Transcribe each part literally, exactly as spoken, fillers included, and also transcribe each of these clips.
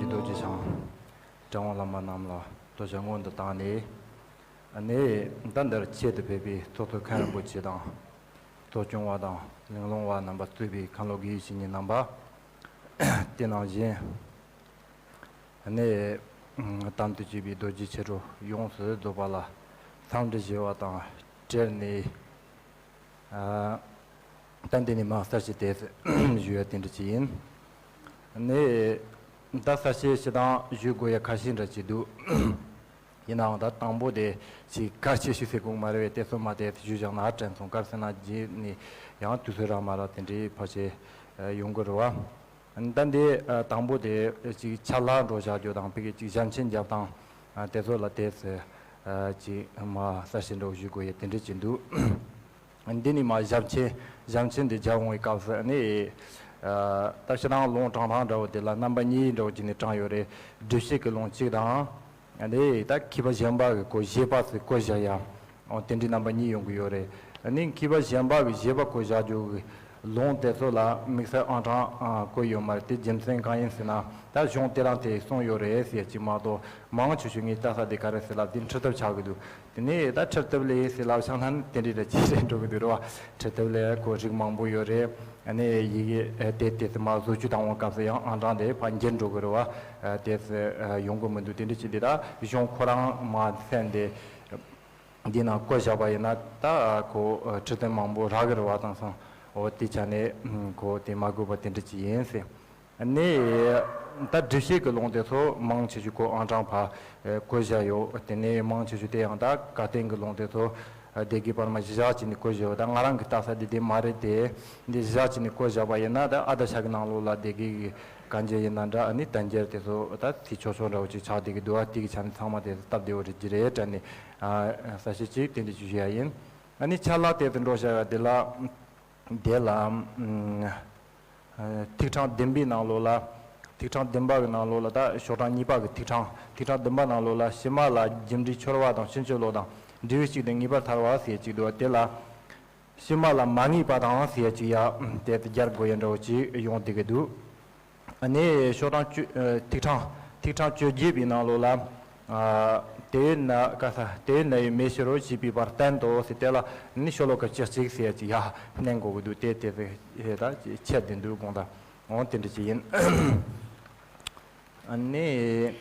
རྡོ་རྗེ་འཆང་། དྲན་དབང་བླ་མ་རྣམས་ལ་བསྟོད་བྱ་སྔོན་དུ་བཏང་ནས། ཨ་ནི་ད་འདིར་ཆེད་དུ་ཕེབས་པའི་ཚོགས་གཙོ་མཁན་རིན་པོ་ཆེ་དང་། གཙོ་སྐྱོང་བ་དང་གླེང་སློང་བ་རྣམ་པ་གཙོས་པའི་མཁན་སློབ་དགེ་བའི་བཤེས་གཉེན་རྣམ་པ། དེ་ནང་བཞིན། ཨ་ནི་དམ་དུ་བཅས་པའི་རྡོ་རྗེ་ཆོས་གྲོགས་ཡོངས་སུ་རྫོགས་པ་ལ་འཚམས་འདྲི་ཞུ་བ་དང་འབྲེལ་ནས། ཨ། ད་འདི་ནས་མར་གསལ་བཤད་དེ་ཞུ་ཡ་དེ་འདྲ་ཅིག་ཡིན། ནི། ད་གསལ་བཤད་ཞུ་སྟངས་ཞུ་དགོས་ཡ་ཁ་ཤས་འདྲ་ཅིག་འདུག་ཡིན་ནའང་ད་དང་པོ་དེ་ཅིག་གལ་ཆེ་ཤོས་ཟེར་དགོས་མ་རེད་པས། དེ་ཚོ་མ་དེ་ཞུ་བཞག་ན་དྲན་སོང་། གལ་སྲིད་ན་རྗེས་ནས་ཡང་དུས་ཚོད་རག་མ་རག་དེ་འདྲའི་ཕལ་ཆེར་ཡོང་གི་རེད་བ། ད་འདི་དང་པོ་དེ་ཅིག་ཆ་ལག་འགྲོ་བཞག་རྒྱུ་དང་ཕ་གི་ཅིག་ཞབས་མཆན་རྒྱབ་སྟངས་དེ་ཚོ་ལ་དེ་ཅིག་མ་གསལ་བཤད་འདྲ་བོ་ཞུ་དགོས་ཡ་དེ་འདྲ་ཅིག་འདུག་འདི་ནས་མ་ཞབས་མཆན་ཞབས་མཆན་དེ་རྒྱབ་འོང་བའི་སྐབས་སུ་ནི། ད་ཕྱི་ནང་ལུང་དྲངས་སྟངས་འདྲ་བོ་དེ་ལ་རྣམ་པ་གཉིས་འདྲ་བོ་བྱས་ནས་དྲངས་ཡོད་རེད། སྒྲུབ་བྱེད་ཀྱི་ལུང་གཅིག་དང་། ཨ་ནི་ད་མཁས་པ་གཞན་པ་གི་གོ་བཞེད་པ་ཚོས་གོ་བཞག་ཡ། འོ་དེ་འདྲའི་རྣམ་པ་གཉིས་ཡོང་གི་ཡོད་རེད། ཨ་ནི་མཁས་པ་གཞན་པ་གི་བཞེད་པ་གོ་བཞག་རྒྱུ་གི་ལུང་དེ་ཚོ་ལ་དམིགས་བསལ་ཨང་གྲངས་ཨ་བཀོད་ཡོད་མ་རེད། དེ་རྒྱུ་མཚན་གང་ཡིན་ཟེར་ན། ད་གཞུང་དེ་རང་དེ་གསུངས་ཡོད་རེད་ཟེར་ཡ་གཅིག་མ་གཏོགས་མང་ཆེ་ཤོས་ངས་ལྟ་ས་དེ་ག་རེ་ཟེར་ལབ་དུས་འཁྲུལ་ཐབས་ཆགས་ཀྱི་འདུག་དེ་ནས་ད་འཁྲུལ་ཐབས་ལས་ཟེར་ལབ་བཞག་ན་དེ་འདྲའི་ད་ཅི་རེད་འགྲོ་གི་འདུག་རེད་བ། འཁྲུལ་ཐབས་ལས་ཁོ་རིགས་མང་པོ་ཡོད་རེད། ཨ་ནི་ཡི་གེ་དེ་དེ་ཚོ་མ་བཟོ་བཅོས་བཏང་བའི་སྐབས་སུ་ཡང་ཨང་གྲངས་དེ་ཕར་འགྱུར་འགྲོ་གི་རེད་བ། དེ་ཚོ་ཡོང་གི་མི་འདུག་དེ་འདྲ་ཅིག་དེ་ད་གཞུང་ཁོ་རང་མ་གསན་ཏེ། འདི་ན་བཀོད་བཞག་པ་ཡིན་ན་ད་ཁོ་འཁྲུལ་དོན་མང་པོ་རག་གི་རེད་བ། དེང་སང་འོ་དེ་ཆ་ནས་ཁོ་དེ་མ་དགོས་པ་དེ་འདྲ་ཅིག་ཡིན་ཟེར། ནི། ད་སྒྲུབ་བྱེད་ཀྱི་ལུང་དེ་ཚོ་མང་ཆེ་ཤོས་ཁོ་ཨང་གྲངས་ཕར་བཀོད་བཞག་ཡོད། དེ་ནས་མང་ཆེ་ཤོས་དེ་ཡང་ད་བཀའ་བསྟན་གྱི་ལུང་དེ་ཚོ་སྡེ་དགེ་པར་མ་གཞི་བཞག་བྱས་ནས་བཀོད་བཞག་ཡོད། ད་ང་རང་གི་ལྟ་ས་དེ་དེ་མ་རེད་དེ། འདི་གཞི་བཞག་བྱས་ནས་བཀོད་བཞག་པ་ཡིན་ན་ད་ཨ་དར་ཤ་གི་ནང་ལོགས་ལ་སྡེ་དགེ་གི་བཀའ་འགྱུར་ཡིན་ན་འདྲ། ཨ་ནི་བསྟན་འགྱུར་དེ་ཚོ་ད་ཚིག་ཆོག་ཆོག་འདྲ་བོ་ཅིག་ཆགས་བསྡད་ཀྱི་འདུག་ཨ་དེ་གི་ཆ་ནས་ཚང་མ་དེ་སྟབས་བདེ་བོ་རེད་ཀྱི་རེད་དྲན་ནས། ཨ་གསལ་བཤད་ཅིག་དེ་འདྲ་ཅིག་ཞུ་ཡ་ཡིན། ཨ་ནི་ཆ་ལག་དེ་ཚོ་འགྲོ་བཞག་ཡ་དེ་ལ། དེ་ལ། ཨ་ཐིག་ཕྲེང་བདུན་པའི་ནང་ལོགས་ལ། ཐིག་ཕྲེང་བདུན་པ་གི་ནང་ལོགས་ལ་ད་ཤོག་གྲངས་གཉིས་པ་གི་ཐིག་ཕྲེང་། ཐིག་ཕྲེང་བདུན་པ་ནང་ལོགས་ལ་ཕྱི་མ་ལ་རྒྱུ་འབྲས་འཆོལ་བ་དང་ཕྱིན་ཅི་ལོག་དང་འབྲས་བུ་གཅིག་ཏུ་ངེས་པར་ཐལ་བ་ཟེར་ཡ་གཅིག་འདུག་དེ་ལ། ཕྱི་མ་ལ་མ་ངེས་པ་དང་ཟེར་ཡ་གཅིག་ཡ་དེ་ལྟར་སྦྱར་དགོས་ཡ་འདྲ་བོ་ཅིག་ཡོང་བསྡད་ཀྱི་འདུག་ཨ་ནི་ཤོག་གྲངས་བཅུ། ཨ་ཐིག་ཕྲེང་། ཐིག་ཕྲེང་བཅོ་བརྒྱད་པའི་ནང་ལོགས་ལ། ཨ་དེ་ཡོད་ན་ག་ས་དེ་ཡོད་ན་ཡོད་མེད་ཕྱི་རོལ་བྱས་པའི་བར་བསྟན་ཏོ་ཟེར། དེ་ལ་ནི་ཤོ་ལོ་ཀ་བཅུ་གཅིག་ཟེར་ཡ་གཅིག་ཡ་བསྣན་དགོས་ཀྱི་འདུག་དེ་དེ་ཚོ་ཧེ་ད་ཆད་བསྡད་འདུག་དགོངས་དག་འོ་དེ་འདྲ་ཅིག་ཡིན། ཨ་ནི།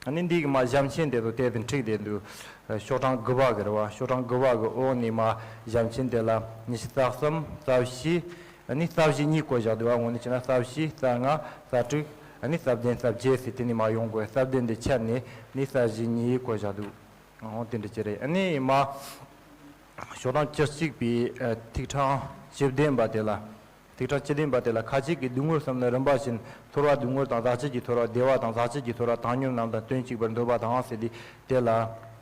ཨ་ནི་འདི་གི་མ་ཞབས་མཆན་དེ་ཚོ་དེ་ཚོ་འཁྲིགས་བསྡད་འདུག་ཤོག་གྲངས་དགུ་པ་གི་རེད་བ། ཤོག་གྲངས་དགུ་པ་གི་འོག་ནས་མ་ཞབས་མཆན་དེ་ལ་ཉི་ཤུ་རྩ་གསུམ་རྩ་བཞི། ཨ་ནི་རྩ་བཞི་གཉིས་བཀོད་བཞག་འདུག་བ། དངོས་གནས་བྱས་ན་རྩ་བཞི་རྩ་ལྔ་རྩ་དྲུག་ཨ་ནི་རྩ་བདུན་རྩ་བརྒྱད་ཟེར་དེ་ནས་མ་ཡོང་དགོས། རྩ་བདུན་དེ་ཆད་ནས་ནི་རྩ་བཞི་གཉིས་བཀོད་བཞག་འདུག་འོ་དེ་འདྲ་ཅིག་རེད། ཨ་ནི་མ་ཤོག་གྲངས་བཅུ་གཅིག་པའི་ཨ་ཐིག་ཕྲེང་བཅུ་བདུན་པ་དེ་ལ། ཐིག་ཕྲེང་བཅུ་བདུན་པ་དེ་ལ་ཁ་ཅིག་གིས་སྡུག་བསྔལ་གསུམ་ནི་རིམ་པ་བཞིན་ཚོར་བ་སྡུག་བསྔལ་དང་ཟག་བཅས་ཀྱི་ཚོར་བ་བདེ་བ་དང་ཟག་བཅས་ཀྱི་ཚོར་བ་བཏང་སྙོམས་རྣམས་དང་དོན་གཅིག་པར་འདོད་པ་དང་ཟེར་ཏེ་དེ་ལ་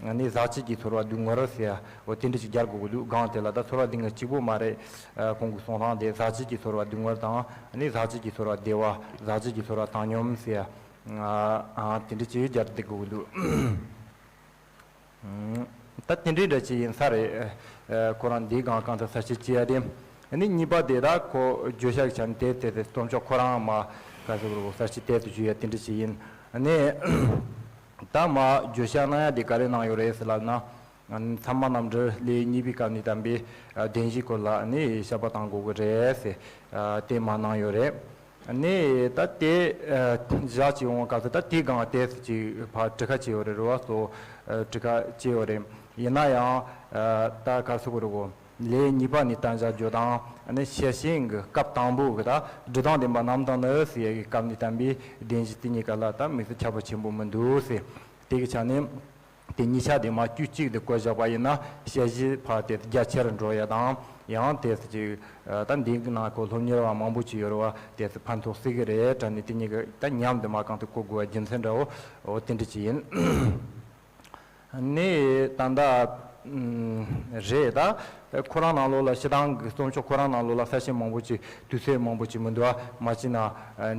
ནི་ཟག་བཅས་ཀྱི་ཚོར་བ་སྡུག་བསྔལ་ཟེར་ཡ་འོ་དེ་འདྲ་ཞིག་སྦྱར་དགོས་ཀྱི་འདུག་སྒང་དེ་ལ་ད་ཚོར་བ་སྡུག་བསྔལ་གཅིག་པོ་མ་རེད། ཨ་གོང་གི་གསུང་སྟངས་དེ་ཟག་བཅས་ཀྱི་ཚོར་བ་སྡུག་བསྔལ་དང་ནི་ཟག་བཅས་ཀྱི་ཚོར་བ་བདེ་བ་ཟག་བཅས་ཀྱི་ཚོར་བ་བཏང་སྙོམས་ཟེར་ཡ་ཨ་དེ་འདྲ་ཞིག་སྦྱར་བསྡད་དགོས་ཀྱི་འདུག་ད་དེ་འདྲའི་འདྲ་ཅིག་ཡིན་ས་རེད། ཨ་ཁོ་རང་འདིའི་སྒང་གང་ལྟར་གསལ་བཤད་བྱེད་ཡ་རེད། ཨ་ནི་གཉིས་པ་དེ་ད་ཁོ་བརྗོད་བྱ་གི་ཆ་ནས་དེ་དེ་དེ་རྩོམ་ཤོག་ཁོ་རང་མ་ག་ཟེར་དགོས་རེད། གསལ་བཤད་དེ་དེ་ཞུ་ཡ་དེ་འདྲ་ཅིག་ཡིན། ཨ་ནི་ད་མ་བརྗོད་བྱ་གནང་ཡ་དེ་ག་རེ་གནང་ཡོད་རེད་ཟེར་ལབ་ན། ཨ་ནི་ཚད་མ་རྣམ་འགྲེལ་ལེའུ་གཉིས་པའི་སྐབས་ནས་བསྟན་པའི་ཨ་བདེན་བཞིའི་སྐོར་ལ་ཨ་ནི་བཤད་པ་གཏང་དགོས་ཀྱི་རེད་ཟེར། ཨ་དེ་མ་གནང་ཡོད་རེད། ནས་ད་དེ་ཨ་བཞག་ཅིག་འོང་སྐབས་སུ་ད་དེའི་སྒང་དེ་ཅིག་ཕར་བྲི་ཁ་བྱས་ཡོད་རེད། རེད་བ། སོ་ཨ་བྲི་ཁ་བྱས་ཡོད་རེད། ཡིན་ན་ཡང་ཨ་ད་ག་རེ་ཟེར་དགོས་རེད་གོ། ལེའུ་གཉིས་པ་ནས་བསྟན་བྱ་བརྗོད་སྟངས་ནི་ཤེར་ཕྱིན་གྱི་སྐབས་དང་པོ་གི་ད་སྒྲུབ་དང་ལྡན་པ་རྣམ་དག་ནི་ཟེར་ཡ་གི་སྐབས་ནས་བསྟན་པའི་བདེན་བཞི་དེ་གཉིས་ཀ་ལ་ད་དམིགས་བསལ་ཁྱད་པར་ཆེན་པོ་མི་འདུག་ཟེར། དེ་གི་ཆ་ནས། དེ་གཉིས་ཆ་དེ་མ་དཀྱུས་གཅིག་ཏུ་བཀོད་བཞག་པ་ཡིན་ན་ཤེར་ཕྱིན་ཕར་དེ་རྒྱ་ཆེར་འགྲོ་ཡ་དང་ཡང་དེ་ཅིག་ད་འདི་གི་ནང་ཁོ་སློབ་གཉེར་བ་མང་པོ་ཅིག་ཡོད་རེད་བ། དེ་ཕན་ཐོགས་སྲིད་གི་རེད་དྲན་ནས་དེ་གཉིས་ཀ་ད་མཉམ་དུ་མ་གང་དུ་བཀོད་དགོས་པ་རྒྱུ་མཚན་འདྲ་བོ་འོ་དེ་འདྲ་ཅིག་ཡིན། ནི་ད་ལྟ་རེད། ད་ཁོ་རང་ནང་ལོགས་ལ་སྤྱིར་བཏང་གི་རྩོམ་ཤོག་ཁོ་རང་ནང་ལོགས་ལ་གསལ་བཤད་མང་པོ་ཅིག་དུས་ཚོད་མང་པོ་ཅིག་མི་འདུག་བ། མ་བྱས་ན་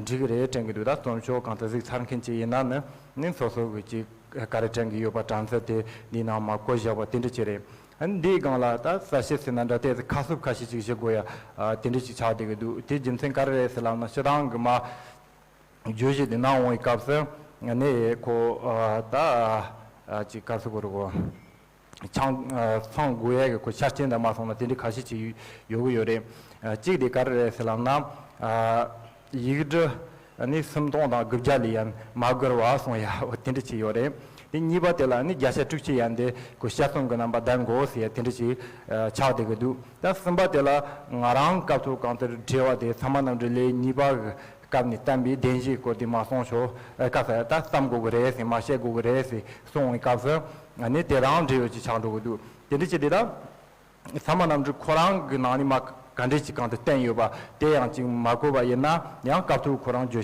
འགྲིག་གི་རེད་དྲན་གི་འདུག་ད་རྩོམ་ཤོག་གང་དུ་གཟིགས་ཚར་མཁན་ཅིག་ཡིན་ན་ནི་ནི་སོ་སོ་གི་ཅིག་ག་རེ་དྲན་གི་ཡོད་པ་དྲན་ཚུལ་དེ་འདི་ནང་མ་བཀོད་བཞག་པ་དེ་འདྲ་ཅིག་རེད། ཨ་ནི་འདིའི་སྒང་ལ་ད་གསལ་བཤད་ཟེར་ན་འདྲ་དེ་ཁ་གསབ་ཁ་ཤས་ཅིག་བྱེད་དགོས་ཡ་ཨ་དེ་འདྲ་ཅིག་ཆགས་བསྡད་ཀྱི་འདུག་དེ་རྒྱུ་མཚན་ག་རེ་རེད་ཟེར་ལབ་ན་སྤྱིར་བཏང་གི་མ་ བརྗོད་གཞི་དེ་གནང་འོང་བའི་སྐབས་སུ་ནི་ཁོ་ད་ཅིག་ག་རེ་ཟེར་དགོས་རེད་གོ། ཆང་ཚང་དགོས་ཡས་ཀྱི་ཁོ་ཆ་རྐྱེན་དང་མ་སོང་ན་དེ་འདྲའི་ཁ་ཤས་ཅིག་ཡོད་ཀྱི་ཡོད་རེད། གཅིག་དེ་ག་རེ་རེད་ཟེར་ལབ་ན། ཡིག་འབྲུ་ནི་སུམ་སྟོང་དང་དགུ་བརྒྱ་ལས་ཡང་མ་བགོས་པ་གསུང་ཡ་འོ་དེ་འདྲ་ཅིག་ཡོད་རེད། དེ་གཉིས་པ་དེ་ལ་ནི་བརྒྱ་ཆ་དྲུག་ཅུ་ཡན་དེ་ཁོ་དཔྱད་རྩོམ་གྱི་རྣམ་པ་ལྡན་དགོས་ཟེར་ཡ་དེ་འདྲ་ཅིག་ཆགས་བསྡད་ཀྱི་འདུག་ད་གསུམ་པ་དེ་ལ་ང་རང་སྐབས་ཐོག་གང་ལྟར་བྲིས་པ་དེ་ཚད་མ་རྣམ་འགྲེལ་ལེའུ་གཉིས་པ་གི་སྐབས་ནས་བསྟན་པའི་བདེན་བཞིའི་སྐོར་དེ་མ་གསུངས་ཤོག་ཨ་ཁ་ས་ད་བསམ་དགོས་ཀྱི་རེད་ཟེར་མ་བཤད་དགོས་ཀྱི་རེད་ཟེར་གསུངས་པའི་སྐབས་སུ་ནི་དེ་རང་འབྲེལ་ཡོད་ཅིག་ཆགས་འགྲོ་གི་འདུག་དེ་འདྲ་བྱས་དེ་ད་ཚད་མ་རྣམ་འགྲེལ་ཁོ་རང་གི་ནང་ནས་མ་ག་འདྲས་ཅིག་གང་དུ་བསྟན་ཡོད་པ་དེ་ཡང་ཅིག་མ་གོ་བ་ཡིན་ན་ཡང་སྐབས་ཐོག་ཁོ་རང་བརྗོད་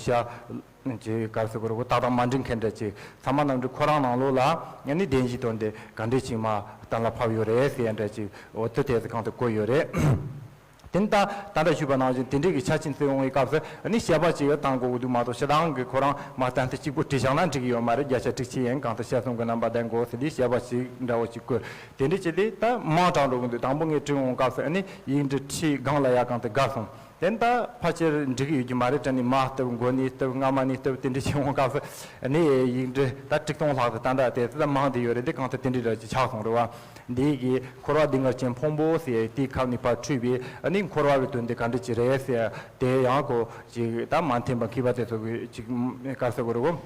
བྱ་ཅིག་ག་རེ་ཟེར་དགོས་རེད་གོ་ཏག་ཏག་མ་འགྲིག་མཁན་འདྲ་ཅིག་ཚད་མ་རྣམ་འགྲེལ་ཁོ་རང་ནང་ལོགས་ལ་ཡང་ནི་བདེན་བཞིའི་དོན་དེ་ག་འདྲས་ཅིག་མ་གཏན་ལ་ཕབ་ཡོད་རེད་ཟེར་ཡ་འདྲ་ཅིག་འོ་དེ་དེ་ཚོ་གང་དུ་བཀོད་ཡོད་རེད། དེ་ནི་ད་ད་ལྟ་ཞུས་པ་ནང་བཞིན་དེ་འདྲའི་གི་ཆ་རྐྱེན་བརྩི་འོང་བའི་སྐབས་སུ་ནི་བཤད་པ་ཅིག་ཡང་བཏང་དགོས་ཀྱི་འདུག་མ་གཏོགས་སྤྱིར་བཏང་གི་ཁོ་རང་མ་བསྟན་ཚེ་གཅིག་པོ་བྲིས་བཞག་ན་འགྲིག་གི་ཡོད་མ་རེད། བརྒྱ་ཆ་དྲུག་ཅུ་ཡན་གང་ལྟར་དཔྱད་རྩོམ་གྱི་རྣམ་པ་ལྡན་དགོས་ཟེར་དུས་བཤད་པ་ཅིག་འདྲ་བོ་ཅིག་བཀོད་དེ་འདྲ་བྱས་དུས་ད་མང་དྲགས་འགྲོ་གི་འདུག་དང་པོ་ངས་བྲིས་འོང་སྐབས་སུ་ནི་ཡིག་འབྲུ་ཁྲི་སྒང་ལ་ཡ་གང་དུ་བརྒལ་སོང་། དེ་ནི་ད་ཕལ་ཆེར་འགྲིག་གི་ཡོད་ཀྱི་མ་རེད་དྲན་ནས་མ་བཏུབ་མགོ་ནས་བཏུབ་རྔ་མ་ནས་བཏུབ་དེ་འདྲ་བྱས་འོང་སྐབས་སུ་ནི་ཡིག་འབྲུ་ད་ཁྲི་སྟོང་ལྷག་ཙམ་ད་ལྟ་དེ་ད་མང་དུ་ཡོད་རེད། དེ་གང་ལྟར་དེ་འདྲའི་འདྲ་ཅིག་ཆགས་སོང་རེད་བ། འདི་གི་འཁོར་བ་སྡུག་བསྔལ་ཅན་ཕུང་པོ་ཟེར་དེའི་ཁ་ནས་ཕར་འཕྲོས་པའི་ནི་འཁོར་བ་གི་དོན་དེ་ག་འདྲ་ཅིག་རེད་ཟེར་དེ་ཡང་ཁོ་ཅིག་ད་མ་མཐུན་པ་མཁས་པ་དེ་ཚོ་གི་ཅིག་ག་རེ་ཟེར་དགོས་རེད་གོ།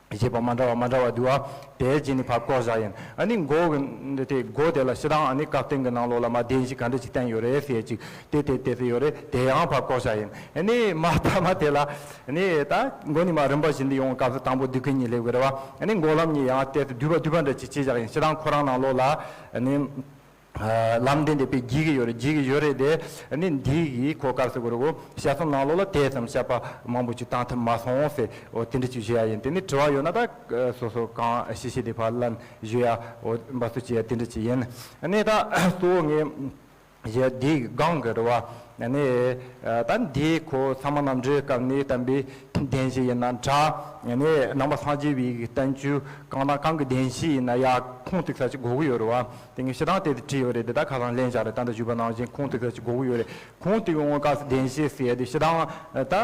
བཞེད་པ་མ་འདྲ་བ་མ་འདྲ་བ་འདུག་བ། དེ་རྗེས་ནས་ཕར་བཀོད་བཞག་ཡིན། ཨ་ནི་མགོ་གི་འདི་དེ་མགོ་དེ་ལ་སྤྱིར་བཏང་ཨ་ནི་བཀའ་བསྟན་གྱི་ནང་ལོགས་ལ་མ་བདེན་བཞི་ག་འདྲ་ཅིག་བསྟན་ཡོད་རེད་ཟེར་ཅིག་དེ་དེ་དེ་ཚོ་ཡོད་རེད། དེ་ཡང་ཕར་བཀོད་བཞག་ཡིན། ཨ་ནི་མ་མཐའ་མ་དེ་ལ་ཨ་ནི་ད་མགོ་ནས་མ་རིམ་པ་བཞིན་དུ་ཡོང་བའི་སྐབས་སུ་དང་པོ་སྡུད་མཁན་གཉིས་སླེབས་ཀྱི་རེད་བ། ཨ་ནི་མགོ་ལམ་གཉིས་ཡང་དེ་ཚོ་བསྡུས་པ་བསྡུས་པ་འདྲ་ཅིག་བྱས་བཞག་ཡིན། སྤྱིར་བཏང་ཁོ་རང་ནང་ལོགས་ལ་ཨ་ནི། ལམ་འདི་འདེབས་པའི་རྒྱུད་ཀྱི་ཡོད་རེད། རྒྱུད་ཀྱི་ཡོད་རེད་དེ། ནི་འདི་ཡི་གོ་སྐབས་སུ་གོ་རུ་དཔྱད་རྩོམ་ནང་ལོགས་ལ་དེ་ཙམ་བཤད་པ་མང་པོ་ཅིག་བཏང་ཐུབ་མ་སོང་ཟེར། འོ་དེ་འདྲ་ཅིག་ཞུ་ཡ་ཡིན། དེ་ནི་དྲི་བ་ཡོད་ན་ད་སོ་སོ་གང་ཤེས་ཤེས་དེ་ཕར་ལན་ཞུ་ཡ། འོ་འབད་རྩོལ་བྱེད་ཡ་དེ་འདྲ་ཅིག་ཡིན། ནི་ད་གཙོ་བོ་ངས་ཞུ་ཡ་འདི་གི་སྒང་གི་རེད་བ། ནི་ད་འདི་ཁོ་ཚད་མ་རྣམ་འགྲེལ་སྐབས་ནས་བསྟན་པའི་བདེན་བཞི་ཡིན་ན་འདྲ། ནི་ནང་པ་སངས་རྒྱས་པའི་གི་བསྟན་བཅོས་གང་དང་གང་གི་བདེན་བཞི་ཡིན་ན་ཡ་ཁུངས་གཏུགས་ས་ཅིག་དགོས་ཀྱི་ཡོད་རེད་བ། དེ་ངས་སྤྱིར་བཏང་དེ་དེ་བྲིས་ཡོད་རེད། དེ་ད་ཁ་སང་ལན་བཞག་རེད། ད་ལྟ་ཞུས་པ་ནང་བཞིན་ཁུངས་གཏུགས་ས་ཅིག་དགོས་ཀྱི་ཡོད་རེད། ཁུངས་གཏུགས་ཡོང་བའི་སྐབས་སུ་བདེན་བཞི་ཟེར་ཡ་དེ་སྤྱིར་བཏང་ད་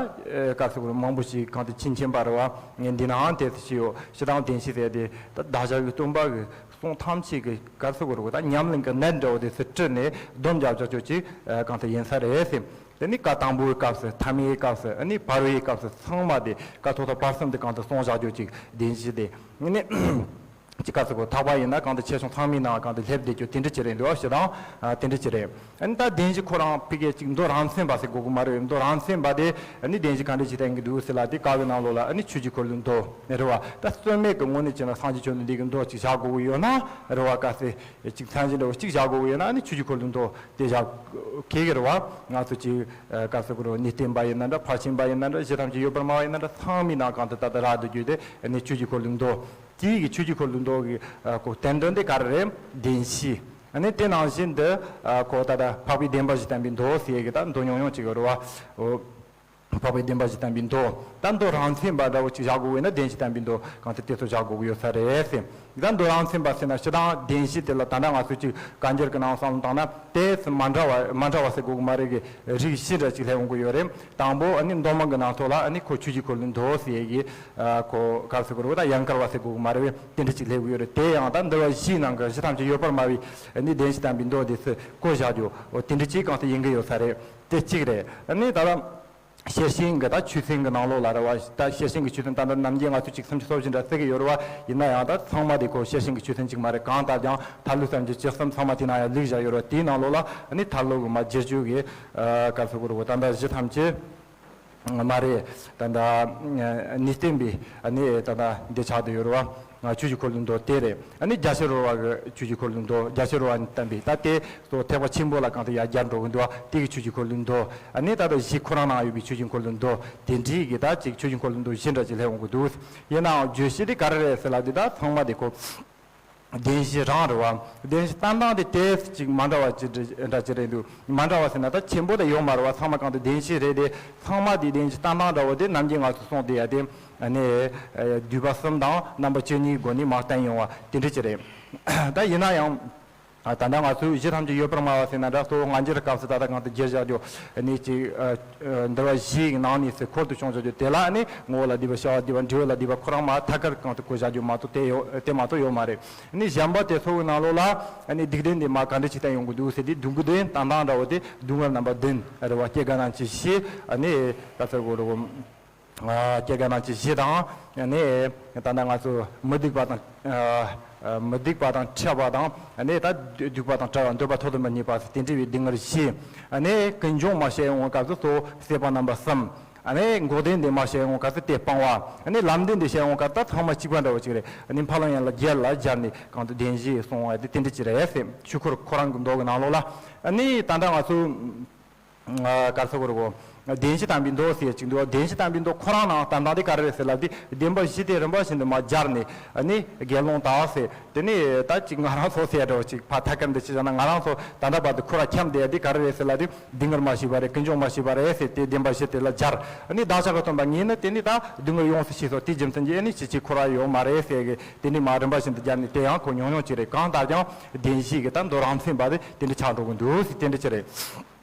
སྐབས་སུ་མང་པོ་ཞིག་གང་དུ་ཕྱིན་ཕྱིན་པ་རེད་བ། ངས་འདི་ནའང་དེ་ཚོ་བྲིས་ཡོད། སྤྱིར་བཏང་བདེན་བཞི་ཟེར་ཡ་དེ་ད་བདག་ཅག་གི་སྟོན་པ་གི་གསུང་ཐམས་ཅད་ཀྱི་ག་རེ་ཟེར་དགོས་རེད་གོ། ད་ཉམས་ལེན་གྱི་གནད་འདྲ་བོ་དེ་ཚོ་བྲིས་ནས་སྡོམ་རྒྱག་རྒྱག་ཆོག་ཅིག་གང་དུ་ཡིན་ས་རེད་ཟེར། དེ་ནི་བཀའ་དང་པོའི་སྐབས་སུ་ཐ་མའི་སྐབས་སུ་ཨ་ནི་བར་བའི་སྐབས་སུ་ཚང་མ་དེ་བཀའ་ཐོག་ཐོག་བར་གསུམ་དེ་གང་དུ་གསུངས་བཞག་རྒྱུ་ཅིག་བདེན་བཞི་དེ་ནི་ཅི་ག་ཚོད་གོ་ཐག་པ་ཡིན་ན་གང་དུ་ཆེ་ཆུང་ཚང་མའི་ནང་གང་དུ་སླེབས་བསྡད་རྒྱུ་དེ་འདྲ་ཅིག་རེད་འདུག་ཨ། ཞེ་དྲག་དེ་འདྲ་ཅིག་རེད། ཨ་ནི་ད་བདེན་བཞི་ཁོ་རང་ཕ་གིའི་ཅིག་མདོ་རང་མཚན་པ་ཟེར་དགོས་ཀྱི་མ་རེད། མདོ་རང་མཚན་པ་དེ་ཨ་ནི་བདེན་བཞི་ག་འདྲ་ཅིག་བསྟན་གྱི་འདུག་ཟེར་ལ་དེ་བཀའ་གི་ནང་ལོགས་ལ་ཨ་ནི་ཆོས་ཀྱི་འཁོར་ལོའི་མདོ་རེད་བ། ད་རྩོད་མེད་ཀྱི་ངོས་ནས་བྱས་ན་སངས་རྒྱས་ཆོས་ལུགས་འདི་གི་མདོ་ཅིག་བཞག་དགོས་ཀྱི་ཡོད་ན་རེད་བ། ག་ཚོད་ཅིག་མཚན་གཞི་འདྲ་བོ་ཅིག་བཞག་དགོས་ཀྱི་ཡོད་ན་ཨ་ནི་ཆོས་ཀྱི་འཁོར་ལོའི་མདོ་དེ་བཞག་གི་རེད་བ། ང་ཚོ་ཅིག་ག་ཚོད་གོ་རེད་གོ། གནས་བརྟན་པ་ཡིན་ན་འདྲ། ཕར་ཕྱིན་པ་ཡིན་ན་འདྲ། གཞི་ཐམས་ཅད་ཡོད་པར་སྨྲ་བ་ཡིན་ན་འདྲ། ཚང་མའི་ནང་གང་དུ་ད་ལྟ་རག་སྡོད་རྒྱུ་དེ་ཨ་ནི་ཆོས་ཀྱི་འཁོར་ལོའི་མདོ། དེའི་གི་ཆོས་ཀྱི་འཁོར་ལོའི་མདོ་གི་གོ་བསྟན་དོན་དེ་ག་རེ་རེད། བདེན་བཞི། ཨ་ནི་དེ་ནང་བཞིན་དུ་ཨ་ཁོ་ད་ལྟ་འཕགས་པའི་བདེན་པ་བཞི་བསྟན་པའི་མདོ་ཟེར་གི་ད་མདོ་ཉུང་ཉུང་ཅིག་ཡོད་རེད་བ། འོ། འཕགས་པའི་བདེན་པ་བཞི་བསྟན་པའི་མདོ། ད་མདོ་རང་མཚན་པ་འདྲ་བོ་ཅིག་བཞག་དགོས་ཀྱི་ཡོད་ན་བདེན་བཞི་བསྟན་པའི་མདོ་གང་དུ་དེ་ཚོ་བཞག་དགོས་ཀྱི་ཡོད་ས་རེད་ཟེར། ད་མདོ་རང་མཚན་པ་ཟེར་ན་སྤྱིར་བཏང་བདེན་བཞི་དེ་ལ་ད་ལྟ་ང་ཚོས་ཅིག་བཀའ་འགྱུར་གྱི་ནང་བསམ་བློ་བཏང་ན་དེ་མ་འདྲ་བ་མ་འདྲ་བ་ཟེར་དགོས་ཀྱི་མ་རེད་གི། རིགས་བཞི་འདྲ་ཅིག་སླེབས་འོང་གི་ཡོད་རེད། དང་པོ་ཨ་ནི་མདོ་མང་གི་ནང་ཐོག་ལ་ཨ་ནི་ཁོ་ཆོས་ཀྱི་འཁོར་ལོའི་མདོ་ཟེར་གི། ཨ་ཁོ་ག་རེ་ཟེར་དགོས་རེད་གོ། ད་ཡན་གར་བ་ཟེར་དགོས་ཀྱི་མ་རེད་བས། དེ་འདྲ་ཅིག་སླེབས་ཀྱི་ཡོད་རེད། དེ་ཡང་ད་འདུལ་བ་བཞིའི་ནང་གི་གཞི་ཐམས་ཅད་ཡོད་པར་སྨྲ་བའི་ཨ་ནི་བདེན་བཞི་བསྟན་པའི་མདོ་དེ་ཚོ་བཀོད་བཞག་རྒྱུ་འོ་དེ་འདྲ་ཅིག་གང་དུ་ཡིན་གྱི་ཡོད་ས་རེད། དེ་གཅིག་རེད། ཨ་ནི་ད་ལྟ་ཤེར་ཕྱིན་གྱི་ད་ཆོས་ཚན་གྱི་ནང་ལོགས་ལ་རེད་བ། ད་ཤེར་ཕྱིན་གྱི་ཆོས་ཚན་ད་ལྟ་ནམ་རྒྱུན་ང་ཚོས་ཅིག་སུམ་ཅུ་སོ་བཞི་འདྲ་བརྩི་གི་ཡོད་རེད་བ། ཡིན་ན་ཡང་ད་ཚང་མ་དེ་ཁོ་ཤེར་ཕྱིན་གྱི་ཆོས་ཚན་གཅིག་མ་རེད། གང་ལྟར་ཀྱང་ཐར་ལུགས་སམ་རྒྱུད་བཅུ་གསུམ་ཚང་མ་དེ་ནང་ཡང་བླུགས་བཞག་ཡོད་རེད་བ། དེའི་ནང་ལོགས་ལ་ཨ་ནི་ཐར་ལུགས་ཀྱི་མ་བསྒྱུར་བཅོས་ཀྱི་ཨ་ག་རེ་ཟེར་དགོས་རེད་གོ། ད་ལྟ་གཞི་ཐམས་ཅད་མ་རེད། ད་ལྟ་གནས་བརྟན་པའི་ཨ་ནི་ད་ལྟ་འདི་ཆགས་བསྡད་ཡོད་རེད་བ། ཆོས་ཀྱི་འཁོར་ལོའི་མདོ་དེ་རེད། ཨ་ནི་རྒྱ་ཤེས་རོལ་པ་གི་ཆོས་ཀྱི་འཁོར་ལོའི་མདོ། རྒྱ་ཤེས་རོལ་པ་ནས་བསྟན་པའི་ད་དེ་སོ་ཐེག་པ་ཆེན་པོ་ལ་གང་དུ་ཡར་རྒྱས་འགྲོ་གི་འདུག་བ། དེ་གི་ཆོས་ཀྱི་འཁོར་ལོའི་མདོ། ཨ་ནི་ད་ལྟ་གཞི་ཁོ་རང་ནང་ཡོད་པའི་ཆོས་ཀྱི་འཁོར་ལོའི་མདོ་དེ་འདྲའི་གི་ད་ཅིག་ཆོས་ཀྱི་འཁོར་ལོའི་མདོ་བཞི་འདྲ་ཅིག་སླེབས་འོང་གི་འདུག་ཡིན་ནའང་བརྗོད་གཞི་དེ་ག་རེ་རེད་ཟེར་ལབ་དུས་ད་ཚང་མ་དེ་ཁོ་བདེན་བཞི་རང་རེད་བ། བདེན་བཞི་བསྟན་སྟངས་དེ་ཏོག་ཙམ་ཅིག་མ་འདྲ་བ་ཅིག་འདྲ་ཅིག་རེད་འདུག་མ་འདྲ་བ་ཟེར་ན་ད་ཆེན་པོ་ད་ཡོད་མ་རེད་བ། ཚང་མ་གང་དུ་བདེན་བཞི་རེད་དེ། ཚང་མ་དེ་བདེན་བཞི་བསྟན་སྟངས་འདྲ་བོ་དེ་ནམ་རྒྱུན་ང་ཚོ་གསུངས་བསྡད་ཡ་དེ། ཨ་ནི་བསྡུས་པ་གསུམ་དང་རྣམ་པ་བཅུ་གཉིས་སྒོ་ནས་མར་བསྟན་ཡོང་བ་དེ་འདྲ་ཅིག་རེད། ད་ཡིན་ན་ཡང་ ད་ལྟ་ང་ཚོས་གཞི་ཐམས་ཅད་ཡོད་པར་སྨྲ་བ་ཟེར་ན་འདྲ། གཙོ་བོ་སྔ་འགྱུར་སྐབས་སུ་ད་ལྟ་གང་དུ་བསྒྱུར་བཞག་རྒྱུ་ནི་ཅིག་འདུལ་བ་བཞིའི་ནང་ནས་སུ་འཁོར་དུ་བྱུང་བཞག་རྒྱུ་དེ་ལ་ནི་ངོ་བོ་ལ་བསྡུས་པ། བྱ་བ་བསྡུས་པ། འབྲས་བུ་ལ་བསྡུས་པ་ཁོ་རང་མ་ཐད་ཀར་གང་དུ་བཀོད་བཞག་རྒྱུ་མ་གཏོགས་དེ་ཡོད་དེ་མ་གཏོགས་ཡོད་མ་རེད། ནི་གཞན་པ་དེ་ཚོ་གི་ནང་ལོགས་ལ་ནི་སྡིག་ལྡན་དེ་མ་ག་འདྲ་ཅིག་བསྟན་ཡོང་གི་འདུག་ཟེར་དུས། སྡུག་བསྔལ་བདུན། དོན་དག་འདྲ་བོ་དེ་སྡུག་བསྔལ་རྣམ་པ་བདུན་རེད་བ། སྐྱེ་རྒ་ན་འཆི་བཞི། ནི་ག་ཚོད་གོ་རུ། སྐྱེ་རྒ་ན་འཆི་བཞི་དང་། ནི་ད་ལྟ་ང་ཚོ་མི་སྡིག་པ་དང་། མི་སྡིག་པ་དང་ཕྲད་པ་དང་། ནི་ད་སྡིག་པ་དང་བྲལ་བ། འདོད་པ་ཐོག་ཏུ་མི་གནས་པ་ཟེར་དེ་འདྲ་བའི་སྡུག་བསྔལ་བཞི། ནི་ཀུན་འབྱུང་མ་བཤད་འོང་སྐབས་སུ་གཙོ་བོ་སྲེད་པ་རྣམ་པ་གསུམ། ནི་འགོག་བདེན་དེ་མ་བཤད་འོང་སྐབས་སུ་དེ་སྤང་བ། ནི་ལམ་བདེན་དེ་བཤད་འོང་སྐབས་ད་ཚང་མ་གཅིག་པ་འདྲ་བོ་ཅིག་རེད། ནི་འཕགས་ལམ་ཡན་ལག་བརྒྱད་ལ་སྦྱར་ནས་གང་དུ་བདེན་བཞི་གསུངས་པ་དེ་དེ་འདྲ་ཅིག་རེད་ཟེར། ཆོས་འཁོར་ཁོ་རང་གི་མདོ་གི་ནང་ལོགས་ལ། ནི་ད་ལྟ་ང་ཚོ། ག་རེ་ཟེར་དགོས་རེད་གོ། བདེན་བཞི་དམ་པའི་མདོ་ཟེར་ཅིག་འདུག་བདེན་བཞི་དམ་པའི་མདོ་ཁོ་རང་ནང་དོན་དག་དེ་ག་རེ་རེད་ཟེར་ལབ་དུས། བདེན་པ་བཞི་དེ་རིམ་པ་བཞིན་དུ་མར་སྦྱར་ནས་ནི་དགེ་སློང་དག་ཟེར། དེ་ནས་ད་ཅིག་ང་རང་ཚོ་ཟེར་འདྲ་བོ་ཅིག་ཕར་ཐད་ཀར་འདི་ཅི་བྱ་ན། ང་རང་ཚོ་ད་ལྟ་བར་དུ་ཁོ་ར་འཁྱམས་བསྡད་ཡ་དེ་ག་རེ་རེད་ཟེར་ལབ་དུས། སྡུག་བསྔལ་མ་ཞི་བ་རེད། ཀུན་འབྱུང་མ་ཞི་བ་རེད་ཟེར་དེ་བདེན་པ་བཞི་དེ་ལ་སྦྱར། ནི་བདག་ཅག་གི་སྟོན་པ་ངས་ནི་དེ་ནི་ད་སྡུག་བསྔལ་ཡོངས་སུ་ཞི་སོགས་དེའི་རྒྱུ་མཚན་གྱིས་ནི་ཅི་ཅི་ཁོ་ར་ཡོད་མ་རེད་ཟེར་གི། དེ་ནི་མར་རིམ་པ་བཞིན་དུ་སྦྱར་ནས། དེ་ཡང་ཁོ་ཉུང་ཉུང་ཅིག་རེད། གང་ལྟར་ཀྱང་བདེན་བཞི་གི་ད་མདོ་རང་མཚན་པ་དེ་དེ་འདྲ་ཆགས་འགྲོ་གི་འདུག་ཟེར་དེ་འདྲ་ཅིག་རེད།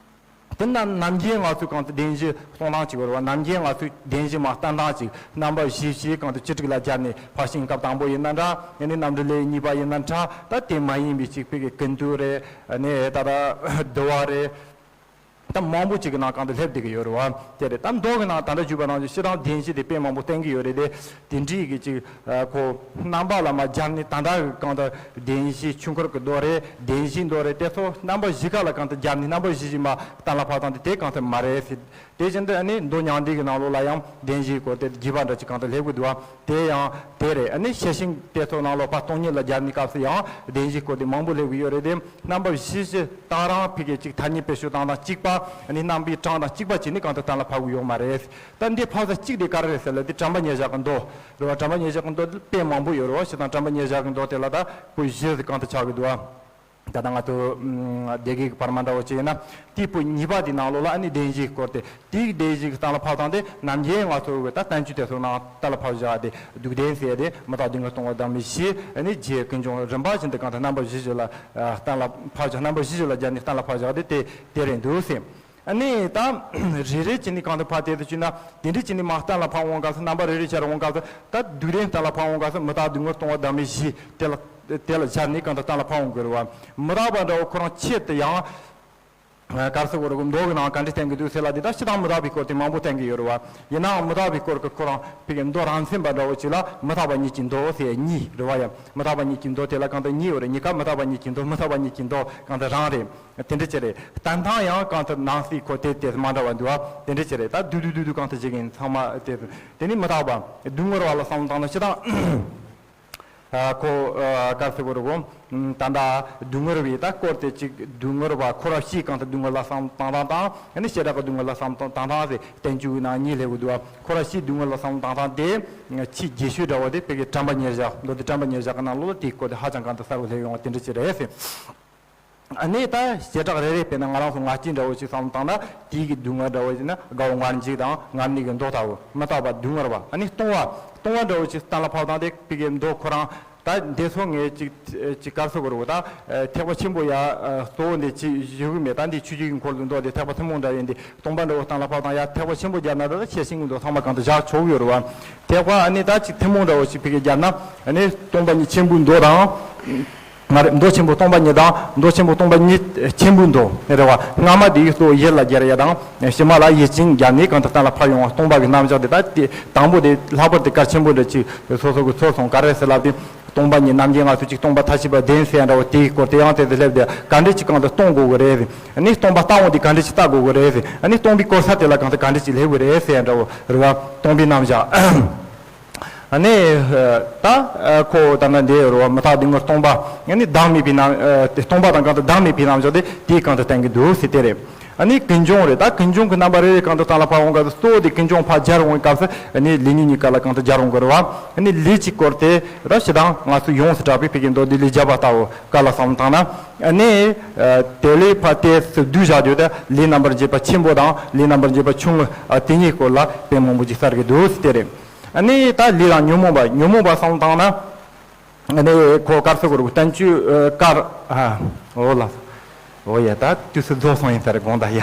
དེ་ན་ནམ་རྒྱུན་ང་ཚོས་གང་དུ་བདེན་བཞི་གསུང་སྟངས་ཅིག་ཡོད་རེད་བ། ནམ་རྒྱུན་ང་ཚོས་བདེན་བཞི་མ་བསྟན་སྟངས་ཅིག་རྣམ་པ་བཞི་བཞི་གང་དུ་བཅུ་དྲུག་ལ་སྦྱར་ནས། ཕར་ཕྱིན་སྐབས་དང་པོ་ཡིན་ན་འདྲ། ཡང་ན་རྣམ་འགྲེལ་ལེའུ་གཉིས་པ་ཡིན་ན་འདྲ། ད་དེ་མ་ཡིན་པའི་ཅིག་ཕ་གི་ཀུན་བཏུས་རེད། ནས་ད་ལྟ་བསྡུ་བ་རེད། ད་མང་པོ་ཅིག་གི་ནང་གང་དུ་སླེབས་བསྡད་ཀྱི་ཡོད་རེད་བ། དེ་རེད། ད་མདོ་གི་ནང་ད་ལྟ་བརྗོད་པ་ནང་བཞིན་སྤྱིར་བཏང་བདེན་བཞི་དེ་དཔེ་མང་པོ་བསྟན་གྱི་ཡོད་རེད་དེ། དེ་འདྲའི་གི་ཅིག་ཨ་ཁོ་རྣམ་པ་ལ་མ་སྦྱར་ནས། ད་ལྟ་གང་དུ་བདེན་བཞི་ཆོས་འཁོར་གྱི་མདོ་རེད། བདེན་བཞིའི་མདོ་རེད། དེ་ཚོ་རྣམ་པ་བཞི་ག་ལ་གང་དུ་སྦྱར་ནས་རྣམ་པ་བཞི་བཞི་མ་གཏན་ལ་ཕབ་སྟངས་དེ་དེ་གང་དུ་མ་རེད་ཟེར། དེ་བཞིན་དུ་ཨ་ནི་མདོ་མྱང་འདས་ཀྱི་ནང་ལོགས་ལ་ཡང་བདེན་བཞིའི་སྐོར་དེ་རྒྱས་པ་འདྲ་ཅིག་གང་དུ་སླེབས་ཀྱི་འདུག་བ། དེ་ཡང་དེ་རེད། ཨ་ནི་ཤེར་ཕྱིན་དེ་ཚོ་ནང་ལོགས་ཕར་སྟོང་ཉིད་ལ་སྦྱར་ནས་སྐབས་སུ་ཡང་བདེན་བཞིའི་སྐོར་དེ་མང་པོ་སླེབས་ཀྱི་ཡོད་རེད་དེ། རྣམ་པ་བཞི་བཞི་གཏང་རང་ཕ་གི་ཅིག་ཐ་སྙད་བེད་སྤྱོད་བཏང་སྟངས་གཅིག་པ། ཨ་ནི་རྣམ་པའི་གྲངས་དང་གཅིག་པ་བྱས་ནས་གང་དུ་གཏན་ལ་ཕབ་ཀྱི་ཡོད་མ་རེད། ད་འདི་ཕབ་ས་གཅིག་དེ་ག་རེ་རེད་ཟེར་ལབ་དུས། དྲན་པ་ཉེར་བཞག་གི་མདོ་རེད་བ། དྲན་པ་ཉེར་བཞག་གི་མདོ་དེ་དཔེ་མང་པོ་ཡོད་རེད་བ། བྱས་ཙང་དྲན་པ་ཉེར་བཞག་གི་མདོ་དེ་ལ་ད་པོད་བཞི་ཟེར་གང་དུ་ཆགས་ཀྱི་འདུག་བ། ད་ལྟ་ང་ཚོ་ཨམ་སྡེ་དགེ་གི་བར་མ་འདྲ་བོ་ཅིག་ཡིན་ན། དེའི་པོད་གཉིས་པ་དེའི་ནང་ལོགས་ལ་ཨ་ནི་བདེན་བཞིའི་སྐོར་དེ། དེའི་བདེན་བཞིའི་གཏན་ལ་ཕབ་སྟངས་དེ་ནམ་རྒྱུན་ང་ཚོ་གི་ད་བསྟན་བཅོས་དེ་ཚོ་ནང་གཏན་ལ་ཕབ་བཞག་སྟེ། སྡུག་བདེན་ཟེར་ཏེ། མི་རྟག་སྡུག་བསྔལ་སྟོང་པ་བདག་མེད་བཞི། ཨ་ནི་རྗེ་ཀུན་འབྱུང་རིམ་པ་བཞིན་དུ་གང་དུ་རྣམ་པ་བཞི་བཞི་ལ་ཨ་གཏན་ལ་ཕབ་བཞག་རྣམ་པ་བཞི་བཞི་ལ་སྦྱར་ནས་གཏན་ལ་ཕབ་བཞག་སྟེ་དེ་དེ་རེད་འདུག་ཟེར། ཨ་ནི་ད་རེ་རེ་བྱས་ནས་གང་དུ་ཕབ་དེ་དུ་བྱས་ན། དེ་འདྲ་བྱས་ནས་མར་གཏན་ལ་ཕབ་འོང་སྐབས་སུ། རྣམ་པ་རེ་རེ་སྦྱར་འོང་སྐབས་སུ། ད་སྡུག་བདེན་གཏན་ལ་ཕབ་འོང་སྐབས་སུ། མི་རྟག་སྡུག་བསྔལ་སྟོང་པ་བདག་མེད་བཞི་དེ་ལ་དེ་ལ་སྦྱར་ནས་གང་དུ་གཏན་ལ་ཕབ་འོང་དགོས་རེད་བ། མི་རྟག་པ་འདྲ་བོ་ཁོ་རང་ཆེད་དུ་ཡང་ག་རེ་ཟེར་དགོས་རེད་གོ། མདོ་གི་ནང་ག་འདྲ་བསྟན་གྱི་འདུག་ཟེར་ལབ་དུས། ད་སྤྱིར་བཏང་མི་རྟག་པའི་སྐོར་དེ་མང་པོ་བསྟན་གྱི་ཡོད་རེད་བ། ཡིན་ནའང་མི་རྟག་པའི་སྐོར་གྱི་ཁོ་རང་ཕ་གི་མདོ་རང་མཚན་པ་འདྲ་བོ་ཅིག་ལ་མི་རྟག་པ་ཉིད་ཀྱི་མདོ་ཟེར་གཉིས་རེད་བ། ཡང་མི་རྟག་པ་ཉིད་ཀྱི་མདོ་དེ་ལ་གང་དུ་གཉིས་ཡོད་རེད། གཉིས་ཀ་མི་རྟག་པ་ཉིད་ཀྱི་མདོ། མི་རྟག་པ་ཉིད་ཀྱི་མདོ་གང་དུ་རང་རེད། དེ་འདྲ་ཅིག་རེད། བསྟན་སྟངས་ཡང་གང་དུ་ནང་གསེས་ཁོ་དེ་དེ་མ་འདྲ་བ་འདུག་བ། དེ་འདྲ་ཅིག་རེད། ད་བསྡུས་བསྡུས་བསྡུས་བསྡུས་གང་དུ་བྱེད་ཀྱིན་ཚང་མ་དེ་དེ་ནི་མི་རྟག་པ་སྡུག་བསྔལ་བ་ལ་བསམ་བློ་བཏང་ན། སྤྱིར་བཏང་ཨ་ཁོ་ཨ་ག་རེ་ཟེར་དགོས་རེད་གོ། ད་ལྟ་སྡུག་བསྔལ་བའི་ད་སྐོར་དེ་ཅིག་སྡུག་བསྔལ་བ་ཁོ་ར་ཕྱིའི་གང་དུ་སྡུག་བསྔལ་ལ་བསམ་བློ་བཏང་སྟངས་དང་། ཨ་ནི་བྱེ་བྲག་གི་སྡུག་བསྔལ་ལ་བསམ་བློ་བཏང་སྟངས་ཟེར་བསྟན་བཅོས་ཀྱི་ནང་གཉིས་སླེབས་ཀྱི་འདུག་བ། ཁོ་ར་ཕྱིའི་སྡུག་བསྔལ་ལ་བསམ་བློ་བཏང་སྟངས་དེ་ཆེས་རྒྱས་ཤོས་འདྲ་བོ་དེ་ཕ་གི་དྲན་པ་ཉེར་བཞག་མདོ་དེ། དྲན་པ་ཉེར་བཞག་གི་ནང་ལོགས་ལ་དེའི་སྐོར་དེ་ཧ་ཅང་གང་དུ་གསལ་པོ་སླེབས་ཡོང་བ་དེ་འདྲ་ཅིག་རེད་ཟེར། ཨ་ནི་ད་བྱེ་བྲག་རེ་རེ་དཔེར་ན་ང་རང་ཚོ་ང་རྒྱལ་འདྲ་བོ་ཞིག་བསམ་བློ་བཏང་ན། དེའི་གི་སྡུག་བསྔལ་འདྲ་བོ་ཞིག་ན་དགའ་བ་ངར་འཇིགས་དང་ངར་གནས་ཀྱི་མདོ་ལྟ་བུ། མི་རྟག་པ་སྡུག་བསྔལ་བ། ཨ་ནི་སྟོང་པ། སྟོང་པ་འདྲ་བོ་ཞིག་གཏན་ལ་ཕབ་སྟངས་དེ་ཕ་གི་མདོ་ཁོ་རང་། ད་འདི་ཚོ་ངས་ཅིག་ཅིག་ག་རེ་ཟེར་དགོས་རེད་གོ། ད་ཐེག་པ་ཆེན་པོ་ཡ་གཙོ་བོ་འདི་ཅིག་ཞུ་གི་མེད། ད་འདི་ཆོས་བརྒྱུད་ཀྱི་འཁོར་ལོའི་མདོ་དེ་ཐེག་པ་ཐུན་མོང་འདྲ་བོ་ཡིན་དུས། སྟོང་པ་འདྲ་བོ་གཏན་ལ་ཕབ་སྟངས་ཡ་ཐེག་པ་ཆེན་པོ་སྦྱར་ན་འདྲ། ད་ཤེར་ཕྱིན་གྱི་མདོ་ཚང་མ་གང་དུ་བཞག་ཆོག་གི་ཡོད་རེད་བ། ཐེག་པ་ཨ་ནི་ད་ཅིག་ཐུན་མོང་འདྲ་བོ་ཞིག་ཕ་གི་སྦྱར་ན། ཨ་ནི་སྟོང་པ་ཉིད་ཆེན་པོའི་མདོ་དང་། མ་རེད། མདོ་ཆེན་པོ་སྟོང་པ་ཉིད་དང་། མདོ་ཆེན་པོ་སྟོང་པ་ཉིད་ཆེན་པོའི་མདོ་རེད་བ། སྔ་མ་དེའི་གཙོ་བོ་ཡིད་ལ་སྦྱར་ཡ་དང་། ཕྱི་མ་ལ་ཡིད་ཅན་སྦྱར་ནས་གང་དུ་གཏན་ལ་ཕབ་ཡོང་བ། སྟོང་པ་གི་རྣམ་གཞག་དེ་ད་དེ་དང་པོ་དེ་ལྷག་པར་དུ་གལ་ཆེན་པོ་འདྲ་ཅིག་སོ་སོ་གི་ཚོར་སོང་། ག་རེ་ཟེར་ལབ་དུས། སྟོང་པ་ཉིད་རྣམ་འབྱེད་ང་ཚོས་ཅིག་སྟོང་པ་མཐའ་དཔྱོད་པ་བདེན་ཟེར་ཡ་འདྲ་བོ་དེའི་སྐོར་དེ་ཡང་དེ་དུ་སླེབས་ཏེ། ག་འདྲ་ཅིག་གང་དུ་སྟོང་དགོས་ཀྱི་རེད་ཟེར། ཨ་ནི་སྟོང་པ་ལྟ་བ་འདི་ག་འདྲ་ཅིག་ལྟ་དགོས་ཀྱི་རེད་ཟེར། ཨ་ནི་སྟོང་པའི་གོ་ས་དེ་ལ་གང་དུ་ག་འདྲ་ཅིག་སླེབས་ཀྱི་རེད་ཟེར་ཡ་འདྲ་བོ་རེད་བ། སྟོང་པའི་རྣམ་གཞག་ཨ་ནི་ད་ཁོ་ད་ནི་འདི་རུ་མི་རྟག་སྡུག་བསྔལ་སྟོང་པ། ཨ་ནི་བདག་མེད་པའི་རྣམ། སྟོང་པ་དང་གང་དུ་བདག་མེད་པའི་རྣམ་གཞག་དེ་དེའི་གང་དུ་བསྟན་གྱི་འདུག་ཟེར་དེ་རེད། ཨ་ནི་ཀུན་འབྱུང་རེད། ད་ཀུན་འབྱུང་གི་རྣམ་པ་རེ་རེ་གང་དུ་གཏན་ལ་ཕབ་འོང་སྐབས་སུ། གཙོ་བོ་དེ་ཀུན་འབྱུང་ཕར་སྦྱར་འོང་སྐབས་སུ། ཨ་ནི་ལུས་ཉིད་གཉིས་ཀ་ལ་གང་དུ་སྦྱར་འོང་གི་རེད་བ། ཨ་ནི་ལུས་ཀྱི་སྐོར་དེ་ད་སྤྱིར་བཏང་ང་ཚོས་ཡོངས་སུ་གྲགས་པའི་ཕ་གི་མདོ་སྡེ་ལུས་རྒྱས་པ་ལྟ་བུ་ག་ལ་བསམ་བློ་བཏང་ན། ཨ་ནི་དེ་ལས་ཕར་ཏོག་ཙམ་བསྡུས་བཞག་རྒྱུ་དེ་ལུས་རྣམ་པར་འབྱེད་པ་ཆེན་པོ་དང་ལུས་རྣམ་པར་འབྱེད་པ་ཆུང་ངུ། ཨ་དེ་གཉིས་སྐོར་ལ་དཔེ་མང་པོ་ཅིག་གསལ་གྱི་འདུག་ཟེར་དེ་རེད། ཨ་ནི་ད་ལུས་དང་ཉོན་མོངས་པ། ཉོན་མོངས་པ་བསམ་བློ་བཏང་ན། ཨ་ནི་ཁོ་གར་སོ་གོར་བསྟན་བཅོས་ཨ་གར་ཨ་འོ་ལ་འོ་ཡ། ད་དུས་སུ་རྫོགས་སོང་ཡིན་ཟེར་དགོངས་དག་ཡ།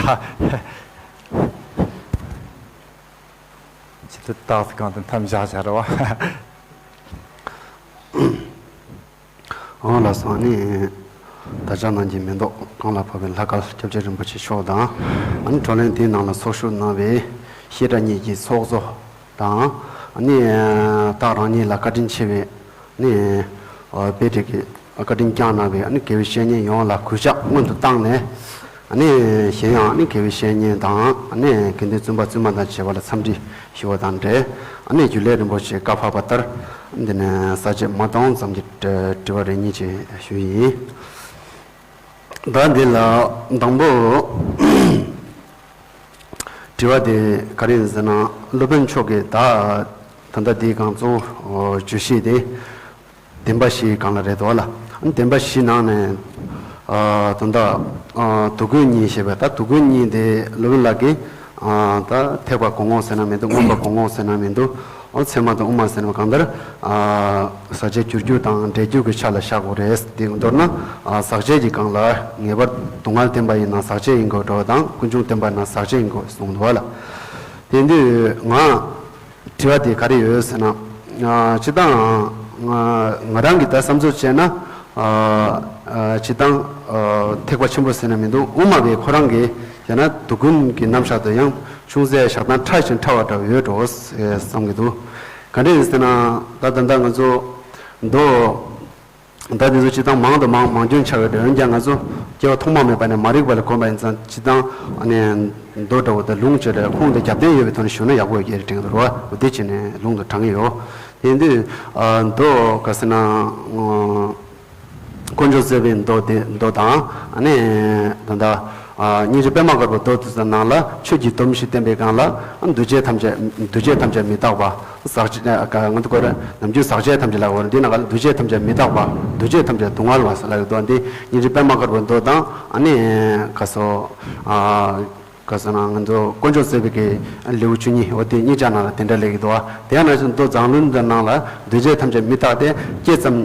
ཆེད་དུ་རྟགས་སུ་གང་དུ་མཐའ་བཞག་བྱ་ར་བ། འོང་ལགས་སོ། ཨ་ནི་ད་ཆ་ནང་གི་མེ་ཏོག་གང་ལ་ཕབ་པའི་ལྷ་སྐལ་སྐྱབས་རྗེ་རིན་པོ་ཆེ་མཆོག་དང་། ཨ་ནི་བགྲོ་གླེང་དེའི་ནང་ལ་ཚོགས་ཞུགས་གནང་བའི་བཤད་གྲྭ་གཉིས་ཀྱི་ཚོགས་གཙོ་དང་། ཨ་ནི་སྟག་རང་ཉིད་ལ་བཀའ་དྲིན་ཆེ་བའི་ཨ་ནི་དཔེ་ཁྲིད་ཀྱི་བཀའ་དྲིན་བསྐྱངས་གནང་བའི་ཨ་ནི་དགེ་བའི་བཤེས་གཉེན་ཡོངས་ལ་གུས་ཕྱག་སྔོན་དུ་བཏང་ནས། ཨ་ནི་གཞན་ཡང་ཨ་ནི་དགེ་བའི་བཤེས་གཉེན་དང་ཨ་ནི་དགེ་འདུན་བཙུན་པ་བཙུན་མ་དང་བཅས་པ་ལ་འཚམས་འདྲི་ཞུ་བ་དང་འབྲེལ། ཨ་ནི་རྒྱུན་ལས་རིན་པོ་ཆེ་བཀའ་ཕབ་པ་ལྟར་འདི་ནས་ས་བཅད་མ་སྟོང་ཙམ་གྱི་དྲི་བ་རེ་གཉིས་ཅིག་ཞུ་ཡིན། ད་འདི་ལ་དང་པོ་དྲི་བ་དེ་ག་རེ་ཡིན་ཟེར་ན། སློབ་དཔོན་མཆོག་གིས་ད་ད་ལྟ་འདིའི་སྒང་གཙོ་བོ་བརྗོད་གཞི་དེ་བདེན་པ་བཞིའི་སྒང་ལ་རེད་དོ་ལ། བདེན་པ་བཞི་ནང་ནས་ད་ལྟ་དུ་ཀུན་གཉིས་ཞེས་པ། ད་དུ་ཀུན་གཉིས་དེ་སློབ་དཔོན་ལགས་ཀྱིས་ད་ཐེག་པ་གོང་འོག་ཟེར་ན་མི་འདུག། མངོན་པ་གོང་འོག་ཟེར་ན་མི་འདུག། ཨོ་ཚད་མ་དང་དབུ་མ་ཟེར་ན་གང་ལྟར། ཟག་བཅས་འགྱུར་རྒྱུ་དང་འབྲས་རྒྱུ་གི་ཆ་ལ་བཞག་དགོས་རེད། དེ་མདོར་ན་ཟག་བཅས་ཀྱི་སྒང་ལ་ངེས་པར་སྡུག་བསྔལ་བསྟན་པ་ཡིན་ན་ཟག་བཅས་ཡིན་དགོས་འགྲོ་བ་དང་། ཀུན་འབྱུང་བསྟན་པ་ན་ཟག་བཅས་ཡིན་དགོས་གསུངས་འདུག་བ་ལ། དེ་དུས་ང་དྲི་བ་དེ་ག་རེ་ཡོད་ཟེར་ན། སྤྱིར་བཏང་ང་རང་གི་ད་བསམ་ཚུལ་བྱས་ན། སྤྱིར་བཏང་ཐེག་པ་ཆེན་པོ་ཟེར་ན་མི་འདུག། དབུ་མ་པའི་ཁོ་རང་གི་ཡང་ན་དུ་ཀུན་གྱི་རྣམ་གཞག་དུ་ཡང་ཅུང་ཟད་བཞག་སྟངས་ཕྲ་ཞིང་ཕྲ་བ་འདྲ་བོ་ཡོད་འགྲོ་བསམ་གྱི་འདུག། ག་འདྲ་ཡིན་ཟེར་ན། ད་ད་ལྟ་ང་ཚོ་མདོ་ད་འདི་ཚོ་སྤྱིར་བཏང་མང་དུ་མང་མང་རྒྱུན་ཆགས་ཡོད་འདྲ། འོན་ཀྱང་ང་ཚོ་སྐྱེ་བ་ཐོག་མ་མེད་པ་ནས་མ་རིག་པ་ལ་གོམས་པ་ཡིན་ཙང་། སྤྱིར་བཏང་ཨ་ནི་མདོ་འདྲ་བོ་དང་ལུང་བཅས་རེད། ཁུངས་དང་རྒྱབ་རྟེན་ཡོད་པའི་ཐོག་ནས་ཞུ་ན་ཡག་པོ་ཡོད་ཀྱི་རེད་དྲན་གྱི་འདུག་རོ། འོ་དེ་བྱས་ནས་ལུང་དུ་དྲངས་ཡོད། དེ་དུས་མདོ་ག་ཟེར་ན། དཀོན་མཆོག་བརྩེགས་པའི་མདོ་དེ་མདོ་དང་། ཨ་ནི་ད་ལྟ་སྙིང་རྗེ་པད་མ་དཀར་པོའི་མདོ་དེ་ཚོ་ནང་ལ་ཆོས་ཀྱི་སྡོམ་བཞི་བསྟན་པའི་སྒང་ལ། འདུ་བྱེད་ཐམས་ཅད་འདུ་བྱེད་ཐམས་ཅད་མི་རྟག་པ། ཟག་བཅས་ང་ཚོ་གོ་རེ་ནམ་རྒྱུན་ཟག་བཅས་ཐམས་ཅད་ལ་གོ་རེ། འདི་ནང་ལ་འདུ་བྱེད་ཐམས་ཅད་མི་རྟག་པ། འདུ་བྱེད་ཐམས་ཅད་སྡུག་བསྔལ་བ་ཟེར་ལབ་ཡོད་དོ། འདི་སྙིང་རྗེ་པད་མ་དཀར་པོའི་མདོ་དང་། ཨ་ནི་ག་སོ་ག་ཟེར་ན། ང་ཚོ་དཀོན་མཆོག་བརྩེགས་པའི་གི་ལེའུ་བཅུ་གཉིས། འོ་དེ་གཉིས་ཆ་ནང་ལ་དེ་འདྲ་ལབ་ཀྱི་འདུག་བ། དེ་ཡང་ན་མདོ་མཛངས་བླུན་དེ་ནང་ལ་འདུ་བྱེད་ཐམས་ཅད་མི་རྟག་སྟེ། སྐྱེ་ཙམ་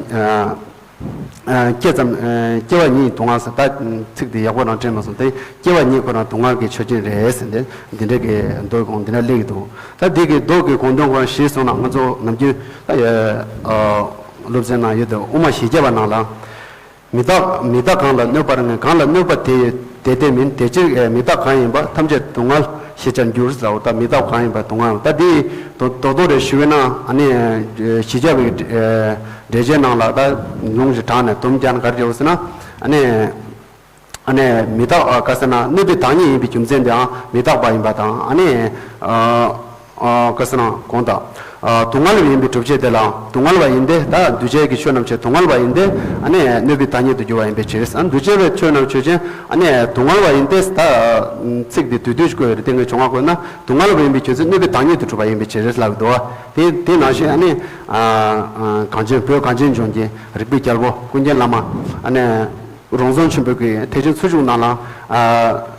སྐྱེ་ཙམ་སྐྱེ་བ་ཉིད་སྡུག་བསྔལ་ཟེར། ད་ཚིག་དེ་ཡག་པོ་རང་དྲན་མ་སོང་སྟེ། སྐྱེ་བ་ཉིད་ཁོ་རང་སྡུག་བསྔལ་གྱི་ཆ་རྐྱེན་རེད་ཟེར་ཏེ་འདི་འདྲ་གི་མདོ་གོང་འདི་འདྲ་ལབ་ཀྱི་འདུག། ད་འདི་གི་མདོ་གི་གོ་དོན་ཁོ་རང་ཞིག་སོང་ན། ང་ཚོ་ནམ་རྒྱུན་ད་ཡ་སློབ་ཚན་ནང་ཡོད་དེ། དབུ་མ་བཞི་བརྒྱ་པ་ནང་ལ། མི་རྟག་མི་རྟག་གང་ལ་གནོད་པར་ངེས། གང་ལ་གནོད་པ་དེ་དེ་སྟེ་མིན། དེ་ཕྱིར་མི་རྟག་གང་ཡིན་པ། ཐམས་ཅད་སྡུག་བསྔལ་ཞེས་བྱར་འགྱུར་ཟེར་བ། ད་མི་རྟག་གང་ཡིན་པ་སྡུག་བསྔལ། ད་འདི་རྡོག་རྡོག་རེ་ཞུ་བས་ན། ཨ་ནི་བཞི་བརྒྱ་པའི་འགྲེལ་བྱེད་ནང་ལ་ད་ལུང་ཞིག་དྲངས་ནས་དུམ་བརྒྱབ་ན་ག་རེ་བྱེད་ཟེར་ན། ཨ་ནི་ཨ་ནི་མི་རྟག་ག་ཟེར་ན། གནོད་པའི་བདག་ཉིད་ཡིན་པའི་རྒྱུ་མཚན་དེའང་མི་རྟག་པ་ཡིན་པ་དང་། ཨ་ནི། ཨ་ག་ཟེར་ན་གོང་དང་། ཨ་སྡུག་བསྔལ་བ་ཡིན་པའི་སྒྲུབ་བྱེད་དེ་ལའང་སྡུག་བསྔལ་བ་ཡིན་ཏེ། ད་འདུ་བྱེད་ཀྱི་ཆོས་རྣམས་ཆོས་སྡུག་བསྔལ་བ་ཡིན་ཏེ། ཨ་ནི་གནོད་པའི་བདག་ཉིད་དུ་འགྱུར་བ་ཡིན་པའི་ཕྱིར། ཨ་འདུ་བྱེད་པའི་ཆོས་རྣམས་ཆོས་ཅན། ཨ་ནི་སྡུག་བསྔལ་བ་ཡིན་ཏེ། ད་ཚིག་འདི་བསྡུས་བསྡུས་ཤིག་བཀོད་ཡོད་རེད། དེ་ངས་བྱུང་བ་བཀོད་ན། སྡུག་བསྔལ་བ་ཡིན་པའི་རྒྱུ་མཚན་གནོད་པའི་བདག་ཉིད་དུ་གྲུབ་པ་ཡིན་པའི་ཕྱིར་ལབ་འདུག་བ། དེ་དེ་ནང་བཞིན་ཨ་ནི། ཨ་གངས་ཅན་བོད་གངས་ཅན་ལྗོངས་ཀྱི་རིག་པའི་རྒྱལ་པོ་ཀུན་མཁྱེན་བླ་མ། ཨ་ནི། རོང་ཟོམ་ཆེན་པོའི་གི་ཐེག་ཆེན་ཚུལ་འཇུག་ནང་ལ། ཨ་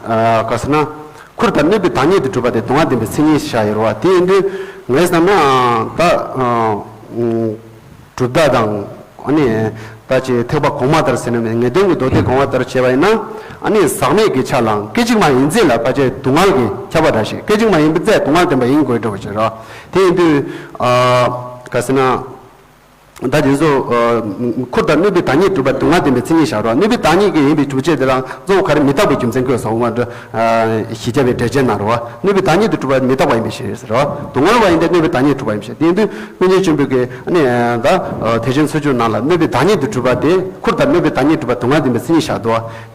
ཨ་ག་ཟེར་ན། ཁུར་དང་གནོད་པའི་བདག་ཉིད་དུ་གྲུབ་པ་དེ་སྡུག་བསྔལ་བདེན་པའི་མཚན་ཉིད་བཞག་ཡོད་རེད་བ། དེ་ཡིན་དུས་ངས་བསམ་ན་ད་ཨ་གྲུབ་མཐའ་དང་། ཨ་ནི་ད་ཅི་ཐེག་པ་གོང་མ་ལྟར་ཟེར་ན་མེད། ངེས་དོན་གྱི་མདོ་སྡེ་གོང་མ་ལྟར་བྱས་པ་ཡིན་ན། ཨ་ནི་ཟག་མེད་ཀྱི་ཆ་ལའང་སྐད་ཅིག་མ་ཡིན་ཚད་ལ་ཕལ་ཆེར་སྡུག་བསྔལ་གྱི་ཁྱབ་པ་འདྲ་ཞིག། སྐད་ཅིག་མ་ཡིན་པ་ཚད་སྡུག་བསྔལ་བདེན་པ་ཡིན་དགོས་འདྲ་བ་ཞིག་རེད་བ། དེ་ཡིན་དུས་ཨ་ག་ཟེར་ན། ད་དེ་ཚོ་ཨ་ཁུར་དང་གནོད་པའི་བདག་ཉིད་གྲུབ་པ་སྡུག་བསྔལ་བདེན་པའི་མཚན་ཉིད་བཞག་རོགས། གནོད་པའི་བདག་ཉིད་ཀྱི་ཡིན་པའི་སྒྲུབ་བྱེད་དེ་རང་གཙོ་བོ་ག་རེ། མི་རྟག་པའི་རྒྱུ་མཚན་བཀོད་སོང་བ་འདྲ། ཨ་བཞི་བརྒྱ་པའི་འགྲེལ་བྱེད་ནང་རོ། གནོད་པའི་བདག་ཉིད་དུ་གྲུབ་པ་མི་རྟག་པ་ཡིན་པའི་ཕྱིར་རོ། སྡུག་བསྔལ་བ་ཡིན་ཏེ། གནོད་པའི་བདག་ཉིད་གྲུབ་པ་ཡིན་པའི་ཕྱིར། དེ་ཡིན་དུས་ཀུན་མཁྱེན་ཆེན་པོས་ཀྱིས་ཨ་ནི་ད་ཨ་ཐེག་ཆེན་ཚུལ་འཇུག་ནང་ལ་གནོད་པའི་བདག་ཉིད་དུ་གྲུབ་པ་དེ། ཁུར་དང་གནོད་པའི་བདག་ཉིད་གྲུབ་པ་སྡུག་བསྔལ་བདེན་པའི་མཚན་ཉིད་བཞག་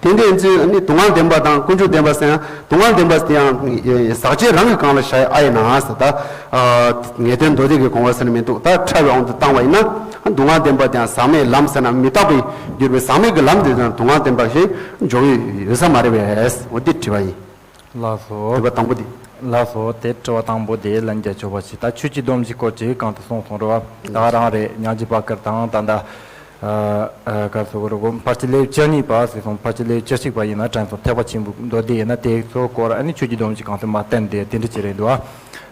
འདུག། དེ་འདྲའི་ཚུལ་ཨ་ནི་སྡུག་བསྔལ་བདེན་པ་དང་ཀུན་འབྱུང་བདེན་པ་ཟེར་ཡང་། སྡུག་བསྔལ་བདེན་པ་དེ་ཡང་ཟག་བཅས་རང་གི་སྒང་ལ་བཞག་ཨ་ཡིན་ན་ཟེར། ད་ངེས་དོན་མདོ་སྡེ་གི་དགོངས་པ་ཟེར་ན་མི་འདུག། ད་ཕྲ་བའི་དབང་དུ་བཏང་བ་ཡིན་ན། སྡུག་བསྔལ་བདེན་པ་དེ་ཡང་ཟག་མེད་ལམ་ཟེར་ན། མི་རྟག་པའི་གྱུར་པའི་ཟག་མེད་ཀྱི་ལམ་དེ་དང་སྡུག་བསྔལ་བདེན་པ་ཞིག་འཇོག་ཡུལ་ཡོད་ས་མ་རེད་པས། འོ་དེ་དྲི་བ་ཡིན། ལགས་སོ། དྲི་བ་དང་པོ་དེ། ལགས་སོ། དེ་དྲི་བ་དང་པོ་དེ་ལན་རྒྱག་ཆོག་པ་ཞིག། ད་ཆོས་ཀྱི་སྡོམ་གྱི་སྐོར་ཅིག་གང་དུ་གསུངས་སོང་རེད་བ། ད་རང་རེད། ཉང་གཅིག་པ་ཀར་དང་ད་ལྟ། ཨ་ཨ་ག་རེ་ཟེར་དགོས་རེད་གོ། ཕལ་ཆེར་ལེའུ་བཅུ་གཉིས་པ་ཟེར་སོང་། ཕལ་ཆེར་ལེའུ་བཅུ་གཅིག་པ་ཡིན་ན་དྲན་སོང་། ཐེག་པ་ཆེན་པོའི་མདོ་སྡེ་ཡིན་ན་དེ་ཚོ་སྐོར་ཨ་ནི་ཆོས་ཀྱི་སྡོམ་གྱི་གང་ཟེར་མ་བསྟན་ཏེ་དེ་འདྲ་ཅིག་རེད་འདུག་ཨ།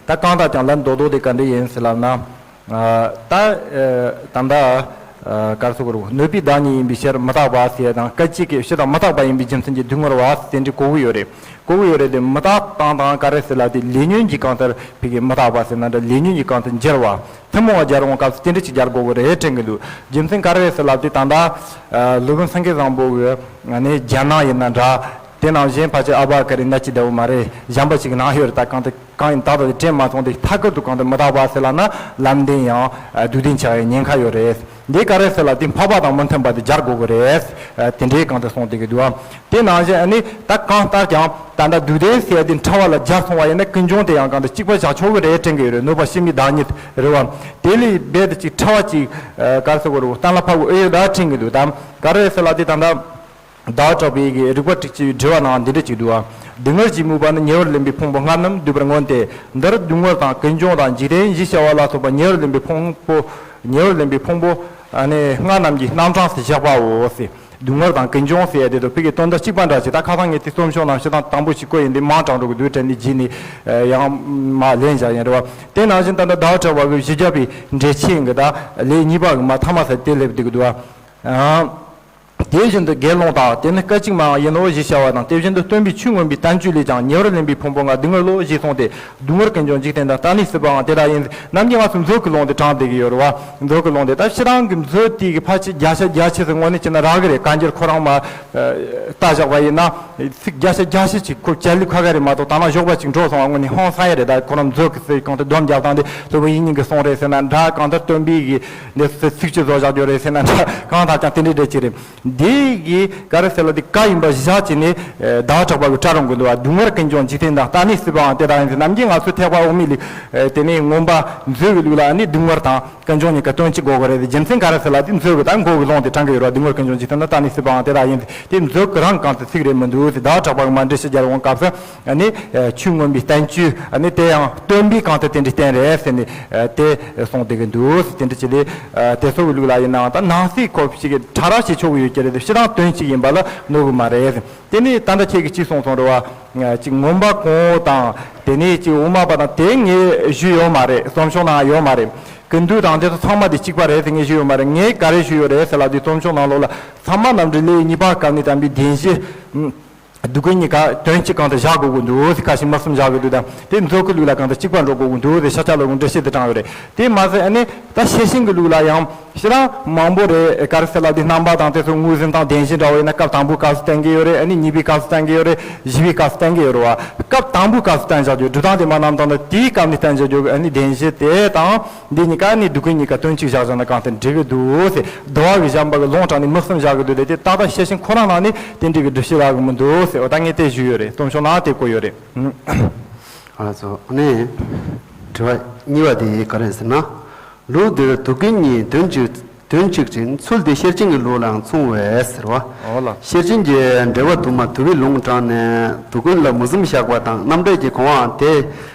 ད་གང་ལྟར་ཀྱང་ལན་རྡོག་རྡོག་དེ་ག་འདྲ་ཡིན་ཟེར་ལབ་ན། ཨ་ད་ཨ་ད་ལྟ་ ཨ་ག་རེ་ཟེར་དགོས་རེད། གནོད་པའི་བདག་ཉིད་ཡིན་པའི་ཕྱིར་མི་རྟག་པ་ཟེར་དང་། སྐད་ཅིག་གིས་སྤྱི་དང་མི་རྟག་པ་ཡིན་པའི་རྒྱུ་མཚན་གྱིས་སྡུག་བསྔལ་བ་ཟེར་དེ་འདྲའི་གོ་གི་ཡོད་རེད། གོ་གི་ཡོད་རེད་དེ། མི་རྟག་དང་དང་ག་རེ་ཟེར་ལབ་དེ་ལས་ཉོན་གྱི་གང་ལྟར་ཕ་གི་མི་རྟག་པ་ཟེར་ན་འདྲ། ལས་ཉོན་གྱི་གང་ལྟར་འགྱུར་བ། ཐུན་མོང་བ་སྦྱར་འོང་སྐབས་སུ་དེ་འདྲ་ཅིག་སྦྱར་དགོས་ཀྱི་རེད་དྲན་གྱི་འདུག་རྒྱུ་མཚན་ག་རེ་རེད་ཟེར་ལབ་དེ། ད་ལྟ་ཨ་སློབ་དཔོན་སེང་གེ་བཟང་པོ་གི་ནས་རྒྱ་ནག་ཡིན་ན་འདྲ། དེ་ནང་བཞིན་ཕལ་ཆེར་ཨ་བ་ཀ་རི་ན་ཅི་ད་བོ་མ་རེད། གཞན་པ་ཅིག་ནང་ཡོད་རེད། ད་གང་དེ་གང་ཡིན་ད་ལྟ་དེ་དྲན་མ་སོང་སྟེ། མཐའ་ཁུལ་དུ་གང་དུ་མི་རྟག་པ་ཟེར་ལབ་ན་ལམ་བདེན་ཡང་སྡུག་བདེན་ཆགས་ཡའི་ཉེན་ཁ་ཡོད་རེད། འདི་ག་རེ་ཟེར་ལབ་དེ་འཕགས་པ་དང་མི་མཐུན་པ་དེ་སྦྱར་དགོས་ཀྱི་རེད། ཨ་དེ་འདྲའི་གང་དུ་གསུངས་བསྡད་ཀྱི་འདུག་ཨ། དེ་ནང་བཞིན་ཨ་ནི་ད་གང་ལྟར་ཀྱང་ད་ལྟ་སྡུག་བདེན་ཟེར་དེ་ཕྲ་བ་ལ་སྦྱར་སོང་བ་ཡིན་ན་ཀུན་འབྱུང་དེ་ཡང་གང་དུ་གཅིག་པ་བཞག་ཆོག་གི་རེད་དྲན་གྱི་ཡོད་རེད། གནོད་པ་ཕྱི་མའི་བདག་ཉིད་རེད་བ། དེ་ལས་རྦད་དེ་ཅིག་ཕྲ་བ་ཅིག་ཨ་ག་རེ་ཟེར་དགོས་རེད། གཏན་ལ་ཕབ་དགོས་ཨེ་ཡོད་ད་དྲན་གྱི་འདུག་ད་ག་རེ་ཟེར་ལབ་དེ་ད་ལྟ། ཟླ་བ་གྲགས་པའི་གི་རིགས་པ་དྲུག་ཅུའི་དྲི་བ་ནང་འདི་འདྲ་ཅིག་འདུག་ཨ། སྡུག་བསྔལ་གྱི་དམིགས་པ་ནི་ཉེ་བར་ལེན་པའི་ཕུང་པོ་ལྔ་རྣམས་བསྡུས་པར་མངོན་ཏེ། འདིར་སྡུག་བསྔལ་དང་ཀུན་འབྱུང་དང་འཇིག་རྟེན་བཞི་བྱ་བ་ལ་སོགས་པ་ཉེ་བར་ལེན་པའི་ཕུང་པོ། ཉེ་བར་ལེན་པའི་ཕུང་པོ་ཨ་ནི་ལྔ་རྣམས་ཀྱི་རྣམ་གྲངས་སུ་བཞག་པའོ་ཟེར། སྡུག་བསྔལ་དང་ཀུན་འབྱུང་ཟེར་ཡ་དེ་ཚོ་ཕ་གི་དོན་དག་གཅིག་པ་འདྲ་ཅིག་ད་ཁ་སང་ངས་དེ་རྩོམ་ཤོག་ནང་སྤྱིར་བཏང་དང་པོ་ཞིག་བཀོད་ཡིན། དེ་མང་དྲགས་འགྲོ་གི་འདུག་དྲན་ནས་རྗེས་ནས་ཡང་མ་ལེན་བཞག་ཡིན་རེད་བ། དེ་ནང་བཞིན་ད་ལྟ་ཟླ་བ་གྲགས་པ་གི་བཞི་བརྒྱ་པའི་འགྲེལ་ཆེན་གྱི་ད་ལེའུ་གཉིས་པ་གི་མ་ཐ་མ་ཟེར་དེ་སླེབས་བསྡད་ཀྱི་འདུག་བ། དེ་བཞིན་དུ་དགེ་སློང་དག་དེ་ནི་སྐད་ཅིག་མའང་ཡིན་ནོ་ཞེས་བྱ་བ་དང་། དེ་བཞིན་དུ་སྟོན་པས་ཆོས་མངོན་པའི་བསྟན་བཅོས་ལས་ཀྱང་ཉེ་བར་ལེན་པའི་ཕུང་པོ་ལྔ་སྡུག་བསྔལ་ལོ་ཞེས་གསུངས་ཏེ། སྡུག་བསྔལ་ཀུན་འབྱུང་འཇིག་རྟེན་དང་། རྟག་གནས་སྲིད་པའང་དེ་དག་ཡིན། ནམ་རྒྱུན་ང་ཚོ་མཛོད་ཀྱི་ལུང་དེ་དྲངས་བསྡད་ཀྱི་ཡོད་རེད་བ། མཛོད་ཀྱི་ལུང་དེ་ད་ཕྱི་རང་གི་མཛོད་དེ་གི་ཕལ་ཆེར་བརྒྱ་ཆ་བརྒྱད་ཅུ་ཙམ་དངོས་གནས་བྱས་ན་རག་གི་རེད། བཀའ་འགྱུར་ཁོ་རང་མ་ལྟ་བཞག་པ་ཡིན་ན་ཚིག་བརྒྱ་ཆ་བརྒྱད་ཅུ་ཅིག་ཁོ་བཅད་ལེ་ཁ་ཁ་རེད་མ་གཏོགས། ད་ནང་ཞོགས་པ་ཅིག་འགྲོ་སོང་བ་དངོས་གནས་ཧང་སང་ཡ་རེད། ད་ཁོ་རང་མཛོད་ཀྱི་ཚིག་གང་དུ་སྡོམ་རྒྱག་སྟངས་དེ་སློབ་དཔོན་དབྱིག་གཉེན་གྱིས་གསུངས་རེད་ཟེར་ན་འདྲ། གང་ལྟར་སྟོན་པའི་གི་འདི་ཚིག་ཚིག་ཅིག་བཟོ་བཞག་རྒྱུ་རེད་ཟེར་ན་འདྲ། གང་ལྟར་ཀྱང་དེ་འདྲའི་འདྲ་ཅིག་རེད། འདི་གི་ག་རེ་ཟེར་ལ་འདི་བཀའ་ཡིན་པ་གཞི་བཞག་བྱས་ནས་ཟླ་བ་གྲགས་པ་གི་གྲལ་རིམ་གྱི་འདུག་བ། སྡུག་བསྔལ་ཀུན་འབྱུང་འཇིག་རྟེན་དང་། རྟག་གནས་སྲིད་པའང་དེ་དག་ཡིན་ཟེར། ནམ་རྒྱུན་ང་ཚོའི་ཐེག་པ་འོག་མིན་ལུགས་དེ་ནས་མངོན་པ་མཛོད་ཀྱི་ལུགས་ལ་ནི་སྡུག་བསྔལ་དང་ཀུན་འབྱུང་གཉིས་ཀ་དོན་གཅིག་དགོས་ཀྱི་རེད། རྒྱུ་མཚན་ག་རེ་ཟེར་ལ་དེ་མཛོད་ཀྱི་ད་མགོ་གི་ལུང་དེ་དྲངས་ཀྱི་ཡོད་རེད་བ། སྡུག་བསྔལ་ཀུན་འབྱུང་འཇིག་རྟེན་དང་། རྟག་གནས་སྲིད་པའང་དེ་དག་ཡིན་ཟེར། དེ་མཛོད་ཀྱི་རང་གང་དུ་ཚིག་རེད་མི་འདུག་ཟེར། ཟླ་བ་གྲགས་པ་གི་མ་འགྲེལ་བཤད་རྒྱག་འོང་སྐབས་སུ་ནི་ཆོས་མངོན་པའི་བསྟན་བཅོས་ནི་དེ་ཡང་སྟོན་པའི་གང་དུ་དེ་འདྲའི་བསྟན་རེད་ཟེར་ནས་དེ་གསུངས་བསྡད་ཀྱི་འདུག་ཟེར། དེ་འདྲ་ཅིག་ལས་དེ་ཚོ་གི་ལུགས་ལ་ཡིན་ནའང་ད་ནང་གསེས་ཁོ་ཞིག་གི་ཕྲ་རགས་ཤིག་ཆོག་གི་ཡོད་ཀྱི་རེད་དེ། སྤྱིར་བཏང་དོན་གཅིག་ཡིན་པ་ལ་གནོད་གི་མ་རེད། དེ་ནས་ད་ལྟ་ཁྱེད་ཀྱིས་ཅི་གསུངས་སོང་རེད་བ། ཅིག་མངོན་པ་གོང་འོག་དང་དེ་ནས་ཅིག་དབུ་མ་པ་དང་དེ་ངས་ཞུས་ཡོད་མ་རེད། རྩོམ་ཤོག་ནང་ཡོད་མ་རེད། ཀུན་བཏུས་དང་དེ་ཚོ་ཚང་མ་དེ་གཅིག་པ་རེད་ཟེར་ངས་ཞུས་ཡོད་མ་རེད། ངས་ག་རེ་ཞུས་ཡོད་རེད་ཟེར་ལབ་དུས་རྩོམ་ཤོག་ནང་ལོགས་ལ་ཚད་མ་རྣམ་འགྲེལ་ལེའུ་གཉིས་པ་སྐབས་ནས་དྲངས་པའི་བདེན་བཞི། སྡུག་ཀུན་གཉིས་ཀ་དོན་གཅིག་གང་དུ་བཞག་དགོས་ཀྱི་འདུག་ཟེར། ཁ་ཞིག་མི་གསུམ་བཞག་གི་འདུག་དང་། དེ་མཛོད་ཀྱི་ལུགས་ལ་གང་དུ་གཅིག་པ་འགྲོ་དགོས་ཀྱི་འདུག་ཟེར། ཤཱཀྱ་བློ་དགོངས་འགྲེལ་བཤད་དུ་དྲངས་ཡོད་རེད། དེ་མ་ཟད་ཨ་ནི་ད་ཤེར་ཕྱིན་གྱི་ལུགས་ལ་ཡང་ཕྱིར་མང་པོ་རེད། ག་རེ་ཟེར་ལབ་དུས་རྣམ་པ་དང་དེ་ཚོ་ངོས་ཟིན་སྟངས་བདེན་བཞི་འདྲ་བོ་ཡིན་ན་སྐབས་དང་པོའི་སྐབས་སུ་བསྟན་གྱི་ཡོད་རེད། ཨ་ནི་གཉིས་པའི་སྐབས་སུ་བསྟན་གྱི་ཡོད་རེད། བཞི་པའི་སྐབས་སུ་བསྟན་གྱི་ཡོད་རེད་བ། སྐབས་དང་པོའི་སྐབས་སུ་བསྟན་བཞག་རྒྱུ་སྒྲུབ་སྟངས་དེ་མ་རྣམ་དང་ད་དེའི་སྐབས་ནས་བསྟན་བཞག་རྒྱུ་ཨ་ནི་བདེན་བཞི་དེ་དང་། འདི་གཉིས་ཀ་ནི་སྡུག་ཀུན་གཉིས་ཀ་དོན་གཅིག་བཞག་བཞག་ན་གང་དེ་འགྲིག་གི་འདུག་ཟེར། དུ་བ་གི་གཞན་པ་གི་ལུང་དྲངས་ནས་མི་གསུམ་བཞག་གི་འདུག་དེ་དེ་ཏག་ཏག་ཤེར་ཕྱིན་ཁོ་རང་ནང་ནས་དེ་འགྲིག་གི་སྒྲུབ་བྱེད་རག་གི་མི་འདུག་ཟེར། འོ་ད་ངས་དེ་ཞུས་ཡོད་རེད། རྩོམ་ཤོག་ནང་དེ་བཀོད་ཡོད་རེད། ཨ་ལ་ཚོ་ནི་དྲི་བ་གཉིས་པ་དེ་ག་རེ་ཟེར་ན། ལུགས་འདིར་སྡུག་ཀུན་གཉིས་དོན་གཅིག་དོན་གཅིག་ཅིང་ཚུལ་དེ་ཤེར་ཕྱིན་གྱི་ལུགས་ལའང་མཚུངས་པས་ཟེར་བ། འོ་ལ། ཤེར་ཕྱིན་གྱི་འགྲེལ་པ་དུ་མ་དུ་བའི་ལུང་དྲངས་ནས་སྡུག་ཀུན་ལ་མུ་གསུམ་བཞག་པ་དང་རྣམ་འགྲེལ་གྱི་གོང་འོག་དེ་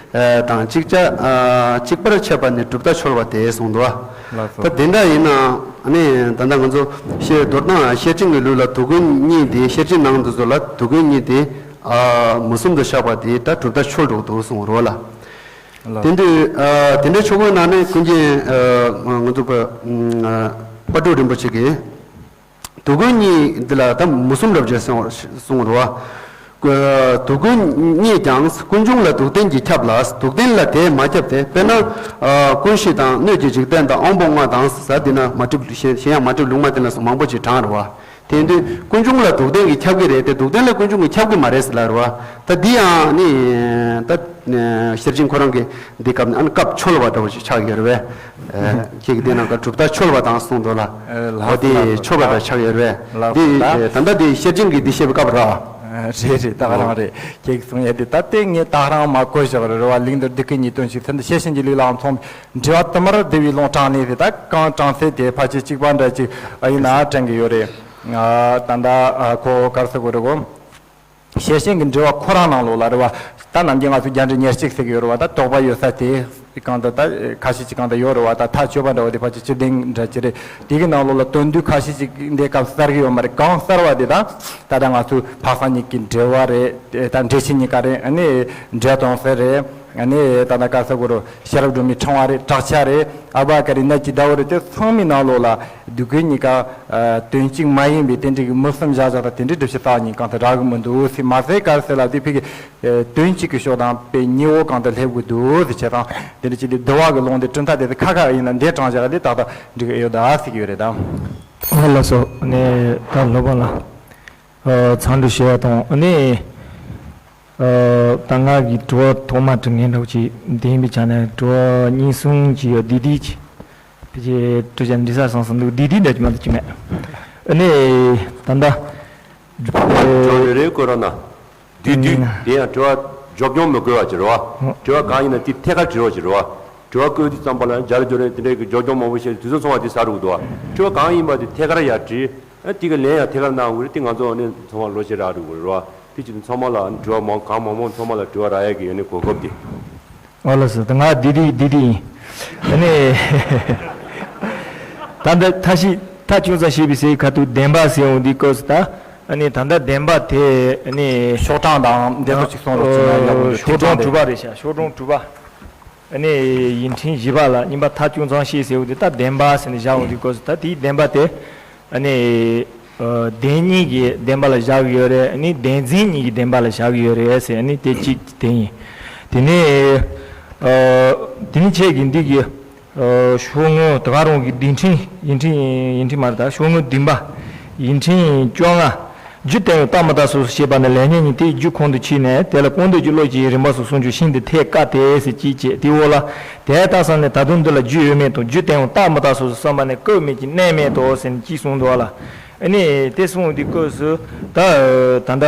དང་གཅིག་ཅར་གཅིག་པར་འཆད་པ་ནི་གྲུབ་མཐའ་འཆོལ་བ་སྟེ་གསུངས་འདུག་ལགས་སོ། ད་དེ་འདྲ་ཡིན་ན་ནི་ད་ལྟ་ང་ཚོ་ཤེར་མདོར་ན་ཤེར་ཕྱིན་གྱི་ལུགས་ལ་སྡུག་ཀུན་གཉིས་དེ་ཤེར་ཕྱིན་ནང་དུ་ཚོ་ལ་སྡུག་ཀུན་གཉིས་དེ་མུ་གསུམ་དུ་བཞག་པ་དེ་ད་གྲུབ་མཐའ་འཆོལ་འགྲོ་འདུག་གསུངས་རོགས་ལ། ལགས། དེ་དུས་དེ་འདྲའི་ཆོས་སྐོར་ནང་ནས་ཀུན་མཁྱེན་ང་ཚོ་དཔལ་སྤྲུལ་རིན་པོ་ཆེ་གིས། སྡུག་ཀུན་གཉིས་འདི་ལ་ད་མུ་གསུམ་རབ་བྱེད་གསུངས་རོ། སྡུག་ཀུན་གཉིས་ཀྱང་ཀུན་འབྱུང་ལ་སྡུག་བདེན་གྱིས་ཁྱབ་ལ། སྡུག་བདེན་ལ་དེས་མ་ཁྱབ་སྟེ། དཔེར་ན་ཀུན་གཞི་དང་སྣོད་ཀྱི་འཇིག་རྟེན་དང་དབང་པོ་ལྔ་དང་ཟེར་འདི་ན་མ་གྲུབ་གཞན་ཡང་མ་གྲུབ་ལུང་མ་བསྟན་ལ་སོགས་མང་པོ་ཅིག་དྲངས་རོ། དེ་དུས་ཀུན་འབྱུང་ལ་སྡུག་བདེན་གྱིས་ཁྱབ་ཀྱི་རེད་དེ་སྡུག་བདེན་ལ་ཀུན་འབྱུང་གིས་ཁྱབ་ཀྱི་མ་རེད་ཟེར་ལ་རོ། ད་འདི་ཡང་ནི་ད་ཤེར་ཕྱིན་ཁོ་རང་གི་འདི་སྐབས་ནི་ཨ་ནི་སྐབས་འཆོལ་བ་འདྲ་བོ་ཞིག་ཆགས་ཡོད་རེད་པས། ཁྱེད་ཀྱི་དེ་ནང་ག་གྲུབ་མཐའ་འཆོལ་བ་དང་གསུངས་འདུག་ལ། ལགས་འོ་དེ་ལགས་འཆོལ་བ་ལགས་འདྲ་ཆགས་ཡོད་རེད། ལགས་འདི་ད་ད་ལྟ་དེ་ཤེར་ཕྱིན་གྱི་འདི་བཤད་པའི་སྐབས་ར། རེད་རེད་ད་ག་རང་རེད། ཁྱེད་ཀྱི་གསུང་ཡ་དེ་ད་ལྟའི་ངས་ད་ག་རང་མ་གོ་བཞག་རེད་རེད་བ། ལུང་འདིར་སྡུག་ཀུན་གཉིས་དོན་གཅིག་ཚུལ་འདི་ཤེར་ཕྱིན་གྱི་ལུགས་ལའང་མཚུངས་པའི་འགྲེལ་པ་དུ་མར་དུ་བའི་ལུང་དྲངས་ནས་དེ་ད་གང་དྲངས་ཚེ་དེ་ཕལ་ཆེར་གཅིག་པ་འདྲ་ཅིག་ཨ་ཡིན་ན་དྲན་གྱི་ཡོད་རེད། ད་ལྟ་ཁོ་ག་རེ་ཟེར་དགོས་རེད་གོ། ཤེར་ཕྱིན་གྱི་འགྲེལ་པ་ཁོ་རང་ནང་ལོགས་ལ་རེད་བ། ད་ནམ་རྒྱུན་ང་ཚོ་རྒྱ་འགྲེལ་ཉེར་གཅིག་ཟེར་གྱི་ཡོད་རེད་བ། ད་དོགས་པ་ཡོད་ས་དེ་གང་དུ་ད་ཁ་ཤས་ཅིག་གང་དུ་ཡོད་རེད་བ། ད་ཐག་ཆོད་པ་འདྲ་བ་དེ་ཕལ་ཆེར་བཅུ་བདུན་འདྲ་ཅིག་རེད། དེ་གི་ནང་ལོགས་ལ་དོན་བསྡུས་ཁ་ཤས་ཅིག་འདི་སྐབས་གསལ་གྱི་ཡོད་མ་རེད། གང་གསལ་བ་དེ་ད་ད་ལྟ་ང་ཚོའི་འཕགས་སངས་ཉིད་ཀྱི་འགྲེལ་པ་རེད། ད་འགྲེལ་ཆེན་གཉིས་ཀ་རེད། ཨ་ནི་འགྲེལ་དོན་གསལ་རེད། ཨ་ནི་ད་ལྟ་ག་ས་གོ་རུ་ཤེས་རབ་སྒྲོན་མེའི་ཕྲེང་བ་རེད། བྲག་ཆ་རེད། ཨ་བ་ཀ་རི་ནད་ཀྱི་ཟླ་བོ་རེད། དེ་ཚང་མའི་ནང་ལོགས་ལ་སྡུག་ཀུན་གཉིས་ཀ་དོན་གཅིག་མ་ཡིན་པའི་དེ་འདྲའི་གི་མུ་གསུམ་བཞག་བཞག་དང་དེ་འདྲའི་སྒྲུབ་བྱེད་རྩ་གཉིས་གང་དུ་རག་གི་མི་འདུག་ཟེར། མ་ཟད་ག་རེ་ཟེར་ལབ་དུས་ཕ་གི་དོན་གཅིག་གི་ཕྱོགས་དང་དཔེ་གཉིས་པོ་གང་དུ་སླེབས་དགོས་འདུག་ཟེར་བྱས་ཙང་དེ་འདྲ་བྱས་ཏེ་འདུལ་བ་གི་ལུང་དེ་གྲུབ་མཐའ་དེ་ཚོ་ཁ་ཁ་ཡིན་ན་འདི་དྲངས་བཞག་ག་དེ་ཏག་ཏག་འགྲིག་གི་ཡོད་ད་ཟེར་གི་ཡོད་རེད་ད། ཨ་ལགས་སོ། ཨ་ནི་ད་སློབ་དཔོན་ལ་འཚམས་འདྲི་ཞུ་ཡ་དང་། ཨ་ནི་ད་ང་གི་དྲི་བ་ཐོག་མ་དྲི་མཁན་འདྲ་བོ་ཅིག་འདི་ཡིན་པའི་ཆ་ནས་དྲི་བ་གཉིས་གསུམ་ཅིག་ཡོད། བདེ་བདེ་ཅིག་ཕལ་ཆེར་དྲི་བྱ་འདྲི་ས་སང་སང་འདུག་བདེ་བདེ་འདྲ་ཅིག་མ་གཏོགས་ཅིག་མེད། ཨ་ནི་ད་ལྟ་ཅང་རེ་རེ་བཀོད་རོགས་གནང་། བདུད་བདུད་དེ་ཡང་དྲི་བ་རྒྱབ་ལྗོངས་མི་བཀོད་པ་ཅིག་རེད་བ། དྲི་བ་གང་ཡིན་ན་དེ་ཐད་ཀར་དྲི་རོགས་ཅིག་རེད་བ། དྲི་བ་བཀོད་དུས་ཙམ་པ་ལ་རྒྱ་རི་རྒྱོ་རེ་དེ་འདྲའི་གི་རྒྱབ་ལྗོངས་མང་པོ་བཤད་དུས་ཚོད་ཚང་བ་དེ་ཟ་རུག་འདུག་བ། དྲི་བ་གང་ཡིན་པ་དེ་ཐད་ཀར་ཡར་དྲིས། ཨ་དེ་གི་ལན་ཡང་ཐད་ཀར་གནང་དགོས་རེད། དེ་ང་ཚོ་ནི་ཚང་མ་ལོ་ཤས་རག་རུག་རེད་བ། དེ་ཅི་ཚང་མ་ལ་དྲི་བ་མང་གང་མང་མང་ཚང་མ་ལ་དྲི་བ་རག་ཡས་ཀྱི་ཡོད་ནི་གོ་སྐབས་དེ། ཨོ་ལགས་སོ། ད་ང་བདེ་བདེ་བདེ་བདེ་ཡིན། ཨ་ནི་ད་ལྟ་ཐ་ཤི་ཐ་ཆུང་ཙམ་ཤེས་པའི་སའི་ཁ་ཐུག་བདེན་པ་ཟེར་འོང་དུས་སྐབས་སུ་ད། ཨ་ནི་ད་ལྟ་བདེན་པ་དེ་ཨ་ནི་ཤོག་གྲངས་དང་འདི་ཚོ་ཅིག་གསུང་རོགས་བྱེད་ན་ཡག་པོ་འདུག་ཤོག་གྲངས་དྲུག་པ་རེད་ཤག་ཤོག་གྲངས་དྲུག་པ། ཨ་ནི་ཡིག་ཕྲེང་བཞི་པ་ལ་གཉིས་པ་ཐ་ཆུང་ཙམ་ཤེས་ཟེར་འོང་དུས་ད་བདེན་པ་ཟེར་ནས་བཞག་འོང་དུས་སྐབས་སུ་ད་དེའི་བདེན་པ་དེ། ཨ་ནི། ཨ་བདེན་གཉིས་ཀྱི་བདེན་པ་ལ་བཞག་གི་ཡོད་རེད། ཨ་ནི་བདེན་འཛིན་གཉིས་ཀྱི་བདེན་པ་ལ་བཞག་གི་ཡོད་རེད་ཟེར། ཨ་ནི་དེ་གཅིག་དེ་ཡིན། དེ་ནས་ཨ་དེ་ནི་ཁྱེད་ཀྱི་འདི་གི་ཨ་ཤོག་ངོས་དེ་ག་རང་གི་བདུན་ཕྲེང་ཡིག་ཕྲེང་ཡིག་ཕྲེང་མ་རེད་ད། ཤོག་ངོས་བདུན་པ་ཡིག་ཕྲེང་བཅོ་ལྔ། རྒྱུ་བརྟན་པོ་རྟག་མི་རྟག་སོ་སོ་ཤེས་པ་ནི་ལས་ཉོན་གཉིས་དེའི་རྒྱུ་ཁོང་དུ་ཆུད་ནས་དེ་ལ་ཀུན་རྟོག་གི་བློ་སྐྱེ་ཡི་རིམ་པ་སོགས་ཟུང་འཇུག་ཤིན་ཏུ་ཐེག་དཀའ་སྟེ་ཟེར་གཅིག་བྱས། དེའི་འོག་ལ། དེ་ལྟར་བསམས་ནས་ད་དུང་འདི་ལ་རྒྱུ་ཡོད་མེད་དང་རྒྱུ་བརྟན་པོ་རྟག་མི་རྟག་སོགས་སུ་བསམ་པ་ནི་སྐབས་མེད་ཀྱི་གནས་མེད་དོ་ཟེར་ནས་གཅིག་གསུངས་འདུག་བ་ལ། ཨ་ནི་དེ་གསུངས་དུས་སྐབས་སུ་ད་ད་ལྟ་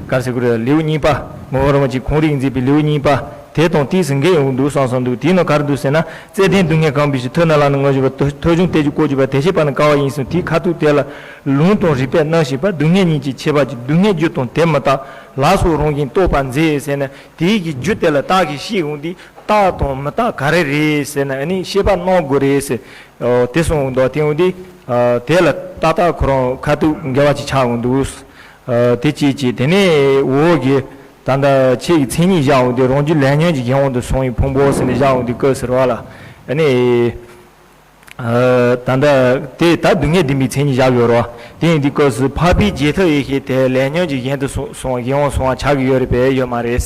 ག་རེ་ཟེར་དགོས་རེད། ལེའུ་གཉིས་པ་མི་ཕམ་རིན་པོ་ཆེས་ཁོང་རིག་མཛད་པའི་ལེའུ་གཉིས་པ་དེ་དང་ཏོག་ཙམ་འགལ་ཡོང་གི་འདུག་བསམ་བསམ་འདུག་དེའི་ནང་ག་རེ་འདུག་ཟེར་ན། བརྩེ་ལྡན་སྡུག་བསྔལ་གང་བས་ཞི། ཐོས་ན་ལམ་ནི་ངོ་ཤེས་པ། ཐོས་བྱུང་དེ་རྒྱུ་ཀོ་བརྗོད་པ། དེ་ཤེས་པ་ནི་དཀའ་བ་ཡིན་གསུངས། དེའི་ཁ་ཐུག་དེ་ལ་ལུང་དང་རིགས་པས་མནན་ཞེས་པ་སྡུག་བསྔལ་གཉིས་ཀྱི་ཁྱད་པར་གྱིས་སྡུག་བསྔལ་རྒྱུ་དང་དེ་མི་རྟག་ལ་སོགས་རང་བཞིན་རྟོགས་པར་མཛད་ཟེར་ནས། དེའི་གི་རྒྱུ་དེ་ལ་བརྟགས་ཀྱིས་ཤེས་འོང་དུས་རྟག་དང་མི་རྟག་ག་རེ་རེད་ཟེར་ན། ཨ་ནི་ཤེས་པ་གནང་དགོས་རེད་ཟེར། ཨོ་དེ་གསུངས་འོང་དུས་དེ་འོང་དུས་ཨ་དེ་ལ་ཏག་ཏག་ཁོ་རང་ཁ་ཐུག་འགལ་བ་ཅིག་ཆགས་འོང་འདུག་ཨ་དེ་གཅིག་བྱས། དེ་ནས་འོག་གི་ད་ལྟ་ཁྱེད་ཀྱི་མཚན་ཉིད་བཞག་འོང་དུས་རང་རྒྱུད་ལས་ཉོན་གྱི་གཞན་དབང་དུ་སོང་བའི་ཕུང་པོ་ཟེར་ནས་བཞག་འོང་དུས་སྐབས་སུ་རེད་བ་ལ། ཨ་ནི། ཨ་ད་ལྟ་དེ་ད་སྡུག་བསྔལ་བདེན་པའི་མཚན་ཉིད་བཞག་ཡོད་རེད་བ། དེ་ཡིན་དུས་སྐབས་སུ་འཕགས་པའི་རྒྱལ་ཐབས་ཡེ་ཤེས་དེ་ལས་ཉོན་གྱི་གཞན་དུ་སོང་སོང་གཞན་དབང་སོང་བ་ཆགས་ཀྱི་ཡོད་རེད་པས། ཡོད་མ་རེད།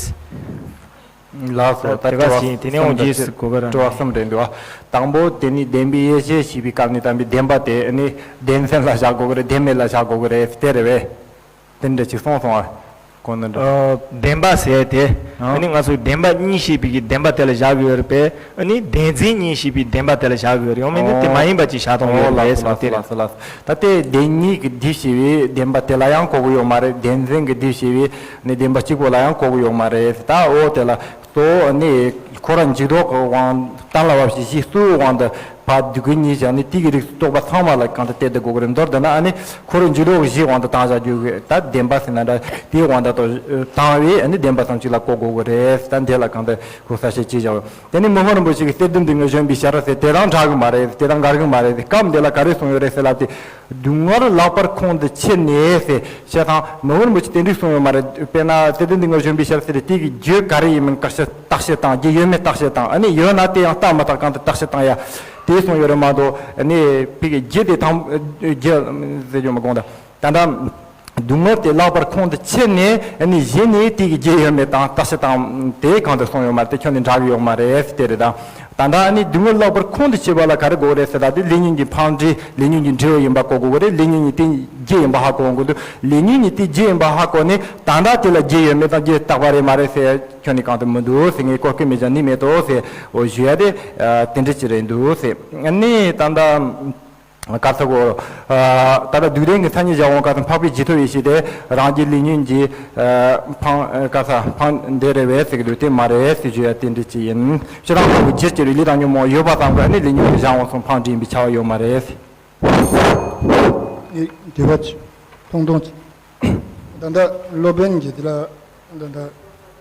ལགས་སོ། ད་ད་དེ་ག་དྲི་བ་ཞིག་དེ་ནས་གསུམ་འོང་རྗེས་སུ་གོ་ག་རང་དྲི་བ་གསུམ་རེད་འདུག་བ། དང་པོ་དེ་ནི་བདེན་པའི་ཡེ་ཤེས་ཞེས་པའི་སྐབས་ནས་དམ་པའི་བདེན་པ་དེ་ནི་བདེན་འཛིན་ལ་བཞག་དགོས་ཀྱི་རེད། བདེན་མེད་ལ་བཞག་དགོས་ཀྱི་རེད་དེ་རེད་བས། དེ་འདྲ་ཅིག་གསུངས་སོང་ཨ། གོ་ནི་འདྲ། ཨ་བདེན་པ་ཟེར་དེ། ཨ་ཨ་ནི་ང་ཚོས་བདེན་པ་གཉིས་ཞེས་པའི་གི་བདེན་པ་དེ་ལ་བཞག་གི་ཡོད་རེད་པས། ཨ་ནི་བདེན་འཛིན་གཉིས་ཞེས་པའི་བདེན་པ་དེ་ལ་བཞག་གི་ཡོད་རེད། ཡང་མིན་ན་དེ་མ་ཡིན་པ་ཅིག་བཞག་སྟངས་ཡོད་རེད་ཟེར་བ་དེ་རེད། ལགས་སོ་ལགས་སོ། ད་ལྟའི་བདེན་གཉིས་ཀྱི་དེ་ཞེས་པའི་བདེན་པ་དེ་ལ་ཡང་གོ་གི་ཡོད་མ་རེད། བདེན་འཛིན་གྱི་དེ་ཞེས་པའི་ནི་བདེན་པ་གཅིག་པོ་ལ་ཡང་གོ་གི་ཡོད་མ་རེད། ད་འོ་དེ་ལ་གཙོ་བོ་ནི་ཁོ་རང་འཇུག་ལྡོག་གི་དབང་གཏན་ལ་བབས་ཤིང་གཞི་སུའི་དབང་དུ་བ་སྡུག་ཀུན་གཉིས་ཀྱང་ནི་དེ་གི་རིགས་སུ་གཏོགས་པ་ཚང་མ་ལ་གང་དུ་གཏད་དུ་དགོས་ཀྱི་རེད། མདོར་བསྡུ་ན་ཨ་ནི་ཁོ་རང་འཇུག་ལྡོག་གི་གཞིའི་དབང་དུ་བཏང་བཞག་རྒྱུ་གི་ད་བདེན་པ་ཟེར་ན་འདྲ་དེའི་དབང་དུ་བཏང་བས་ཨ་ནི་བདེན་པ་ཙམ་གཅིག་ལ་གོ་དགོས་ཀྱི་རེད། ད་འདི་ལ་གང་དུ་ཁོ་གསལ་བཤད་བྱས་བཞག་དེ་ནི་མི་ཕམ་རིན་པོ་ཆེ་གི་གསེར་ལྡན་སྡུག་བསྔལ་བཞོན་པའི་ཞལ་ཟེར་དེ་དང་འདྲ་གི་མ་རེད། དེ་དང་འགལ་གི་མ་རེད། སྐབས་འདི་ལ་ག་རེ་གསུངས་ཡོད་རེད་ཟེར་ལབ་དུས། སྡུག་བསྔལ་ལྷག་པར་ཁོང་དུ་ཆུད་ནས་ཟེར་བཤད་སྟངས་མི་ཕམ་རིན་པོ་ཆེ་དེ་འདྲའི་གསུངས་ཡོད་མ་རེད། དཔེར་ན་གསེར་ལྡན་སྡུག་བསྔལ་བཞོན་པའི་ཞལ་ཟེར་དེ་གི་རྒྱུ་ག་རེ་ཡིན་མིན་བརྟག་དཔྱད་བརྟག་དཔྱད་བཏང་། རྒྱུ་ཡོད་མེད་བརྟག་དཔྱད་བཏང་། ཨ་ནི་ཡོད་ན་དེ་ཡང་རྟག་མི་རྟག་གང་དུ་བརྟག་དཔྱད་བཏང་ཡ་དེ་གསུངས་ཡོད་རེད་མ་གཏོགས། ཨ་ནི་ཕ་གི་རྒྱུ་དེ་དང་རྒྱུ་ཟེར་རྒྱུ་མི་དགོངས་ད། ད་ལྟ་སྡུག་བསྔལ་དེ་ལྷག་པར་ཁོང་དུ་ཆུད་ནས་ཨ་ནི་གཞི་ནས་དེ་གི་རྒྱུ་ཡོད་མེད་དང་བརྟག་དཔྱད་བཏང་དེ་གང་དུ་གསུངས་ཡོད་མ་རེད། དེ་ཁྱོན་ནས་འདྲ་གི་ཡོད་མ་རེད་དེ་རེད་ད། ད་ལྟ་ཨ་ནི་སྡུག་བསྔལ་ལྷག་པར་ཁོང་དུ་ཆུད་པ་ལ་ག་རེ་དགོས་རེད་ཟེར་ད་དེ་ལས་ཉོན་གྱི་འཕང་འགྲིབ་ལས་ཉོན་གྱི་འབྲས་བུ་ཡིན་པ་གོ་དགོས་ཀྱི་རེད། ལས་ཉོན་གྱི་དེ་རྒྱུ་ཡིན་པ་ཧ་གོ་དགོས་འདུག་ལས་ཉོན་གྱི་དེ་རྒྱུ་ཡིན་པ་ཧ་གོ་ནས་ད་ལྟ་དེ་ལ་རྒྱུ་ཡོད་མེད་དང་རྒྱུ་རྟག་པ་རེད་མ་རེད་ཟེར་ཁྱོན་ནས་གང་དུ་མི་འདུག་ཟེར། ངས་གོ་སྐབས་མེད་ཀྱང་ནི་མེད་དོ་ཟེར། འོ་ཞུ་ཡ་དེ་དེ་འདྲ་ཅིག་རེད་འདུག་ཟེར། ཨ་ནི་ད་ལྟ། ག་ས་གོ། ད་ལྟ་སྡུག་བདེན་གྱི་མཚན་ཉིད་བཞག་འོང་ག་ས་འཕགས་པའི་རྒྱུད་ཐོབ་ཡེ་ཤེས་དེ་རང་རྒྱུད་ལས་ཉོན་གྱི་འཕང་ག་ས་འཕང་འདི་རེད་བས་ཟེར་གི་འདུག་དེ་མ་རེད་ཟེར་བརྗོད་ཡ་དེ་འདྲ་ཅིག་ཡིན། སྤྱིར་བཏང་ཁོ་རྒྱུད་ཀྱི་རིགས་ལས་དང་ཉོན་མོངས་ཡོད་པ་ཙམ་གྱིས་ནི་ལས་ཉོན་གྱི་བཞག་འོང་སོང་འཕང་འགྲིབ་པའི་བྱ་བ་ཡོད་མ་རེད། འདི་བ་ཐུང་ཐུང་ཅིག་ད་ལྟ་སློབ་དཔོན་གྱིས་དེ་ལ། ད་ལྟ་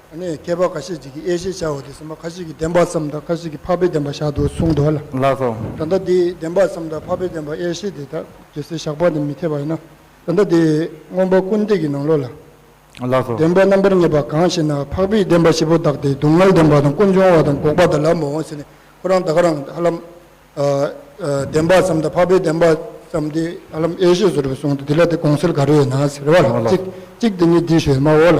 ཨ་ནི་མཁས་པ་ཁ་ཤས་ཅིག་གིས་དབྱེ་ཞིབ་བྱ་བ་དེ་ཚང་མ་ཁ་ཤས་ཀྱིས་བདེན་པ་གསུམ་དང་ཁ་ཤས་ཀྱིས་འཕགས་པའི་བདེན་པ་བཞག་འདུག་གསུངས་འདུག་ལ། ལགས་སོ། ད་ལྟ་འདི་བདེན་པ་གསུམ་དང་འཕགས་པའི་བདེན་པ་དབྱེ་ཞིབ་དེ་ད་རྒྱལ་སྲས་ཞགས་པ་དེ་མི་འཐད་པ་ཡིན་ན། ད་ལྟ་འདི་མངོན་པ་ཀུན་བཏུས་ཀྱི་ནང་ལོགས་ལ། ལགས་སོ། བདེན་པ་རྣམ་པར་ངེས་པ་གང་ཞེ་ན། འཕགས་པའི་བདེན་པ་བཞི་པོ་དག་སྟེ། སྡུག་བསྔལ་བདེན་པ་དང་། ཀུན་འབྱུང་བ་དང་། འགོག་པ་དང་། ལམ་མོ་ཟེར་ནས་ཁོ་རང་ད་ག་རང་ཧ་ལམ། ཨ་ཨ་བདེན་པ་ཙམ་དང་འཕགས་པའི་བདེན་པ་ཙམ་དེ་ཧ་ལམ་དབྱེ་ཞིབ་བཟོ་འདྲ་གསུངས་འདུག་དེ་ལ་དེ་གོང་གསལ་ག་རེ་ཡོད་ན་ཟེར་བ་ལ། ལགས། གཅིག་གཅིག་དེ་ཉིད་འདི་ཞུས་མ་འོ་ལ།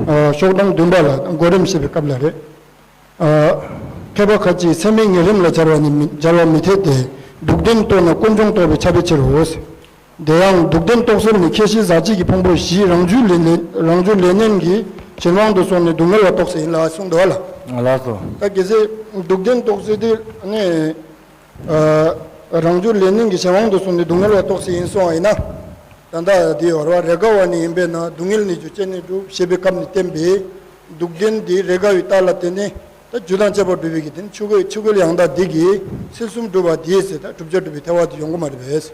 ཨ་ཤོག་གྲངས་བདུན་པ་ལ་གོ་རིམ་བཤད་པའི་སྐབས་ལ་རེད། ཨ་མཁས་པ་ཁ་ཅིག་ཚད་མའི་ངེས་རིམ་ལ་སྦྱར་བ་ནི་མི་སྦྱར་བ་མི་འཐད་དེ། སྡུག་བདེན་རྟོགས་ན་ཀུན་འབྱུང་རྟོགས་པས་ཁྱབ་པའི་ཕྱིར་རོ། དེ་ཡང་སྡུག་བདེན་རྟོགས་ཚུལ་ནི་ཁྱད་གཞི་ཟག་བཅས་ཀྱི་ཕུང་པོ་བཞི་རང་རྒྱུད་ལས་ནི་རང་རྒྱུད་ལས་ནི་གཞན་དབང་དུ་སོང་ནས་སྡུག་བསྔལ་བ་རྟོགས་ཟེར་ཡིན་ལ་གསུངས་འདུག་བ་ལ། ལགས་སོ། ད་གལ་སྲིད་སྡུག་བདེན་རྟོགས་ཚུལ་དེ་ནི་ཨ་རང་རྒྱུད་ལས་ནི་གཞན་དབང་དུ་སོང་ནས་སྡུག་བསྔལ་བ་རྟོགས་ཟེར་ཡིན་སོང་བ་ཡིན་ན། ད་ལྟ་དེ་ཡོད་རེད་བ། རེས་འགའ་བ་ནི་ཡིན་པས་ན། སྡུག་བསྔལ་ནི་རྒྱུ་ཅན་ནི་སྒྲུབ་ཞེས་པའི་སྐབས་ནས་བསྟན་པའི་སྡུག་བདེན་དེ་རེས་འགའ་བའི་རྟགས་ལ་བརྟེན་ནས་ད་རྒྱུ་དང་བཅས་པ་སྒྲུབ་པའི་གི་དེ་ནི་ཆོས་གོས་ཆོས་གོས་ཡང་དག་འདི་གིས་ཚུལ་གསུམ་སྒྲུབ་པ་དེས་ཟེར། ད་བསྒྲུབ་བྱ་སྒྲུབ་པའི་ཐལ་བ་དེ་ཡོང་གི་མ་རེད་པས།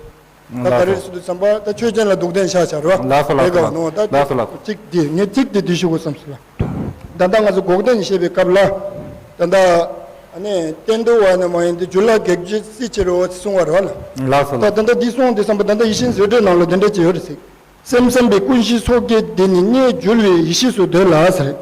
ད་ག་རེ་ལགས་སོ། ཟེར་དུས་ཙམ་པ་ད་ཆོས་ཅན་ལ་སྡུག་བདེན་བཞག་བྱ་རེད་བ། ལགས་སོ་ལགས་སོ། རེས་འགའ་བ་ནོ་ད་ལགས་སོ་ལགས་སོ། གཅིག་དེ་ངས་གཅིག་དེ་འདི་ཞུ་དགོས་བསམ་སོང་ལ། ད་ལྟ་ང་ཚོ་འགོག་བདེན་བཤད་པའི་སྐབས་ལ། ད་ལྟ་ཨ་ནི་བསྟན་འདུལ་བ་ནི་མ་ཡིན་ཏེ། རྒྱུད་ལ་གེགས་བྱེད་སྲིད་ཕྱིར་རོ་གསུང་བ་རེད་བ་ལ། ལགས་སོ་ད་ལགས། ད་ལྟ་འདི་སོང་དུས་ཙམ་པ་ད་ལྟ་ཡིད་བཞིན་བཟོད་བྲལ་ནང་ལ་འདི་འདྲ་ཅིག་ཡོད་རེད་ཟེར། སེམས་ཙམ་པའི་ཀུན་གཞི་སོ་སྐྱེ་དེ་ནི་གནས་འགྱུར་བའི་ཡེ་ཤེས་སུ་འདོད་ལ་ཟེར།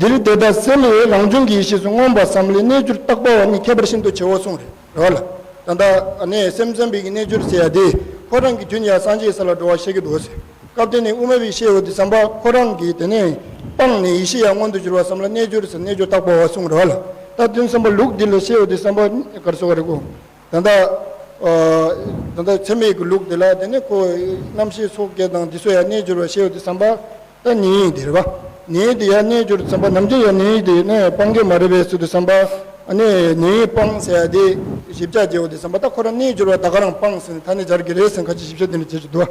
འདིར་དེ་དག་སེལ་བས་རང་བྱུང་གི་ཡེ་ཤེས་སུ་མངོན་པར་བསམ་ལས་གནས་འགྱུར་བརྟག་པ་བ་ནི་ཁྱད་པར་ཤིན་ཏུ་ཆེའོ་གསུངས་རེད། རེད་བ་ལ། ད་ལྟ་ཨ་ནི་སེམས་ཙམ་པའི་གི་གནས་འགྱུར་ཟེར་ཡ་དེ་ཁོ་རང་གི་རྒྱུན་ཡ་སངས་རྒྱས་ས་ལ་འགྲོ་བ་བཤད་ཀྱི་འདུག་ཟེར། སྐབས་དེ་ནས་དབུ་མ་པའི་བཤད་ཡོད་དུས་ཙམ་པ་ཁོ་རང་གིས་དེ་ནས་སྤངས་ནས་ཡེ་ཤེས་ཡ་མངོན་དུ་གྱུར་བ་བསམ་ལ་གནས་འགྱུར་ཟེར་གནས་འགྱུར་བརྟག་པ་བ་གསུངས་རེད་བ་ལ། ད་དུས་ཙམ་པ་ལུགས་འདི་ལ་བཤད་ཡོད་དུས་ཙམ་པ་ག་རེ་ཟེར་བ་རེད་གོ། ད་ལྟ་ཨ་ད་ལྟ་ཚད་མའི་གི་ལུགས་འདི་ལ་དེ་ནས་ཁོ་རྣམ་ཤེས་སོ་སྐྱེ་དང་འདི་ཚོ་ཡ་གནས་འགྱུར་བ་བཤད་ཡོད་དུས་ཙམ་པ། ད་ནི་དེ་རེད་བ། ནི་དེ་ཡ་གནས་འགྱུར་ཙམ་པ་ནམ་རྒྱུན་ཡ་ནི་དེ་ནས་སྤང་གི་མ་རེད་པས་ཟེར་དུས་ཙམ་པ། ཨ་ནི་ནི་སྤང་ཟེར་ཡ་དེ་ཞིབ་ཆ་བརྗེ་བ་དུས་ཙམ་པ་ད་ཁོ་རང་གནས་འགྱུར་བ་ད་ག་རང་སྤང་ཟེར་ནས་ཐ་སྙད་སྦྱར་གི་རེད་ཟེར་ཁ་ཅིག་ཞིབ་ཆ་དེ་འདྲ་བྱེད་ཀྱི་འདུག་བ།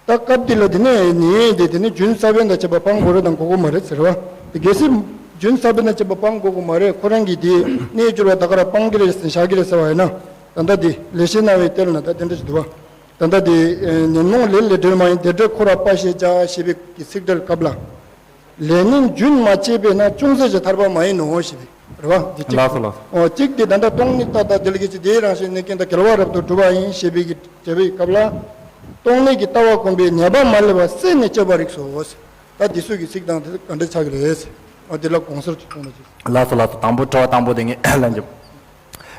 ད་སྐབས་འདི་ལ་དེ་ནས་ནི་དེ་དེ་ནི་རྒྱུན་ས་བོན་དང་བཅས་པ་སྤང་དགོས་རེད་དང་དགོས་ཀྱི་མ་རེད་ཟེར་བ། དེ་གལ་སྲིད་རྒྱུན་ས་བོན་དང་བཅས་པ་སྤང་དགོས་ཀྱི་མ་རེད། ཁོ་རང་གིས་དེ་གནས་འགྱུར་བ་ད་ག་རང་སྤང་གི་རེད་ཟེར་བཞག་གི་རེད་ཟེར་བ་ཡིན་ན། ད་ལྟ་དེ་ལེགས་བཤད་སྣང་བའི་གཏེར་ན་ད་དེ་འདྲ་ཞིག་འདུག་བ། ད་ལྟ་དེ་ཨེ་ཉོན་མོངས་ལས་ལས་བྲལ་མ་ཡིན། དེ་འདྲ་འཁོར་བ་དཔའ་ཞེས་བྱ་ཞེས་པའི་གི་ཚིག་འགྲེལ་སྐབས་ལ། ལས་ནི་རྒྱུན་མ་བཅད་པས་ན། ཅུང་ཟད་ཀྱང་ཐར་པ་མ་ཡིན་ནོ་ཞེས་པའི་རེད་བ། འདི་གཅིག་ལགས་སོ་ལགས་སོ། ཨོ་གཅིག་དེ་ད་ལྟ་སྟོང་ཉིད་རྟག་ལྟ་དེ་ལ་གལ་ཆེ་དེའི་རང་བཞིན་ནི་རྐྱེན་དང་འགལ་བ་རབ་ཏུ་གྲུབ་པ་ཡིན་ཞེས་པའི་གི་འགྲེལ་པའི་སྐབས་ལ། སྟོང་ཉིད་ཀྱི་ལྟ་བ་གོམས་པས་ཉེས་པ་མ་ལུས་པ་བསལ་ནས་སྤྱོད་པར་རིགས་སོ། ད་འདི་ཚོ་གི་ཚིག་དང་དེ་ག་འདྲ་ཆགས་ཀྱི་རེད། ཨོ་དེ་ལ་གོང་གསལ་གྱི་གསུང་ལ་ཅིག་ལགས་སོ་ལགས་སོ། དང་པོ་དྲི་བ་དང་པོ་དེ་ངས་ལན་འཇོག་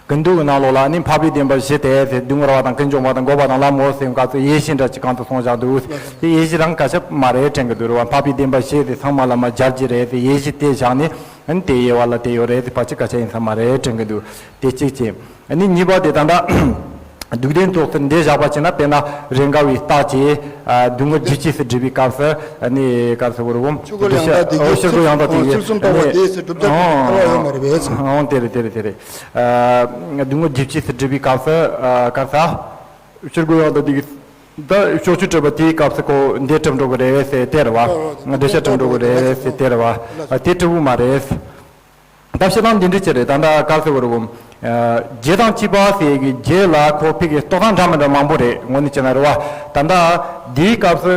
ཀུན་བཏུས་ཀྱི་ནང་ལོགས་ལ་ནི་འཕགས་པའི་བདེན་པ་བཞི་སྟེ་ཟེར། སྡུག་བསྔལ་བ་དང་ཀུན་འབྱུང་བ་དང་འགོག་པ་དང་ལམ་མོ་ཟེར་ག་ཚོད་དབྱེ་གཞི་འདྲ་ཅིག་གང་དུ་སོང་བཞག་འདུག་དེ་དབྱེ་གཞི་རང་སྐད་ཆ་མ་རེད་དྲན་གི་འདུག་རེད་བ། འཕགས་པའི་བདེན་པ་བཞི་ཟེར་ཚང་མ་ལ་མ་སྦྱར་གྱི་རེད་ཟེར། དབྱེ་གཞི་དེ་བཞག་ནས་ཨ་ནི་དེ་དབྱེ་བ་ལ་དེ་ཡོད་རེད་ཟེར་ཕལ་ཆེར་སྐད་ཆ་ཡིན་ས་མ་རེད་དྲན་གི་འདུག་དེ་གཅིག་བྱས། ཨ་ནི་གཉིས་པ་དེ་ད་ལྟ་སྡུག་བདེན་རྟོགས་ཚུལ་འདི་བཞག་པ་བྱས་ན། དཔེར་ན་རེས་འགའ་བའི་རྟགས་ཀྱིས་ཨ་སྡུག་བསྔལ་རྒྱུ་ཅིས་སུ་སྒྲུབ་པའི་སྐབས་སུ་ཨ་ནི་ག་རེ་ཟེར་དགོས་རེད་གོ། ཕྱོགས་ཀུན་ཡང་དག་དེ་ཨོ་ཕྱོགས་ཀུན་ཡང་དག་དེ་ཚུལ་གསུམ་རྟོགས་པ་དེས་སུ་སྒྲུབ་བྱ་ཐལ་བ་ཡོད་མ་རེད་པས། ཨང་དེ་རེད་དེ་རེད་དེ་རེད། ཨ་སྡུག་བསྔལ་རྒྱུ་ཅིས་སུ་སྒྲུབ་པའི་སྐབས་སུ་ཨ་ག་རེ་ཟེར། ཕྱོགས་ཀུན་ཡང་དག་དེ་གི་ད་ཕྱོགས་ཆོས་གྲུབ་པ་དེའི་སྐབས་སུ་ཁོ་འདི་གྲུབ་འགྲོ་གི་རེད་ཟེར་དེ་རེད་བ། འདི་ཤ་གྲུབ་འགྲོ་གི་རེད་ཟེར་དེ་རེད་བ། ཨ་དེ་གྲུབ་ཀྱི་མ་རེད། ད་བཤད་སྟངས་འདི་འདྲ་ཅིག་རེད། ད་ལྟ་ག་རེ་ཟེར་དགོས་རེད་གོ། ཨ་རྒྱུ་དང་བཅས་པ་ཟེར་གི་རྒྱུ་ལ་ཁོ་ཕ་གི་རྟོགས་སྟངས་འདྲ་མི་འདྲ་མང་པོ་རེད། དངོས་གནས་བྱས་ན་རེད་བ། ད་ལྟ་འདིའི་སྐབས་སུ་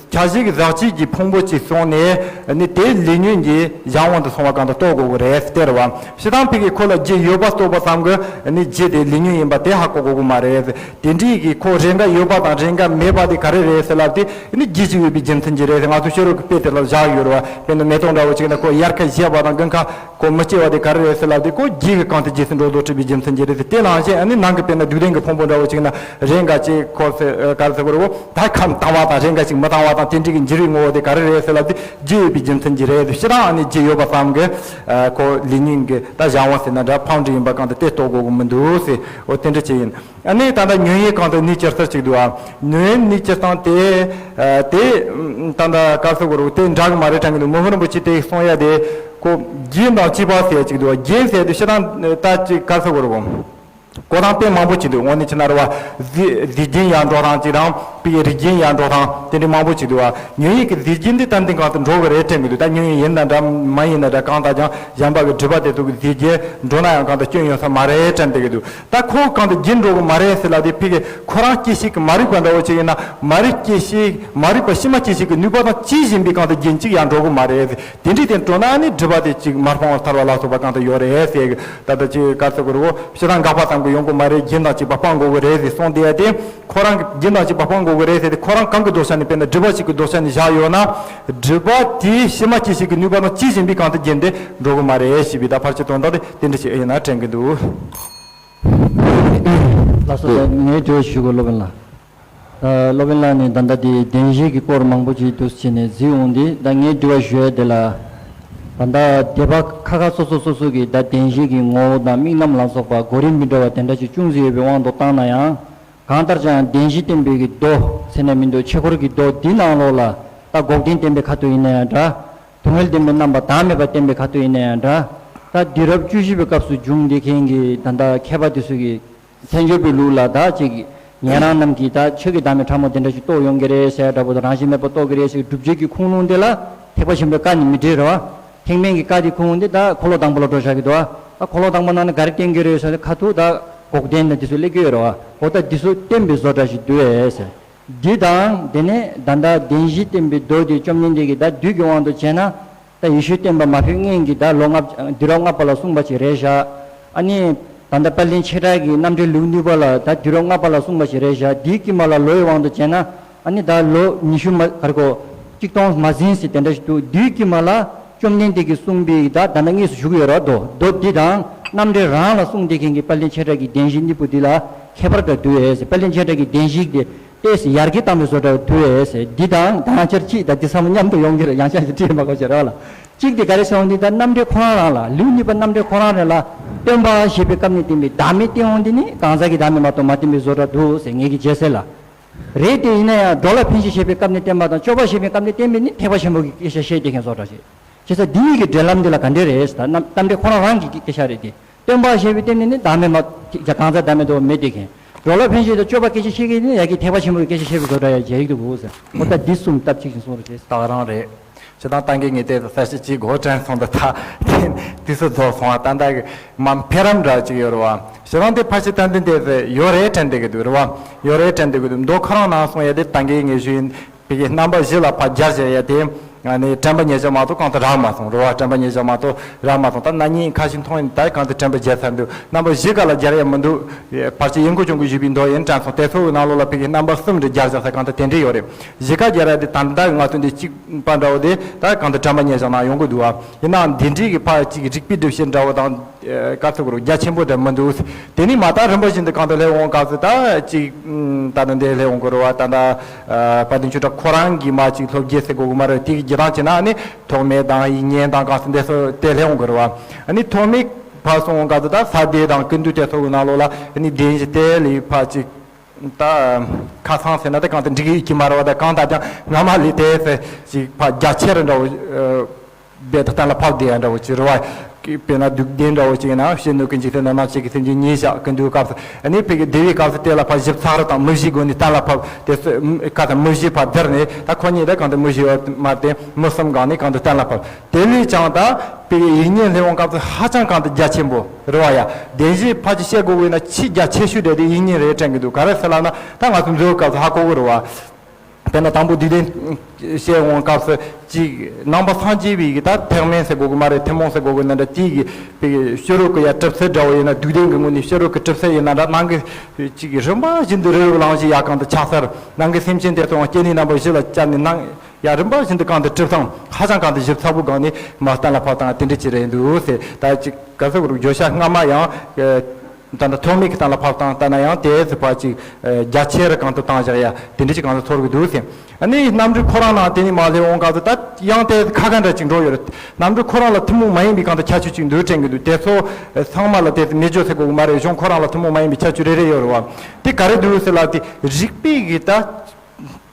ཁྱད་གཞི་གི་ཟག་བཅས་ཀྱི་ཕུང་པོ་གཅིག་སོང་ནས་ནི་དེ་ལས་ཉོན་གྱི་གཞན་དབང་དུ་སོང་བ་གང་དུ་རྟོགས་དགོས་ཀྱི་རེད་དེ་རེད་བ། བཤད་སྟངས་ཕ་གི་ཁོ་ལ་རྒྱུ་ཡོད་པ་རྟོགས་པ་ཙམ་གྱིས་ནི་རྒྱུ་དེ་ལས་ཉོན་ཡིན་པ་དེ་ཧ་གོ་དགོས་ཀྱི་མ་རེད། དེ་འདྲའི་གི་ཁོ་རེས་འགའ་ཡོད་པ་དང་རེས་འགའ་མེད་པ་དེ་ག་རེ་རེད་ཟེར་ལབ་དུས་ནི་རྒྱུ་ཅིག་ཡོད་པའི་རྒྱུ་མཚན་གྱིས་རེད་ཟེར། ང་ཚོ་ཤེས་རབ་ཀྱི་དཔེ་དེ་ལ་བཞག་ཡོད་རེད་བ། དཔེར་ན་མེ་ཏོག་འདྲ་བོ་ཅིག་ན་ཁོ་དབྱར་ཁ་བཞད་པ་དང་དགུན་ཁ་ཁོ་མི་སྐྱེ་བ་དེ་ག་རེ་རེད་ཟེར་ལབ་དུས་ཁོ་རྒྱུ་གི་གང་དེ་རྗེས་སུ་འགྲོ་ལྡོག་འཁྲུལ་པའི་རྒྱུ་མཚན་གྱིས་རེད་ཟེར། དེ་ནང་བཞིན་ཨ་ནི་ནང་གི་དཔེར་ན་སྡུག་བདེན་གྱི་ཕུང་པོ་འདྲ་བོ་ཅིག་ན་རེས་འགའ་ཅིག་ཁོ་ཟེར་ག་རེ་ཟེར་དགོས་རེད་བ། ད་ཁམས་དྭངས་བ་དང་རེས་འགའ་ཅིག་མི་དྭངས་བ་དང་དེ་འདྲའི་གི་འགྱུར་བའི་ངོ་བོ་དེ་ག་རེ་རེད་ཟེར་ལབ་དུས་རྒྱུ་ཡོད་པའི་རྒྱུ་མཚན་གྱིས་རེད་ཟེར། སྤྱིར་བཏང་ཨ་ནི་རྒྱུ་ཡོད་པ་ཙམ་གྱིས་ཁོ་ལས་ཉོན་གྱི་ད་གཞན་དབང་ཟེར་ན་འདྲ་ཕམ་འདྲ་ཡིན་པ་གང་དེ་དེ་རྟོགས་དགོས་ཀྱི་མི་འདུག་ཟེར། འོ་དེ་འདྲ་ཅིག་ཡིན། ཨ་ནི་ད་ལྟ་ཉོན་ཡིད་གང་དུ་གནས་ཀྱི་ཟེར་ཅིག་འདུག་ཨ། ཉོན་ཡིད་གནས་ཀྱི་སྟངས་དེ་ཨ་དེ་ད་ལྟ་ག་རེ་ཟེར་དགོས་རེད། དེ་འདྲ་གི་མ་རེད་དྲན་གི་འདུག་མི་དབང་རིན་པོ་ཆེ་དེ་གསུང་ཡ་དེ་ཁོ་རྒྱུ་དང་བཅས་པ་ཟེར་ཅིག་འདུག་ཨ། རྒྱུ་ཟེར་དུས་སྤྱིར་བཏང་ད་ཅིག་ག་རེ་ཟེར་དགོས་རེད་གོ། གོ་སྟངས་དཔེ་མང་པོ་ཅིག་འདུག་དངོས་གནས་བྱས་ན་རེད་བ། རྫས་རྫས་རྒྱུན་ཡར་འགྲོ་སྟངས་ཅིག་དང་དཔེ་རིགས་རྒྱུན་ཡར་འགྲོ་སྟངས་དེ་འདྲ་མང་པོ་ཅིག་འདུག་བ། ཉོན་ཡིད་ཀྱི་རྫས་རྒྱུན་འདི་ཏན་ཏན་གང་དུ་འགྲོ་གི་རེད་དྲན་གི་འདུག་ད་ཉོན་ཡིད་ཡིན་ན་འདྲ་མ་ཡིན་ན་འདྲ་གང་ལྟར་ཀྱང་གཞན་པ་གི་སྒྲིབ་པ་དེ་ཚོ་གི་རྫས་རྒྱུན་འགྲོ་ན་ཡང་གང་དུ་སྐྱོན་ཡོང་ས་མ་རེད་དྲན་བསྡད་གི་འདུག་ད་ཁོ་གང་དུ་རྒྱུན་འགྲོ་གི་མ་རེད་ཟེར་ལབ་དུས་ཕ་གི་ཁོ་རང་སྐྱེ་ཤི་གི་མ་རིག་པ་འདྲ་བོ་ཅིག་ཡིན་ན་མ་རིག་སྐྱེ་ཤི་མ་རིག་པ་ཕྱི་མ་སྐྱེ་ཤི་གི་ནུས་པ་དང་བཅས་བཞིན་པའི་གང་དུ་རྒྱུན་གཅིག་ཡང་འགྲོ་གི་མ་རེད། དེ་འདྲའི་དེ་འགྲོ་ན་ནི་སྒྲིབ་པ་དེ་གཅིག་མར་སྤང་བར་ཐལ་བ་ལ་སོགས་པ་གང་དུ་ཡོད་རེད་ཟེར་གི། ད་ལྟ་ཅིག་ག་རེ་ཟེར་དགོས་རེད་གོ། སྤྱིར་བཏང་འགག་པ་ཙམ་གྱིས་ཡོང་གི་མ་རེད། རྒྱུན་དང་བཅས་པ་སྤང་དགོས་གི་རེད་ཟེར་གསུངས་བསྡད་ཡ་དེ་ཁོ་རང་གི་རྒྱུན་དང་བཅས་པ་སྤང་ དགོས་ཀྱི་རེད་ཟེར་ཏེ། ཁོ་རང་གང་གི་ལྡོག་ཕྱོགས་ནས། དཔེར་ན་སྒྲིབ་པ་ཞིག་གི་ལྡོག་ཕྱོགས་ནས་བཞག་ཡོད་ན། སྒྲིབ་པ་དེའི་ཕྱི་མ་སྐྱེད་བྱེད་ཀྱི་ནུས་པ་དང་ཅི་བཞིན་པའི་གང་དུ་བརྒྱུད་དེ་འགྲོ་གི་མ་རེད་ཞེས་པའི་ད་ཕལ་ཆེར་དོན་དག་དེ་དེ་འདྲ་ཞིག་ཡིན་ན་དྲན་གྱི་འདུག། ལགས་སོ། ད་ངའི་དྲི་བ་ཞུ་དགོས། སློབ་དཔོན་ལགས། ད་སློབ་དཔོན་ལགས་ནས་ད་ལྟ་དེ་བདེན་བཞི་གི་སྐོར་མང་པོ་ཅིག་འདུག་བྱས་ནས་བརྩིས་འོང་དུས། ད་ངའི་དྲི་བ་ཞུ་ཡ་དེ་ལ། ད་ལྟ་སྡེ་པ་ཁ་ཁ་སོ་སོ་སོ་སོ་གིས་ད་བདེན་བཞི་གི་ངོ་བོ་དང་དམིགས་རྣམ་ལ་སོགས་པ་གོ་རིམ་མི་འདྲ་བ་དེ་འདྲ་ཞིག་ཅུང་ཟད་ཡོད་པའི་དབང་དུ་བཏང་ན་ཡང་། གང་ལྟར་ཀྱང་བདེན་བཞི་བསྟན་པའི་གི་མདོ་ཟེར་ནས་མི་འདུག། ཆོས་འཁོར་གྱི་མདོ་འདི་ནང་ལོགས་ལ། ད་འགོག་བདེན་བསྟན་པའི་ཁ་ཐུག་ཡིན་ན་ཡང་འདྲ། སྡུག་བསྔལ་བདེན་པའི་རྣམ་པ་བདག་མེད་པ་བསྟན་པའི་ཁ་ཐུག་ཡིན་ན་ཡང་འདྲ། ད་དུས་རབས་བཅུ་བཞི་པའི་སྐབས་སུ་བྱུང་བསྡད་མཁན་གྱི་ད་ལྟ་མཁས་པ་དེ་ཚོ་གིས། མཚན་བརྗོད་པའི་ལུགས་ལ་ད་ཅིག་ཉན་རང་རྣམས་ཀྱིས་ད་ཆོས་ཀྱི་བདག་མེད་ཕྲ་མོ་དེ་འདྲ་ཞིག་རྟོགས་ཡོང་གི་རེད་ཟེར་འདྲ་པོ་དང་། རང་བཞིན་མེད་པ་རྟོགས་ཀྱི་རེད་ཟེར་སྒྲུབ་བྱེད་ཀྱི་ཁུངས་ལུང་དེ་ལ་ཐེག་པ་ཆེན་པོའི་བཀའ་ནི་མི་འགྲིག་རེད་བ། ཐེག་དམན་གྱི་བཀའ་དེ་ཁུངས་དེ་ད་འཁོར་ལོ་དང་པོ་ལ་འགྲོ་བཞག་གི་འདུག་བ། ད་འཁོར་ལོ་དང་པོ་ནང་ནས་ག་རེ་བསྟན་གྱི་རེད་ཟེར་ན། ཁ་ཐུག་ད་འགོག་བདེན་དང་དེ་ཚོ་སླེབས་ཀྱི་ཡོད་རེད་བ། འོ་ད་དེ་ཚོ་བསྟན་པའི་བཟོ་འདྲ་ཞིག་འདུག་ཨེ་ཟེར། འདི་དང་དེ་ནས་ད་ལྟ་བདེན་བཞི་བསྟན་པའི་མདོ་དེ་བཅོམ་ལྡན་འདས་ཀྱིས་ད་དུས་ཀྱི་དབང་དུ་བྱས་ན། ད་ཡེ་ཤུའི་བསྟན་པ་མ་ཕེབས་སྔོན་གྱི་ད་ལོ་ལྔ། དུས་རབས་ལྔ་པ་ལ་གསུངས་པ་ཞིག་རེད་བཞག། ཨ་ནི་ད་ལྟ་དཔལ་ལྡན་ཆོས་གྲགས་ཀྱི་རྣམ་འགྲེལ་ལེའུ་གཉིས་པ་ལ་ད་དུས་རབས་ལྔ་པ་ལ་གསུངས་པ་ཞིག་རེད་བཞག། དེའི་དཀྱིལ་མ་ལ་ལོའི་དབང་དུ་བྱས་ན། ཨ་ནི་ད་ལོ་ཉི་ཤུ་མ་ག་རེ་གོ། གཅིག་སྟོང་མ་ཟིན་ཟེར་དེ་འདྲ་ཞིག་འདུག། དེའི་དཀྱིལ་མ་ལ་བཅོམ་ལྡན་འདས་ཀྱིས་གསུངས་པའི་ད་ད་ལྟ་དངོས་སུ་བཞུགས་ཡོད་རེད་དོ། མདོ་འདི་དང་རྣམ་འགྲེལ་རང་ལ་གསུངས་བསྡད་མཁན་གྱི་དཔལ་ལྡན་ཆོས་གྲགས་ཀྱི་བདེན་བཞི་གཉིས་པོ་འདི་ལ་ཁྱད་པར་འདྲ་འདུག་ཨེ་ཟེར། དཔལ་ལྡན་ཆོས་གྲགས་ཀྱི་བདེན་བཞི་དེ་ཏོག་ཙམ་ཡར་རྒྱས་བཏང་བའི་བཟོ་འདྲ་འདུག་ཨེ་ཟེར། འདི་དང་དང་ཆར་གཅིག་དང་འདི་ཚང་མ་མཉམ་དུ་ཡོང་གི་རེད། ཡང་བསྐྱར་ཞིག་བྲིས་མ་དགོས་ཤེས་རེད་བ་ལ། གཅིག་དེ་ག་རེ་ཟེར་འོང་དུས། ད་རྣམ་འགྲེལ་ཁོ་རང་རང་ལ། ལེའུ་གཉིས་པ་རྣམ་འགྲེལ་ཁོ་རང་རང་ལ། སྟོན་པ་ཞེས་པའི་སྐབས་ནས་བསྟན་པའི་བདག་མེད་བསྟན་འོང་དུས་ནི་གང་ཟག་གི་བདག་མེད་མ་གཏོགས་མ་བསྟན་པའི་བཟོ་འདྲ་འདུག་ཟེར། ངེད་ཀྱི་རྗེས་གསལ་ལ། རེད་དེ། ཡིན་ན་ཡང་འགྲོ་ལ་ཕན་ཞིང་གཞེས་པའི་སྐབས་ནས་བསྟན་པ་དང་། སྤྱོད་པ་ཞེས་པའི་སྐབས་ནས་བསྟན་པས་ནི་ཐེག་པ་ཆེན་པོ་གི་སྐད་ཆ་བཤད་བསྡད་མཁན་བཟོ་འདྲ་ཞིག། བྱས་ཙང་འདི་གཉིས་ཀྱི་འབྲེལ་ལམ་འདི་ལ་ག་འདྲས་རེད་ཟེར། ད་རྣམ་རྣམ་འགྲེལ་ཁོ་རང་རང་གི་སྐད་ཆ་རེད་དེ། སྟོན་པ་ཞེས་པའི་སྟེང་ནས་ནི་བདག་མེད་མ། གང་ཟག་བདག་མེད་དུ་མེད་དེ་མཁན། འགྲོ་ལ་ཕན་ཞིང་དང་སྤྱོད་པ་སྐད་ཆ་བཤད་མཁན་ནི་ཡ་གི་ཐེག་པ་ཆེན་པོའི་སྐད་ཆ་བཤད་པའི་བཟོ་འདྲ་ཡ་བྱེད་ཀྱི་འདུག་ཟེར། འོ་ད་འདི་གསུམ་སྟབས་གཅིག་ཅིག་གསུངས་རེད་ཅེས། ད་ག་རང་རེད། སྤྱིར་བཏང་ད་གིན་ངས་དེ་གསལ་བཤད་ཅིག་དགོས་དྲན་སོང་། ད་ད་དེ་དུས་ཚོད་རྫོགས་སོང་བ། ད་ད་གི་མ་འཕེལ་རིམ་འདྲ་ཅིག་ཡོད་རེད་བ། སྤྱིར་བཏང་དེ་ཕལ་ཆེར་ཏན་ཏན་དེ་ཡོད་རེད་དྲན་བསྡད་ཀྱི་འདུག་རེད་བ། ཡོད་རེད་དྲན་བསྡད་ཀྱི་འདུག། མདོ་ཁོ་རང་ནང་གསུངས་ཡ་དེ་ད་གིན་ངས་ཞུས་ཡིན། ཕ་གི་རྣམ་པ་བཞི་ལ་ཕར་སྦྱར་བྱས་ཡ་དེ། ཨ་ནི་དྲན་པ་ཉེར་བཞག་མ་གཏོགས་གང་དུ་རག་མ་སོང་རེད་བ། དྲན་པ་ཉེར་བཞག་མ་གཏོགས་རག་མ་སོང་། ད་ན་ནིང་ཁ་ཤས་མཐོང་ཡིན། ད་གང་དུ་དྲན་པ་བརྗེད་ཚར་འདུག། རྣམ་པ་བཞི་ག་ལ་སྦྱར་ཡ་མི་འདུག། ཕལ་ཆེར་ཡིན་གོ་ཅུང་གི་ཞུས་པའི་མདོ་ཡིན་དྲན་སོང་། དེ་ཚོའི་ནང་ལོགས་ལ་ཕ་གི་རྣམ་པ་གསུམ་རེ་སྦྱར་བཞག་ས་གང་དུ་དེ་འདྲས་ཡོད་རེད། བཞི་ཀ་སྦྱར་ཡ་དེ་ད་ལྟ་ང་ཚོ་འདི་གཅིག་པ་འདྲ་བོ་དེ་ད་གང་དུ་དྲན་པ་ཉེར་བཞག་ན་ཡོང་གི་འདུག་བ། ཡིན་ནའང་འདི་འདྲས་ཀྱི་ཕར་གཅིག་རིགས་པའི་སྒྲུབ་བྱེད་འདྲ་བོ་དང་། ཨ། ག་ཚོད་གོ་རྒྱ་ཆེན་པོ་འདྲ་མི་འདུག། དེ་ནས་མ་ད་རིམ་པ་བཞིན་དུ་གང་དུ་སླེབས་འོང་། ག་ཚོད་ད་ཅིག་ད་ནི་འདི་སླེབས་འོང་གི་རེད་བ། ད་ད་ཨ་དཔལ་ལྡན་ཆོས་གྲགས་ཁོ་རང་གིས་མ་ཅིག་སློབ་དགེ་ཟེར་དགོས་གི་མ་རེད། དེ་གི་རྒྱུ་དང་བྱས་ན་ཨ་ནི་ཐོགས་མེད་དང་དབྱིག་གཉེན་དང་ག་ཚོད་འདི་ཚོ་དེ་སླེབས་འོང་གི་རེད་བ། ཨ་ནི་ཐོགས་མེད་ཕར་སོང་འོང་། ག་ཚོད་ད་ས་སྡེ་དང་ཀུན་བཏུས་དེ་ཚོ་གི་ནང་ལོགས་ལ་ཨ་ནི་བདེན་བཞི་དེ་ལས་ཕར་ཅིག་ད་ཁ་སང་ཟེར་ན་ད་གང་དུ་འགྲིག་གི་མ་རེད་བ། ད་གང་ལྟར་ཀྱང་སྔ་མ་ལས་དེ་ཚོ་ཅིག་ཕར་རྒྱ་ཆེར་འདྲ་བོ། ཨ། རྦད་དེ་གཏན་ལ་ཕབ་བསྡད་ཡ་འདྲ་བོ་ཅིག་རེད་བ། དཔེར་ན་སྡུག་བདེན་འདྲ་བོ་ཅིག་ཡིན་ན། གཞོན་ནུ་ཀུན་གྱི་སེམས་ནི་རྣམ་ཤེས་ཀྱི་སེམས་ཀྱི་ཉིད་བཞག། ཀུན་བཏུས་སྐབས་སུ་ཨ་ནི་ཕ་གི་སྡེ་པའི་སྐབས་སུ་དེ་ལ་ཕར་ཞིབ་ཚགས་རེ་དང་མུ་བཞིའི་སྒོ་ནས་གཏན་ལ་ཕབ། དེ་ཚོ་ཁ་དང་མུ་བཞི་ཕར་བསྡུར་ནས། ད་ཁོ་གཉིས་ད་གང་དུ་མུ་བཞི་ཡོད་མ་རེད་དེ། མུ་གསུམ་སྒང་ནས་གང་དུ་གཏན་ལ་ཕབ། དེ་ལས་ཀྱང་ད་ཕ་གི་དབྱིག་གཉེན་སླེབས་འོང་སྐབས་སུ་ཧ་ཅང་གང་དུ་རྒྱ་ཆེན་པོ་རེད་བ་ཡ། བདེན་བཞི་ཕལ་ཆེར་བཤད་དགོས་ཀྱི་ཡིན་ན་ཆེས་རྒྱ་ཆེ་ཤོས་དེ་དེ་དབྱིག་གཉེན་རེད་དྲན་གྱི་འདུག། ག་རེ་ཟེར་ལབ་ན་ད་ང་ཚོ་མཛོད་སྐབས་སུ་ཧ་གོ་གི་རེད་བ། དཔེར་ན་དང་པོ་སྡིག་ལྡན་བཤད་འོང་སྐབས་སུ་ཅིག་ནང་པ་སངས་རྒྱས་པའི་གི་ད་ཐེག་དམན་ཟེར་དགོས་གི་མ་རེད། ཐུན་མོང་ཟེར་དགོས་གི་ན་འདྲ། དེའི་གི་པའི་ཕྱི་རོལ་གི་ཡ་གྲུབ་ཚུལ་འདྲ་བོ་ཡིན་ན། སྡིག་ལྡན་གི་ངོས་ནས་ཕྱི་རོལ་གི་གྲུབ་ཚུལ་ཡིན་ན་འདྲ། ནང་གི་ཅིག་རིམ་པ་བཞིན་དུ་རི་རབ་གླིང་བཞི་ཡ་གང་དུ་ཆགས་ཚར། ནང་གི་སེམས་ཅན་དེ་ཚོ་སྐྱེ་གནས་རྣམ་པ་བཞི་ལ་སྦྱར་ནས་ནང་ཡ་རིམ་པ་བཞིན་དུ་གང་དུ་གྲུབ་སྟངས་ཧ་ཅང་གང་དུ་ཞིབ་ཚགས་པོ་སྒང་ནས་མ་གཏན་ལ་ཕབ་སྟངས་དེ་འདྲ་ཅིག་རེད་འདུག་ཟེར། ད་ཅིག་ག་ཚོད་བརྗོད་བྱ་སྔ་མ་ཡང་། ད་ལྟ་ཐོགས་མེད་ཀྱི་གཏན་ལ་ཕབ་སྟངས་ལྟ་ན་ཡང་དེ་ཚོ་ཕར་ཅིག་རྒྱ་ཆེ་རུ་གང་དུ་བཏང་བཞག་ཡ་དེ་འདྲ་ཅིག་གང་དུ་ཚོར་གི་འདུག་ཟེར། ཨ་ནི་རྣམ་འགྲེལ་ཁོ་རང་ནང་དེ་ནས་མར་སླེབས་འོང་སྐབས་སུ་ད་ཡང་དེ་ཁ་ཁ་འདྲ་ཅིག་འགྲོ་ཡོད་རེད། རྣམ་འགྲེལ་ཁོ་རང་ལ་ཐུན་མོང་མ་ཡིན་པའི་གང་དུ་ཁྱད་ཆོས་ཅིག་འདུག་དྲན་གི་འདུག། དེ་ཚོ་ཚང་མ་ལ་དེ་མེད་སྦྱོར་ཟེར་དགོས་གི་མ་རེད། གཞུང་ཁོ་རང་ལ་ཐུན་མོང་མ་ཡིན་པའི་ཁྱད་ཆོས་རེ་རེ་ཡོད་རེད་བ། དེ་ག་རེ་འདུག་ཟེར་ལབ་དེ་རིགས་པའི་གི་ད་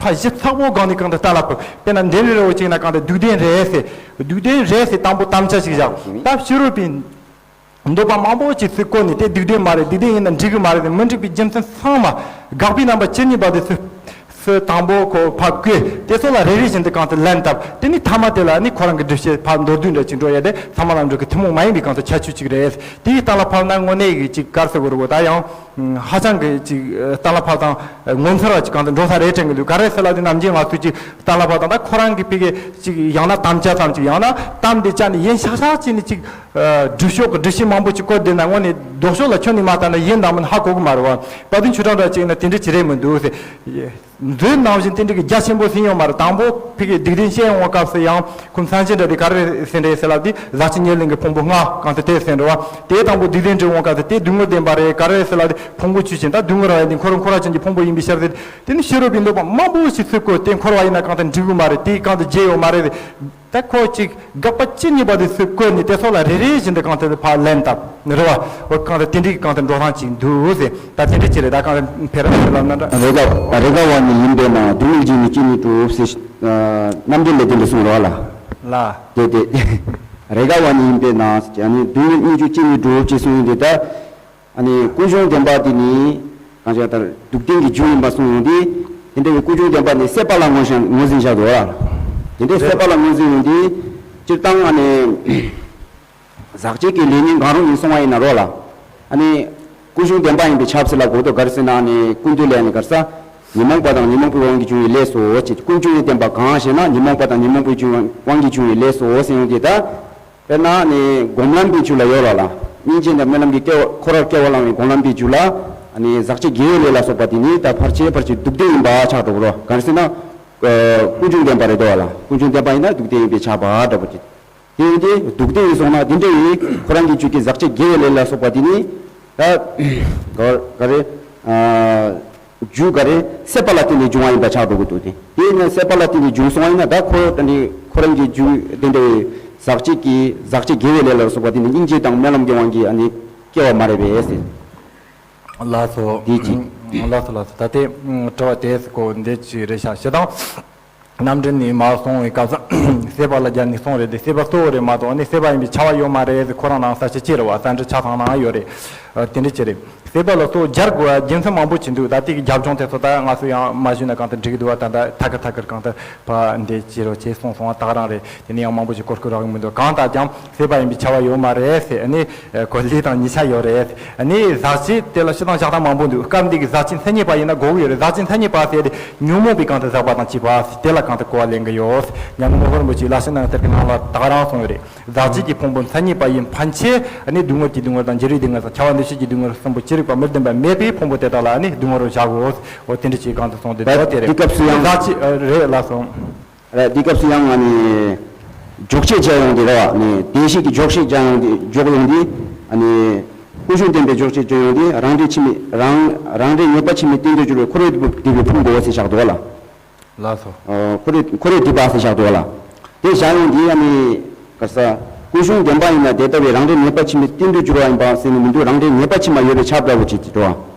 ཕར་ཞིབ་ཚགས་པོ་སྒང་ནས་གང་དུ་གཏན་ལ་ཕབ། དཔེར་ན་འདི་རེ་རེ་བོ་ཅིག་ན་གང་དུ་སྡུག་བདེན་རེད་ཟེར། སྡུག་བདེན་རེད་ཟེར་དང་པོ་དམ་བཅའ་ཞིག་བཞག། ད་ཕྱི་རོལ་པའི་འདོད་པ་མང་པོ་ཅིག་ཚུར་བཀོལ་ནས་དེ་སྡུག་བདེན་མ་རེད། སྡུག་བདེན་ཡིན་ན་འགྲིག་གི་མ་རེད་ཟེར། མི་འགྲིག་པའི་རྒྱུ་མཚན་ཚང་མ། དགག་པའི་རྣམ་པ་ཇི་སྙེད་པ་དེ་ཚུར་ཚུར་དང་པོ་ཁོ་ཕར་བཀོལ། དེ་ཚོ་ལ་རེ་རེ་བཞིན་དུ་གང་དུ་ལན་བཏབ། དེ་ནི་ཐ་མ་དེ་ལ་ནི་ཁོ་རང་གི་སྒྲུབ་བྱེད་ཕར་མདོར་བསྡུས་འདྲ་ཅིག་འགྲོ་ཡ་དེ་ཚང་མ་ལ་འགྲོ་གི་ཐུན་མོང་མ་ཡིན་པའི་གང་དུ་ཁྱད་ཆོས་ཅིག་རེད། དེའི་གཏན་ལ་ཕབ་ན་དངོས་གནས་ཀྱི་ཅིག་ག་རེ་ཟེར་དགོས་རེད་གོ། ད་ཡང་། ཧ་ཅང་གི་ཅིག་གཏན་ལ་ཕབ་དང་ངོ་མཚར་བ་ཅིག་གང་དུ་འགྲོ་ས་རེད་དྲན་གི་འདུག་ག་རེ་ཟེར་ལབ་དུས་ནམ་རྒྱུན་ང་ཚོས་ཅིག་གཏན་ལ་ཕབ་དང་ད་ཁོ་རང་གི་ཕི་གི་ཅིག་ཡང་ན་དམ་བཅའ་ཙམ་ཅིག་ཡང་ན་གཏམ་འདི་བཅའ་ནས་ཡིན་ཤག་ཤག་བྱས་ནས་ཅིག་སྒྲུབ་ཕྱོགས་ཀྱི་སྒྲུབ་བྱེད་མང་པོ་ཅིག་བཀོད་བསྡད་ན་དངོས་ནས་ལྡོག་ཕྱོགས་ལ་ཁྱོན་ནས་མ་ལྟ་ན་ཡིན་དང་མིན་ཧ་གོ་གི་མ་རེད་བ། དཔལ་ལྡན་ཆོས་གྲགས་འདྲ་ཅིག་ཡིན་ན་དེ་འདྲ་ཅིག་རེད་མི་འདུག་ཟེར། མདོའི་ནང་བཞིན་དེ་འདྲ་གི་རྒྱ་ཆེན་པོ་ཟིན་ཡོད་མ་རེད། དང་པོ་ཕི་གི་སྡིག་ལྡན་བཤད་ཡོང་བ་སྐབས་སུ་ཡང་ཁོང་མཚན་ཅན་འདྲ་དེ་ག་རེ་ཟེར་འདྲ་ཟེར་ལབ་དུས་ཟག་བཅས་ཉེར་ལེན་གྱི་ཕུང་པོ་ལྔ་གང་དུ་དེ་ཟེར་འགྲོ་བ། དེའི་དང་པོ་སྡིག་ལྡན་འདྲི་འོང་སྐབས་སུ་དེ་སྡུག་བསྔལ་བདེན་པ་རེད་ག་རེ་ཟེར་ལབ་དུས་ཕུང་པོ་ཆོས་ཅན། ད་སྡུག་བསྔལ་བ་ཡིན་དུས་འཁོར་འཁོར་བ་ཅན་གྱི་ཕུང་པོ་ཡིན་པའི་ཕྱིར་ཟེར། དེ་ནི་ཤེས་རབ་པའི་འདོད་པ་མང་པོ་ཞིག་ཚུར་བཀོད་དེ་འཁོར་བ་ཡིན་ན་གང་དུ་འགྲིག་གི་མ་རེད། དེ་གང་དུ་བརྗེད་ཡོད་མ་རེད། ད་ཁོ་ཅིག་དགག་པ་ཇི་སྙེད་པ་དེ་ཚོ་བཀོད་ནས་དེ་ཚོ་ལ་རེ་རེ་བཞིན་དུ་གང་དུ་ཕར་ལན་བཏབ་རེད་བ། འོ་གང་དུ་དེ་འདྲའི་གང་དུ་འགྲོ་སྟངས་ཅིག་འདུག་ཟེར། ད་དེ་འདྲ་ཅིག་རེད། ད་གང་དུ་ཕེ་ར་ཕེ་ལབ་ན་འདྲ། རེས་འགའ་རེས་འགའ་བ་ཉིད་ཡིན་པས་ན་སྡུག་བསྔལ་བརྗེད་ནས་སྐྱེ་གནས་གྲུབ་ཟེར། རྣམ་འགྲེལ་ལས་དེ་འདྲ་གསུངས་རེད་བ་ལ། ལ། དེ་དེ་རེས་འགའ་བ་ཉིད་ཡིན་པས་ན་ཟེར་ནས་སྡུག་བསྔལ་སྐྱེ་གནས་གྲུབ་ཅེས་གསུངས་ཡོད་དེ་ད། ཨ་ནི་ཀུན་འབྱུང་བདེན་པ་དེ་ནི་གང་ཞིག་ལྟར་སྡུག་བདེན་གྱི་རྒྱུ་ཡིན་པ་གསུངས་ཡོང་དུས། དེ་འདྲ་བའི་ཀུན་འབྱུང་བདེན་པ་ནི་སྲེད་པ་ལ་ངོས་བཞིན་ངོས་འཛིན་བཞག་འདུག་ལ། དེ་འདྲའི་སྲེད་པ་ལ་ངོས་འཛིན་ཡོང་དུས་སྤྱིར་བཏང་ཨ་ནི་ཟག་བཅས་ཀྱི་ལས་ཉོན་གང་རུང་ཡིན་གསུང་བ་ཡིན་ན་རོ་ལ། ཨ་ནི་ཀུན་འབྱུང་བདེན་པ་ཡིན་པས་ཁྱབ་ཟེར་ལབ་དགོས་འདུག་ག་རེ་ཟེར་ན་ཨ་ནི་ཀུན་བཏུས་ལས་ནི་ག་རེ་ཟ། ཉོན་མོངས་པ་དང་ཉོན་མོངས་པའི་དབང་གིས་བྱུང་བའི་ལས་སོ་ཅེས། ཀུན་འབྱུང་ཡི་བདེན་པ་གང་ཞེ་ན་ཉོན་མོངས་པ་དང་ཉོན་མོངས་པའི་དབང་གིས་བྱུང་བའི་ལས་སོ་ཟེར་ཡོང་དུས་ད། དཔེར་ན་ནི་སྒོམ་ལམ་པའི་རྒྱུད་ལ་ཡོད་ར་ལ། སྙིང་རྗེ་དང་སྨོན་ལམ་གྱི་སྐྱེ་བ་འཁོར་བར་སྐྱེ་བ་བླང་བའི་སྒོམ་ལམ་པའི་རྒྱུད་ལ། ཨ་ནི་ཟག་བཅས་དགེ་བའི་ལས་ལ་སོགས་པ་དེ་ནི་ད་ཕལ་ཆེར་ཕལ་ཆེར་སྡུག་བདེན་ཡིན་པ་ཆགས་འགྲོ་གི་རོ། གང་ཟེར་ན། ཀུན་འབྱུང་བདེན་པ་རེད་དོ་བ་ལ། ཀུན་འབྱུང་བདེན་པ་ཡིན་ན་སྡུག་བདེན་ཡིན་པས་ཁྱབ་པ་འདྲ་པོ་ཅིག་དེ་ཡིན་ཏེ་སྡུག་བདེན་ཡིན་སོང་ན་དེ་འདྲ་ཡིན་ཁོ་རང་གི་རྒྱུད་ཀྱི་ཟག་བཅས་དགེ་བའི་ལས་ལ་སོགས་པ་དེ་ནི། ད། ག་ག་རེ། རྒྱུ་ག་རེ་སྲེད་པ་ལ་བརྟེན་ནས་འབྱུང་བ་ཡིན་པ་ཆགས་འགྲོ་གི་འདུག་སྟེ། དེས་ན་སྲེད་པ་ལ་བརྟེན་ནས་འབྱུང་སོང་བ་ཡིན་ན་ད་ཁོ་ད་ནི་ཁོ་རང་གི་རྒྱུ་དེ་འདྲ་བའི་ཟག་བཅས་ཀྱི་ཟག་བཅས་དགེ་བའི་ལས་ལ་སོགས་པ་དེ་ནི་སྙིང་རྗེ་དང་སྨོན་ལམ་གྱི་དབང་གིས་ཨ་ནི་སྐྱེ་བ་མ་རེད་པས་ཟེར། ལགས་སོ། དེ་ཅི། ལགས་སོ་ལགས་སོ། ད་ལྟའི་དྲི་བ་དེ་ཚོ་འདི་ཅི་རེད་ཤག་ཞེ་སྡང་། རྣམ་འགྲེལ་ནས་མར་སོང་བའི་སྐབས་སུ་སྲེད་པ་ལ་སྦྱར་ནས་སོང་རེད་དེ་སྲེད་པ་གཙོ་བོ་རེད་མ་གཏོགས་ནི་སྲེད་པ་ཡིན་པའི་ཁྱབ་པ་ཡོད་མ་རེད། ཁོ་རང་ནང་ས་ཆ་ཅི་རེད་བ་ས་འབྲུ་ཆ་ཚང་ནང་ཡོད་རེད། དེ་འདྲ་ཅི་རེད། སྲེད་པ་ལ་གཙོ་བོ་སྦྱར་དགོས་པ་རྒྱུ་མཚན་མང་པོ་ཅིག་འདུག་ད་ལྟའི་གི་རྒྱབ་ལྗོངས་དེ་ཚོ་ད་ང་ཚོ་ཡང་མ་ཞུས་ན་གང་དུ་འགྲིག་གི་འདུག་བ། ད་ད་ཐད་ཀར་ཐད་ཀར་གང་དུ་ཕ་འདི་ཅི་རོ་ཅེས་གསུངས་སོང་བ་ད་ག་རང་རེད། དེ་ནས་ཡང་མང་པོ་ཞིག་གོ་སྐུར་རག་གི་མི་འདུག་གང་ལྟར་ཀྱང་སྲེད་པ་ཡིན་པའི་ཁྱབ་པ་ཡོད་མ་རེད་ཟེར། ཨ་ནི་ཁོ་ལས་དང་གཉིས་ཆ་ཡོད་རེད། ཨ་ནི་ཟག་བཅས་དེ་ལ་སྤྱིར་བཏང་བཞག་སྟངས་མང་པོ་འདུག་སྐབས་འདི་གི་ཟག་བཅས་མཚན་ཉིད་པ་ཡིན་ན་གོ་གི་ཡོད་རེད། ཟག་བཅས་མཚན་ཉིད་པ་ཟེར་དེ་ཉོན་མོངས་པའི་གང་དུ་ཟག་པ་དང་བཅས་པ་དེ་ལ་གང་དུ་གོ་བ་ལེན་གི་ཡོད། ཉམས་མྱོང་ནོར་བུ་རིན་པོ་ཆེའི་ལ་ཤི་ནང་དེར་གི་ནང་ལ་ད་ག་རང་གསུངས་ཡོད་རེད། ཟག་བཅས་ཀྱི་ཕུང་པོ་མཚན་ཉིད་པ་ཡིན་ཕན་ཆད་ཨ་ནི་སྡུག་བསྔལ་གྱི་སྡུག་བསྔལ་དང་འགྱུར་བའི་སྡུག་བསྔལ་དང་ཁྱབ་པ་འདུ་ཤེས་ཀྱི་སྡུག་བསྔལ་གསུམ་པོ་ཅི་རིགས་པ་མི་བདེན་པ་མེད་པའི་ཕུང་པོ་དེ་དག་ལ་ཨ་ནི་སྡུག་བསྔལ་རོ་བཞག་གོ། འོ་དེ་འདྲ་ཅིག་གང་དུ་གསུངས་ཏེ་འདུག་དེ་རེད། དེ་སྐབས་སུ་ཡང་ཟག་བཅས་རེད་ལ་སོང་། རེད། འདི་སྐབས་སུ་ཡང་ཨ་ནི། འཇོག་བྱེད་བྱ་ཡོང་དེ་རེད་བ། ནི་བདེན་བཞི་གི་འཇོག་བྱེད་བྱ་ཡོང་དེ་འཇོག་ཡོང་དེ། ཨ་ནི། ཀུན་འབྱུང་བདེན་པའི་འཇོག་བྱེད་བྱ་ཡོང་དེ་རང་འབྲས་ཕྱི་མའི་རང་རང་འབྲས་ངེས་པ་ཕྱི་མའི་རྟེན་དུ་གྱུར་པའི་འཁོར་བའི་སྒྲིབ་པའི་ཕུང་པོ་ཟེར་བཞག་འདུག་བ་ལ། ལགས་སོ། ཨོ། འཁོར་བའི་འཁོར་བའི་སྒྲིབ་པ་ཟེར་བཞག་འདུག་བ་ལ། དེ་བཞག་ཡོང་དེ་ཨ་ནི། ག་ས། ཀུན་འབྱུང་བདེན་པ་ཡིན་ན་དེ་ལྟ་བུའི་རང་འབྲས་ངེས་པ་ཕྱི་མའི་རྟེན་དུ་གྱུར་པ་ཡིན་པ་ཟེར་ནས་མི་འདུག་རང་འབྲས་ངེས་པ་ཕྱི་མ་ཡོད་པའི་ཆ་འདྲ་བོ་ཅིག་ཅིག་འགྲོ་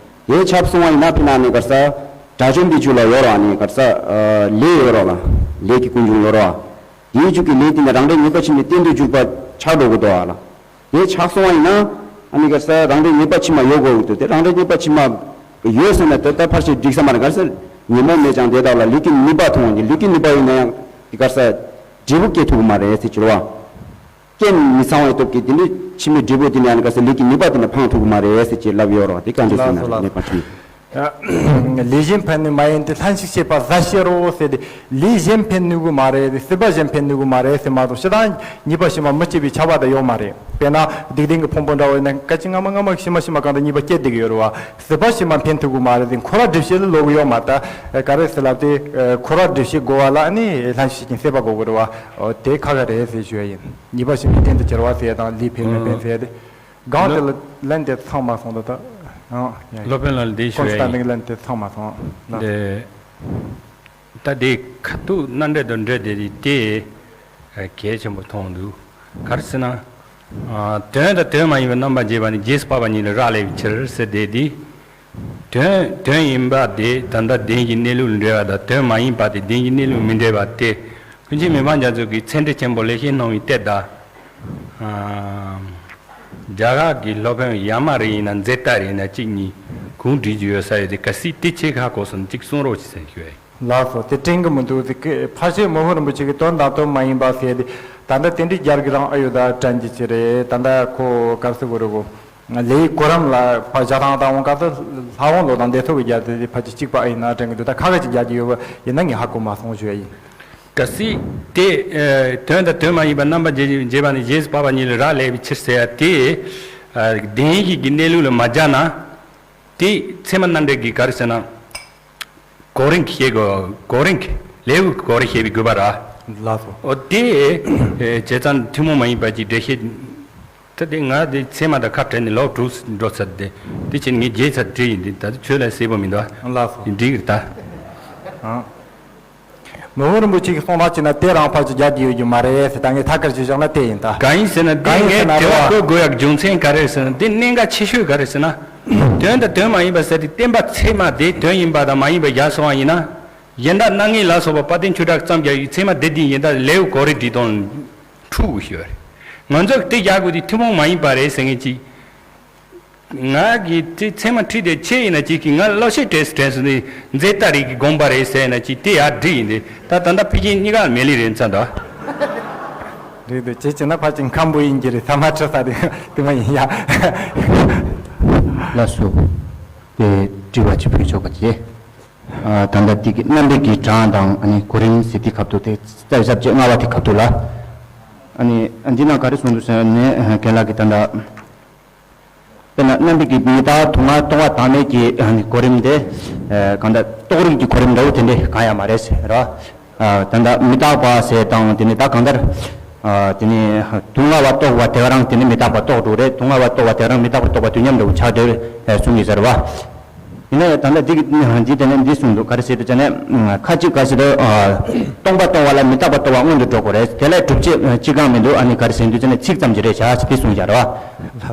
བ། དེ་ཆབ་སོང་བ་ཡིན་ན་ཕི་ན་ནི་ག་ས། དགྲ་བཅོམ་པའི་རྒྱུད་ལ་ཡོད་ར་ནི་ག་ས། ལས་ཡོད་ར་ལ། ལས་ཀྱི་ཀུན་འབྱུང་ཡོད་ར། དེའི་རྒྱུད་ཀྱི་ལས་དེ་ནི་རང་འབྲས་ངེས་པ་ཕྱི་མའི་རྟེན་དུ་གྱུར་པ་ཆགས་འགྲོ་གི་འདུག་ཨ་ལ། དེ་ཆགས་སོང་བ་ཡིན་ན། ཨ་ནི་ག་ས་རང་འབྲས་ངེས་པ་ཕྱི་མ་ཡོད་དགོས་ཀྱི་འདུག་དེ་རང་འབྲས་ངེས་པ་ཕྱི་མ་ཡོད་ཟེར་ན་ད་ལྟ་ཕར་ཞིག་འགྲིག་ས་མ་རེད། ག་ས་ཉོན་མོངས་མེད་ཀྱང་དེ་དག་ལ་ལུས་ཀྱི་ནུས་པ་མཐོང་བ་ཡིན། ལུས་ཀྱི་ནུས་པ་ཡོད་ན་ཡང་དེ་ག་ས་འབྲས་བུ་སྐྱེ་ཐུབ་ཀྱི་མ་རེད་ཟེར་གྱི་རེད་བ། རྐྱེན་མི་ཚང་བའི་སྟོབས་ཀྱིས་དེ་ནི་ཕྱི་མའི་འབྲས་བུ་དེ་ནི་ཨ་ནི་ག་ས་ལུས་ཀྱི་ནུས་པ་དེ་ནི་འཕང་ཐུབ་ཀྱི་མ་རེད་ཟེར་གྱི་ལབ་ཡོད་རེད་བ། དེ་གང་འདྲ་ཟེར་ན་ལགས་སོ་ལགས་ངེས་པ་ཅིག་ལས་གཞན་ཕན་ནུས་མ་ཡིན་ཏེ། ལྷན་ཅིག་སྐྱེས་པ་ཟད་ཤེས་རོ་ཟེར་ཏེ། ལས་གཞན་ཕན་ནུས་ཀྱི་མ་རེད། སྲིད་པ་གཞན་ཕན་ནུས་ཀྱི་མ་རེད་ཟེར་མ་གཏོགས་སྤྱིར་བཏང་ཉེས་པ་ཕྱི་མ་མི་སྐྱེ་བའི་ཁྱབ་པ་དེ་ཡོད་མ་རེད། དཔེར་ན་སྡིག་ལྡན་གྱི་ཕུང་པོ་འདྲ་བོ་ཡིན་ན་སྐད་ཅིག་སྔ་མ་སྔ་མ་ཕྱི་མ་ཕྱི་མ་གང་དུ་ཉེས་པ་སྐྱེ་བསྡད་ཀྱི་ཡོད་རེད་བ། སྲིད་པ་ཕྱི་མ་ཕན་ཐོགས་ཀྱི་མ་རེད་དེ་འཁོར་བ་སྒྲིབ་བྱེད་ལ་ལོག་གི་ཡོད་མ་རེད། ད་ག་རེ་ཟེར་ལབ་དེ་འཁོར་བ་སྒྲིབ་བྱེད་དགོས་པ་ལ་ནི་ལྷན་ཅིག་སྐྱེས་ཀྱི་སྲིད་པ་དགོས་ཀྱི་རེད་བ། དེ་ཁག་ཁག་རེད་ཟེར་ཞུ་ཡ་ཡིན། ཉེས་པ་ཕྱི་མའི་རྟེན་དུ་གྱུར་བ་ཟེར་ཡ་དང་ལས་ཕན་མི་ཕན་ཟེར་ཡ་དེ། སྒང་དེ་ལ་ལན་དེ་ཚང་མ་སོང་ད་ལྟ། ཨང་། ཡ་ཡ། སློབ་དཔོན་ལགས་འདི་ཞུ་ཡ་ཡིན། ཁོང་ཚོ་ད་ནི་ལན་དེ་ཚང་མ་སོང་ལ། དེ། ད་དེ་ཁ་ཐུག་རྣམ་འགྲེལ་དུ་འགྲེལ་དེ་རིགས་དེ་གལ་ཆེན་པོ་མཐོང་འདུག་ག་རེ་ཟེར་ན། དོན་དང་དོན་མ་ཡིན་པའི་རྣམ་པར་འབྱེད་པ་ནི་རྗེས་སུ་དཔག་པ་ཉིད་ལ་རག་ལས་པའི་ཕྱིར་ཟེར་དེ་དེ། དོན་དོན་ཡིན་པ་དེ་ད་ལྟ་བདེན་བཞིའི་གནས་ལུགས་ལ་འབྲེལ་བ་དང་དོན་མ་ཡིན་པ་དེ་བདེན་བཞིའི་གནས་ལུགས་མི་འབྲེལ་བ་སྟེ། ཀུན་མཁྱེན་མི་ཕམ་རྒྱ་མཚོ་གིས་ཚད་འབྲས་ཆེན་པོ་ལེགས་བཤད་སྣང་བའི་གཏེར་དང་། རྒྱ་གར་གྱི་སློབ་དཔོན་ཡ་མ་རི་ཡིན་ན་ཛེ་ཏ་རི་ཡིན་ན་གཅིག་གཉིས་གུང་བྲིས་རྒྱུ་ཡོད་ས་ཡོད་དེ་གལ་སྲིད་དེ་ཆེ་ཁ་གོ་སོང་ན་གཅིག་གསུང་རོགས་ཞེས་ཟེར་ཞུ་ཡ་ཡིན། ལགས་སོ། དེ་དྲན་གི་མི་འདུག་དེ་ཕལ་ཆེར་མི་ཕམ་རིན་པོ་ཆེ་གི་དོན་དང་དོན་མ་ཡིན་པ་ཟེར་ཏེ། ད་ལྟ་དེ་འདྲའི་རྒྱལ་གྱི་རང་ཨ་ཡོད་ད་དྲན་གྱི་ཅི་རེད། ད་ལྟ་ཁོ་གར་སི་གོ་རི་གོ་ལས་ཡི་གོ་རིམ་ལ་ཕར་བཞག་སྟངས་དང་འོང་ག་ད་ལྷ་དབང་ལོ་དང་འདས་ཐོབ་ཀྱི་རྒྱ་དེ་ཕལ་ཆེར་གཅིག་པ་ཨེ་ཡིན་ན་དྲན་གི་འདུག་ད་ཁ་ཁ་ཅིག་རྒྱག་གི་ཡོད་པ་ཡིན་ན་ངས་ཧ་གོ་མ་སོང་ཞུ་ཡ་ཡིན། གལ་སྲིད་དེ་ཨ་དོན་དང་དོན་མ་ཡིན་པ་རྣམ་པར་འབྱེད་འབྱེད་པ་ནི་རྗེས་སུ་དཔག་པ་ཉིད་ལ་རག་ལས་པའི་ཕྱིར་ཟེར་ཡ་དེ་ཨ་བདེན་བཞི་གི་གནས་ལུགས་ལ་མ་སྦྱར་ན། དེ་ཚད་མ་རྣམ་འགྲེལ་གྱི་ག་རེ་ཟེར་ན། གོ་རིམ་གྱི་བཤད་དགོས། གོ་རིམ་གྱི་ལེའུ་གོ་རིམ་བཤད་པའི་དགོས་པ་ར། ལགས་སོ། ཨོ་དེ་ཨེ་བྱས་ཙང་ཐུན་མོང་མ་ཡིན་པ་ཅིག་འགྲེལ་བཤད། ད་དེ་ང་དེ་ཚད་མ་དང་ཁ་བྲལ་ནས་ལོག་དྲུག་འགྲོ་ཚར་ཏེ། དེ་བྱས་ནས་ངས་བརྗེད་ཚར་བྲིས་ཡིན་དེ་ད་ཆོས་ལ་གསལ་པོ་མི་འདུག་ལགས་སོ། འགྲིག་གི་རེད་ད། ཨང་། མི་དབང་རིན་པོ་ཆེ་གི་གསུང་སྟངས་བྱས་ན་དེ་རང་ཕར་ཅིག་རྒྱག་རྒྱུ་ཡོད་རྒྱུ་མ་རེད་ཟེར། ད་ངས་ཐད་ཀར་ཅིག་བཞག་ན་དེ་ཡིན་ད། གང་ཡིན་ཟེར་ན་དེ་གང་ཡིན་ངས་ཟེར་ན་དྲི་བ་རེད་བ། བཀོད་དགོས་ཡག་རྒྱུ་མཚན་ག་རེ་ཟེར་ན་དེ་གནད་འགག་ཆེ་ཤོས་ག་རེ་ཟེར་ན། དོན་དང་དོན་མ་ཡིན་པ་ཟེར་དེ་བསྟན་པ་ཚད་མ་དེ་དོན་ཡིན་པ་དང་མ་ཡིན་པ་བཞག་སོང་བ་ཡིན་ན། གཞན་དག་སྣང་ངེས་ལ་སོགས་པ་དཔལ་ལྡན་ཆོས་གྲགས་ཙམ་རྒྱག་ཡུལ་ཚད་མ་སྡེ་བདུན་ཡིན་ད་ལེའུ་གོ་རེ་བྲིས་དང་འཁྲུག་དགོས་ཤོད་རེད། ང་ཚོས་དེ་རྒྱག་དགོས་དེ་ཐུན་མོང་མ་ཡིན་པ་རེད་ཟེར་མཁན་ཅིག་ང་གིས་དེ་ཚད་མ་ཁྲིད་དེ་ཆེ་ཡིན་ན་ཅིག་གིས་ང་བློ་ཤེས་དྲན་སུ་དྲན་སུ་ནི་མཛེས་ལྟ་རིག་གི་དགོངས་པ་རེད་ཟེར་ན་ཅིག་དེ་ཡར་འགྲིག་ཡིན་དེ་ད་ད་ལྟ་ཕལ་ཆེར་གཉིས་ཀ་མེད་ལི་རེད་མཚན་འདུག་རེད་འདུག་ཅེས་བྱས་ན་ཕལ་ཆེར་ཁམ་བུ་ཡིན་གྱི་རེད། ཐ་མ་ཁྲི་ས་རེད་དེ་མ་ཡིན་ཡ། ལགས་སོ། དེ་དྲི་བ་ཅིག་ཕུལ་ཆོག་པ་ཅེ། ད་ལྟ་དེ་གི་རྣམ་པའི་གི་གྲངས་དང་ཨ་ནི་གོ་རིམ་ཟེར་དེ་ཁ་ཐུག་དེ་རྩ་བའི་ས་བཅད་ལྔ་པ་དེ་ཁ་ཐུག་ལ། ཨ་ནི་འདི་ན་ག་རེ་གསུངས་འདུག་ཟེར་ན་རྒན་ལགས་ཀྱིས་ད་ལྟ། དཔེར་ན་རྣམ་པའི་གི་མི་རྟག་དུག་ལྔ་རྟོག་པ་དག་མེད་ཀྱི་ཨ་ནི་གོ་རིམ་དེ། གང་ལྟར་རྟོག་རིམ་གྱི་གོ་རིམ་འདྲ་བོ་དེ་འདྲས་གང་ཡང་མ་རེད་ཟེར་ར། ད་ལྟ་མི་རྟག་པ་ཟེར་དང་དེ་ནི་ད་གང་ལྟར། དེ་ནི་དུག་ལྔ་པ་རྟོགས་པ་དེ་ག་རང་དེ་ནི་མི་རྟག་པ་རྟོགས་འགྲོ་རེད། དུག་ལྔ་པ་རྟོགས་པ་དེ་ག་རང་མི་རྟག་པ་རྟོགས་པ་དུས་མཉམ་འདྲ་བོ་ཆགས་འགྲོ་རེད་གསུང་གི་ཟེར་བ། ཡིན་ན་ཡང་ད་ལྟ་འདི་གི་འདི་དེ་ནས་འདི་གསུངས་འདུག་ག་རེ་ཟེར་དུས་ཙ་ནས་ཁ་ཅིག་ག་ཟེར་དུས། སྟོང་པ་རྟོགས་པ་ལ་མི་རྟག་པ་རྟོགས་པ་སྔོན་དུ་འགྲོ་དགོས་རེད། དེ་ལས་སྒྲུབ་བྱེད་ཅི་གང་མི་འདུག་ཨ་ནི་ག་རེ་ཟེར་དུས་ཙ་ནས་ཚིག་ཙམ་གྱི་རེད་བྱ་ཞེས་འདི་གསུངས་བཞག་རེད་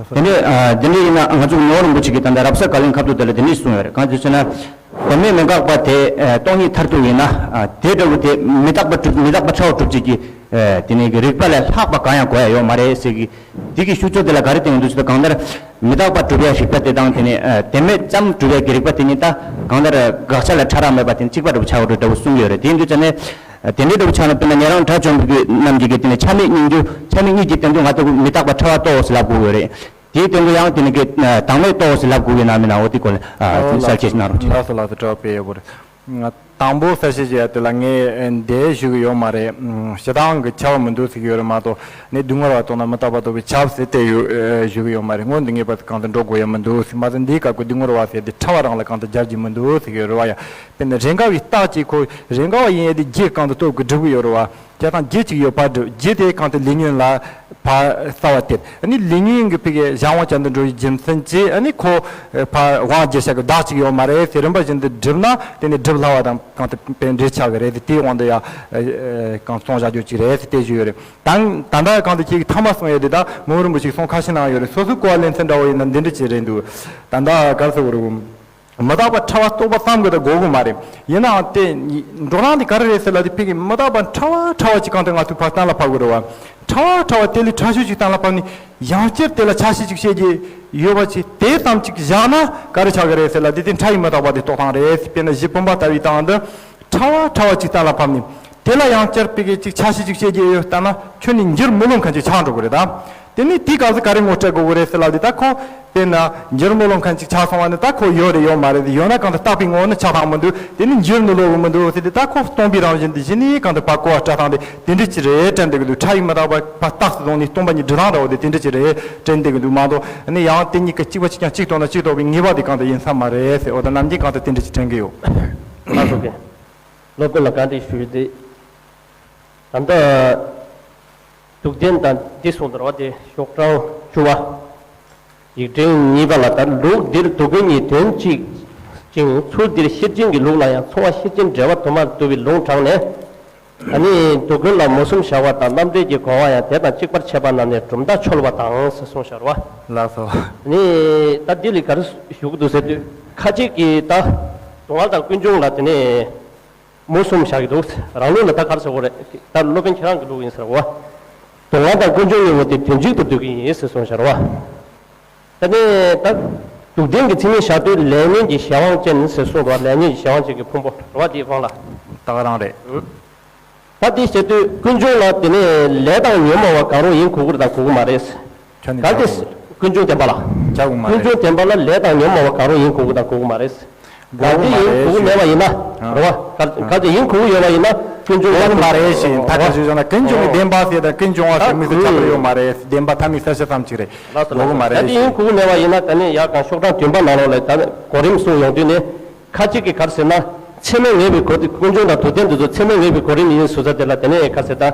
བ། དེ་ནས་འདི་འདྲ་ཡིན་ན་ང་ཚོ་ནོར་རིན་པོ་ཆེ་གིས་ད་ལྟ་རབ་གསལ་བཀའ་ལན་ཁ་ཐུག་དེ་ལ་འདི་འདྲ་གསུངས་ཡོད་རེད། གང་ཟེར་ན། གོ་མེད་མི་འགག་པ་དེ་སྟོང་ཉིད་མཐར་ཐུག་ཡིན་ན། དེ་འདྲ་བོ་དེ་མི་རྟག་པ་གྲུབ་མི་རྟག་པ་ཕྲ་བ་གྲུབ་བྱེད་ཀྱི། དེ་ནས་ཀྱི་རིགས་པ་ལས་ལྷག་པ་གང་ཡང་གོ་ཡ་ཡོད་མ་རེད་ཟེར་གི། དེ་གི་ཤུགས་ཚད་དེ་ལ་ག་རེ་བསྟན་འདུག་ཟེར་ན་གང་ལྟར་མི་རྟག་པ་གྲུབ་ཡ་རིགས་པ་དེ་དང་དེ་ནས་དེ་མེད་ཙམ་གྲུབ་ཡ་གི་རིགས་པ་དེ་གཉིས་ད་གང་ལྟར་དགག་བྱ་ལ་ཕྲ་རགས་མེད་པ་དེ་གཅིག་པ་འདྲ་བོ་ཆགས་འགྲོ་འདྲ་བོ་གསུང་གི་ཡོད་རེད། དེ་ཡིན་དུས་ཙ་ནས་དེ་འདྲའི་འདྲ་བོ་ཆགས་ན་དཔེར་ན་ཉན་རང་དགྲ་བཅོམ་པའི་རྣམས་ཀྱིས་དེ་ནས་ཆ་མེད་གཉིས་འགྱུར་ཆ་མེད་གཉིས་ཀྱི་དོན་དུ་ང་ལྟ་བུ་མི་རྟག་པ་ཕྲ་བ་རྟོགས་ཟེར་ལབ་དགོས་ཡོད་རེད། དེའི་དོན་དུ་ཡང་དེ་ནི་གི་དང་མེད་རྟོགས་ཟེར་ལབ་དགོས་ཀྱི་ན་མིན་ན་འོ་དེ་སྐོར་ལ་གསལ་བཤད་གནང་རོགས་གྱིས། ལགས་སོ་ལགས་སོ། དྲི་བ་སྤེལ་ཡོད་པ་རེད། དང་པོ་གསལ་བཤད་བྱས་དེ་ལ་ངས་འདི་ཞུ་གི་ཡོད་མ་རེད། ཞེ་སྡང་གི་ཁྱབ་པ་མི་འདུག་ཟེར་གྱི་ཡོད་རེད་མ་གཏོགས་ནི་སྡུག་བསྔལ་བ་རྟོགས་ན་མི་རྟག་པ་རྟོགས་པའི་ཁྱབ་ཟེར་དེ་ཡོད་ཞུ་གི་ཡོད་མ་རེད། སྔོན་འདི་ངེས་པར་དུ་གང་དུ་འགྲོ་དགོས་ཡ་མི་འདུག་ཟེར་མ་ཟད་འདིའི་སྐབས་ཀྱི་སྡུག་བསྔལ་བ་ཟེར་དེ་ཕྲ་བ་རང་ལ་གང་དུ་སྦྱར་རྒྱུ་མི་འདུག་ཟེར་གྱི་ཡོད་རེད་བ་ཡ། དཔེར་ན་རེས་འགའ་བའི་རྟགས་ཀྱིས་ཁོ་རེས་འགའ་བ་ཡིན་ཡ་དེ་རྒྱུ་གང་དུ་སྟོབས་ཀྱིས་སྒྲུབ་ཀྱི་ཡོད་རེད་བ། བྱས་ཙང་རྒྱུ་གཅིག་ཡོད་པར་སྒྲུབ། རྒྱུ་དེ་གང་དུ་ལས་ཉོན་ལ་ཕར་ས་བ་སྟེར། ཨ་ནི་ལས་ཉོན་གྱི་ཕ་གི་གཞན་དབང་ཅན་དུ་འགྲོ་བའི་རྒྱུ་མཚན་གྱིས་ཨ་ནི་ཁོ་ཕར་དབང་བསྒྱུར་བྱ་གི་བདག་གཅིག་ཡོད་མ་རེད་ཟེར། རིམ་པ་བཞིན་དུ་བསྒྲུབས་ན་དེ་ནི་སྒྲུབ་སླ་བ་དང་གང་དུ་ཕན་འབྲས་ཆགས་ཀྱི་རེད་ཟེར། དེའི་དབང་དུ་ཡ་གང་གསུངས་བཞག་རྒྱུ་གཅིག་རེད་ཟེར་དེ་ཞུས་ཡོད་རེད། ད་ད་ལྟ་གང་དུ་ཁྱེད་ཀྱི་ཐ་མ་གསུངས་ཡོད་དེ་ད་མི་དབང་རིན་པོ་ཆེས་གསུང་ཁ་ཤས་གནང་ཡོད་རེད། སོ་སོའི་གོ་བ་ལེན་ཚུལ་འདྲ་བོ་ཡིན་ན་འདི་འདྲ་ཅིག་རེད་འདུག་ད་ལྟ་ག་རེ་ཟེར་དགོས་རེད། མི་རྟག་པ་ཕྲ་བ་རྟོགས་པ་ཙམ་གྱིས་ད་དགོས་ཀྱི་མ་རེད། ཡིན་ནའང་དེ་འགྲོ་སྟངས་དེ་ག་རེ་རེད་ཟེར་ལབ་དུས་ཕ་གི་མི་རྟག་པ་ཕྲ་བ་ཕྲ་བ་ཅིག་གང་དུ་ང་ཚོས་ཕར་གཏན་ལ་ཕབ་དགོས་རེད་བ། ཕྲ་བ་ཕྲ་བ་དེ་ལས་ཕྲ་ཤོས་ཅིག་གཏན་ལ་ཕབ་ནས་ཡང་བསྐྱར་དེ་ལ་ཆ་ཤས་ཅིག་བཤད་རྒྱུ་ཡོད་པ་ཅིག་དེ་ཙམ་ཅིག་བཞག་ན་ག་རེ་ཆགས་ཀྱི་རེད་ཟེར་ལབ་དུས་དེ་ཕྲ་བའི་མི་རྟག་པ་དེ་རྟོགས་སྟངས་རེད། དཔེར་ན་གཞི་བུམ་པ་ལྟ་བུའི་སྟེང་དུ། ཕྲ་བ་ཕྲ་བ་ཅིག་གཏན་ལ་ཕབ་ནས། དེ་ལ་ཡང་བསྐྱར་ཕ་གི་ཅིག་ཆ་ཤས་ཅིག་བཤད་རྒྱུ་ཡོད་ལྟ་ན་ཁྱོན་ནས་འགྱུར་མི་ལོང་མཁན་ཅིག་ཆགས་འགྲོ་གི་རེད་ད། དེ་ནས་དེའི་སྐབས་སུ་ག་རེ་ངོ་སྤྲད་དགོས་ཀྱི་རེད་ཟེར་ལབ་དུས་ད་ཁོ། དཔེར་ན་འགྱུར་མི་ལོང་མཁན་ཅིག་ཆགས་སོང་བ་ནི་ད་ཁོ་ཡོད་རེད་ཡོད་མ་རེད་དེ་ཡོད་ན་གང་དུ་བརྟག་པའི་ངོ་བོ་ནི་ཆགས་ཐང་མི་འདུག་དེ་ནས་འགྱུར་ནི་ལོག་གི་མི་འདུག་ཟེར་དུས་ད་ཁོ་སྟོང་པའི་རང་བཞིན་དེ་གཞི་ནས་གང་དུ་ཕར་གོ་བ་སྤྲད་སྟངས་དེ་དེ་འདྲ་ཅིག་རེད་དྲན་བསྡད་ཀྱི་འདུག་ཕྲ་བའི་མི་རྟག་པ་ཕར་རྟགས་སུ་བཟུང་ནས་སྟོང་པ་ཉིད་སྒྲུབ་སྟངས་འདྲ་བོ་དེ་དེ་འདྲ་ཅིག་རེད་དྲན་བསྡད་ཀྱི་འདུག་མ་གཏོགས་ནི་ཡང་དེ་གཉིས་ཀ་གཅིག་པ་གཅིག་རྐྱང་གཅིག་རྟོགས་ན་གཅིག་རྟོགས་པའི་ངེས་པ་དེ་གང་དུ་ཡིན་ས་མ་རེད་ཟེར། འོ་ད་ནམ་རྒྱུན་གང་དུ་དེ་འདྲ་ཅིག་དྲན་གྱི་ཡོད། ལགས་སོ། སློབ་དཔོན་ལ་བཀའ་འདྲི་ཞུ་རྒྱུ་དེ། ད་ལྟ་སྡུག་བདེན་དང་འདི་གསུངས་དོར་བ་དེ་ཤོག་གྲངས་བཅུ་པ། ཡིག་ཕྲེང་གཉིས་པ་ལ་ད་ལུགས་འདིར་སྡུག་ཀུན་གཉིས་དོན་གཅིག་ཅིང་ཚུལ་འདིར་ཤེར་ཕྱིན་གྱི་ལུགས་ལ་ཡང་ཚོར་བ་ཤེར་ཕྱིན་འབྲེལ་བ་དུ་མར་བསྡུ་བའི་ལུང་དྲངས་ནས། ཨ་ནི་སྡུག་ཀུན་ལ་མུ་གསུམ་བཞག་པ་དང་རྣམ་འགྲེལ་གྱི་གོ་བ་ཡང་དེ་དང་གཅིག་པར་འཆད་པ་རྣམས་ནི་གྲུབ་མཐའ་འཆོལ་བ་དང་ཟེར་གསུངས་བཞག་རེད་བ། ལགས་སོ། ཨ་ནི་ད་འདི་ལ་ག་རེ་ཞུ་གི་འདུག་ཟེར་དུས་ཁ་ཅིག་གིས་ད་སྡུག་བསྔལ་དང་ཀུན་འབྱུང་ལ་དེ་ནས། མུ་གསུམ་བཞག་གི་འདུག་རང་ལུགས་ལ་ད་ག་རེ་ཟེར་དགོས་རེད། ད་སློབ་དཔོན་ཁྱེད་རང་གི་ལུགས་ཡིན་ཟེར་བ། སྡུག་བསྔལ་དང་ཀུན་འབྱུང་གཉིས་པོ་དེ་དོན་གཅིག་ཏུ་འདོད་ཀྱི་ཡིན་ཟེར་གསུངས་ཤར་བ། ད་ནི་ད་སྡུག་བདེན་གྱི་མཚན་ཉིད་བཞག་དུས་ལས་ཉོན་གྱི་གཞན་དབང་ཅན་ཟེར་གསུངས་པ། ལས་ཉོན་གྱི་གཞན་དབང་ཅན་གྱི་ཕུང་པོ་རེད་བ། དེའི་དབང་ལ། ད་ག་རང་རེད། ད་དེ་བྱེད་དུས་ཀུན་འབྱུང་ལ་དེ་ནས་ལས་དང་ཉོན་མོངས་པ་གང་རུང་ཡིན་དགོས་ཀྱི་རེད་དང་དགོས་ཀྱི་མ་རེད། ཁྱོད་ནི་གལ་ཏེ་ཆགས་ཀུན་འབྱུང་བདེན་པ་ལ། ཆགས་དགོས་མ་རེད། ཀུན་འབྱུང་བདེན་པ་ལ་ལས་དང་ཉོན་མོངས་པ་གང་རུང་ཡིན་དགོས་ཀྱི་དང་དགོས་ཀྱི་མ་རེད། ག་དགོས་དེ་མ་ཡིན་རེད་དགོས་ཀྱི་ཞེས། མེད་པ་ཡིན་ན། ཨ། རེད་བ། ག་ག་དེ་ཡིན་དགོས་ཀྱི་ཡོད་པ་ཡིན་ན་ཀུན་འབྱུང་དགོས་ཀྱི་མ་རེད་ཞེས་ཐད་ཀར་ཞུས་བཞག་ན། ཀུན་འབྱུང་གི་བདེན་པ་ཟེར་དང་ཀུན་འབྱུང་བ་ཟེར་དམིགས་བསལ་ཁྱད་པར་ཡོད་མ་རེད། བདེན་པ་ཐ་མའི་གསལ་བྱེད་ཙམ་ཅིག་རེད། ལགས་སོ། དགོས་ཀྱི་མ་ལགས་སོ། ད་རེད་དེ་ཡིན་ཞེས། དགོས་ཀྱི་མེད་པ་ཡིན་ན་ད་ནི་ཡར་གང་ཤོག་གྲངས་བདུན་པ་ནང་ལོགས་ལ་ད་གོ་རིམ་གསུངས་ཡོང་དུས་ནི། ཁ་ཅིག་གིས་ག་རེ་ཟེར་ན། ཚད་མས་ངེས་པའི་གོ་དེ་ཀུན་འབྱུང་དང་དུ་ལྡན་འདི་ཚོ་ཚད་མས་ངེས་པའི་གོ་རིམ་ཡིན་ཟེར་ས་དེ་ལ་དེ་ནས་ག་རེ་ཟེར་ད།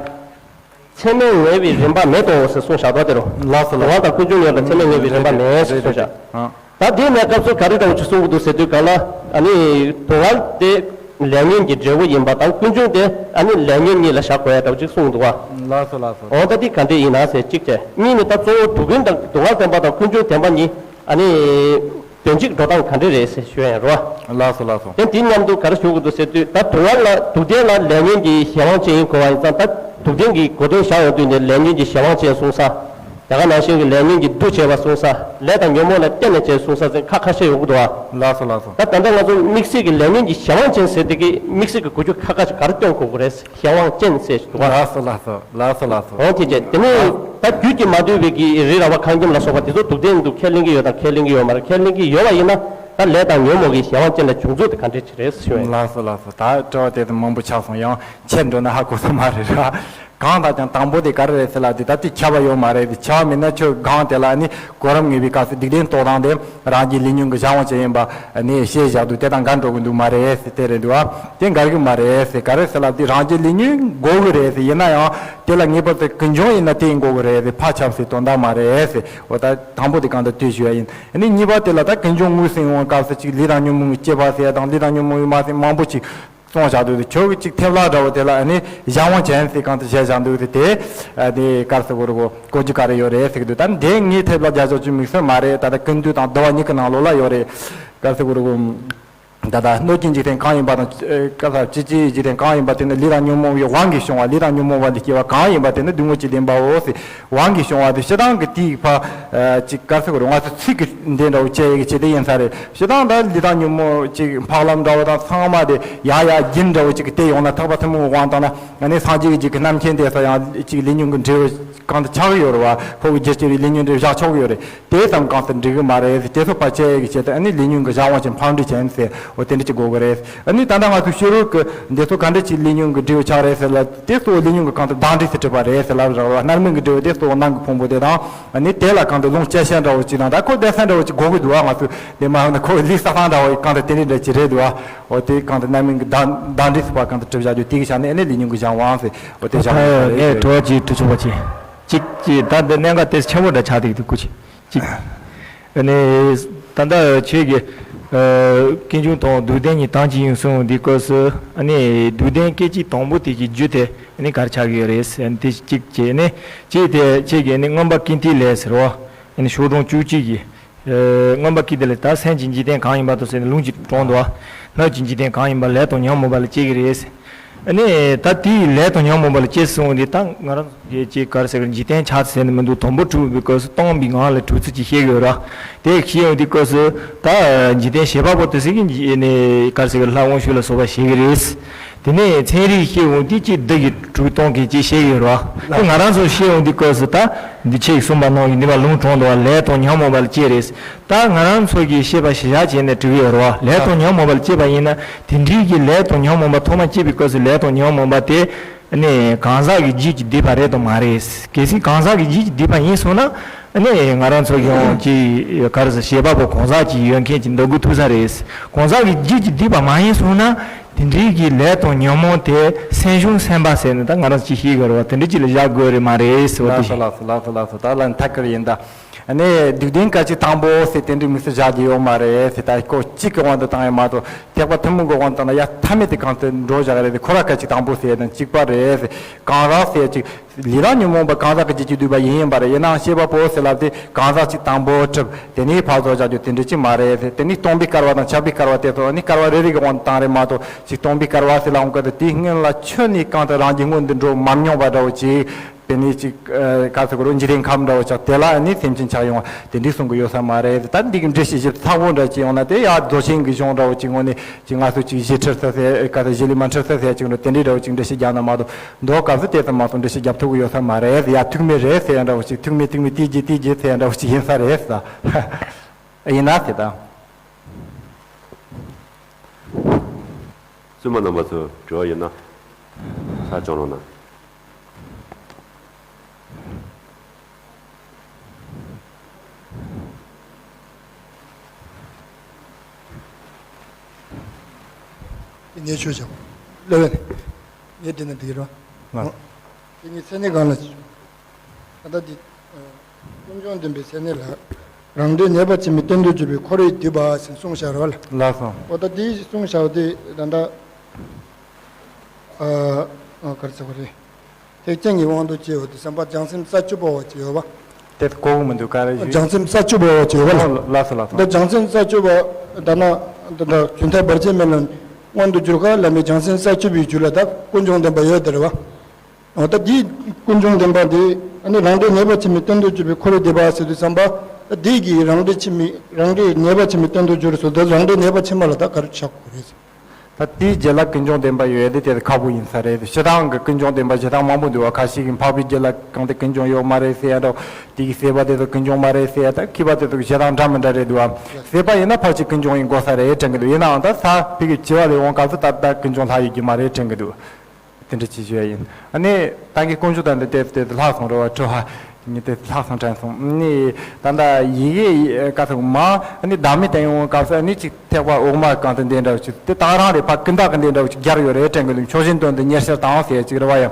ཚད་མས་ངེས་པའི་རིམ་པ་མེད་དོ་ཟེར་གསུངས་བཞག་འདུག་དེ་རུ། ལགས་སོ་ལགས་སོ། དུ་བ་དང་ཀུན་འབྱུང་ཡོད་ལ་ཚད་མས་ངེས་པའི་རིམ་པ་མེད་ཟེར་གསུངས་བཞག་ཨ། ད་དེ་ནས་སྐབས་སུ་ག་རེ་འདྲ་བོ་ཅིག་གསུང་གི་འདུག་ཟེར་དུས་གང་ལ། ཨ་ནི་དུ་བ་དེ་ལས་ཉོན་གྱི་འབྲས་བུ་ཡིན་པ་དང་ཀུན་འབྱུང་དེ་ཨ་ནི་ལས་ཉོན་གཉིས་ལ་བཞག་དགོས་ཡ་འདྲ་བོ་ཅིག་གསུངས་འདུག་བ། ལགས་སོ་ལགས་སོ། འོ་ད་དེ་ག་འདྲས་ཡིན་ན་ཟེར་གཅིག་བྱས། གཉིས་ནི་ད་གཙོ་བོ་དུ་ཀུན་དང་དུ་བ་བདེན་པ་དང་ཀུན་འབྱུང་བདེན་པ་གཉིས་ཨ་ནི། དོན་གཅིག་འགྲོ་སྟངས་ག་འདྲ་རེད་ཟེར་ཞུ་ཡ་ཡིན་རོ། ལགས་སོ་ལགས་སོ། དེ་དེའི་མཉམ་དུ་ག་རེ་ཞུ་དགོས་འདུག་ཟེར་དུས་ད་དུ་བ་ལ་དུ་ལྡན་ལ་ལས་ཉོན་གྱི་གཞན་དབང་ཅན་ཡིན་དགོས་པ་ཡིན་ཙང་ད་དུ་ལྡན་གྱི་གོ་དོན་བཞག་ཡོང་དུས་ནས་ལས་ཉོན་གྱི་གཞན་དབང་ཅན་གསུངས་ས། དེ་ག་ནང་བཞིན་གྱི་ལས་ཉོན་གྱི་འདུ་བྱེད་པ་གསུངས་ས། ལས་དང་ཉོན་མོངས་ལ་བརྟེན་ནས་ཅན་གསུངས་ས་ཟེར་ཁ་ཁ་ཤས་ཡོང་གི་འདུག་ཨ། ལགས་སོ་ལགས་སོ། ད་ད་ལྟ་ང་ཚོ་དམིགས་བསལ་གྱི་ལས་ཉོན་གྱི་གཞན་དབང་ཅན་ཟེར་དེ་གི་དམིགས་བསལ་གྱི་གོ་རྒྱུ་ཁ་ཁ་ཅིག་ག་རེ་སྟོན་དགོས་ཀྱི་རེད། གཞན་དབང་ཅན་ཟེར་ཞིག་འདུག་ཨ། ལགས་སོ་ལགས་སོ། ལགས་སོ་ལགས་སོ། འོ་དེ་བྱས་དེ་ནས་ད་རྒྱུད་ཀྱིས་མ་བསྡུས་པའི་གི་རི་ར་བ་ཁང་ཁྱིམ་ལ་སོགས་པ་དེ་ཚོ་དུ་ལྡན་དུ་ཁས་ལེན་གྱི་ཡོད་དང་ཁས་ལེན་གྱི་ཡོད་མ་རེད། ཁས་ལེན་གྱི་ཡོད་པ་ཡིན་ན་ད་ལས་དང་ཉོན་མོངས་ཀྱི་གཞན་དབང་ཅན་ལ་བྱུང་ཚུལ་དེ་ག་འདྲས་ཅིག་རེད་ཞུ་བ་ཡིན། ལགས་སོ་ལགས་སོ། ད་དྲི་བ་དེ་ཚོ་མང་པོ་ཆགས་སོང་། ཡང་ཆད་འགྲོ་ན་ཧ་གོ་ས་མ་རེད་ར། གང་ལྟར་ཀྱང་དང་པོ་དེ་ག་རེ་རེད་ཟེར་ལབ་དུས་ད་དེ་ཁྱབ་པ་ཡོད་མ་རེད། དེ་ཁྱབ་པ་མེད་ན་ཁྱོད་གང་དེ་ལ་ནི་གོ་རིམ་ངེས་པའི་སྐབས་སུ་སྡིག་ལྡན་རྟོག་སྟངས་དེ་རང་རྒྱུད་ལས་ཉོན་གྱི་གཞན་དབང་ཅན་ཡིན་པ་ནི་བཤད་བཞག་འདུག་དེ་དང་འགལ་འགྲོ་གི་འདུག་མ་རེད་ཟེར་དེ་རེད་འདུག་ཨ། དེ་འགལ་གི་མ་རེད་ཟེར། ག་རེ་ཟེར་ལབ་དུས་རང་རྒྱུད་ལས་ཉོན་དགོས་གི་རེད་ཟེར། ཡིན་ན་ཡང་དེ་ལ་ངེས་པར་དུ་ཀུན་འབྱུང་ཡིན་ན་དེ་ཡིན་དགོས་གི་རེད་ཟེར། ཕར་ཁྱབ་ཟེར་དོན་དག་མ་རེད་ཟེར། འོ་ད་དང་པོ་དེ་གང་ལྟར་དེ་ཞུ་ཡ་ཡིན། ཨ་ནི་གཉིས་པ་དེ་ལ་ད་ཀུན་འབྱུང་དངོས་སུ་ཡོང་བའི་སྐབས་སུ་ཅིག་ལས་དང་ཉོན་མོངས་ཀྱི་སྐྱེས་པ་ཟེར་ཡ་དང་ལས་དང་ཉོན་མོངས་ཀྱི་མ་ཟེར་མང་པོ་ཅིག་གསུངས་བཞག་འདུག་ཁྱོད་ཀྱི་གཅིག་ཐེབས་ལ་འདྲ་བོ་དེ་ལ་ཨ་ནི་གཞན་དབང་ཅན་ཟེར་གང་དུ་བཞག་བཞག་འདུག་དེ་དེ་ཨ་ནི་ག་རེ་ཟེར་དགོས་རེད་གོ་གོ་རྒྱུ་ག་རེ་ཡོད་རེད་ཟེར་གི་འདུག་ད་འདི་ངའི་ཐེབས་ལ་རྒྱག་ཆོག་ཅིག་དམིགས་བསལ་མ་རེད། ད་ལྟ་ཀུན་བཏུས་དང་བསྡུ་བ་གཉིས་ཀྱི་ནང་ལོགས་ལ་ཡོད་རེད། ག་རེ་ཟེར་དགོས་རེད་གོ་ད་ལྟ་སྣོད་ཀྱི་འཇིག་རྟེན་གང་ཡིན་པ་དང་ཨ་ག་རེ་ཟེར་སྤྱི་སྤྱིའི་འཇིག་རྟེན་གང་ཡིན་པ་དེ་ནི་ལས་དང་ཉོན་མོངས་པའི་དབང་གིས་བྱུང་བ། ལས་དང་ཉོན་མོངས་པ་ལས་སྐྱེ་བ་གང་ཡིན་པ་དེ་ནི་སྡུག་བསྔལ་གྱི་བདེན་པའོ་ཟེར། དབང་གིས་བྱུང་བ་དེ་སྤྱིར་བཏང་གི་དེའི་ཕ་ཅིག་ག་རེ་ཟེར་དགོས་རེད། ང་ཚོ་ཚིག་གི་འདི་འདྲ་བོ་བཅད་ཡི་གེ་བྱེད་དེ་ཡིན་ས་རེད། སྤྱིར་བཏང་ད་ལས་དང་ཉོན་མོངས་ཅིག་འཕགས་ལམ་འདྲ་བོ་དང་ཚང་མ་དེ་ཡ་ཡ་རྒྱུན་འདྲ་བོ་ཅིག་གི་དེ་ཡོང་ན་ཐེག་པ་ཐུན་མོང་གི་དབང་དང་ན་ཨ་ནི་སངས་རྒྱས་ཀྱི་རྒྱུད་ཀྱི་རྣམ་མཁྱེན་དེ་ཚོ་ཡང་ཅིག་ལས་ཉོན་གྱི་འབྲས་བུ་གང་དུ་ཆགས་ཀྱི་ཡོད་རེད་བ། ཁོ་གི་རྒྱུད་ཀྱི་ལས་ཉོན་འབྲས་བཞག་ཆོག་གི་ཡོད་རེད། དེ་ཙམ་གང་དུ་འགྲིག་གི་མ་རེད། དེ་ཚོ་ཕར་བཅད་ཡི་གེ་བྱེད་དེ་ཨ་ནི་ལས་ཉོན་གྱི་གཞན་དབང་ཅན་ཕར་འགྲིག་བྱས་ནས་ཟེར་འོ་དེ་འདྲ་ཅིག་དགོས་གི་རེད། ཨ་ནི་ད་ལྟ་ང་ཚོ་ཕྱི་རོལ་གྱི་འདི་ཚོ་ག་འདྲ་ཅིག་ལས་ཉོན་གྱི་འབྲས་བུ་ཆགས་རེད་ཟེར་ལ་དེ་གཙོ་བོ་ལས་ཉོན་གྱི་གང་དུ་བདག་འབྲས་སུ་གྲུབ་པ་རེད་ཟེར་ལབ་རག་ལ། རྣམ་སྨིན་གྱི་འབྲས་བུ་དེ་གཙོ་བོ་ནང་གི་ཕུང་པོ་དེ་དང་ཨ་ནི་དེ་ལ་གང་དུ་ལུང་བཅད་ཤེས་འདྲ་བོ་ཅིག་དང་ད་ཁོ་བསྡད་ས་འདྲ་བོ་ཅིག་དགོས་གི་འདུག་ཨ། ང་ཚོས་དེ་མ་ཡོང་ན་ཁོ་ལུས་ས་ཐང་འདྲ་བོ་གང་དུ་དེ་འདྲ་འདྲ་ཅིག་རེད་འདུག་ཨ། འོ་དེ་གང་དུ་རྣམ་སྨིན་གྱི་བདག་བདག་འབྲས་སུ་ཕར་གང་དུ་གྲུབ་བཞག་རྒྱུ་དེ་གི་ཆ་ནས་ཨ་ནི་ལས་ཉོན་གྱི་གཞན་དབང་ཟེར་འོ་དེ་བཞག་ཡོད་པ་རེད། ངས་དྲི་བ་ཅིག་དྲི་ཆོག་པ་ཅིག་ཅིག་ཅིག་ད་འདི་གནད་འགག་དེ་ཆེན་པོ་འདྲ་ཆགས་བསྡད་ཀྱི་འདུག་སྐུ་མཁྱེན། ཅིག་ཨ་ནི་ད་ལྟ་ཁྱེད་ཀྱིས་ཨ་ཀུན་འབྱུང་དང་དུ་ལྡན་གཉིས་དོན་གཅིག་ཡིན་གསུངས་འདི་སྐབས་སུ་ཨ་ནི་དུ་ལྡན་སྐད་ཅིག་དང་པོ་དེ་གི་རྒྱུ་དེ་ཨ་ནི་ག་རེ་ཆགས་ཀྱི་ཡོད་རེད་ཟེར་ཨ་ནི་དེ་གཅིག་བྱས་ནས་གཅིག་དེ་ཁྱེད་ཀྱིས་ཨ་ནི་མངོན་པ་ཀིརྟིའི་ལས་ཟེར་བ་ཨ་ནི་ཤོག་གྲངས་བཅུ་གཅིག་གི་ཨ་མངོན་པ་ཀིརྟིའི་ལས་ད་སེམས་ཀྱི་འཇིག་རྟེན་གང་ཡིན་པ་དང་ཟེར་ནས་ལུང་གཅིག་དྲངས་འདུག་བ། སྣོད་ཀྱི་འཇིག་རྟེན་གང་ཡིན་པ་ལས་དང་ཉོན་མོངས་པ་ལ་སྐྱེ་གི་རེད་ཟེར། ཨ་ནི་ད་དེའི་ལས་དང་ཉོན་མོངས་པ་ལ་སྐྱེ་སོང་དེ་ད་ང་རང་གི་ཅིག་ག་རེ་ཟེར་གི་འཇིག་རྟེན་ཆགས་ཟེར་ནས་མི་འདུག་དང་པོ་གྲུབ་པའི་སྐབས་སུ་སྟོང་པའི་ངང་ལས་གྲུབ་ཚུལ་ཅིག་བཤད་གི་ཡོད་ར། དེ་བཤད་ཡོང་དུས་སྐབས་སུ་ད་འཇིག་རྟེན་བྱེད་པ་པོ་དེ་ཟེར་གི་ནི་ག་རེ་ཟེར་གི་ལྷ་དབང་ཕྱུག་ལ་སོགས་པ་བྱེད་གི་རེད། དེ་ནས་ཚན་རིག་བཤད་ཡོང་དུས་ཅིག་བདུད་ཀྱི་གྲུབ་སྟངས་ཀྱི་ཅིག་བཤད་གི་ཡོད་ར། ཁོ་ང་རང་ཚོ་བཤད་ཡོང་དུས་སྐབས་སུ་ད་འདི་ཆེ་གསུངས་པ་ནང་གི་འདི་མ་ལུང་དྲངས་འདུག་བ། ལས་དང་ཉོན་མོངས་པ་ལ་སྐྱེ་རེད། ད་ང་རང་ཚོ་གིས་ཤེས་པ་གཞི་བཞག་བྱས་ནས་དྲི་གི་ཡོད་རེད་བ། ལས་དང་ཉོན་མོངས་པ་ལ་སྐྱེས་པ་ཡིན་ན་དེ་འདྲའི་གི་ལས་དང་ཉོན་མོངས་པ་ཐོག་མ་སྐྱེས་པའི་སྐབས་སུ་ལས་དང་ཉོན་མོངས་པ་དེ་ནི་གང་ཟག་གི་རྒྱུད་ཀྱི་སྡིག་པ་རེད་དམ་མ་རེད། གལ་སྲིད་གང་ཟག་གི་རྒྱུད་ཀྱི་སྡིག་པ་ཡིན་སོང་ན་ནི་ང་རང་ཚོ་ཡང་ཅི་ག་རེ་ཟེར་བྱེད་པ་པོ་གང་ཟག་ཅིག་ཡོད་མཁན་ཅིག་འདོད་དགོས་ཐུག་ས་རེད། གང་ཟག་གི་རྒྱུད་ཀྱི་སྡིག་པ་མ་ཡིན་སོང་ན་དེ་འདྲའི་གི་ལས་དང་ཉོན་མོངས་དེ་སེམས་བྱུང་སེམས་པ་ཟེར་ནས་ད་ང་རང་ཅིག་ཤེས་དགོས་རེད་བ། དེ་འདྲའི་ཅིག་ལ་བཞག་དགོས་རེད་མ་རེད་ཟེར་བ་དེ། ལགས་སོ་ལགས་སོ་ལགས་སོ་ལགས་སོ། ད་ལ་ཐད་ཀར་ཡིན་ད། ཨ་ནི་སྡིག་ལྡན་སྐད་ཅིག་དང་པོ་ཟེར་དེ་འདྲའི་དམིགས་སུ་བཞག་རྒྱུ་ཡོད་མ་རེད་ཟེར། ད་སྐོར་གཅིག་གི་དབང་དུ་བཏང་ཡ་མ་གཏོགས་ཐེག་པ་ཐུན་མོང་གི་དབང་དུ་བཏང་ན་ཡ་མཐའ་མེད་དེ་གང་དུ་འགྲོ་བཞག་རེད་ཟེར། ཁོ་ར་སྐད་ཅིག་དང་པོ་ཟེར་དང་གཅིག་པ་རེད་ཟེར། གང་ཟག་ཟེར་ཅིག་ལས་དང་ཉོན་མོངས་པ་གང་ཟག་གི་རྒྱུད་ཀྱིས་བསྡུས་པ་ཡིན་ཡིན་པ་རེད། ཡིན་ནའང་བྱེད་པ་པོ་ཟེར་ལབ་དེ་གང་ཟག་ཅིག་དང་པོ་གྲུབ། དེ་ནས་ཕར་ཚུར་བཞག་རྒྱུ་དེ་འདྲ་ཅིག་མ་རེད་ཟེར། དེ་ནས་སྟོང་པའི་བསྐལ་པ་དང་ཆགས་པའི་བསྐལ་པ་དེ་ཚོ་ནི་བསྐལ་པ་རེ་རེ་གི་དབང་དུ་བཏང་རེད་མ་གཏོགས་ཅིག་སྟོང་པའི་བསྐལ་པ་ཟེར་ལབ་འོང་སྐབས་དུ་དེའི་སྔོན་ལ་ཆོས་ནི་གང་དུ་རང་གི་སྔོན་དུ་འགྲོ་མ་མྱོང་བ་འདྲ་བོ་ཅིག་དེ་ནས་ཅིག་ཨ་ག་ཚོད་གོ་རོ་འཇིག་རྟེན་ཁམས་འདྲ་བོ་ཆགས་དེ་ལ་ནི་སེམས་ཅན་ཆགས་ཡོང་བ་དེ་འདྲའི་གསུང་གི་ཡོད་ས་མ་རེད། ད་འདི་གི་འགྲེལ་བཤད་ཞིབ་ཚགས་པོ་འདྲ་ཅིག་ཡོང་ན་དེ་ཡ་རྫོགས་ཆེན་གྱི་གཞུང་འདྲ་བོ་ཅིག་ངོ་ནས་ཅིག་ང་ཚོ་ཅིག་བཞི་ཁྲི་ས་ཟེར་ག་ཚོད་བཞི་ལས་མ་ཁྲི་ས་ཟེར་ཅིག་འདྲ་དེ་འདྲའི་འདྲ་བོ་ཅིག་འགྲེལ་བཤད་རྒྱག་ན་མ་གཏོགས་མདོ་སྐབས་སུ་དེ་ཙམ་མ་གཏོགས་འགྲེལ་བཤད་རྒྱབ་ཐུབ་ཀྱི་ཡོད་ས་མ་རེད། ཡ་ཐུག་མེད་རེད་ཟེར་ཡ་འདྲ་བོ་ཅིག་ཐུག་མེད་ཐུག་མེད་དེ་རྗེས་དེ་རྗེས་ཟེར་ཡ་འདྲ་བོ་ཅིག་ཡིན་ས་རེད་ས། ཡིན་ན་དེ་དང་། བཙུན་མ་རྣམ་པ་ཚོ་དྲི་བ་ཡོད་ན་ཕྱག་བཅོམ་རོགས་གནང་། ངས་ཆོས་བྱ་བ་ལོས་ངས་འདི་ན་འདི་རོ། ལགས། དེ་ཉིད་ཚད་ནི་གང་ལ། ད་ལྟ་འདི། ཀུན་འབྱུང་བདེན་པའི་ཚད་ནི་ལ། རང་འདོད་ངེས་པ་ཕྱི་མའི་རྟེན་དུ་གྱུར་པའི་འཁོར་བའི་སྡུད་པ་ཟེར་གསུངས་བཞག་རོ་ལ། ལགས་སོ། འོ་ད་འདི་གསུངས་བཞག་དེ་ད་ལྟ། ཨ་ཨ་ག་རེ་ཟེར་བ་རེད། ཐེག་ཆེན་གྱི་དབང་དུ་བྱས་པ་དེ་བསམ་པ་བྱང་སེམས་ས་བཅུ་པ་བ་ཅིག་ཡོད་པ། དེ་གོ་གི་མི་འདུག་ག་རེ་ཞུ། བྱང་སེམས་ས་བཅུ་པ་བ་ཅིག་ཡོད་པ་ལ། ལགས་སོ་ལགས་སོ། འདི་བྱང་སེམས་ས་བཅུ་པ་ད་ན་ད་ད་ཇུན་ཐ་བར་ཆད་མེད་ལ་མངོན་དུ་གྱུར་ཁ་ལ་མི་བྱང་སེམས་ས་བཅུ་པའི་རྒྱུད་ལ་ད་ཀུན་འབྱུང་བདེན་པ་ཡོད་དེ་རེད་བ། འོ་ད་འདི་ཀུན་འབྱུང་བདེན་པ་འདི་ཨ་ནི་རང་འདོད་ངེས་པ་ཕྱི་མའི་རྟེན་དུ་གྱུར་པའི་འཁོར་བའི་སྡུད་པ་ཟེར་དུས་བསམ་པ་ད་འདི་གི་རང་འདོད་ཕྱི་མའི་རང་འདོད་ངེས་པ་ཕྱི་མའི་རྟེན་དུ་གྱུར་སོ་ད་རང་འདོད་ངེས་པ་ཕྱི་མ་ལ་ད་ག་རེ་ཆགས་དགོས་རེད། ད་དེའི་རྗེས་ལ་ཀུན་འབྱུང་བདེན་པ་ཡོད་དེ་དེ་ཁག་པོ་ཡིན་ས་རེད། སྤྱིར་བཏང་གི་ཀུན་འབྱུང་བདེན་པ་སྤྱིར་བཏང་མང་པོ་འདུག་བ། ཁ་ཤས་ཀྱིས་འཕགས་པའི་རྒྱུད་ལ་གང་དེ་ཀུན་འབྱུང་ཡོད་མ་རེད་ཟེར་ཡ་འདྲ། དེ་གི་སྲེད་པ་དེ་ཚོ་ཀུན་འབྱུང་མ་རེད་ཟེར་ཡ་ད་མཁས་པ་དེ་ཚོ་གི་བྱེད་སྟངས་འདྲ་མི་འདྲ་རེད་འདུག་བ། སྲེད་པ་ཡིན་ན་ཕལ་ཆེར་ཀུན་འབྱུང་ཡིན་དགོས་ས་རེད་དྲན་གི་འདུག་ཡིན་ནའང་ད་ས་ཕི་གི་བྱི་བ་ལས་འོང་སྐབས་སུ་ད་ད་ཀུན་འབྱུང་ལྷག་ཡོད་ཀྱི་མ་རེད་དྲན་གི་འདུག་དེ་འདྲ་ཅིག་ཞུ་ཡ་ཡིན། ཨ་ནི་ད་གིན་དཀོན་མཆོག་དང་འདི་དེབ་དེ་ལྷག་སོང་རེད་བ། དྲི་བ་ཉིད་དེ་ལྷག་སོང་དྲན་སོང་། ནི་ད་ལྟ་ཡི་གེ་ཀ་ཐོག་མ་ཨ་ནི་བདག་མེད་བསྟན་ཡོང་སྐབས་སུ་ཨ་ནི་ཅིག་ཐེག་པ་འོག་མ་གང་དུ་འདི་འདྲ་བ་ཅིག་དེ་ད་རང་རེད་ཕ་ཀུན་བཏགས་ཀྱི་འདི་འདྲ་བ་ཅིག་སྦྱར་ཡོད་རེད་དྲན་གི་འདུག་མཆོག་སྦྱིན་དོན་དུ་ཉེར་ཞལ་དང་ཟེར་ཅིག་རེད་བ་ཡ།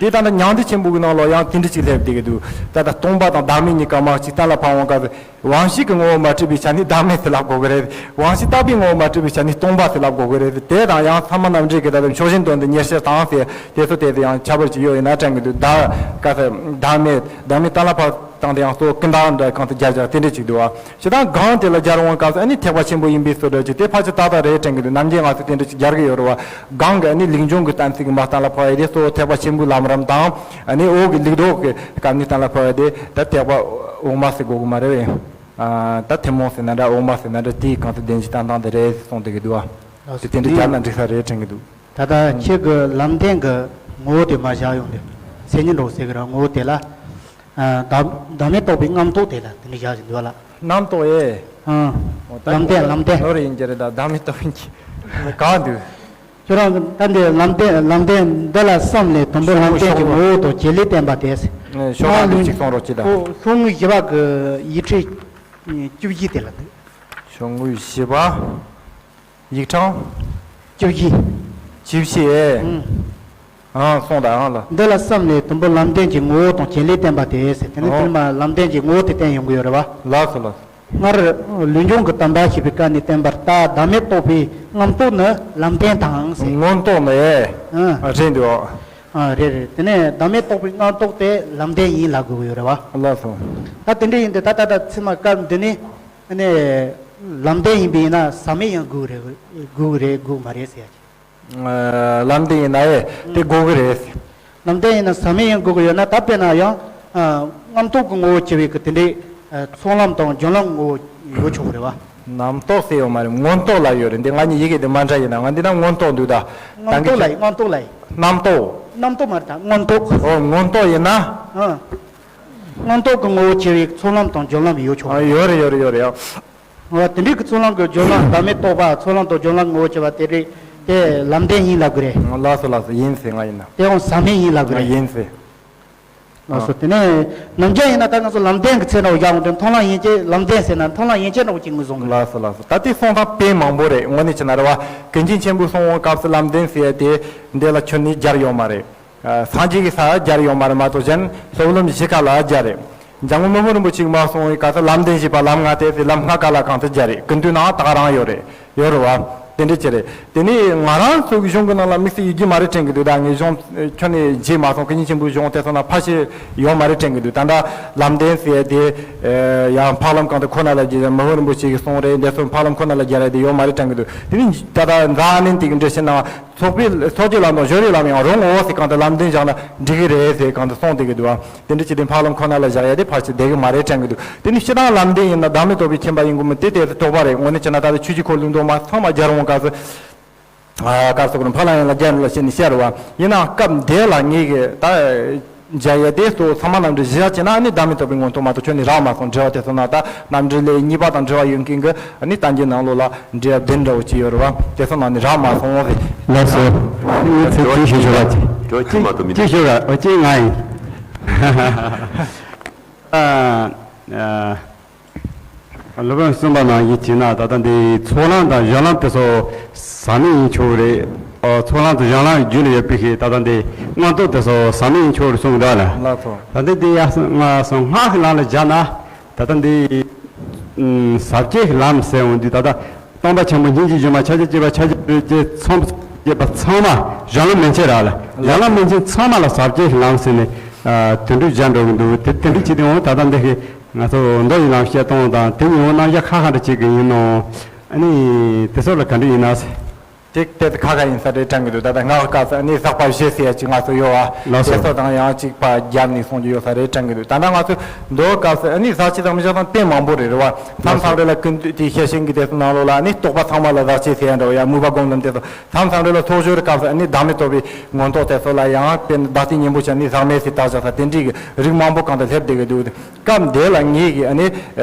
དེ་ད་ལྟ་མྱང་འདས་ཆེན་པོ་གི་ནང་ལོགས་ཡང་དེ་འདྲ་ཅིག་སླེབས་བསྡད་ཀྱི་འདུག་ད་ལྟ་སྟོང་པ་དང་བདག་མེད་གཉིས་ཀ་མ་ཅིག་གཏན་ལ་ཕབ་འོང་སྐབས་སུ། དབང་ཤེས་ཀྱི་ངོ་བོ་མ་གྲུབ་པའི་ཆ་ནས་བདག་མེད་ཟེར་ལབ་དགོས་ཀྱི་རེད། དབང་ཤེས་བཏགས་པའི་ངོ་བོ་མ་གྲུབ་པའི་ཆ་ནས་སྟོང་པ་ཟེར་ལབ་དགོས་ཀྱི་རེད། དེ་དང་ཡང་ཚད་མ་རྣམ་འགྲེལ་གྱི་ད་ལྟ་མཆོག་སྦྱིན་དོན་དུ་ཉེར་ཞལ་དང་ཟེར་དེ་ཚོ་དེ་དེ་ཡང་ཁྱད་པར་ཅིག་ཡོད་ཡིན་ན་དྲན་གྱི་འདུག་ད་ག་ཟེར་བདག་མེད་བདག་མེད་གཏན་ལ་ཕབ་སྟངས་དེ་ཡང་གཙོ་བོ་ཀུན་བཏགས་འདྲ་གང་དུ་སྦྱར་སྦྱར་དེ་འདྲ་ཅིག་འདུག་བ། སྤྱིར་བཏང་གང་དེ་ལ་སྦྱར་འོང་སྐབས་སུ་ཨ་ནི་ཐེག་པ་ཆེན་པོ་ཡིན་པའི་བཟོ་འདྲ་ཅིག་དེ་ཕལ་ཆེར་ཏག་ཏག་རེད་དྲན་གྱི་འདུག་ནམ་རྒྱུན་ང་ཚོ་དེ་འདྲ་ཅིག་སྦྱར་གྱི་ཡོད་རེད་བ། གང་གི་ཨ་ནི་ལེགས་འབྱུང་གི་གཏན་ཚིགས་ཀྱི་མ་གཏན་ལ་ཕབ་ཡ་དེ་གཙོ་བོ་ཐེག་པ་ཆེན་པོའི་ལམ་རིམ་དང་ཨ་ནི་འོག་གི་ལུགས་ལྡོག་གི་སྐབས་ནས་གཏན་ལ་ཕབ་ཡ་དེ་ད་ཐེག་པ་འོག་མ་ཟེར་དགོས་ཀྱི་མ་རེད་བས། ཨ། ད་ཐུན་མོང་ཟེར་ན་འདྲ་འོག་མ་ཟེར་ན་འདྲ་དེའི་གང་དུ་བདེན་གཞི་བསྟན་སྟངས་དེ་རེད་གསུངས་བསྡད་ཀྱི་འདུག་བ། དེ་དེ་འདྲ་སྦྱར་ན་འགྲིག་ས་རེད་དྲན་གྱི་འདུག་ད་ལྟ་ཁྱེད་ཀྱི་ལམ་བདེན་གྱི་ངོ་བོ་དེ་མར་བཞག་ཡོང་དུས་མཚན་ཉིད་འགྲོ་ཟེར་གྱི་ར་ངོ་བོ་དེ་ལ། ཨ། བདག་བདག་མེད་རྟོགས་པའི་རྣམ་རྟོག་དེ་ལ་དེ་འདྲ་བཞག་བཞིན་འདུག་བ་ལ། རྣམ་རྟོག་ཨེ། ཨ། ལམ་བདེན་ལམ་བདེན། ནོར་ཡིན་གྱི་རེད་ད་བདག་མེད་རྟོགས་ཡིན་གྱི། གང་འདུག་ཁྱོད་རང་ད་འདི་ལམ་བདེན་ལམ་བདེན་འདི་ལ་བསམ་ནས་དུམ་བུ་ལམ་བདེན་གྱི་ངོ་བོ་དང་བྱེད་ལས་བསྟན་པ་དེ། ཤོག་ཁ་འདི་གཅིག་གསུང་རོགས་གྱིས་དང་། ཤོག་ངོས་བཞི་པ་གི་ཡིག་ཕྲེང་བཅུ་བཞི་དེ་ལ་འདུག་ཤོག་ངོས་བཞི་པ། ཡིག་ཕྲེང་། བཅུ་བཞི། བཅུ་བཞི་ཨེ། ཨང་། སོང་དང་ཨང་ལ། འདི་ལ་བསམ་ནས་དུམ་བུ་ལམ་བདེན་གྱི་ངོ་བོ་དང་བྱེད་ལས་བསྟན་པ་དེ་ཟེར་དེ་ནི་ཨོ། དེ་ནི་མ་ལམ་བདེན་གྱི་ངོ་བོ་དེ་བསྟན་ཡོང་གི་ཡོད་རེད་བ། ལགས་སོ་ལགས་སོ། སྔར་ལུས་འབྱུང་གི་དམ་པ་ཞེས་པའི་སྐབས་ནས་བསྟན་པར་ལྟ་བདག་མེད་རྟོགས་པའི་རྣམ་རྟོག་ནི་ལམ་བདེན་དང་ཟེར། མངོན་རྟོགས་ནི་ཨེ། ཨང་། རེད་འདུག་ཨ་རེད་རེད། དེ་ནས་བདག་མེད་རྟོགས་པའི་རྣམ་རྟོག་དེ་ལམ་བདེན་ཡིན་ལབ་དགོས་ཀྱི་ཡོད་རེད་བ། ལགས་སོ། ད་དེ་འདྲ་ཡིན་དུས་ད་ད་ད་ཚད་མ་སྐབས་འདི་ནི་ཨ་ནི་ལམ་བདེན་ཡིན་པ་ཡིན་ན་ཟག་མེད་ཡང་དགོས་རེད་དགོས་རེད་དགོས་མ་རེད་ཟེར་ཡ་ཅིག་ལམ་བདེན་ཡིན་ན་ཨེ་དེ་དགོས་ཀྱི་རེད། ལམ་བདེན་ཡིན་ན་ཟག་མེད་ཡང་དགོས་ཀྱི་ཡོད་ན་ད་དཔེར་ན་ཡང་རྣམ་རྟོག་གི་ངོ་བོ་ཆེ་བའི་གི་དེ་འདྲའི་ཚོགས་ལམ་དང་སྦྱོར་ལམ་ངོ་བོ་ཡོད་ཆོག་གི་རེད་བ། རྣམ་རྟོག་ཟེར་ཡོད་མ་རེད། མངོན་རྟོགས་ལབ་ཡོད་རེད། འདི་ང་གཉིས་ཡི་གེ་འདི་མ་འདྲ་ཡིན་ན་ང་འདི་ན་མངོན་རྟོགས་འདུག་ད་རྣམ་རྟོག་ལབ་ཡིན། རྣམ་རྟོག་ལབ་ཡིན། རྣམ་རྟོག་རྣམ་རྟོག་མ་རེད་ད་མངོན་རྟོགས། ཨོ་མངོན་རྟོགས་ཡིན་ན། ཨང་། མངོན་རྟོགས་ཀྱི་ངོ་བོ་ཆེ་བའི་ཚོགས་ལམ་དང་སྦྱོར་ལམ་ཡོད་ཆོག་ཨ་ཡོད་རེད་ཡོད་རེད་ཡོད་རེད་ཡ། འོ་དེ་འདྲའི་གི་ཚོགས་ལམ་གྱི་སྦྱོར་ལམ་བདག་མེད་རྟོགས་པ་ཚོགས་ལམ་དང་སྦྱོར་ལམ་ངོ་བོ་ཆེ་བ་དེ་རེད། དེ་ལམ་བདེན་ཡིན་ལབ་གི་རེད། ལགས་སོ་ལགས་སོ་ཡིན་ཟེར་ང་ཡིན་ན། དེ་ཡང་ཟག་མེད་ཡིན་ལབ་གི་རེད། ཡིན་ཟེར། ལགས་སོ་དེ་ནས་ནམ་རྒྱུན་ཡིན་ན་ད་ང་ཚོ་ལམ་བདེན་གྱི་ཚེ་འདྲ་བོ་བཞག་འོང་དུས་མཐོང་ལམ་ཡན་ཆད་ལམ་བདེན་ཟེར་ན་མཐོང་ལམ་ཡན་ཆད་འདྲ་བོ་ཅིག་ངོས་བཟུང་གི་རེད། ལགས་སོ་ལགས་སོ། ད་དེ་གསུང་སྟངས་དཔེ་མང་པོ་རེད། དངོས་གནས་བྱས་ན་རེད་བ། ཀུན་མཁྱེན་ཆེན་པོས་གསུང་བའི་སྐབས་སུ་ལམ་བདེན་ཟེར་ཡ་དེ་འདི་ལ་ཁྱོན་ནས་སྦྱར་ཡོད་མ་རེད། སངས་རྒྱས་ཀྱི་ས་སྦྱར་ཡོད་མ་རེད་མ་གཏོགས་གཞན་སློབ་ལམ་བཞི་ཀ་ལ་སྦྱར་རེད། འཇམ་མགོན་མི་ཕམ་རིན་པོ་ཆེས་མར་གསུངས་པའི་སྐབས་སུ་ལམ་བདེན་བཞི་པ་ལམ་ལྔ་སྟེ་ཟེར་ལམ་ལྔ་ཀ་ལ་གང་དུ་སྦྱར་རེད། ཀུན་བཏུས་ནའང་ད་ག་རང་ཡོད་རེད། ཡོད་རེད་བ། དེ་འདྲ་ཅི་རེད། དེ་ནས་ང་རང་ཚོ་གི་གཞུང་གི་ནང་ལ་དམིགས་བསལ་ཡོད་ཀྱི་མ་རེད་དྲན་གྱི་འདུག་ད་ངས་གཞུང་ཁྱོན་ནས་མཇལ་མ་སོང་། ཀུན་མཁྱེན་ཆེན་པོའི་གཞུང་དེ་ཚོ་ན་ཕལ་ཆེར་ཡོད་མ་རེད་དྲན་གྱི་འདུག་ད་ལྟ་ལམ་བདེན་ཟེར་དེ་ཡང་འཕགས་ལམ་གང་དུ་ཁོ་ན་ལ་སྦྱར་མི་ཕམ་རིན་པོ་ཆེ་གིས་གསུངས་རེད། འདས་སོ་འཕགས་ལམ་ཁོ་ན་ལ་སྦྱར་རེད་དེ་ཡོད་མ་རེད་དྲན་གྱི་འདུག་དེ་ནས་ད་ལྟ་འཛམ་གླིང་དེ་གི་འགྲེལ་བཤད་ནང་། ཚོགས་པའི་ཚོགས་ཀྱི་ལམ་དང་གཞོན་ནུའི་ལམ་ཡང་རུང་ངོ་ཟེར་གང་དུ་ལམ་སྟོན་བཞག་ན་འགྲིག་གི་རེད་ཟེར་གང་དུ་གསུངས་བསྡད་ཀྱི་འདུག་བ། དེ་འདྲ་བྱས་ཏེ་ཕ་ལམ་ཁོ་ན་ལ་བཞག་ཡ་དེ་ཕལ་ཆེར་བསྡད་ཀྱི་མ་རེད་དྲན་གྱི་འདུག་དེ་ནི་སྤྱིར་བཏང་ལམ་སྟོན་ཡིན་ན་བདག་མེད་རྟོགས་པའི་མཁྱེན་པ་ཡིན་དགོས་མིན་དེ་དེ་རྟོགས་པ་རེད། དངོས་གནས་བྱས་ན་ད་ལྟ་ཆོས་ཀྱི་འཁོར་ལོའི་མདོ་མ་ཚང་མ་རྒྱལ་དབང་བཀའ་སྩལ། ཨ་བཀའ་སྩལ་གོ་རུང་ཕ་ལ་ཡང་ལ་རྒྱལ་ལ་བྱས་ནས་བཤད་རུ་བ་ཡིན་ནའང་སྐབས་འདི་ལ་ངེད་ཀྱི་ད་མཇལ་ཡ་དེ་གཙོ་བོ་ཚང་མ་རྣམ་འགྲེལ་བཞི་བྱས་ན་ནི་བདག་མེད་རྟོགས་པའི་མངོན་རྟོགས་མ་གཏོགས་ཁྱོན་ནས་རག་མ་སོང་། འགྲེལ་བ་དེ་ཚོ་ན་ད་རྣམ་འགྲེལ་ལས་གཉིས་པ་དང་འབྲེལ་བ་ཡོད་མཁན་གྱི་ཨ་ནི་བསྟན་བཅོས་ནང་ལོགས་ལ་འགྲེལ་བ་བདུན་འདྲ་བོ་ཅིག་ཡོད་རུ་བ་དེ་ཚོ་ནང་ནས་རག་མ་སོང་ཟེར། ལགས་སོ། ངས་ཚིག་གཅིག་ཞུ་ཆོག་ག་ཅིག་གཅིག་མ་གཏོགས་མི་འདུག་གཅིག་ཞུ་ག་ཨ་གཅིག་ང་ཡིན། ཨ་ཨ། སློབ་དཔོན་གསུམ་པ་ནང་བཞིན་བྱས་ན་ད་ལྟ་འདི་ཚོགས་ལམ་དང་གཞན་ལམ་དེ་ཚོ་ཟག་མེད་ཡིན་ཆོག་རེད། ཨོ་ཚོགས་ལམ་དང་གཞན་ལམ་རྒྱུད་ལ་ཡོད་པའི་ཞིག་ད་ལྟ་འདི་མངོན་རྟོགས་དེ་ཚོ་ཟག་མེད་ཡིན་ཆོག་རེད་གསུངས་འདུག་ལ། ལགས་སོ། ད་ལྟ་འདི་ཡ་སྔགས་སོང་སྔགས་ཀྱི་ལམ་ལ་སྦྱར་ན་ད་ལྟ་འདི་ཟབ་ཆོས་ཀྱི་ལམ་ཟེར་འོང་དུས་ད་ལྟ་སྟོང་པ་ཆེན་པོ་སྙིང་རྗེ་སྒྱུ་མ་ཕྱག་རྒྱ་བསྐྱེད་པ་ཕྱག་རྒྱ་བསྐྱེད་ཚོམས་བསྐྱེད་པ་ཚང་མ་གཞན་ལམ་མན་ཆད་རག་ལ་གཞན་ལམ་མན་ཆད་ཚང་མ་ལ་ཟབ་ཆོས་ཀྱི་ལམ་ཟེར་ནས་དོན་འགྲུབ་སྦྱར་འགྲོ་གི་འདུག་དེ་དེ་འདྲ་བྱེད་དུས་འོང་ད་ལྟ་འདི་ཞིག་ང་ཚོ་མདོ་ཡི་ལམ་བཤད་སྟངས་དང་དེ་ཉིད་འོ་རྣམ་གཞག་ཁ་ཁ་འདྲ་བྱེད་ཀྱི་ཡིན་ནོ། ཨ་ནི་དེ་ཚོ་ལ་ག་འདྲ་ཡིན་ན་ཟེར། དེ་དེ་ཁ་ཁ་ཡིན་ས་རེད་དྲན་གྱི་འདུག་ད་ལྟ་སྔགས་སྐབས་སུ་ཨ་ནི་ཟག་པ་བཞི་ཟེར་ཡ་ཅིག་ང་ཚོ་ཡོད་བ། ལགས་སོ། དེ་ཚོ་དང་ཡང་གཅིག་པ་རྒྱབ་ནས་གསུང་རྒྱུ་ཡོད་ས་རེད་དྲན་གྱི་འདུག་ད་ལྟ་ང་ཚོ་མདོ་སྐབས་སུ་ཨ་ནི་ཟག་བཅས་དང་མི་ཟག་དང་དཔེ་མང་པོ་རེད་རེད་བ། མཚམས་མཚམས་རེ་ལ་ཀུན་བཏུས་དེ་ཤེར་ཕྱིན་གྱི་དེ་ཚོ་ནང་ལོགས་ལ་ཨ་ནི་རྟོག་པ་ཚང་མ་ལ་ཟག་བཅས་ཟེར་ཡ་འདྲ་བ་ཡ་མོས་པ་སྒོམ་ལམ་དེ་ཚོ་མཚམས་མཚམས་རེ་ལ་ཚོགས་སྦྱོར་སྐབས་སུ་ཨ་ནི་བདག་མེད་རྟོགས་པའི་མངོན་རྟོགས་དེ་ཚོ་ལ་ཡང་དཔེར་ན་བདག་ལྟའི་གཉེན་པོ་བྱས་ནས་ཟག་མེད་ཟེར་བཏགས་བཞག་ས་དེ་འདྲའི་གི་རིགས་མང་པོ་གང་དུ་སླེབས་བསྡད་ཀྱི་འདུག་སྐབས་འདི་ལ་ངེད་ཀྱིས་ཨ་ནི་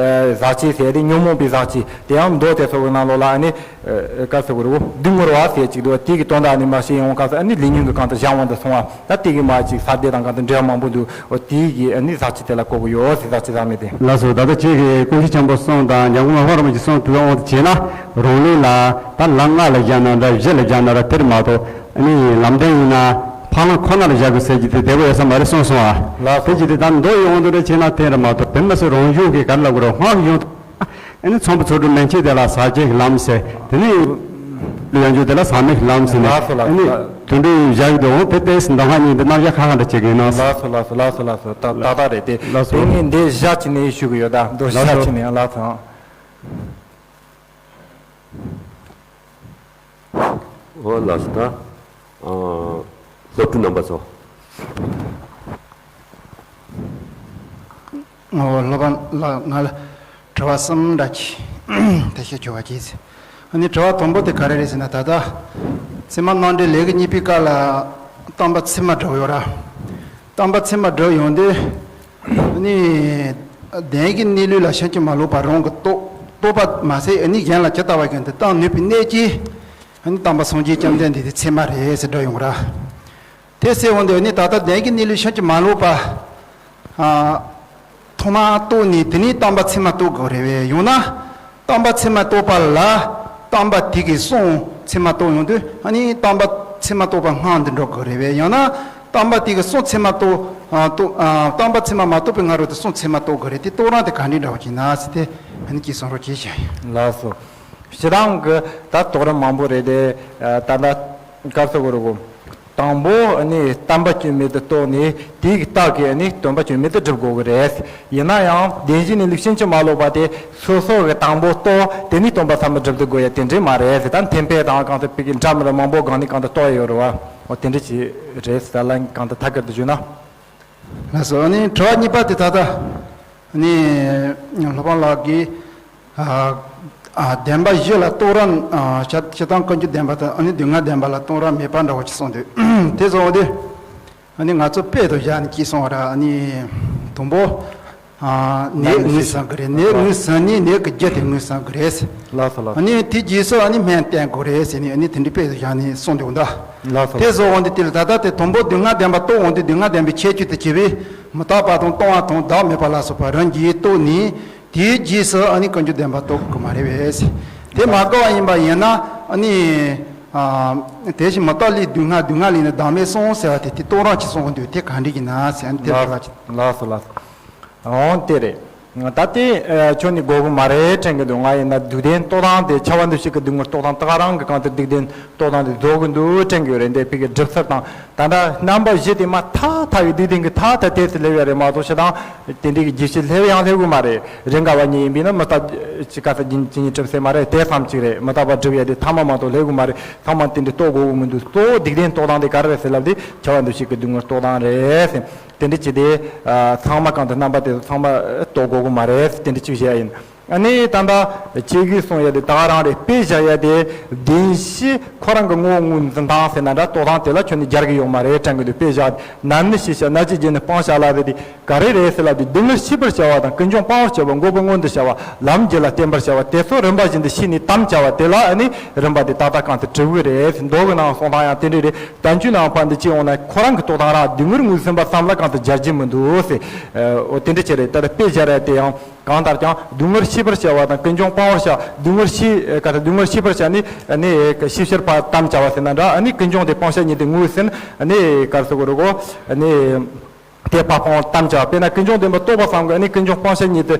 ཟག་བཅས་ཟེར་ཏེ་ཉོན་མོངས་པའི་ཟག་བཅས་དེ་ཡང་མདོ་དེ་ཚོ་གི་ནང་ལོགས་ལ་ཨ་ནི་བཀའ་ཟེར་དགོས་རེད་བོ་སྡུག་བསྔལ་བ་ཟེར་ཅིག་འདུག་དེ་གི་དོན་དག་ཨ་ནི་མ་ཤེས་ཡོང་སྐབས་སུ་ཨ་ནི་ལས་ཉོན་གྱི་གང་དུ་བཞག་འོང་དུ་སོང་བ་ད་དེ་གི་མ་ཅིག་ས་སྡེ་དང་གང་དུ་འབྲེལ་བ་མང་པོ་འདུག་འོ་དེ་གི་ཨ་ནི་ཟག་བཅས་དེ་ལ་གོ་གི་ཡོད་ཟེར་ཟག་བཅས་ཟག་མེད་དེ། ལགས་སོ། ད་ལྟ་ཁྱེད་ཀྱིས་ཀུན་མཁྱེན་ཆེན་པོ་གསུམ་དང་འཇམ་མགོན་ལྷ་རམས་པ་ཀྱི་གསུང་དུ་དབང་དུ་བྱས་ན་རང་ལུགས་ལ་ད་ལམ་ལྔ་ལ་སྦྱར་ན་འདྲ་བཞི་ལ་སྦྱར་ན་འདྲ་དེར་མ་གཏོགས་ཨ་ནི་ལམ་སྟོན་ཡིན་ན་ཕ་ལམ་ཁོ་ན་ལ་བཞག་དགོས་ཟེར་གྱི་དེ་བདེ་པོ་ཡོད་ས་མ་རེད་གསུངས་སོང་ཨ། ལགས་སོ། དེ་གྱིས་དེ་ད་མདོ་ཡི་དབང་དུ་རེ་བྱས་ན་དེ་ར་མ་གཏོགས་དེ་མ་ཟད་རང་གཞུང་གི་ག་རེ་ལབ་དགོས་རེད་སྔགས་ཀྱི་གཞུང་དུ་ཨ་ནི་ཚོམ་བུ་ཚོགས་དྲུག་མན་ཆད་དེ་ལ་ཟག་བཅས་ཀྱི་ལམ་ཟེར་དེ་ནི་ཡང་འཇུག་དེ་ལ་ཟག་མེད་ཀྱི་ལམ་ཟེར་ནས་ལགས་སོ་ལགས་ཨ་ནི་སོ་དོན་འགྲུབ་བཞག་གི་འདུག་འོང་དེ་ལྟས་མདོ་སྔགས་གཉིས་འདི་རྣམ་གཞག་ཁ་ཁ་འདྲ་བྱེད་ཀྱི་ཡིན་ན། ལགས་སོ་ལགས་སོ་ལགས་སོ་ལགས་སོ་ད་ད་ད་རེད་དེ། ལགས་སོ། དེ་ནི་འདི་བཞག་ཅིག་ནས་ཞུ་གི་ཡོད་ད་མདོ་ལགས་སོ། བཞག་ཅིག་ནས་ལགས་སོ། འོ་ལགས་སོ་ད། ཨ། སློབ་ཕྲུག་རྣམ་པ་ཚོ། ཨོ་སློབ་པ་ལགས་ང་ལ་དྲི་བ་གསུམ་འདྲ་ཅིག་དེ་བཤད་ཆོག་པ་ཅིག་ཨ་ནི་དྲི་བ་དང་པོ་དེ་ག་རེ་རེད་ཟེར་ན་ད་ལྟ་ཚད་མ་རྣམ་འགྲེལ་ལེའུ་གཉིས་པའི་སྐབས་ལ་བསྟན་པ་ཚད་མ་སྒྲུབ་ཡོད་ར། བསྟན་པ་ཚད་མ་སྒྲུབ་ཡོང་དུས་ཨ་ནི་གདན་གྱི་གནས་ལུགས་ལ་ཕྱིན་ཅི་མ་ལོག་པ་རང་གི་རྟོགས་རྟོགས་པ་མ་ཟད་ཨ་ནི་གཞན་ལ་ཇི་ལྟ་བ་བཞིན་དུ་བསྟན་ནུས་པའི་གནད་ཀྱིས་ཨ་ནི་བསྟན་པ་སངས་རྒྱས་བཅོམ་ལྡན་འདས་དེ་ཚད་མ་རེད་ཟེར་སྒྲུབ་ཡོང་ར། དེ་ཟེར་འོང་དུས་ནི་ད་ལྟ་གདན་གྱི་གནས་ལུགས་ཕྱིན་ཅི་མ་ལོག་པ། ཨ། ཐོག་མར་རྟོགས་ནས་དེ་ནས་བསྟན་པ་ཚད་མ་རྟོགས་དགོས་རེད་བས། ཡང་ན་བསྟན་པ་ཚད་མ་རྟོགས་པ་ལ་བསྟན་པ་དེ་གི་གསུང་ཚད་མ་རྟོགས་ཡོང་དུས་ཨ་ནི་བསྟན་པ་ཚད་མ་རྟོགས་པ་སྔོན་དུ་འགྲོ་དགོས་རེད་བས། ཡང་ན་བསྟན་པ་དེ་གི་གསུང་ཚད་མ་རྟོགས་ཨ་རྟོགས་ཨ་བསྟན་པ་ཚད་མ་མ་རྟོགས་པའི་སྔ་རོལ་དུ་གསུང་ཚད་མ་རྟོགས་དགོས་རེད་དེ་རྟོགས་རང་དེ་ག་འདྲའི་འདྲ་བ་ཅིག་ན་ཟེར་ཏེ་ཨ་ནི་ཅིག་གསུང་རོགས་བྱེད་བཞིན་ཡིན། ལགས་སོ། སྤྱིར་བཏང་གི་ད་དོགས་ར་མང་པོ་རེད་དེ་ད་ལྟ་ག་རེ་ཟེར་དགོས་རེད་གོ། དང་པོ་ནི་བསྟན་པ་སྐྱོན་མེད་དུ་རྟོགས་ནས་དེའི་རྟགས་ཀྱིས་ནི་སྟོན་པ་སྐྱོན་མེད་དུ་སྒྲུབ་དགོས་ཀྱི་རེད། ཡིན་ན་ཡང་བདེན་བཞིའི་གནས་ལུགས་ཕྱིན་ཅི་མ་ལོག་པ་དེ་སོ་སོ་གི་དང་པོ་རྟོགས་དེ་ནས་སྟོན་པ་ཚད་མ་སྒྲུབ་ཏུ་དགོས་ཡ་དེ་འདྲས་མ་རེད་ཟེར། ད་འཐེན་པས་དང་གང་ཐུབ་པའི་གི་འདྲ་མི་འདྲ་མང་པོ་སྒང་ནས་གང་དུ་རྟོགས་ཡ་ཡོད་རེད་བ། འོ་དེ་འདྲས་ཅིག་རེད་ཟེར། ད་ལན་གང་དུ་ཐད་ཀར་དུ་བརྗོད་ན། ལགས་སོ། ཨ་ནི་དྲི་བ་གཉིས་པ་དེ་ད་ལྟ་ནི་སློབ་དཔོན་ལགས་ཀྱིས། ཨ་ཨ་བདེན་པ་བཞི་ལ་རྟོགས་ར། ཨ་སྤྱིར་བཏང་ཀུན་འབྱུང་བདེན་པ་དང་ཨ་ནི་སྡུག་བསྔལ་བདེན་པ་ལ་རྟོགས་ར་མེད་པ་འདྲ་བོ་ཅིག་གསུངས་འདུག་དེ་སོང་དུས་ཨ་ནི་ང་ཚོ་དཔེ་དང་སྦྱར་ནས་ཅིག་གསུངས་ར། ཨ་ནི་དང་པོ་ཨ་ནད་ངོས་བཟུང་གི་རེད། ནད་ངོས་བཟུང་ནས་ནད་ཀྱི་རྒྱུ་དེ་ངོས་བཟུང་གི་རེད། ལགས་སོ་ལགས། ཨ་ནི་དེ་རྗེས་སུ་ཨ་ནི་སྨན་བསྟེན་དགོས་རེད་ཟེར་ནས་ཨ་ནི་དེ་འདྲའི་དཔེ་དང་སྦྱར་ནས་གསུངས་འདུག་ད། ལགས་སོ། དེ་སོང་དུས་དེ་ལ་ད་ལྟ་དེ་དང་པོ་སྡུག་བསྔལ་བདེན་པ་རྟོགས་འོང་དུས་སྡུག་བསྔལ་བདེན་པའི་ཁྱད་ཆོས་དེ་བྱས་པས་མི་རྟག་པ་དང་སྟོང་བ་དང་བདག་མེད་པ་ལ་སོགས་པ་རང་གིས་རྟོགས་ནས། དེའི་རྗེས་སུ་ཨ་ནི་ཀུན་འབྱུང་བདེན་པ་རྟོགས་དགོས་མ་རེད་པས། དེ་མ་དགོས་པ་ཡིན་པ་ཡིན་ན་ཨ་ནི་ཨ་དེ་བཞིན་མི་རྟག་ལས་སྡུག་བསྔལ་སྡུག་བསྔལ་ལས་ནི་བདག་མེད་གསུངས་ཟེར་བ་དེ་དེ་རྟོགས་རང་གིས་གསུངས་འདུག་དེ་ག་འདྲ་ཡིན་ན་ཟེར་ཨ་ནི་དེ་ལ་དྲི་བ་ཅིག་ལགས་སོ་ལགས་སོ། འོང་དེ་རེད། ད་དེ་ཁྱོད་ནི་དགོས་གི་མ་རེད་དྲན་གི་འདུག་ང་ཡིན་ན་སྡུག་བདེན་རྟོགས་སྟངས་དེ་ཁྱབ་པ་འདུ་ཤེས་ཀྱི་སྡུག་བསྔལ་རྟོགས་སྟངས་ད་ག་རང་གི་གང་དུ་སྡུག་བདེན་རྟོགས་སྟངས་དེ་རྫོགས་གི་འདུག་དྲན་གི་ཡོད་རེད། འདས་པའི་གི་སྒྲུབ་ཚུལ་དང་ད་ལྟ་རྣམ་པ་བཞི་དེ་མ་ཐག་ཐག་ཡི་འདུག་དེང་གི་ཐ་ད་དེ་ཚོ་སླེབས་ཡ་རེད་མ་གཏོགས་ཤི་དང་དེ་འདྲའི་གི་རྒྱུ་ཆ་སླེབས་ཡང་སླེབས་གི་མ་རེད། རེ་འགའ་བ་ཉིད་ཡིན་པས་ན་མི་རྟག་ཅི་ག་ས་ཇི་ཇི་ཉིད་གྲུབ་ཟེར་མ་རེད། དེ་ཙམ་ཅིག་རེད། མི་རྟག་པ་སྒྲུབ་ཡ་དེ་ཐ་མ་མ་གཏོགས་སླེབས་གི་མ་རེད། ཚང་མ་དེ་འདྲའི་རྟོགས་དགོས་གི་མི་འདུག་གཙོ་བོ་སྡིག་ལྡན་རྟོགས་སྟངས་དེ་ག་རེ་རེད་ཟེར་ལབ་དེ་ཁྱབ་པ་འདུ་ཤེས་ཀྱི་སྡུག་བསྔལ་རྟོགས་སྟངས་རེད་ཟེར། དེ་འདྲ་ཅི་དེ་ཚང་མ་གང་དུ་རྣམ་པ་དེ་ཚོ་ཚང་མ་རྟོགས་དགོས་གི་མ་རེད་ཟེར། དེ་འདྲ་ཅིག་བཤད་ཡ་ཡིན། ཨ་ནི་ད་ལྟ་ཁྱེད་ཀྱིས་གསུང་ཡ་དེ་ད་ག་རང་རེད། དཔེ་བཞག་ཡ་དེ་བདེན་བཞི་ཁོ་རང་གི་ངོ་བོ་ངོས་འཛིན་སྟངས་ཟེར་ན་འདྲ། རྟོགས་སྟངས་དེ་ལ་ཁྱོད་ནི་སྦྱར་གི་ཡོད་མ་རེད་དྲན་གི་འདུག་དཔེ་བཞག་ན་ནི་ཤེས་བྱ། ན་ཅི་བྱས་ནས་སྤང་བྱ་ལ་ཟེར་དེ་ག་རེ་རེད་ཟེར་ལབ་དེ། སྡུག་བསྔལ་ཤེས་པར་བྱ་བ་དང་ཀུན་འབྱུང་སྤང་བར་བྱ་བ། འགོག་པའི་སྔོན་དུ་བྱ་བ། ལམ་རྒྱུད་ལ་བརྟེན་པར་བྱ་བ། དེ་ཚོ་རིམ་པ་བཞིན་དུ་ཤེས་ནས་དམ་བཅའ་བ་དེ་ལ་ཨ་ནི་རིམ་པ་དེ་ཏག་ཏག་གང་དུ་གྲུབ་གི་རེད། མདོ་གི་ནང་གསུང་སྟངས་ཡང་དེ་འདྲ་རེད། བསྟན་བཅོས་ནང་ཕར་འདི་ཅི་འོང་ན་ཁོ་རང་གི་རྟོགས་སྟངས་རང་སྡུག་བསྔལ་ངོས་ཟིན་པ་ཙམ་ལ་གང་དུ་སྦྱར་གྱི་མི་འདུག་ཟེར། འོ་དེ་འདྲ་ཅི་རེད། ད་ལྟ་དཔེ་སྦྱར་ཡ་དེ་ཡང་། གང་ལྟར་ཀྱང་སྡུག་བསྔལ་ཤེས་པར་བྱ་བ་དང་ཀུན་འབྱུང་སྤང་བར་བྱ། སྡུག་བསྔལ་ཤེས་ག་ད་སྡུག་བསྔལ་ཤེས་པར་བྱ་ནི་ནི་ཤེས་བྱར་ཕར་དམ་བཅའ་བ་ཟེར་ན་འདྲ། ནི་ཀུན་འབྱུང་དེ་སྤང་བྱ་ཉིད་དུ་ངོས་ཟིན་ནི་ག་རེ་ཟེར་དགོས་རེད་གོ། ནི་དེ་ཕར་སྤང་བར་དམ་བཅའ་བ། དཔེར་ན་ཀུན་འབྱུང་བདེན་པར་རྟོགས་པ་ཙམ་གྱིས་ནི་ཀུན་འབྱུང་སྤང་བྱ་ཉིད་དུ་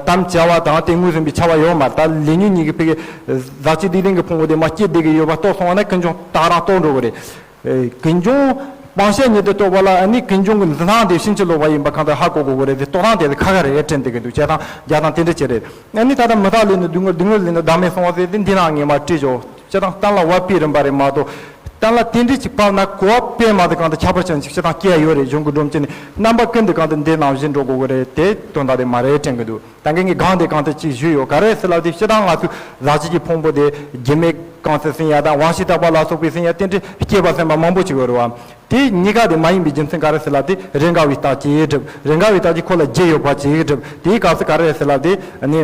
དམ་བཅའ་བ་དང་དེ་ངོས་ཟིན་པའི་བྱ་བ་ཡོད་མ་རེད། ད་ལས་ཉོན་གཉིས་ཀྱི་ཕ་གི་ཟག་བཅས་སྡིག་ལྡན་གྱི་ཕུང་པོ་དེ་མར་སྐྱེས་བསྡད་ཀྱི་ཡོད་པ་རྟོགས་སོང་བ་ན་ཀུན་འབྱུང་ད་ག་རང་རྟོགས་འགྲོ་གི་རེད། ཨེ། ཀུན་འབྱུང་སྤང་བྱ་ཉིད་དུ་རྟོགས་པ་ལ་ཨ་ནི་ཀུན་འབྱུང་གི་འཛིན་སྟངས་དེ་ཕྱིན་ཅི་ལོག་པ་ཡིན་པ་གང་ལྟར་ཧ་གོ་དགོས་ཀྱི་རེད་དེ། རྟོགས་སྟངས་དེ་ཁ་ཁ་རེ་དྲན་བསྡད་ཀྱི་འདུག་བྱས་ཙང་རྒྱག་སྟངས་དེ་འདྲ་ཅིག་རེད། ཨ་ནི་ད་ལྟ་མི་རྟག་ལས་ནི་སྡུག་བསྔལ། སྡུག་བསྔལ་ལས་ནི་བདག་མེད་གསུངས་པ་ཟེར་དེ་འདི་ནང་ངས་མར་བྲིས་ཆོག་བྱས་ཙང་གཏན་ལ་དབབ་པའི་རིམ་པ་རེད་མ་གཏོགས། གཏན་ལ་དེ་འདྲ་ཅིག་བབས་ན་གོ་བ་དཔེ་མ་དེ་གང་དུ་ཁྱད་པར་ཅན་ཅིག་བྱས་ཙང་སྐྱེ་ཡ་ཡོད་རེད། གཞུང་གི་སྒྲོམ་གྱི་ནི་རྣམ་པ་ཀུན་ཏུ་གང་དུ་འདི་ནང་བཞིན་འགྲོ་དགོས་ཀྱི་རེད་དེ་དོན་དག་དེ་མ་རེད་དྲན་གྱི་འདུག་ད་གིན་ངས་སྒང་དེ་གང་དུ་ཅིག་ཞུས་ཡོད། ག་རེ་ཟེར་ལབ་དེ་སྤྱིར་བཏང་ང་ཚོས་ཟག་བཅས་ཀྱི་ཕུང་པོ་དེ་རྒྱུ་མེད་གང་ཟེར་ཟིན་ཡ་དང་དབང་ཤེས་རྟག་པ་ལ་སོགས་པའི་ཟིན་ཡ་དེ་འདྲའི་སྐྱེས་པ་སེམས་པ་མང་པོ་ཅིག་ཡོད་རེད་བ། དེ་གཉིས་ཀ་དེ་མ་ཡིན་པའི་རྒྱུ་མཚན་ག་རེ་ཟེར་ལབ་དེ་རེས་འགའ་བའི་རྟགས་ཅིག་གྲུབ། རེས་འགའ་བའི་རྟགས་ཀྱིས་ཁོ་ལ་རྒྱུ་ཡོད་པ་ཅིག་གྲུབ། དེའི་སྐབས་སུ་ག་རེ་ཟེར་ལབ་དེ་ནི།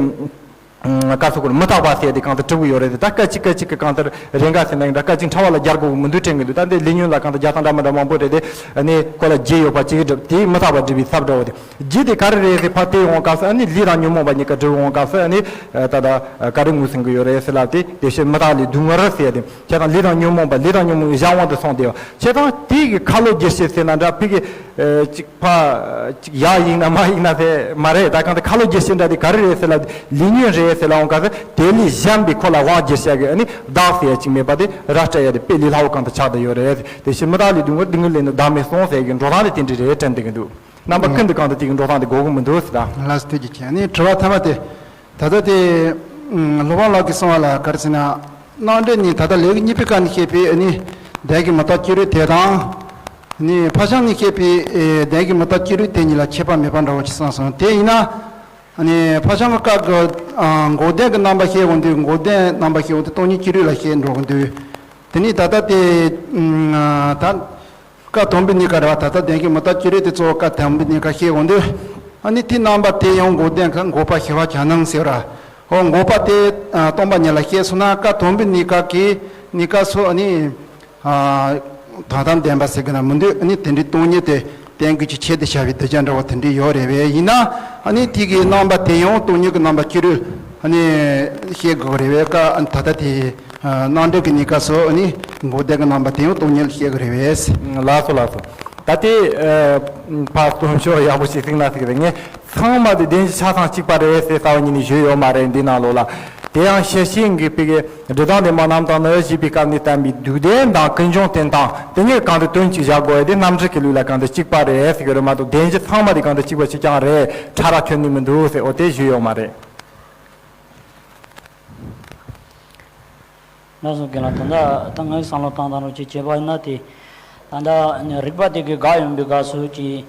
ཨ། སྐབས་སུ་ཁོ་ལ་མི་རྟག་པ་ཟེར་དེ་གང་ལྟར་གྲུབ་ཀྱི་ཡོད་རེད་དེ། ད་སྐད་ཅིག་སྐད་ཅིག་གི་གང་ལྟར་རེས་འགའ་ཟེར་ན་ཡིན་འདྲ་སྐད་ཅིག་ཕྲ་བ་ལ་སྦྱར་དགོས་ཀྱི་མི་འདུག་དྲན་གྱི་འདུག་ད་འདི་ལས་ཉོན་ལ་གང་ལྟར་སྦྱར་སྟངས་འདྲ་མི་འདྲ་མང་པོ་རེད་དེ། ཨ་ནི་ཁོ་ལ་རྒྱུ་ཡོད་པ་ཅིག་གྲུབ། དེའི་མི་རྟག་པ་སྒྲུབ་པའི་ཚབ་འདྲ་བོ་དེ། རྒྱུ་དེ་ག་རེ་རེད་ཟེར་ཕར་བལྟས་ཡོང་སྐབས་སུ་ཨ་ནི་ལས་དང་ཉོན་མོངས་པ་གཉིས་ཀ་སྒྲུབ་ཡོང་སྐབས་སུ་ཨ་ནི་ད་ལྟ་ག་རེ་ངོས་ཟིན་གྱི་ཡོད་རེད་ཟེར་ལབ་དེ་བདེ་གཤེགས་མི་རྟག་ལས་སྡུག་བསྔལ་ཟེར་ཏེ། བྱས་ཙང་ལས་དང་ཉོན་མོངས་པ། ལས་དང་ཉོན་མོངས་པའི་གཞན་དབང་དུ་སོང་སྟེ། བྱས་ཙང་དེ་གི་ཁ་ལོ་བསྒྱུར་བྱེད་ཟེར་ན་འདྲ་ཕ་གི་ཅིག་ཕ་ཅིག་ཡག་ཡིན་ན་མ་ཡིན་ན་ཟེར་མ་རེད། ད་གང་ལྟར་ཁ་ལོ་བསྒྱུར་བྱེད་འདྲ་དེ་ག་རེ་རེད་ཟེར་ལབ་དེ་ལས་ཉོན་རེད་ཟེར་ལབ་ཡོང་སྐབས་སུ་དེ་ལས་གཞན་པའི་ཁོ་ལ་དབང་བསྒྱུར་བྱ་གི་ཨ་ནི་བདག་ཟེར་ཡ་ཅིག་མེད་པ་དེ་ར་སྤྲད་ཡ་དེ་དཔེ་ལས་སླ་བོ་གང་དུ་ཆགས་བསྡད་ཡོད་རེད། དེ་བཞིན་མི་རྟག་ལས་སྡུག་བསྔལ། སྡུག་བསྔལ་ལས་ནི་བདག་མེད་གསུངས་ཟེར་གི་འགྲོ་སྟངས་དེ་དེ་འདྲ་རེད་དྲན་བསྡད་ཀྱི་འདུག་རྣམ་པ་ཀུན་ཏུ་གང་དུ་དེ་གི་འགྲོ་སྟངས་དེ་གོ་གི་མི་འདུག་ཟེར་ད། ལགས་སོ། ཐུགས་རྗེ་ཆེ། ཨ་ནི་དྲི་བ་ཐ་མ་དེ། ད་ལྟ་དེ། ཨུམ། སློབ་དཔོན་ལགས་ཀྱིས་གསུངས་པ་ལ་ག་རེ་ཟེར་ན། རྣམ་འགྲེལ་ནི་ད་ལྟ་ལེའུ་གཉིས་པའི་སྐབས་ནས་བཤད་པའི་ཨ་ནི་ལྡན་གྱི་མི་རྟག་ཅི་རིགས་དེ་དང་། ཨ་ནི་ཕར་ཕྱིན་ནས་བཤད་པའི་ཨེ་ལྡན་གྱི་མི་རྟག་ཅི་རིགས་དེ་གཉིས་ལ་ཁྱད་པར་མེད་པ་འདྲ་བོ་ཅིག་གསུངས་སོང་། དེ་ཡིན་ན། ཨ་ནི་ཕར་ཕྱིན་གྱི་སྐབས་ཀྱི་ཨ་འགོག་བདེན་གྱི་རྣམ་པ་བཤད་འོང་དུས། འགོག་བདེན་རྣམ་པ་བཤད་འོང་དུས་སྟོང་ཉིད་ཅི་རིགས་ལ་བཤད་འགྲོ་གི་འདུག་དེ་ནས་ད་ལྟ་དེ་ཨ་ད། སྐབས་དང་པོའི་གཉིས་ཀ་རེད་བ། ད་ལྟ་ལྡན་གྱི་མི་རྟག་ཅི་རིགས་དེ་གཙོ་བོ་སྐབས་དང་པོའི་གཉིས་ཀ་བཤད་འོང་དུས། ཨ་ནི་དེའི་རྣམ་པ་དེ་ཡང་འགོག་བདེན་གྱི་འགོག་པ་ཞི་བ་གྱ་ནོམ་ཟེར་བ། འོ་འགོག་པ་དེ་ཨ་སྟོང་པ་ཉིད་ལ་བཤད་སོང་ན། སྐབས་དང་པོའི་གཉིས་ཀ་གི་གཉིས་ཀ་སོ་ཨ་ནི་ཨ་དོན་དམ་བདེན་པ་ཟེར་གི་ན་མི་འདུག་ཨ་ནི་དེ་འདྲའི་སྟོང་ཉིད་དེ་བསྟན་དགོས་ཀྱི་ཆེད་དུ་བྱ་བའི་གདུལ་བྱ་འདྲ་བོ་དེ་འདྲའི་ཡོད་རེད་པས། ཡིན་ན་ཨ་ནི་དེ་གི་རྣམ་པ་དེ་ཡང་སྟོང་ཉིད་ཀྱི་རྣམ་པ་ཅི་རིགས་ཨ་ནི་བཤད་དགོས་རེད་པས། སྐབས་ཨ་ནི་ད་ལྟ་དེ། ཨ་རྣམ་འགྲེལ་གྱི་གཉིས་ཀ་སོ་ཨ་ནི་འགོག་བདེན་གྱི་རྣམ་པ་དེ་ཡང་སྟོང་ཉིད་ལ་བཤད་ཀྱི་རེད་པས། ལགས་སོ་ལགས་སོ། ད་དེ་ཨ་ཕར་སྟོན་ཤོག་ཡག་པོ་ཞིག་གཟིགས་ན་ཟིག་རེད། ངས་ཚང་མ་དེ་བདེན་བཞི་ཆ་ཚང་གཅིག་པ་རེད་ཟེར་རྩ་བ་ཉིད་ནས་ཞུས་ཡོད་མ་རེད་འདི་ནང་ལོགས་ལ། དེ་ཡང་ཤེར་ཕྱིན་གྱི་པའི་གི་སྒྲུབ་དང་བདེན་པ་རྣམས་དང་ནི་ཞེས་པའི་སྐབས་ནས་བསྟན་པའི་སྡུག་བདེན་དང་ཀུན་འབྱུང་བསྟན་སྟངས་དེ་གཉིས་གང་དུ་དོན་གཅིག་བཞག་དགོས་ཡ་དེ་རྣམ་འགྲེལ་གྱི་ལུགས་ལ་གང་དུ་གཅིག་པ་རེད་ཟེར་གྱི་རེད་མ་གཏོགས། བདེན་བཞི་ཚང་མ་དེ་གང་དུ་གཅིག་པ་གཅིག་རྐྱང་རེད། ཕྲ་རགས་ཁྱོན་ནས་མི་འདུག་ཟེར། འོ་དེ་ཞུས་ཡོད་མ་རེད། ལགས་སོ། རྒན་ལགས། ད་ལྟ་ད་ངའི་བསམ་བློ་བཏང་སྟངས་རོགས་ཅིག་བྱས་པ་ཡིན་ན་དེ། ད་ལྟ་རིགས་པ་དེ་གི་འགལ་ཡོང་པའི་སྐབས་སུ་ཅིག་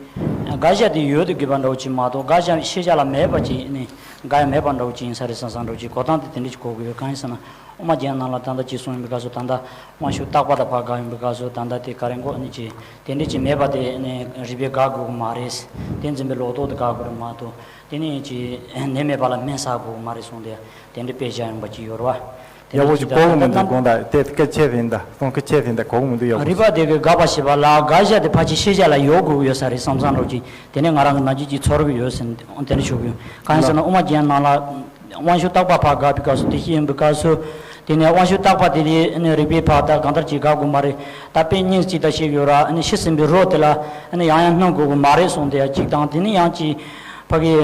དགག་བྱ་དེ་ཡོད་དུ་དགོས་པ་འདྲ་བོ་ཅིག་མ་གཏོགས། དགག་བྱ་ཤེས་བྱ་ལ་མེད་པ་ཅིག་ནི་འགལ་ཡ་མེད་པ་འདྲ་བོ་ཅིག་ཡིན་ས་རེད་བསམ་བསམ་འདྲ་བོ་ཅིག་གོ་སྟངས་དེ་དེ་འདྲ་ཅིག་གོ་དགོས་ཡོད། གང་ཡིན་ཟེར་ན་དབུ་མ་རྒྱན་ནང་ལ་ད་ལྟ་ཅིག་གསུངས་ཡོང་པའི་སྐབས་སུ། ད་ལྟ་དབང་ཕྱུག་རྟག་པ་དང་ཕར་འགལ་ཡོང་པའི་སྐབས་སུ། ད་ལྟ་དེ་ག་རེ་འགོག་ནི་ཅིག་དེ་འདྲ་ཅིག་མེད་པ་དེ་ནི་རིགས་པས་དགག་དགོས་ཀྱི་མ་རེད། དེ་འཛིན་པའི་ལོག་རྟོག་དེ་དགག་དགོས་རེད་མ་གཏོགས། དེ་ནི་ཅིག་ནད་མེད་པ་ལ་སྨན་ཟ་དགོས་མ་རེད་གསུངས་ཏེ། དེ་འདྲའི་དཔེ་བཞག་ཡོང་པ་ཅིག་ཡོད་རེད་བ། དེ་ཡག་པོ་ཅིག་གོ་གི་མི་འདུག་དགོངས་དག་དེ་སྐད་ཆ་ཡིན་ད། གསུང་སྐད་ཆ་ཡིན་ད། གོ་གི་མི་འདུག་ཡག་པོ་རིགས་པ་དེ་གི་དགག་པ་བྱེད་པ་ལ་དགག་བྱ་དེ་ཕལ་ཆེར་ཤེས་བྱ་ལ་ཡོད་དགོས་ཀྱི་ཡོད་ས་རེད་བསམ་བསམ་འདྲ་བོ་ཅིག་དེ་ནས་ང་རང་གི་ནམ་རྒྱུན་གྱི་ཚོར་གྱི་ཡོད་ཟེར་ནས་དེ་འདྲ་ཞུ་གི་ཡོད། གང་ཡིན་ཟེར་ན་དབུ་མ་རྒྱན་ནང་ལ་དབང་ཕྱུག་རྟག་པ་ཕར་དགག་པའི་སྐབས་སུ། དེ་བཤད་ཡོང་པའི་སྐབས་སུ། དེ་ནས་དབང་ཕྱུག་རྟག་པ་དེ་དེ་ནི་རིགས་པས་ཕར་ད་གང་ལྟར་ཅིག་དགག་དགོས་མ་རེད། ད་དཔེ་རྙིང་ཅིག་ད་བཤད་ཡོད་ར། ཨ་ནི་ཤི་ཟིན་པའི་རོ་དེ་ལ་ཨ་ནི་ཡང་ཡང་སྣུམ་དགོས་ཀྱི་མ་རེད་གསུངས་དེ་ཡ་གཅིག་དང་། དེ་ནི་ཡང་ཅིག་ཕ་གི་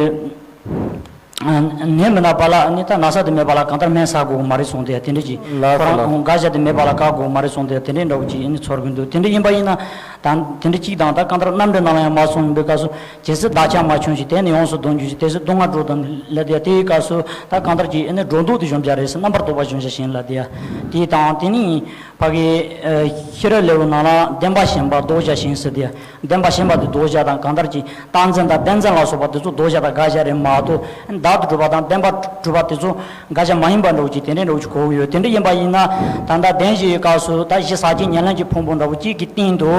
ནད་མི་ན་པ་ལ་ནི་ད་ན་ཚ་དེ་མེད་པ་ལ་གང་ལྟར་སྨན་ཟ་དགོས་མ་རེད་གསུངས་ཏེ་དེ་འདྲ་ཅིག་ལགས་སོ། ཁོ་རང་ལགས་སོ། དགག་བྱ་དེ་མེད་པ་ལ་དགག་དགོས་མ་རེད་གསུངས་ཏེ་དེ་འདྲའི་འདྲ་བོ་ཅིག་ཡིན་ནི་ཚོར་གི་འདུག་དེ་འདྲ་ཡིན་པ་ཡིན་ན་ དང་དེ་འདྲ་གཅིག་དང་། ད་གང་ལྟར་རྣམ་འགྲེལ་ནང་ལ་ཡང་མ་གསུངས་པའི་སྐབས་སུ། ཇི་སྲིད་བདག་ཅག་མ་བྱུང་ཞིང་། དེ་ནི་ཡོངས་སུ་གདུང་འགྱུར་ཞིང་། དེ་སྲིད་སྡུག་བསྔལ་འགྲོ་དང་ལས་དེ་ཡང་། དེའི་སྐབས་སུ་ད་གང་ལྟར་གྱི་ཨ་ནི་སྒྲོ་འདོགས་དེ་གཞོམ་བྱ་རེད་ཟེར། རྣམ་པར་རྟོག་པ་གཞོམ་བྱ་ཞིང་ལབ་དེ་ཡང་དེ་དང་། དེ་ནི་ཕ་གི་ཨ་ཤེས་རབ་ལེའུ་ནང་ལ་བདེན་པ་གཞན་པ་ལྡོག་བྱ་ཞིང་ཟེར་དེ་ཡང་། བདེན་པ་གཞན་པ་དེ་ལྡོག་བྱ་དང་། གང་ལྟར་གྱི་རྟག་འཛིན་དང་བདེན་འཛིན་ལ་སོགས་པ་དེ་ཚོ་ལྡོག་བྱ་དང་དགག་བྱ་རེད་མ་གཏོགས། བདག་ཏུ་གྲུབ་པ་དང་བདེན་པར་གྲུབ་པ་དེ་ཚོ་དགག་བྱ་མ་ཡིན་པ་འདྲ་བོ་ཅིག་དེ་འདྲའི་འདྲ་བོ་ཅིག་གོ་གི་ཡོད། དེ་འདྲ་ཡིན་པ་ཡིན་ན། ད་ལྟ་བདེན་བཞིའི་སྐབས་སུ་ད་གཞི་ཟག་བཅས་ཉེར་ལེན་གྱི་ཕུང་པོ་འདྲ་བོ་གཅིག་གི་སྟེང་དུ་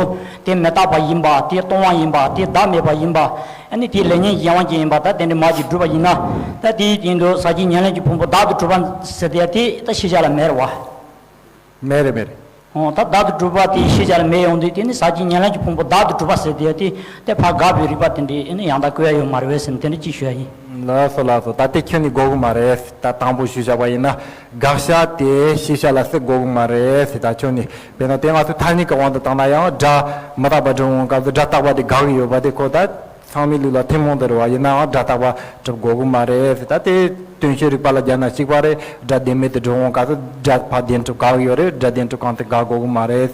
དེ་མི་རྟག་པ་ཡིན་པ། དེ་སྟོང་པ་ཡིན་པ། དེ་བདག་མེད་པ་ཡིན་པ། ཨ་ནི་དེ་ལས་ཉོན་གཞན་དབང་ཅན་ཡིན་པ། ད་དེ་འདྲའི་མ་ཅིག་གྲུབ་པ་ཡིན་ན། ད་དེའི་སྟེང་དུ་ཟག་བཅས་ཉེར་ལེན་གྱི་ཕུང་པོ་བདག་ཏུ་གྲུབ་པ་ཟེར་དེ་དེ་ད་ཤེས་བྱ་ལ་མེད་རེད་བ། མེད་རེད། མེད་རེད། འོ། ད་བདག་ཏུ་གྲུབ་པ་དེ་ཤེས་བྱ་ལ་མེད་ཡོང་དུས། དེ་ནི་ཟག་བཅས་ཉེར་ལེན་གྱི་ཕུང་པོ་བདག་ཏུ་གྲུབ་པ་ཟེར་དེ་དེ་དེ་ཕར་དགག་པའི་རིགས་པ་དེ་འདྲའི་ཨ་ནི་ཡང་དག་བཀོད་ཡ་ཡོད་མ་རེད་པས་ཟེར་ནས་དེ་འདྲ་ཅིག་ཞུ་ཡ་ཡིན། ལགས་སོ། ལགས་སོ། ད་དེ་ཁྱོན་ནས་དགོས་ཀྱི་མ་རེད། ད་དང་པོ་ཞུས་བཞག་པ་ཡིན་ན། དགག་བྱ་དེ་ཤེས་བྱ་ལ་ཟེར་དགོས་ཀྱི་མ་རེད་ཟེར། ད་ཁྱོན་ནས། དཔེར་ན་དེ་ང་ཚོ་ཐ་སྙད་ཀྱི་དབང་དུ་བཏང་ན་ཡང་། སྒྲ་མི་རྟག་པ་སྒྲུབ་འོང་སྐབས་སུ་སྒྲ་རྟག་པ་དེ་དགག་གི་ཡོད་པ་དེ་ཁོ་ད་ཚང་མའི་ལུགས་ལ་ཐུན་མོང་དུ་རེད་བ། ཡིན་ནའང་སྒྲ་རྟག་པ་སྒྲུབ་དགོས་ཀྱི་མ་རེད་ཟེར། ད་དེ་དོན་བྱེད་རིག་པ་ལ་སྦྱར་ན་གཅིག་པ་རེད། སྒྲ་བདེན་མེད་དུ་སྒྲུབ་འོང་སྐབས་སུ་སྒྲ་ཕར་བདེན་གྲུབ་དགག་གི་ཡོད་རེད། སྒྲ་བདེན་གྲུབ་གང་དེ་དགག་དགོས་ཀྱི་མ་རེད།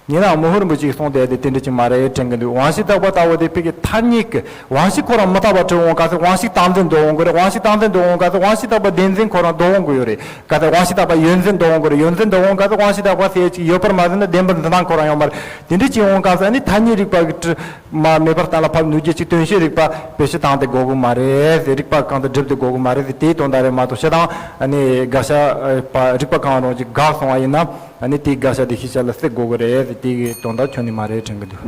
ཡིན་ནའང་མོ་ཧུར་རིན་པོ་ཆེས་གསུངས་དེ་དེ་དེ་འདྲ་ཅིག་མ་རེད་དྲན་གྱི་འདུག་དབང་ཤེས་རྟག་པ་ལྟ་བུ་དེ་ཕ་གི་ཐ་སྙད་ཀྱི། དབང་ཤེས་ཁོ་རང་མི་རྟག་པ་གྲུབ་འོང་སྐབས་སུ་དབང་ཤེས་རྟག་འཛིན་ལྡོག་འོང་གི་རེད། དབང་ཤེས་རྟག་འཛིན་ལྡོག་འོང་སྐབས་སུ་དབང་ཤེས་རྟག་པ་བདེན་འཛིན་ཁོ་རང་ལྡོག་འོང་གི་ཡོད་རེད། ག་ཚད་དབང་ཤེས་རྟག་པ་ཡོད་འཛིན་ལྡོག་འོང་གི་རེད། ཡོད་འཛིན་ལྡོག་འོང་སྐབས་སུ་དབང་ཤེས་རྟག་པ་ཟེར་ཅིག་ཡོད་པར་མ་ཟད་ན་བདེན་པར་འཛིན་སྟངས་ཁོ་རང་ཡོད་མ་རེད། དེ་འདྲ་ཅིག་འོང་སྐབས་སུ་ཨ་ནི་ཐ་སྙད་རིག་པ་གི་དྲི་མ་མེད་པར་གཏན་ལ་ཕབ་ནུས་རྒྱུ་ཅིག་དོན་བྱེད་རིག་པ་བེད་སྤྱོད་བཏང་སྟེ་དགོས་ཀྱི་མ་རེད། རིག་པ་གང་དུ་སྒྲུབ་སྟེ་དགོས་ཀྱི་མ་རེད། དེའི་དོན་དག་རེད་མ་གཏོགས། སྤྱིར་བཏང་ཨ་ནི་དགག་བྱ་ཨ་པ་རིགས་པ་གང་རུང་ཅིག་དགག་སོང་བ་ཡིན་ན། ཨ་ནི་དེའི་དགག་བྱ་དེ་ཤེས་བྱ་ལ་ཟེར་དགོས་ཀྱི་རེད། དེ་གི་དོན་དག་ཁྱོན་ནས་མ་རེད་དྲན་གྱི་འདུག་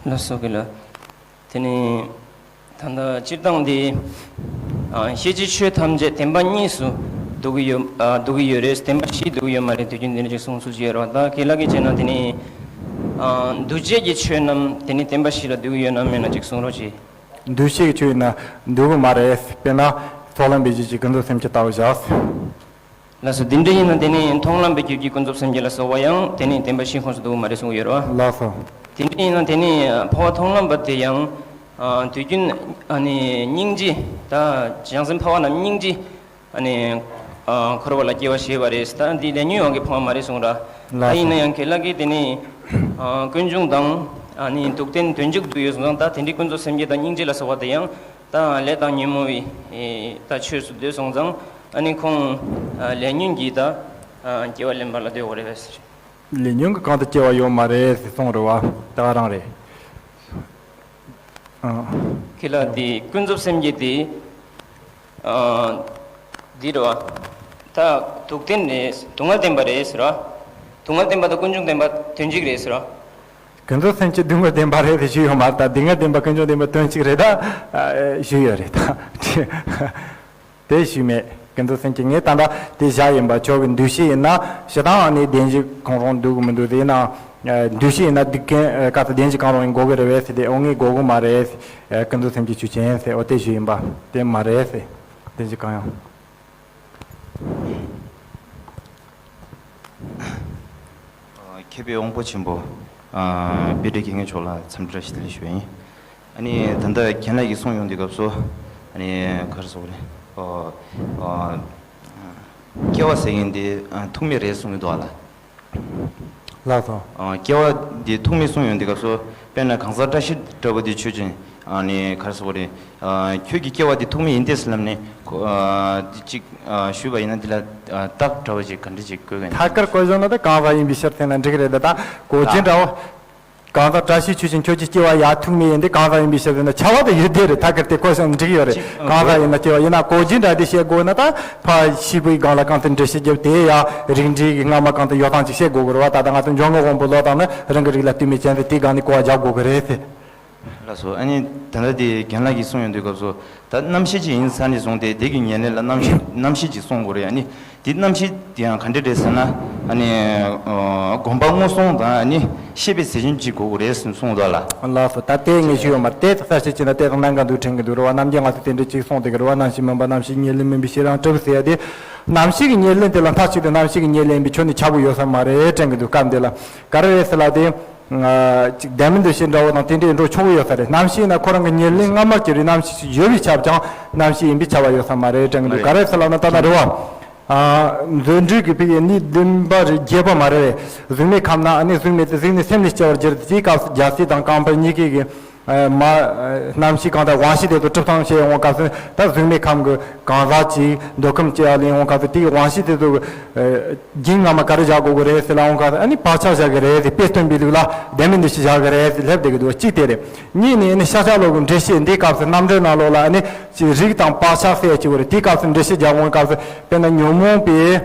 ལགས་སོ། དགེ་ལགས། དེ་ནི་ད་ལྟ་སྤྱིར་བཏང་འདི། ཨ། ཤེས་བྱའི་ཆོས་ཐམས་ཅད་བདེན་པ་གཉིས་སུ་འདུ་གི་ཡོད། ཨ། འདུ་གི་ཡོད་རེད། བདེན་པ་བཞི་འདུ་གི་ཡོད་མ་རེད། དུས་རྒྱུན་འདི་འདྲ་ཅིག་གསུང་ཚུལ་ཅིག་ཡོད་རེད་བ། ད་དགེ་ལགས་ཀྱིས་བྱས་ན་དེ་ནི། ཨ། འདུ་བྱེད་ཀྱི་ཆོས་རྣམས་དེ་ནི་བདེན་པ་བཞི་ལ་འདུ་གི་ཡོད་ན་མེད་ན་ཅིག་གསུང་རོགས་གྱིས། འདུ་བྱེད་ཀྱི་ཆོས་ཡིན་ན་འདུ་གི་མ་རེད། དཔེར་ན་ཚོགས་ལམ་པའི་རྒྱུད་ཀྱི་ཀུན་རྫོབ་སེམས་བསྐྱེད་ལྟ་བུ་བཞག་ལགས་སོ། འདི་འདྲ་ཡིན་ན་དེ་ནི་མཐོང་ལམ་པའི་རྒྱུད་ཀྱི་ཀུན་རྫོབ་སེམས་བསྐྱེད་ལ་སོགས་པ་ཡང་དེ་ནི་བདེན་པ་བཞིའི་ཁོངས་སུ་འདུ་གི་མ་རེད་གསུང་གི་ཡོད་རེད་བ། ལགས་སོ། དེ་འདྲ་ཡིན་ན་དེ་ནི་འཕོ་བ་མཐོང་ལམ་པ་དེ་ཡང་། ཨ། དུས་རྒྱུན་ཨ་ནི་སྙིང་རྗེ། ད་བྱང་སེམས་འཕོ་བ་རྣམས་སྙིང་རྗེ། ཨ་ནི། ཨ། འཁོར་བ་ལ་སྐྱེ་བ་བཞེས་པ་རེད། ད་འདི་ལས་ཉོན་ཡོངས་ཀྱི་འཕོ་བ་མ་རེད་གསུང་ར། ལགས་སོ། ད་ཡིན་ན་ཡང་དགེ་ལགས་ཀྱིས་དེ་ནི། ཨ། ཀུན་འབྱུང་དང་། ཨ་ནི་སྡུག་བདེན་དོན་འཇུག་འདུ་ཡོད་གསུང་ཙང་། ད་དེ་འདྲའི་ཀུན་རྫོབ་སེམས་བསྐྱེད་དང་སྙིང་རྗེ་ལ་སོགས་པ་དེ་ཡང་ད་ལས་དང་ཉོན་མོངས་པའི་ད་ཆོས་སུ་འདོད་སོང་ཙང་། ཨ་ནི་ཁོང་ལས་ཉོན་གྱིས་ད་སྐྱེ་བ་ལེན་པ་ལ་འདོད་དགོས་རེད་པས། ལས་ཉོན་གྱིས་གང་དུ་སྐྱེ་བ་ཡོད་མ་རེད་ཟེར་གསུངས་རེད་བ། ད་ག་རང་རེད། ཨ། ཁྱེད་ལ་དེ་ཀུན་རྫོབ་སེམས་བསྐྱེད་དེ། ཨ། འདི་རེད་བ། ད་སྡུག་བདེན་རེད། སྡུག་བསྔལ་བདེན་པ་རེད་ཟེར་བ། སྡུག་བསྔལ་བདེན་པ་དང་ཀུན་འབྱུང་བདེན་པ་དོན་གཅིག་རེད་ཟེར་བ། ཀུན་རྫོབ་སེམས་བསྐྱེད་སྡུག་བསྔལ་བདེན་པ་རེད་ཟེར་ཞུས་ཡོད་མ་རེད། ད་སྡུག་བསྔལ་བདེན་པ་ཀུན་འབྱུང་བདེན་པ་དོན་གཅིག་རེད་ད། ཨ། ཞུས་ཡོད་རེད་ད། དེ་ཞུས་མེད། ཀུན་རྫོབ་སེམས་བསྐྱེད་ངས་ད་ལྟ་དེ་བཞག་ཡིན་པ། ཁྱོད་ཀྱི་འདུ་ཤེས་ཡིན་ན་སྤྱིར་བཏང་ཨ་ནི་བདེན་བཞི་གང་རུང་འདུ་གི་མི་འདུག་དེ་ཡིན་ན། ཨ། འདུ་ཤེས་ཡིན་ན་སྡུག་བདེན། ཨ། ག་ཚོད་བདེན་བཞི་གང་རུང་ཡིན་དགོས་ཀྱི་རེད་པས་ཟེར་ཏེ། འོ་ངས་དགོས་ཀྱི་མ་རེད། ཨ། ཀུན་རྫོབ་སེམས་བསྐྱེད་ཆོས་ཅན་ཟེར། འོ་དེ་ཞུས་ཡིན་པ། དེ་མ་རེད་ཟེར། བདེན་བཞི་གང་ཡང་། མཁས་པའི་དབང་པོ་ཆེན་པོ། ཨ། དཔེ་སྟོན་དགེ་བསྙེན་མཆོག་ལ་འཚམས་འདྲི་བཀྲ་ཤིས་བདེ་ལེགས་ཞུ་བ་ཡིན། ཨ་ནི་ད་ལྟ་རྒན་ལགས་ཀྱིས་གསུངས་ཡོང་དུས་སྐབས་སུ། ཨ་ནི་ག་རེ་ཟེར་དགོས་རེད། ཨ། ཨ། སྐྱེ་བ་ཟེར་མཁན་དེ། ཨ། ཐུག་མེད་རེད་གསུང་གི་འདུག་ཨ་ལ། ལགས་སོ། ཨ། སྐྱེ་བ་འདི་ཐུག་མེད་གསུངས་ཡོང་དུས་སྐབས་སུ། དཔེར་ན་གང་ཟག་བཀྲ་ཤིས་འདྲ་བོ་དེ་ཆོས་ཅན། ཨ་ནི་ག་རེ་ཟེར་དགོས་རེད། ཨ། ཁྱོད་ཀྱི་སྐྱེ་བ་འདི་ཐུག་མེད་ཡིན་ཏེ་ཟེར་ལབ་ནས་ཁོ། ཨ། འདི་གཅིག་ཨ། ཞུས་པ་ཡིན་ན་འདི་ལ། ཨ། རྟགས་འདྲ་བོ་ཅིག་ག་འདྲ་ཅིག་བཀོད་ག་ཡིན། ཐད་ཀར་བཀོད་བཞག་ན་ད་གང་ཟག་ཡིན་པའི་ཕྱིར་ཟེར་ན་འགྲིག་གི་རེད། ད་ད་གོ་རྒྱུ་འདྲ་བོ། གང་ཟག་བཀྲ་ཤིས་ཆོས་ཅན་ཁྱོད་ཀྱི་སྐྱེ་བ་ཡ་ཐུག་མེད་ཡིན་ཏེ་གང་ཟག་ཡིན་པའི་ཕྱིར་ཟེར་ན་ཁྱབ་པ་དེ་ཡོད་དེ་རེད། ཐད་ཀར་དེ་བཀོད་སོང་འགྲིག་ཡོད་རེད། གཅིག་གང་ཟག་ཡིན་ན་སྐྱེ་བ་ཡིན་ན་གོ་རྒྱུ་འདྲ་དེ་བཤད་དགོས་ན། ད་ཕར་ཤེས་པའི་སྒང་ལ་གང་དུ་འགྲེལ་བཤད་རྒྱབ་དེ་ཡ་རིགས་འགྲེ་གི་སྔ་མ་གང་དུ་ཡོད་སྟངས་ཅིག་བཤད་དགོས་ཀྱི་རེད་བ། ད་ལྟ་ང་ཚོ་འཇུག་ངོགས་དབང་པོ་ལོག་བཏང་ན་རང་གི་རིགས་ལ་ལྟོས་མེད་ཅན་དེ་དེའི་སྒང་ནས་གོ་བ་རྒྱག་དགོས་ཀྱི་རེད་དེ། ལགས་སོ། ཨ་ནི་ད་ལྟ་དེ་རྒན་ལགས་ཀྱིས་གསུངས་ཡོང་དུས་སྐབས་སུ། ད་རྣམ་ཤེས་ཅིག་ཡིན་ས་ནས་བཟུང་སྟེ་དེ་གི་ཉེར་ལེན་ལ་རྣམ་ཤེས་རྣམ་ཤེས་ཅིག་གསུང་དགོས་རེད། ཨ་ནི་དེ་རྣམ་ཤེས་དེ་ཡང་ག་འདྲ་རེད་ཟེར་ན། ཨ་ནི་ཨ་སྒོམ་པ་སྔོ་སོང་དང་ཨ་ནི་ཤེས་པའི་ཟད་ཞེན་ཅིག་དགོས་ཀྱི་རེད་ཟེར་གསུངས་འདུག་ལ། ལགས་སོ། ད་དེ་ངས་ཞུས་ཡོད་མ་རེད། དེ་གསལ་བཤད་བྱས་ན་དེ་དང་གནད་འགག་འདུག་དྲན་གྱི་འདུག་རེད་བ། ནམ་རྒྱུན་ང་ཚོ་དེ་འདྲ་ཅིག་གསུངས་བསྡད་ཀྱི་རེད་བ། རྣམ་ཤེས་མིན་པ་རྣམ་ཤེས་ཉེར་ལེན་མིན་པའི་ཕྱིར་རང་གྲུབ་ཟེར་ཡ་དེ། རྣམ་ཤེས་ཀྱི་ཉེར་ལེན་དེ་ལ་མཐའ་གཅིག་ཏུ་རྣམ་ཤེས་ཀྱི་ཉེར་ལེན་པའི་ཆོས་ནི་ཁྱབ་ཀྱི་ཡོད་ས་མ་རེད་དྲན་གྱི་འདུག་སྐབས་འདི་ལ། ག་རེ་རེད་ཟེར་ལབ་དེ། ཨ། ཅིག་ལྡན་མིན་འདུ་ཤེས་འདྲ་བོ་དང་དེ་འདྲའི་འགྲོ་ཆོག་གི་ཡོད་ས་རེད། རྣམ་ཤེས་ཡིན་ན་ཁོ་རང་གི་ཉེར་ལེན་སྔ་མར་གྱུར་བའི་རྣམ་ཤེས་ཤིག་ཡོད་པས་ཁྱབ་ཀྱང་རྣམ་ཤེས་ཡིན་པས་ཁྱབ་པ་ཡོད་ས་མ་རེད་དྲན་གྱི་འདུག་ག་རེ་ཟེར་ལབ་ན་ད་ལྟ་རེད་བ། ཨ། མཛོད་འགྲེལ་གྱི་ཕ་གི་ནི་བདེན་པ་རེད། བརྗེད་པ་མ་རེད། གཟུགས་མེད་ཁམས་ན་ཨ་ནི་གཟུགས་མེད་དེ་གཟུགས་ནི་སེམས་ལས་སྐྱེ་བར་འགྱུར་ཏེ། དེའི་སྐབས་སུ་རྒྱལ་སྲས་དང་ཀམ་པ་གཉིས་ཀྱིས་གི་ཨ། མ་རྣམ་ཤེས་གང་དག་དབང་ཤེས་དེ་ཚོ་གྲུབ་སྟངས་བཤད་ཡོང་སྐབས་སུ། ད་གཟུགས་མེད་ཁམས་ཀྱི་གང་ཟག་ཅིག་འདོད་ཁམས་སྐྱེ་བ་ལེན་ཡོང་སྐབས་སུ། དེའི་དབང་ཤེས་དེ་ཚོ་རྒྱུན་སྔ་མ་ག་རེ་བཞག་དགོས་ཀྱི་རེད་ཟེར་ལབ་ཡོང་སྐབས་སུ། ཨ་ནི་བག་ཆགས་བཞག་གི་རེད་ཟེར། དཔེ་སྟོན་པའི་ལུགས་ལ་ལྡན་མིན་འདུ་བྱེད་བཞག་གི་རེད་ཟེར་ལབ་བསྡད་ཀྱི་འདུག་གཅིག་དེ་རེད། གཉིས་ནི་ཨ་ནི་ཤཱཀྱ་བློ་གི་འགྲེལ་བཤད་འདིའི་སྐབས་སུ་རྣམ་འགྲེལ་ནང་ལོགས་ལ་ཨ་ནི་ཅིག་རིགས་དང་བག་ཆགས་ཟེར་གྱི་ཡོད་རེད། དེའི་སྐབས་སུ་འགྲེལ་བཤད་རྒྱག་ཡོང་སྐབས་སུ། དཔེར་ན་ཉོན་མོངས་པའི་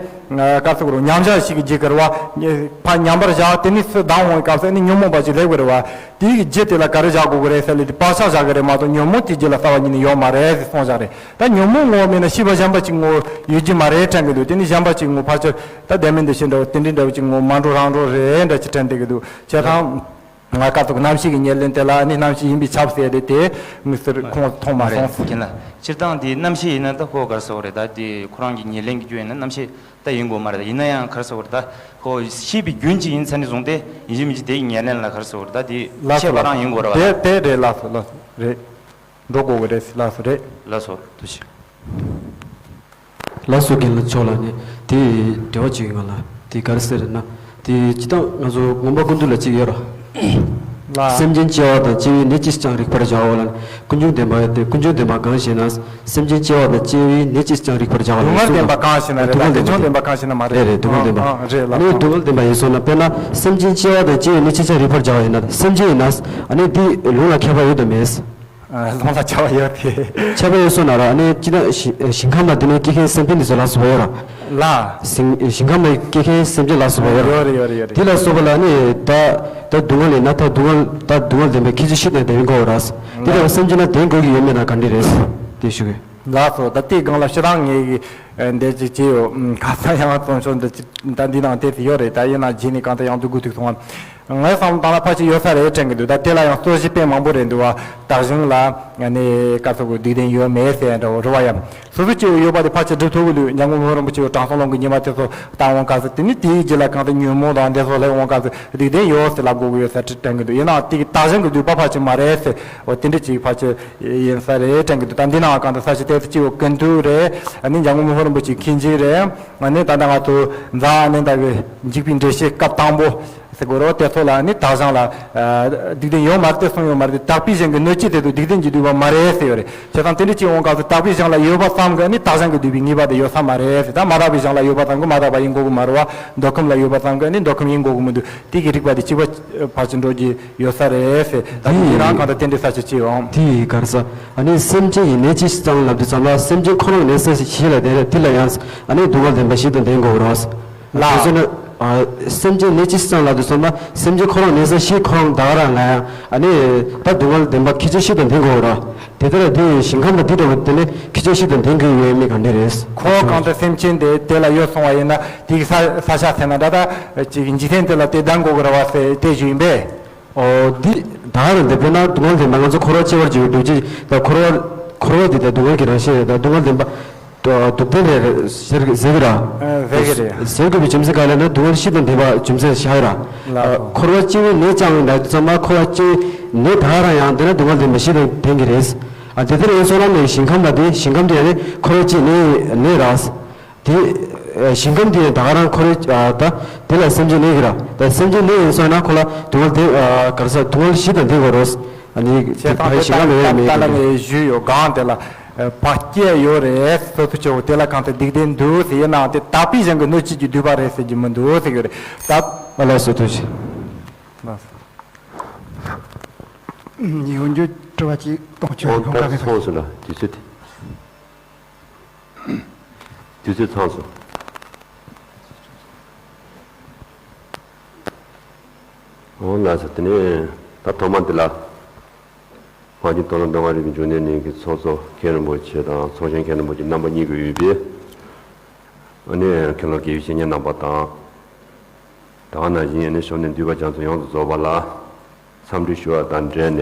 སྐབས་སུ་མཉམ་བཞག་ཞིག་གི་རྒྱུད་ཀྱི་རེད་བ། ཕར་མཉམ་པར་བཞག་དེ་ནི་སུ་ལྡང་འོང་སྐབས་སུ་ཨ་ནི་ཉོན་མོངས་པ་ཅིག་སླེབས་ཀྱི་རེད་བ། དེའི་རྒྱུ་དེ་ལ་ག་རེ་བཞག་དགོས་ཀྱི་རེད་ཟེར་ལབ་དུས། བག་ཆགས་བཞག་གི་རེད་མ་གཏོགས་ཉོན་མོངས་དེའི་རྒྱུ་ལ་ལྟ་བ་ཉིད་ནས་ཡོད་མ་རེད་ཟེར་གསུངས་བཞག་རེད། ད་ཉོན་མོངས་ངོ་བོ་མེད་ན་ཤེས་པ་གཞན་པ་ཅིག་ངོ་བོ་ཡོད་རྒྱུ་མ་རེད་དྲན་གྱི་འདུག་དེ་ནི་གཞན་པ་ཅིག་ངོ་བོ་ཕལ་ཆེར་ད་ལྡན་མིན་འདུ་བྱེད་འདྲ་བོ་དེ་འདྲའི་འདྲ་བོ་ཅིག་ངོ་བོ་མ་འགྲོ་རང་འགྲོ་རེད་འདྲ་ཅིག་དྲན་བསྡད་ཀྱི་འདུག་བྱས་ཙང་། ང་སྐབས་དུ་རྣམ་ཤེས་ཀྱི་ཉེར་ལེན་དེ་ལ་ནི་རྣམ་ཤེས་ཡིན་པས་ཁྱབ་ཟེར་ཏེ། དེ་དམིགས་བསལ་ཁོང་མཐོང་མ་མ་རེད། སོང་། ཁྱེད་ལ་སྤྱིར་བཏང་དེ་རྣམ་ཤེས་ཡིན་ན་ད་ཁོ་ག་རེ་ཟེར་དགོས་རེད། ད་དེ་ཁོ་རང་གི་ཉེར་ལེན་གྱི་རྒྱུ་ཡིན་ན་རྣམ་ཤེས་ད་ཡིན་དགོས་མ་རེད། ཡིན་ན་ཡང་ག་རེ་ཟེར་དགོས་རེད། ད་ཁོ་ཤེས་པའི་རྒྱུན་གཅིག་ཡིན་ཚར་ནས་བཟུང་སྟེ་ཡིན་གཅིག་མིན་གཅིག་དེའི་ཉེར་ལེན་ལ་ག་རེ་ཟེར་དགོས་རེད། ད་དེ་ལགས་སོ། ཁྱད་པར་རང་ཡིན་དགོས་རེད་བ། དེ་དེ་རེད། ལགས་སོ། ལགས་སོ། རེད། འགྲོ་དགོས་ཀྱི་རེད། ལགས་སོ། རེད། ལགས་སོ། ཐུགས་རྗེ་ཆེ། ལགས་སོ། རྒན་ལགས་མཆོག་ལ་ནི་དེ་འབྲེལ་བ་བྱེད་ཀྱི་ང་ལ་དེ་ག་རེ་ཟེར་ན། དེ་སྤྱིར་བཏང་ང་ཚོ་མངོན་པ་ཀུན་བཏུས་ལ་གཅིག་ཡོད་ར། ལ། སེམས་ཅན་སྐྱེ་བ་དང་སྐྱེ་བའི་གནས་ཅིས་ཀྱང་རིག་པར་བྱའོ་ལ། ཀུན་འབྱུང་བདེན་པ་སྟེ། ཀུན་འབྱུང་བདེན་པ་གང་ཞེ་ན། སེམས་ཅན་སྐྱེ་བ་དང་སྐྱེ་བའི་གནས་ཅིས་ཀྱང་རིག་པར་བྱའོ་ལ། སྡུག་བསྔལ་བདེན་པ་གང་ཞེ་ན། རེད། སྡུག་བསྔལ་བདེན་པ་སྟེ། སྡུག་བསྔལ་བདེན་པ་གང་ཞེ་ན་མ་རེད། རེད། རེད། སྡུག་བསྔལ་བདེན་པ། ཨ། རེད་ལགས། ཨ་ནི་སྡུག་བསྔལ་བདེན་པ་ཡིན་སོང་ན། དཔེར་ན་སེམས་ཅན་སྐྱེ་བ་དང་སྐྱེ་བའི་གནས་ཅིས་ཀྱང་རིག་པར་བྱའོ་ཡིན་ན། སེམས་ཅན་ཡིན་ན་ཨ་ནི་དེ་ལུང་ལ་ཁྱད་པར་ཡོད་དམ་མེད། ཨ། ལུང་ལ་ཁྱད་པར་ཡོད་དེ། ཁྱད་པར་ཡོད་སོང་ན་ར། ཨ་ནི་སྤྱིར་བཏང་ཞིང་ཞིང་ཁམས་ལ་དེ་ནས་སྐྱེ་མཁན་སེམས་ཅན་དེ་ཚོ་ལ་སོགས་པ་ཡོད་ར། ལ། ཞིང་ཞིང་ཁམས་ལ་སྐྱེ་མཁན་སེམས་ཅན་ལ་སོགས་པ་ཡོད་ར། ཡོད་རེད། ཡོད་རེད། ཡོད་རེད། དེ་ལ་སོགས་པ་ལ་ནི་ད་ད་སྡུག་བསྔལ་ཡིན་ན་ད་སྡུག་བསྔལ་ད་སྡུག་བསྔལ་བདེན་པའི་ཁྱད་ཆོས་ཤེས་དང་ལྡན་དགོས་ར། དེ་ལ་སེམས་ཅན་ལ་ལྡན་དགོས་ཀྱི་ཡོད་མེད་ན་ག་འདྲ་རེད། དེ་ཞུ་གི། ལགས་སོ། ད་ལྟའི་སྒང་ལ་ཕྱི་རང་ངེད་ཀྱིས་འདས་ཅིག་བྱས་ཡོད། ཁ་སང་ཡང་རྩོམ་ཤོག་འདི་ཅིག་ད་འདི་ནང་དེ་ཡོད་རེད། ད་ཡིན་ན་རྗེས་ནས་གང་ལྟར་ཡང་འདུག་དགོས་ཐུག་སོང་ང་། ངའི་བསམ་བློ་བཏང་ན་ཕལ་ཆེར་ཡོད་ས་རེད་དྲན་གྱི་འདུག་ད་དེ་ལ་ཡང་རྩོད་གཞི་དཔེ་མང་པོ་རེད་འདུག་བ། དག་ཞིང་ལ་ནི་སྐབས་སུ་སྡིག་ལྡན་ཡོད་མེད་ཟེར་འདྲ་བོ་རེད་བ། ཡང་སོ་སོ་སྐྱེ་བོ་ཡོད་པ་དེ་ཕལ་ཆེར་སྒྲུབ་ཐུབ་ཀྱི་འདུག་འཇམ་མགོན་མི་ཕམ་རིན་པོ་ཆེའི་དྲང་སྲོང་ལམ་གྱི་ཉི་མ་དེ་ཚོ་བལྟ་འོང་སྐབས་སུ། དེ་ནི་དེའི་རྗེས་ལ་གང་ལྟར་ཉོན་མོངས་དང་འདི་ཚོ་སླེབས་འོང་སྐབས་སུ་སྡིག་ལྡན་ཡོད་ཟེར་ལབ་དགོས་ཀྱི་ཡོད་ས་དྲན་གྱི་འདུག་ཡིན་ནའང་དེ་གི་དག་ཞིང་གི་སྡིག་པ་ཕལ་ཆེར་མ་རེད་ཟེར། འོ་དེ་འདྲ་ཅིག་ཕལ་ཆེར་ཡིན་ས་རེད་དྲན་གྱི་འདུག་ད་འདི་ནའང་གང་ལྟར་ས་ཆ་དེ་ཚོ་སྐྱེ་བོ་ཀུན་འདུས་རེད། ཨ་ནི་འཇམ་མགོན་མི་ཕམ་རིན་པོ་ཆེའི་མཁན་ཆེན་རེད། ཨ་ནི་ད་ལྟ་ང་ཚོ་འཛམ་གླིང་ད་གི་འཇིགས་པའི་འགྲེལ་བཤད་སྐབས་དང་པོ་ཟེར་དགོས་རེད་བ། དེ་ཚོ་ལ་ནི་དག་ཞིང་ལ་ཨ་སྡིག་ལྡན་ཡོད་མ་རེད་དེ་གསུངས་ཡོད་མ་རེད་དེ། དག་པའི་གཞན་གྱི་གནོད་བྱེད་དེ་ཚོ་སྡིག་ལྡན་གྱི་སྡིག་པ་མ་རེད་ཟེར་ཡོད་རེད། བྱས་ཙང་དེ་འདྲ་ཅིག་འོང་སྐབས་སུ་དག་པའི་གཞན་ལ་ཡོད་པ་ཙམ་གྱིས་ནི་དག་ཞིང་གི་སྡིག་པའི་ངེས་པ་དེ་ཡོད་ས་མ་རེད་ཟེར། ད་མ་དག་པའི་གཞན་ལ་ཡོད་པ་ཙམ་གྱིས་མ་དག་པ་ཡིན་དགོས་ཀྱི་མ་རེད་བ། འདོད་ཁམས་ལ་ཡོད་པ་ཙམ་གྱིས་ནི་འདོད་ཁམས་ཡིན་དགོས་ཀྱི་མི་འདུག་དེ་གི་རིགས་པ་དེ་གཅིག་པ་ཕར་ཕྱིན་འགྲོ་རྒྱུ་ཡོད་ས་རེད་ཟེར། ད་དེ་རང་གང་ལྟར་དེ་འདྲའི་ས་ཆ་ཅིག་འོང་། དེ་ཡི་གར་ས། ཨ་ནི་སེམས་ཅན་ཡི་གནས་ཅིས་ཀྱང་ལབ་དུས་ཙམ་ལ་སེམས་ཅན་ཁོ་རང་གནས་ས་ཞིག་ལ་དེ་རེད། དེ་ལ་ཡང་ཨ་ནི་སྡུག་བསྔལ་བདེན་པ་བཞི་དང་ལྡན་དགོས་རེད། ལ། དེ་ཚོ་ནི་ཨ་སེམས་ཅན་གནས་ཅིས་ཀྱང་ལབ་དུས་ཙམ་ལ་སེམས་ཅན་ཁོ་རང་གནས་ས་ཞིག་ཁོ་རང་ད་ག་རང་ལ་ཡང་ཨ་ནི་ད་སྡུག་བསྔལ་བདེན་པ་ཁྱད་ཆོས་བཞི་དང་ལྡན་དགོས་རེད། དེ་ལྟར་དེ་ཞིང་ཁམས་ལ་དེ་འདྲ་བ་དེ་ནི་ཁྱད་ཆོས་བཞི་དང་ལྡན་དགོས་ཡོད་མེད་ག་འདྲ་རེད། ཁོ་གང་ལྟར་སེམས་ཅན་དེ་དེ་ལ་ཡོད་སོང་བ་ཡིན་ན་དེ་གི་ས་ས་ཆ་ཟེར་ན་ད་ལྟ་ཅིག་འཇིག་རྟེན་དེ་ལ་དེ་ལྡན་དགོས་ཀྱི་རེད་བ་ཟེར་དེ་ཞུས་ཡིན་པས། ཨོ། འདི་ད་ག་རང་དེ་དཔེར་ན་སྡུག་བསྔལ་དེ་ང་ཚོ་འཁོར་བ་སྐྱེ་བར་འགྱུར་བའི་སྡུག་བྱེད་ད་འཁོར་བ་འཁོར་བ་དེ་ད་སྡུག་བསྔལ་གྱི་རང་བཞིན་རེད། ད་སྡུག་བསྔལ་བདེན་པ་སྡུག་བདེན་རེད་རེད་ཟེར་གི་ཟེར་གི་ར། ཨ། ཟེར་གི་རེད། ཟེར་དགོས་པའི་རྒྱུ་མཚན་ག་རེ་ལབ་ན་སྡུག་བསྔལ་བཞི་དང་ལྡན་པ་རྒྱུ་མཚན་བཞག་གི་ར། ལགས་སོ། འཁོར་བ་སྐྱེ་བའི་གནས་ཀྱང་ཡིན་ད་ཙམ་པ་འཁོར་བ་སྐྱེ་བའི་གནས་ད་ག་རང་ཡང་དེ་ན་སྡུག་བསྔལ་བདེན་པ་བཞི་དང་ལྡན་གི་རེད། ཨ། དེ་ལྟར་ཡིན་སོང་ན་ནི་ཞིང་ཁམས་ལ་དེ་ཞིང་ཁམས་དེ་ཡང་ནི་འཁོར་བ་སྐྱེ་གནས་གནས་ར། དེ་ཞིང་ཁམས་དེ་ད་ག་རང་འཁོར་བའི་ད་དེ་ལ་སེམས་ཅན་གནས་ཀྱི་ར། ད་སེམས་ཅན་གནས་ཡིན་སོང་ན་ཁོ་ལ་སྡུག་བསྔལ་དེ་ག་རེ་ཟེར་སྡུག་བསྔལ་བཞི་དང་ལྡན་དགོས་རེད། ཨ་ནི་བྱས་ཙང་དེ་ད་ཞིང་ཁམས་ལ་ཡོད་མེད་ད་ལ་ངས་ཞུས་ཡོད་གང་དེ་ལ་བ་སྐྱེ་ཡོད་རེད། སོ་སོ་ཆེ་བོ་དེ་ལ་གང་དེ་སྡིག་ལྡན་འདུག་ཟེར་ཡིན་ནའང་དེ་དག་པའི་གཞན་གྱི་གནོད་བྱེད་ཀྱི་སྡིག་པ་རེད་ཟེར་གྱི་མི་འདུག་ཟེར་གྱི་རེད་ད། ཨ་ལགས་སོ་ཐུགས་རྗེ་ཆེ། ཡོན་རྒྱུ་དྲི་བ་གཅིག་གཏོང་ཆོག་ཨོ། ཡོང་ད་ག་ཚོགས་སུ་ལ་དུས་ཚོད་དེ། དུས་ཚོད་ཚང་སོང་། འོ་ལགས་སོ། དེ་ནས་ད་ཐོག་མ་འདི་ལ་ཧྭ་ཅིན་རྟ་ནོར་མདོ་སྔགས་རིག་པའི་འབྱུང་གནས་གླིང་གི་ཚོགས་གཙོ་མཁན་རིན་པོ་ཆེ་དང་ཚོགས་གཞོན་མཁན་རིན་པོ་ཆེ་རྣམ་པ་གཉིས་ཀྱིས་ཡོད་པས། ཨ་ནི་མཁན་སློབ་དགེ་བའི་བཤེས་གཉེན་རྣམ་པ་དང་། ད་ག་ནང་བཞིན་ཨ་ནི་ཞོར་ནས་འདུས་པ་རྒྱ་མཚོ་ཡོངས་སུ་རྫོགས་པ་ལ། འཚམས་འདྲི་ཞུ་བ་དང་འབྲེལ་ནས།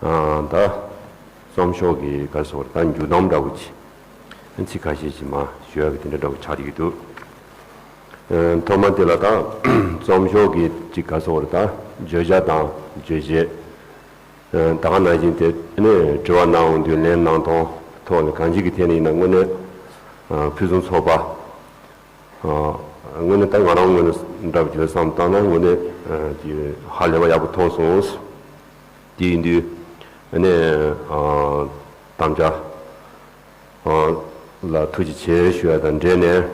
ཨ། ད་རྩོམ་ཤོག་གི་ག་རེ་ཟེར་དགོས་རེད། ད་མཇུག་སྡོམ་འདྲ་བོ་ཅིག་ཚིག་ཁ་ཤས་ཤིག་མར་ཞུ་ཡག་གི་དེ་འདྲ་འདྲ་བོ་ཆགས་ཀྱི་འདུག་ཨ། ཐོག་མ་དེ་ལ་ད་རྩོམ་ཤོག་གི་ཅིག་ག་རེ་ཟེར་དགོས་རེད། ད་བརྗོད་བྱ་དང་རྗོད་བྱེད། ཨ། ད་ག་ནང་བཞིན་དེ་ནས་དྲི་བ་གནང་འོང་དུས་ལན་གནང་སྟངས་ཐོག་ནས་གང་ཅིའི་ཐད་ནས་ཡིན་ན་དངོས་གནས། ཨ། ཕུན་སུམ་ཚོགས་པ། དངོས་གནས་ད་ང་རང་ངོས་ནས་འདྲ་བ་ཅིག་ལ་བསམ་བཏང་ན་དངོས་གནས་ཀྱི་ཧ་ལས་པ་ཡག་པོ་མཐོང་སོང་། དེ་ཡིན་དུས་ཨ་ནི་དམ་བཅའ་ལ་ཐུགས་རྗེ་ཆེ་ཞུ་ཡ་དང་འབྲེལ་ནས།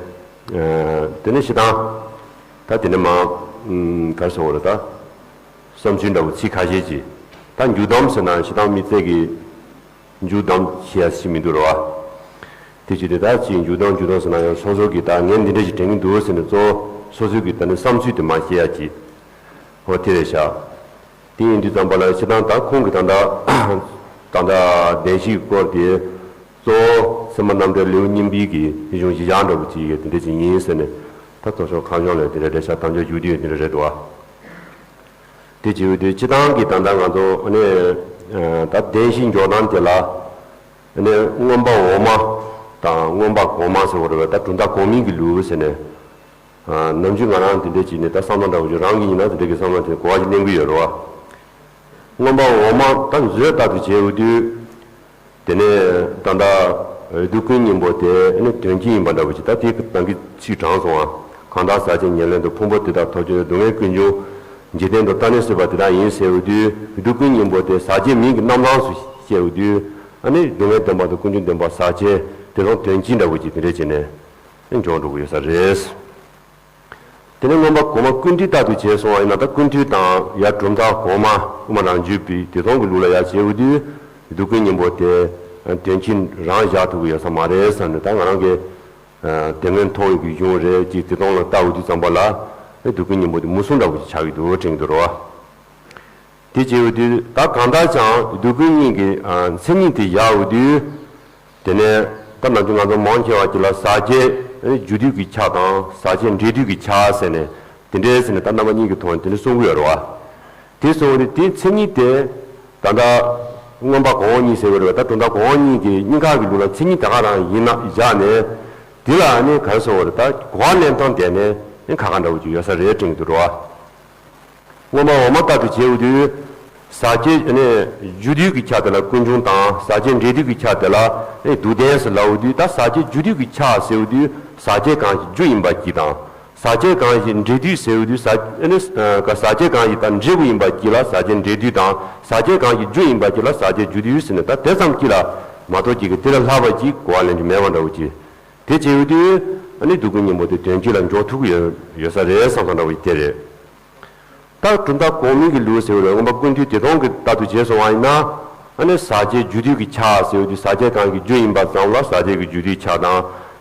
དེ་ནས་སྤྱིར་བཏང་ད་དེ་ནས་མ་ག་རེ་ཟེར་དགོས་རེད། ད་བསམ་ཚུལ་འདྲ་བོ་ཚིག་ཁ་ཤས་ཅིག་ད་མཇུག་བསྡོམས་ཟེར་ན་སྤྱིར་བཏང་མི་ཚེ་གི་མཇུག་བསྡོམས་བྱེད་ཡ་ཞིག་མི་འདུག་རེད་བ། དེ་བྱས་ཏེ་ད་ཅིག་མཇུག་བསྡོམས་མཇུག་བསྡོམས་ཟེར་ན་ཡང་སོ་སོ་གི་ད་ངས་འདི་འདྲ་ཞིག་དྲན་གྱི་འདུག་ཟེར་ནས་གཙོ་བོ་སོ་སོའི་གི་ད་ནི་བསམ་ཚུལ་དེ་མར་བཤད་ཡ་ཅིག་འོ་དེ་རེད་ཤག་དེ་ཡིན་དུས་ཙམ་པ་ལ་སྤྱིར་བཏང་ད་ཁོང་གི་ད་ལྟ་ད་ལྟ་བདེན་བཞིའི་སྐོར་དེ་གཙོ་བོ་སེམས་དཔའ་རྣམ་འདྲེན་ལེའུ་གཉིས་པའི་གི་གཞུང་གཞི་བཞག་འདྲ་བོ་ཅིག་ཡོད་དེ་འདྲ་ཅིག་ཡིན་ཟེར་ནས་ད་མཐོ་ཤོས་ཁ་བྱང་ལ་དེ་འདྲ་རེད་ཤག་དམ་བཅའ་མཇུག་བསྡུ་ཡོད་དེ་འདྲ་རེད་འདུག་བ། དེ་བྱེད་དུས་སྤྱིར་བཏང་གི་ད་ལྟ་ང་ཚོ་ཨ་ནི་ད་བདེན་བཞིའི་འཇོག་སྟངས་དེ་ལ་ཨ་ནི་མངོན་པ་འོག་མ་དང་མངོན་པ་གོང་མ་ཟེར་བ་རེད་བ། ད་གྲུབ་མཐའ་གོང་མའི་གི་ལུགས་ཟེར་ནས། ནམ་རྒྱུན་ང་རང་དེ་འདྲ་བྱས་ནས་ད་བསམ་བློ་འདྲ་བོ་ཅིག་རང་གི་ཡིན་ན་དེ་འདྲ་གི་བསམ་བློ་དེ་གོ་བ་ཞིག་ལེན་གི་ཡོད་རེད་བ། མངོན་པ་འོག་མ་ད་མཛོད་ལྟར་དུ་བྱས་འོ་དུས། དེ་ནས་ད་ལྟ་སྡུག་ཀུན་སྙིང་པོ་དེ་ནི་དོན་སྤྱི་ཡིན་པ་འདྲ་བོ་ཅིག་ད་དེ་ནང་གི་ཚིག་དྲངས་སོང་ང་། གང་དག་ཟག་བཅས་ཉེར་ལེན་དུ། ཕུང་པོ་དེ་དག་ཐོབ་ཕྱིར་སྡུག་བསྔལ་ཀུན་འབྱུང་འཇིག་རྟེན་དུ། རྟག་གནས་སྲིད་པ་དེ་དག་ཡིན་ཟེར་འོ་དུས་སྡུག་ཀུན་སྙིང་པོ་དེ་ཟག་བཅས་མིང་གི་རྣམ་གྲངས་སུ་བཤད་འོ་དུས་ཨ་ནི་སྡུག་བསྔལ་བདེན་པ་དང་ཀུན་འབྱུང་བདེན་པ་ཟག་བཅས་དེ་ཚོ་དོན་སྤྱི་འདྲ་བོ་ཅིག་དེ་འདྲ་བྱས་ནས་འཇོག་འགྲོ་གི་ཡོད་ས་རེད། དེ་ནས་མངོན་པ་གོང་མ་ཀུན་བཏུས་ལྟར་དུ་བྱས་སོང་བ་ཡིན་ན་ད་ཀུན་བཏུས་དང་ཡར་གྲུབ་མཐའ་གོང་མ་དབུ་མ་རང་རྒྱུད་པའི་དེ་ཚོ་གི་ལུགས་ལ་ཡར་བྱས་འོ་དུས་སྡུག་ཀུན་སྙིང་པོ་དེ་དོན་སྤྱི་རང་བཞག་ཐུབ་ཀྱི་ཡོད་ས་མ་རེད་བསམ་ནས། ད་ང་རང་གི་དེ་སྔོན་མཐོང་བའི་གི་གཞུང་རེད་ཅིག་དེ་ཚོ་ལ་ལྟ་འོ་དུས་ཙམ་པ་ལ་སྡུག་ཀུན་སྙིང་པོ་དེ་མུ་གསུམ་འདྲ་བོ་ཅིག་ཆགས་ཀྱི་འདུག་དྲན་གྱི་འདུག་རེད་བ། དེ་བྱས་འོ་དུས་ད་གང་ལྟར་ཀྱང་སྡུག་ཀུན་གཉིས་ཀྱི་མཚན་ཉིད་དེ་བཞག་འོ་དུས། དེ་ནས་ད་ནམ་རྒྱུན་ང་ཚོ་མང་ཆེ་བ་ཅིག་ལ་ཟག་བཅས་རྒྱུ་དུས་ཀྱི་ཆ་དང་ཟག་བཅས་འབྲས་དུས་ཀྱི་ཆ་ཟེར་ནས་དེ་འདྲའི་ཟེར་ནས་ད་རྣམ་པ་གཉིས་ཀྱི་ཐོག་ནས་དེ་འདྲ་གསུང་གི་ཡོད་རེད་བ། དེ་གསུང་བ་དེ་དེའི་མཚན་ཉིད་དེ་ད་ལྟ་མངོན་པ་གོང་འོག་གཉིས་ཟེར་བ་རེད་བ། ད་གྲུབ་མཐའ་གོང་འོག་གཉིས་ཀྱི་གཉིས་ཀ་གི་ལུགས་ལ་མཚན་ཉིད་དེ་ག་རང་ཡིན་ན་བཞག་ནས་དེ་ལ་ནི་ག་རེ་ཟེར་བ་རེད། ད་གོ་བ་ལེན་སྟངས་དེ་ནི་ཁ་ཁ་འདྲ་བོ་ཅིག་ཡོད་ས་རེད་དྲན་གྱི་འདུག་རེད་བ། མངོན་པ་འོག་མ་ལྟར་དུ་བྱེད་འོ་དུས། ཟག་བཅས་ནི་རྒྱུ་དུས་ཀྱི་ཆ་དེ་ལ་ཀུན་འབྱུང་དང་ཟག་བཅས་འབྲས་དུས་ཀྱི་ཆ་དེ་ལ་ནི་སྡུག་བདེན་ཟེར་ལབ་འོ་དུས། ད་ཟག་བཅས་རྒྱུ་དུས་ཀྱི་ཆ་ཟེར་འོ་དུས་ཟག་བཅས་གང་ཞིག་རྒྱུ་ཡིན་པ་གཅིག་དང་། ཟག་བཅས་གང་ཞིག་འབྲས་དུས་ཟེར་འོ་དུས་ཟག་ནི་ཟག་བཅས་གང་ཞིག་ད་འབྲས་བུ་ཡིན་པ་གཅིག་ལ་ཟག་བཅས་འབྲས་དུས་དང་། ཟག་བཅས་གང་ཞིག་རྒྱུ་ཡིན་པ་གཅིག་ལ་ཟག་བཅས་རྒྱུ་དུས་ཟེར་ནས་ད་དེ་ཙམ་གཅིག་ལ་མ་གཏོགས་གཅིག་གི་དེ་ལས་ལྷག་པ་གཅིག་གོ་བ་ལེན་རྒྱུ་མེད་པ་འདྲ་བོ་གཅིག་དེ་བྱེད་འོ་དུས་ཨ་ནི་སྡུག་ཀུན་སྙིང་པོ་དེ་དོན་སྤྱི་ལ་འཇོག་ཐུབ་ཀྱི་ཡོད་ཡོད་ས་རེད་བསམ་བསམ་འདྲ་བོ་དེ་རེད། ད་གྲུབ་མཐའ་གོང་མའི་གི་ལུགས་ཟེར་བ་ལ་མངོན་པ་ཀུན་བཏུས་དེ་སྟོང་གི་ལྟར་དུ་བྱས་སོང་བ་ཡིན་ན། ཨ་ནི་ཟག་བཅས་རྒྱུ་དུས་ཀྱི་ཆ་ཟེར་བ་དུས་ཟག་བཅས་གང་ཞིག་རྒྱུ་ཡིན་པ་ཙམ་ལ་ཟག་བཅས་ཀྱི་རྒྱུ་དུས་ཆ་དང་།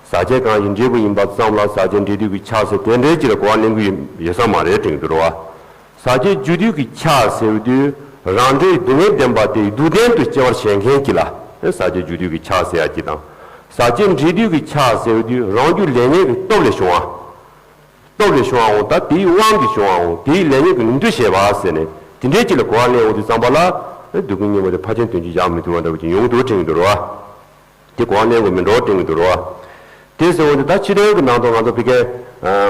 ཟག་བཅས་གང་ཞིག་འབྲས་བུ་ཡིན་པ་ཙམ་ལ་ཟག་བཅས་འབྲས་དུས་ཀྱི་ཆ་ཟེར་དེ་འདྲའི་ཅིག་ལ་གོ་བ་ལེན་གི་ཡོད་ས་མ་རེད་དྲན་གི་འདུག་རེད་བ། ཟག་བཅས་རྒྱུ་དུས་ཀྱི་ཆ་ཟེར་བ་དུས་རང་འབྲས་སྡུག་བསྔལ་བདེན་པ་དེ་སྡུག་བདེན་དུ་སྐྱེ་བར་བྱེད་མཁན་གྱི་ལ་ཟག་བཅས་རྒྱུ་དུས་ཀྱི་ཆ་ཟེར་ཡ་གཅིག་དང་། ཟག་བཅས་འབྲས་དུས་ཀྱི་ཆ་ཟེར་བ་དུས་རང་རྒྱུ་ལས་ཉོན་གྱི་སྟོབས་ལས་བྱུང་བ། སྟོབས་ལས་བྱུང་བའང་ད་དེའི་དབང་གིས་བྱུང་བའང་དེའི་ལས་ཉོན་གྱི་ནུས་མཐུ་བྱེད་པ་ཟེར་ནས་དེ་འདྲའི་ཅིག་ལ་གོ་བ་ལེན་འོང་དུས་ཙམ་པ་ལ་སྡུག་ཀུན་སྙིང་པོ་དེ་ཕལ་ཆེར་དོན་གྱིས་བཞག་མི་ཐུབ་པ་འདྲ་བོ་ཅིག་ཡོང་གི་འདུག་དྲན་གྱི་འདུག་རེད་བ། དེ་གོ་བ་ལེན་དགོས་མི་འགྲོ་དྲན་གྱི་འདུག་རེད་བ། དེ་ཟེར་འོང་དུས་ད་སྤྱི་དོན་གྱི་ནང་དུ་ང་ཚོ་ཕ་གི་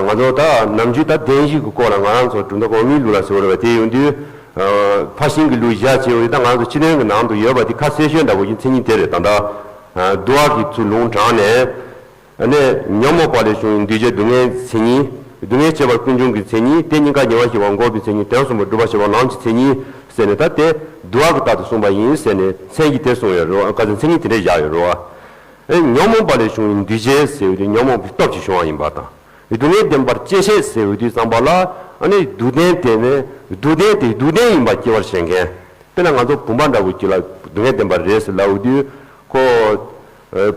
ང་ཚོ་ད་ནམ་རྒྱུན་ད་བདེན་བཞི་གི་སྐོར་ལ་ང་རང་ཚོ་གྲུབ་མཐའ་གོང་མའི་ལུགས་ལ་ཟེར་བ་རེད་བ། དེ་ཡོང་དུས་ཕར་ཕྱིན་གྱི་ལུགས་བཞག་བྱས་འོང་དུས་ད་ང་ཚོ་སྤྱི་དོན་གྱི་ནང་དུ་ཡོད་པ་དེ་ཁ་གསལ་ཤོས་འདྲ་བོ་ཅིག་མཚན་ཉིད་དེ་རེད། ད་ལྟ་དུ་བ་གི་ཚུལ་ལུང་དྲངས་ནས། ཨ་ནི་ཉོན་མོངས་པ་ལས་བྱུང་བའི་འདུས་བྱས་སྡུག་བསྔལ་གྱི་མཚན་ཉིད། སྡུག་བསྔལ་སྐྱེ་བར་ཀུན་འབྱུང་གི་མཚན་ཉིད། དེ་གཉིས་ཀ་ཉེ་བར་ཞི་བ་འགོག་པའི་མཚན་ཉིད། དོན་གསུམ་པོ་སྒྲུབ་པར་བྱེད་པ་ལམ་གྱི་མཚན་ཉིད་ཟེར་ནས་ད་དེ་དུ་བ་གི་རྟགས་སུ་གསུངས་པ་ཡིན་ཟེར་ནས་མཚན་གྱིས་དེ་གསུངས་ཡོད་རེད་བ། ག་ཚོད་མཚན་ཉིད་དེ་འདྲས་བཞག་ཡོད་རེད་བ། ཨ་ནི་ཉོན་མོངས་པ་ལས་བྱུང་བའི་འདུས་བྱས་ཟེར་བ་དེ་ཉོན་མོངས་པའི་སྟོབས་ཀྱིས་བྱུང་བ་ཡིན་པ་དང་། སྡུག་བསྔལ་བདེན་པར་བཅད་བྱས་ཟེར་བ་དུས་ཙམ་པ་ལ་ཨ་ནི་སྡུག་བདེན་དེ་ནི་སྡུག་བདེན་དེ་སྡུག་བདེན་ཡིན་པར་སྐྱེ་བར་བྱེད་མཁན། དཔེར་ན་ང་ཚོ་བུམ་པ་འདྲ་བོ་ཅིག་ལ་སྡུག་བསྔལ་བདེན་པ་རེད་ཟེར་ལབ་དུས་ཁོ།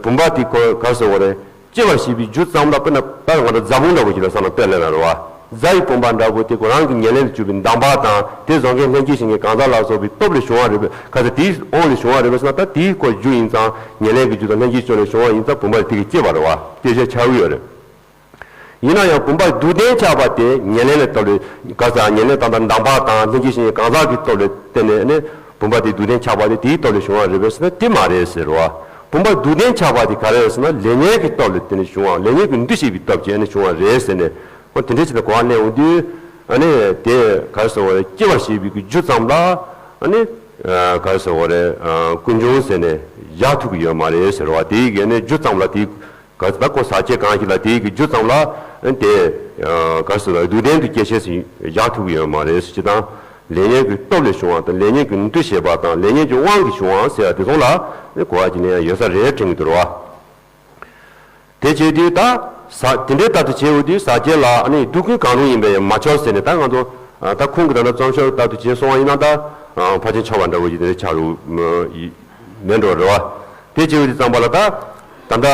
བུམ་པ་དེ་ཁོ་ག་རེ་ཟེར་བ་རེད། སྐྱེ་བར་བྱེད་པའི་རྒྱུ་ཙམ་ལ་དཔེར་ན་ད་ང་ཚོ་རྫ་བུམ་འདྲ་བོ་ཅིག་ལ་བསམ་ན་དཔེ་ལེན་ན་རེད་བ། རྫ་ཡི་བུམ་པ་འདྲ་བོ་དེ་ཁོ་རང་གི་ཉེར་ལེན་དུ་གྱུར་པའི་མདངས་པ་དང་དེ་བཟོ་མཁན་ལྷན་སྐྱེས་ཞེས་མཁན་གང་ཟག་ལ་སོགས་པའི་སྟོབས་ལས་བྱུང་བ་རེད་པས། ག་ཚོད་དེའི་དབང་ལས་བྱུང་བ་རེད་པས་ཟེར་ན་ད་དེའི་ཁོ་རྒྱུ་ཡིན་ཙང་ཉེར་ལེན་གྱི་རྒྱུ་དང་ལྷན་སྐྱེས་ཕྱོགས་ལས་བྱུང་བ་ཡིན་ཙང་བུམ་པ་དེ་གི་སྐྱེ་བ་རེད་བ། དེ་བཞིན་ཆགས་ཀྱི་ཡོད་རེད། ཡིན་ན་ཡང་བུམ་པ་སྡུག་བདེན་ཆགས་པ་དེ་ཉེར་ལེན་ལས་སྟོབས་ལས་ག་ས་ཉེར་ལེན་དང་དང་མདངས་པ་དང་ལྷན་སྐྱེས་ཞེས་གང་ཟག་གི་སྟོབས་ལས་བརྟེན་ནས་ནི་བུམ་པ་དེ་སྡུག་བདེན་ཆགས་པ་དེ་དེའི་སྟོབས་ལས་བྱུང་བ་རེད་པས་ཟེར་ན་དེ་མ་རེད་ཟེར་བ། བུམ་པ་སྡུག་བདེན་ཆགས་པ་དེ་ག་རེ་རེད་ཟེར་ན་ལས་ཉོན་གྱི་སྟོབས་ལས་བརྟེན་ནས་བྱུང་བ། ལས་ཉོན་གྱི་འདུ་བྱེད་པའི་སྟོབས་ཀྱིས་ནི་བྱུང་བ་རེད་ཟེར་ནས་འོ་དེ་འདྲའི་ཆེད་དུ་གོ་བ་ལེན་འོང་དུས་ཨ་ནི་དེ་ག་རེ་ཟེར་བ་རེད། སྐྱེ་བར་བྱེད་པའི་གི་རྒྱུ་ཙམ་ལ་ཨ་ནི་ག་རེ་ཟེར་བ་རེད། ཀུན་འབྱུང་ཟེར་ནས་བཞག་ཐུབ་ཀྱི་ཡོད་མ་རེད་ཟེར་བ། དེའི་གི་ནི་རྒྱུ་ཙམ་ལ་དེའི། ག་ད་ཁོ་ཟག་བཅས་གང་ཞིག་ལ་དེའི་གི་རྒྱུ་ཙམ་ལ་ དེ་ག་རེ་ཟེར་ན་སྡུག་བདེན་དུ་སྐྱེ་ཤེས་སུ་བཞག་ཐུབ་ཀྱི་ཡོད་མ་རེད་ཟེར་དང་། ལས་ཉོན་གྱི་སྟོབས་ལས་བྱུང་བ་དང་ལས་ཉོན་གྱི་འདུ་བྱེད་པ་དང་ལས་ཉོན་གྱི་དབང་གིས་བྱུང་བ་ཟེར་བ་དེ་ཚོ་ལ་གོ་བ་གྱི་ནས་ཡོད་ས་རེད་དྲན་གྱི་འདུག་རེད་བ། དེ་བྱས་དུས་ད་ས་དེ་འདྲའི་ལྟར་དུ་བྱས་འོས་དུས་ཟག་བཅས་ལ་ཨ་ནི་སྡུག་ཀུན་གང་རུང་ཡིན་པས་ཡང་མ་ཆོག་ཟེར་ནས། ད་ང་ཚོ་ད་ཁོང་གི་ད་ལྟ་རྩོམ་ཤོག་ལྟར་དུ་བྱས་སོང་བ་ཡིན་ན་ད་ཕལ་ཆེར་ཆོག་པ་འདྲ་བོ་ཞིག་དེ་འདྲ་ཆགས་རུ་མེད་འགྲོ་རེད་བ། དེ་བྱས་འོས་དུས་ཙམ་པ་ལ་ད་ད་ལྟ་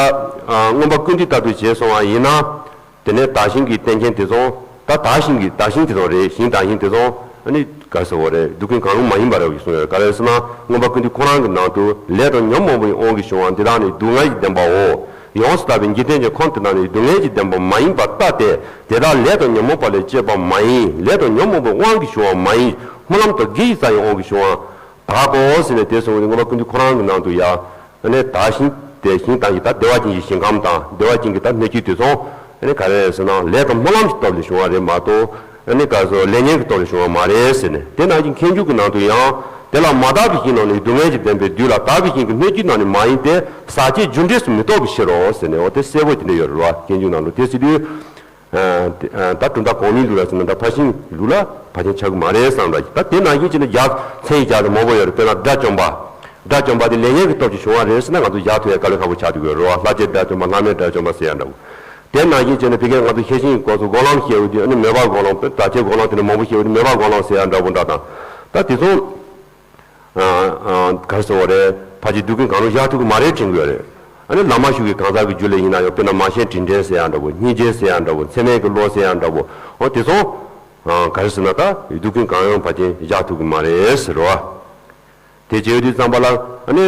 མངོན་པ་ཀུན་བཏུས་ལྟར་དུ་བྱས་སོང་བ་ཡིན་ན། དེ་ནས་བདག་ཞིང་གི་རྟེན་ཅན་དེ་ཚོ་ད་བདག་ཞིང་གི་བདག་ཞིང་དེ་ཚོ་རེད། ཞིང་བདག་ཞིང་དེ་ཚོ་ཨ་ནི་ག་རེ་ཟེར་བ་རེད། སྡུག་ཀུན་གང་རུང་མ་ཡིན་པ་རེད་གསུངས་ཡོད། ག་རེ་ཟེར་ན་མངོན་པ་ཀུན་བཏུས་ཁོ་རང་གི་ནང་དུ་ལས་དང་ཉོན་མོངས་པའི་དབང་གིས་བྱུང་བ་འདི་དག་ནི་སྡུག་བསྔལ་གྱི་བདེན་པའོ། ཡོངས་སུ་དག་པའི་འཇིག་རྟེན་གྱི་ཁམས་དེ་དག་ནི་སྡུག་བསྔལ་གྱི་བདེན་པ་མ་ཡིན་པར་བལྟ་སྟེ། དེ་དག་ལས་དང་ཉོན་མོངས་པ་ལས་སྐྱེས་པ་མ་ཡིན། ལས་དང་ཉོན་མོངས་པའི་དབང་གིས་བྱུང་བ་མ་ཡིན། སྨོན་ལམ་དང་དགེ་བའི་རྩ་ཡི་དབང་གིས་བྱུང་བ་དག་གོ་ཟེར་ནས་དེ་གསུངས་ཏེ་མངོན་པ་ཀུན་བཏུས་ཁོ་རང་གི་ནང་དུ་ཡང་། ཨ་ནི་བདག་ཞིང་དེ་ཞིང་དང་ཡི་དྭགས་བདེ་བ་ཅན་གྱི་ཞིང་ཁམས་དང་བདེ་བ་ཅན་གྱི་ད་སྣོད་བཅུད་དེ་ཚོ་ཨ་ནི་ག་རེ་རེད་ཟེར་ན་ལས་དང་སྨོན་ལམ་གྱི་སྟོབས་ལས་བྱུང་བ་རེད་མ་གཏོགས་ཨ་ནི་ག་ཟེར་ལས་ཉོན་གྱི་སྟོབས་ལས་བྱུང་བ་མ་རེད་ཟེར་ནས། དེ་ནང་བཞིན་མཁས་འཇུག་གི་ནང་དུ་ཡང་དེ་ལ་མ་དག་པའི་ཞིང་རྣམས་ནི་སྡུག་བསྔལ་གྱི་བདེན་པས་བསྡུས་ལ་དག་པའི་ཞིང་གི་སྣོད་བཅུད་རྣམས་ནི་མ་ཡིན་ཏེ། ཟག་བཅས་རྒྱུ་འབྲས་སུ་མི་རྟོག་པའི་ཕྱིར་རོ་ཟེར་ནས། འོ་དེ་གསལ་པོ་དེ་འདྲ་ཡོད་རེད་བ། མཁས་འཇུག་ནང་ལ་དེ་ཟེར་དུས། ད་གྲུབ་མཐའ་གོང་མའི་ལུགས་ལ་ཟེར་ན་ད་ཕར་ཕྱིན་ལུགས་ལ་ཕལ་ཆེར་ཆགས་ཀྱི་མ་རེད་བསམ་པ་ཞིག་ད་དེ་ནང་བཞིན་བྱས་ན་རྒྱ་མཚན་ཡིན་རྒྱ་དང་མང་པོ་ཡོད་རེད། དཔེར་ན་དགྲ་བཅོམ་པ། དགྲ་བཅོམ་པ་དེ་ལས་ཉོན་གྱི་སྟོབས་ཀྱིས་བྱུང་བ་རེད་ཟེར་ན་ང་ཚོ་བཞག་ཐུབ་ཡ་དཀའ་ལས་ཁག་པོ་ཆགས་འདུག་གི་རེད་བ། ལྷ་ཆེན་དགྲ་བཅོམ་པ་ལྷ་མིན་དགྲ་བཅོམ་པ་ཟེར་ཡ་འདྲ་བོ། དེ་ནང་བཞིན་བྱས་ན་ཕ་གིར་ང་ཚོ་ཤེས་བཞིན་གྱི་སྐོར་སུ་སྒོམ་ལམ་བཤད་འོས་དུས་ཨ་ནི་མོས་པ་སྒོམ་ལམ་དཔེ་དག་བྱེད་སྒོམ་ལམ་དེ་འདྲ་མང་པོ་བཤད་འོས་དུས་མོས་པ་སྒོམ་ལམ་ཟེར་ཡ་འདྲ་བོ་འདྲ་དང་། ད་དེ་ཚོ། ག་རེ་ཟེར་བ་རེད། ཕལ་ཆེར་སྡུག་ཀུན་གང་རུང་བཞག་ཐུབ་ཀྱི་མ་རེད་དྲན་གྱི་ཡོད་རེད། ཨ་ནི་བླ་མ་ཞིག་གི་གང་ཟག་གི་རྒྱུད་ལ་ཡིན་ན་ཡང་དཔེར་ན་མ་ཤེས་དྲིན་དྲན་ཟེར་ཡག་འདྲ་བོ། སྙིང་རྗེ་ཟེར་ཡག་འདྲ་བོ། མཚམས་མེད་ཀྱི་བློ་ཟེར་ཡག་འདྲ་བོ། འོ་དེ་ཚོ། ག་རེ་ཟེར་ན་ད་སྡུག་ཀུན་གང་རུང་ཕལ་ཆེར་བཞག་ཐུབ་ཀྱི་མ་རེད་ཟེར་བ། དེ་བྱེད་དུས་ཙམ་པ་ལ་ཨ་ནི།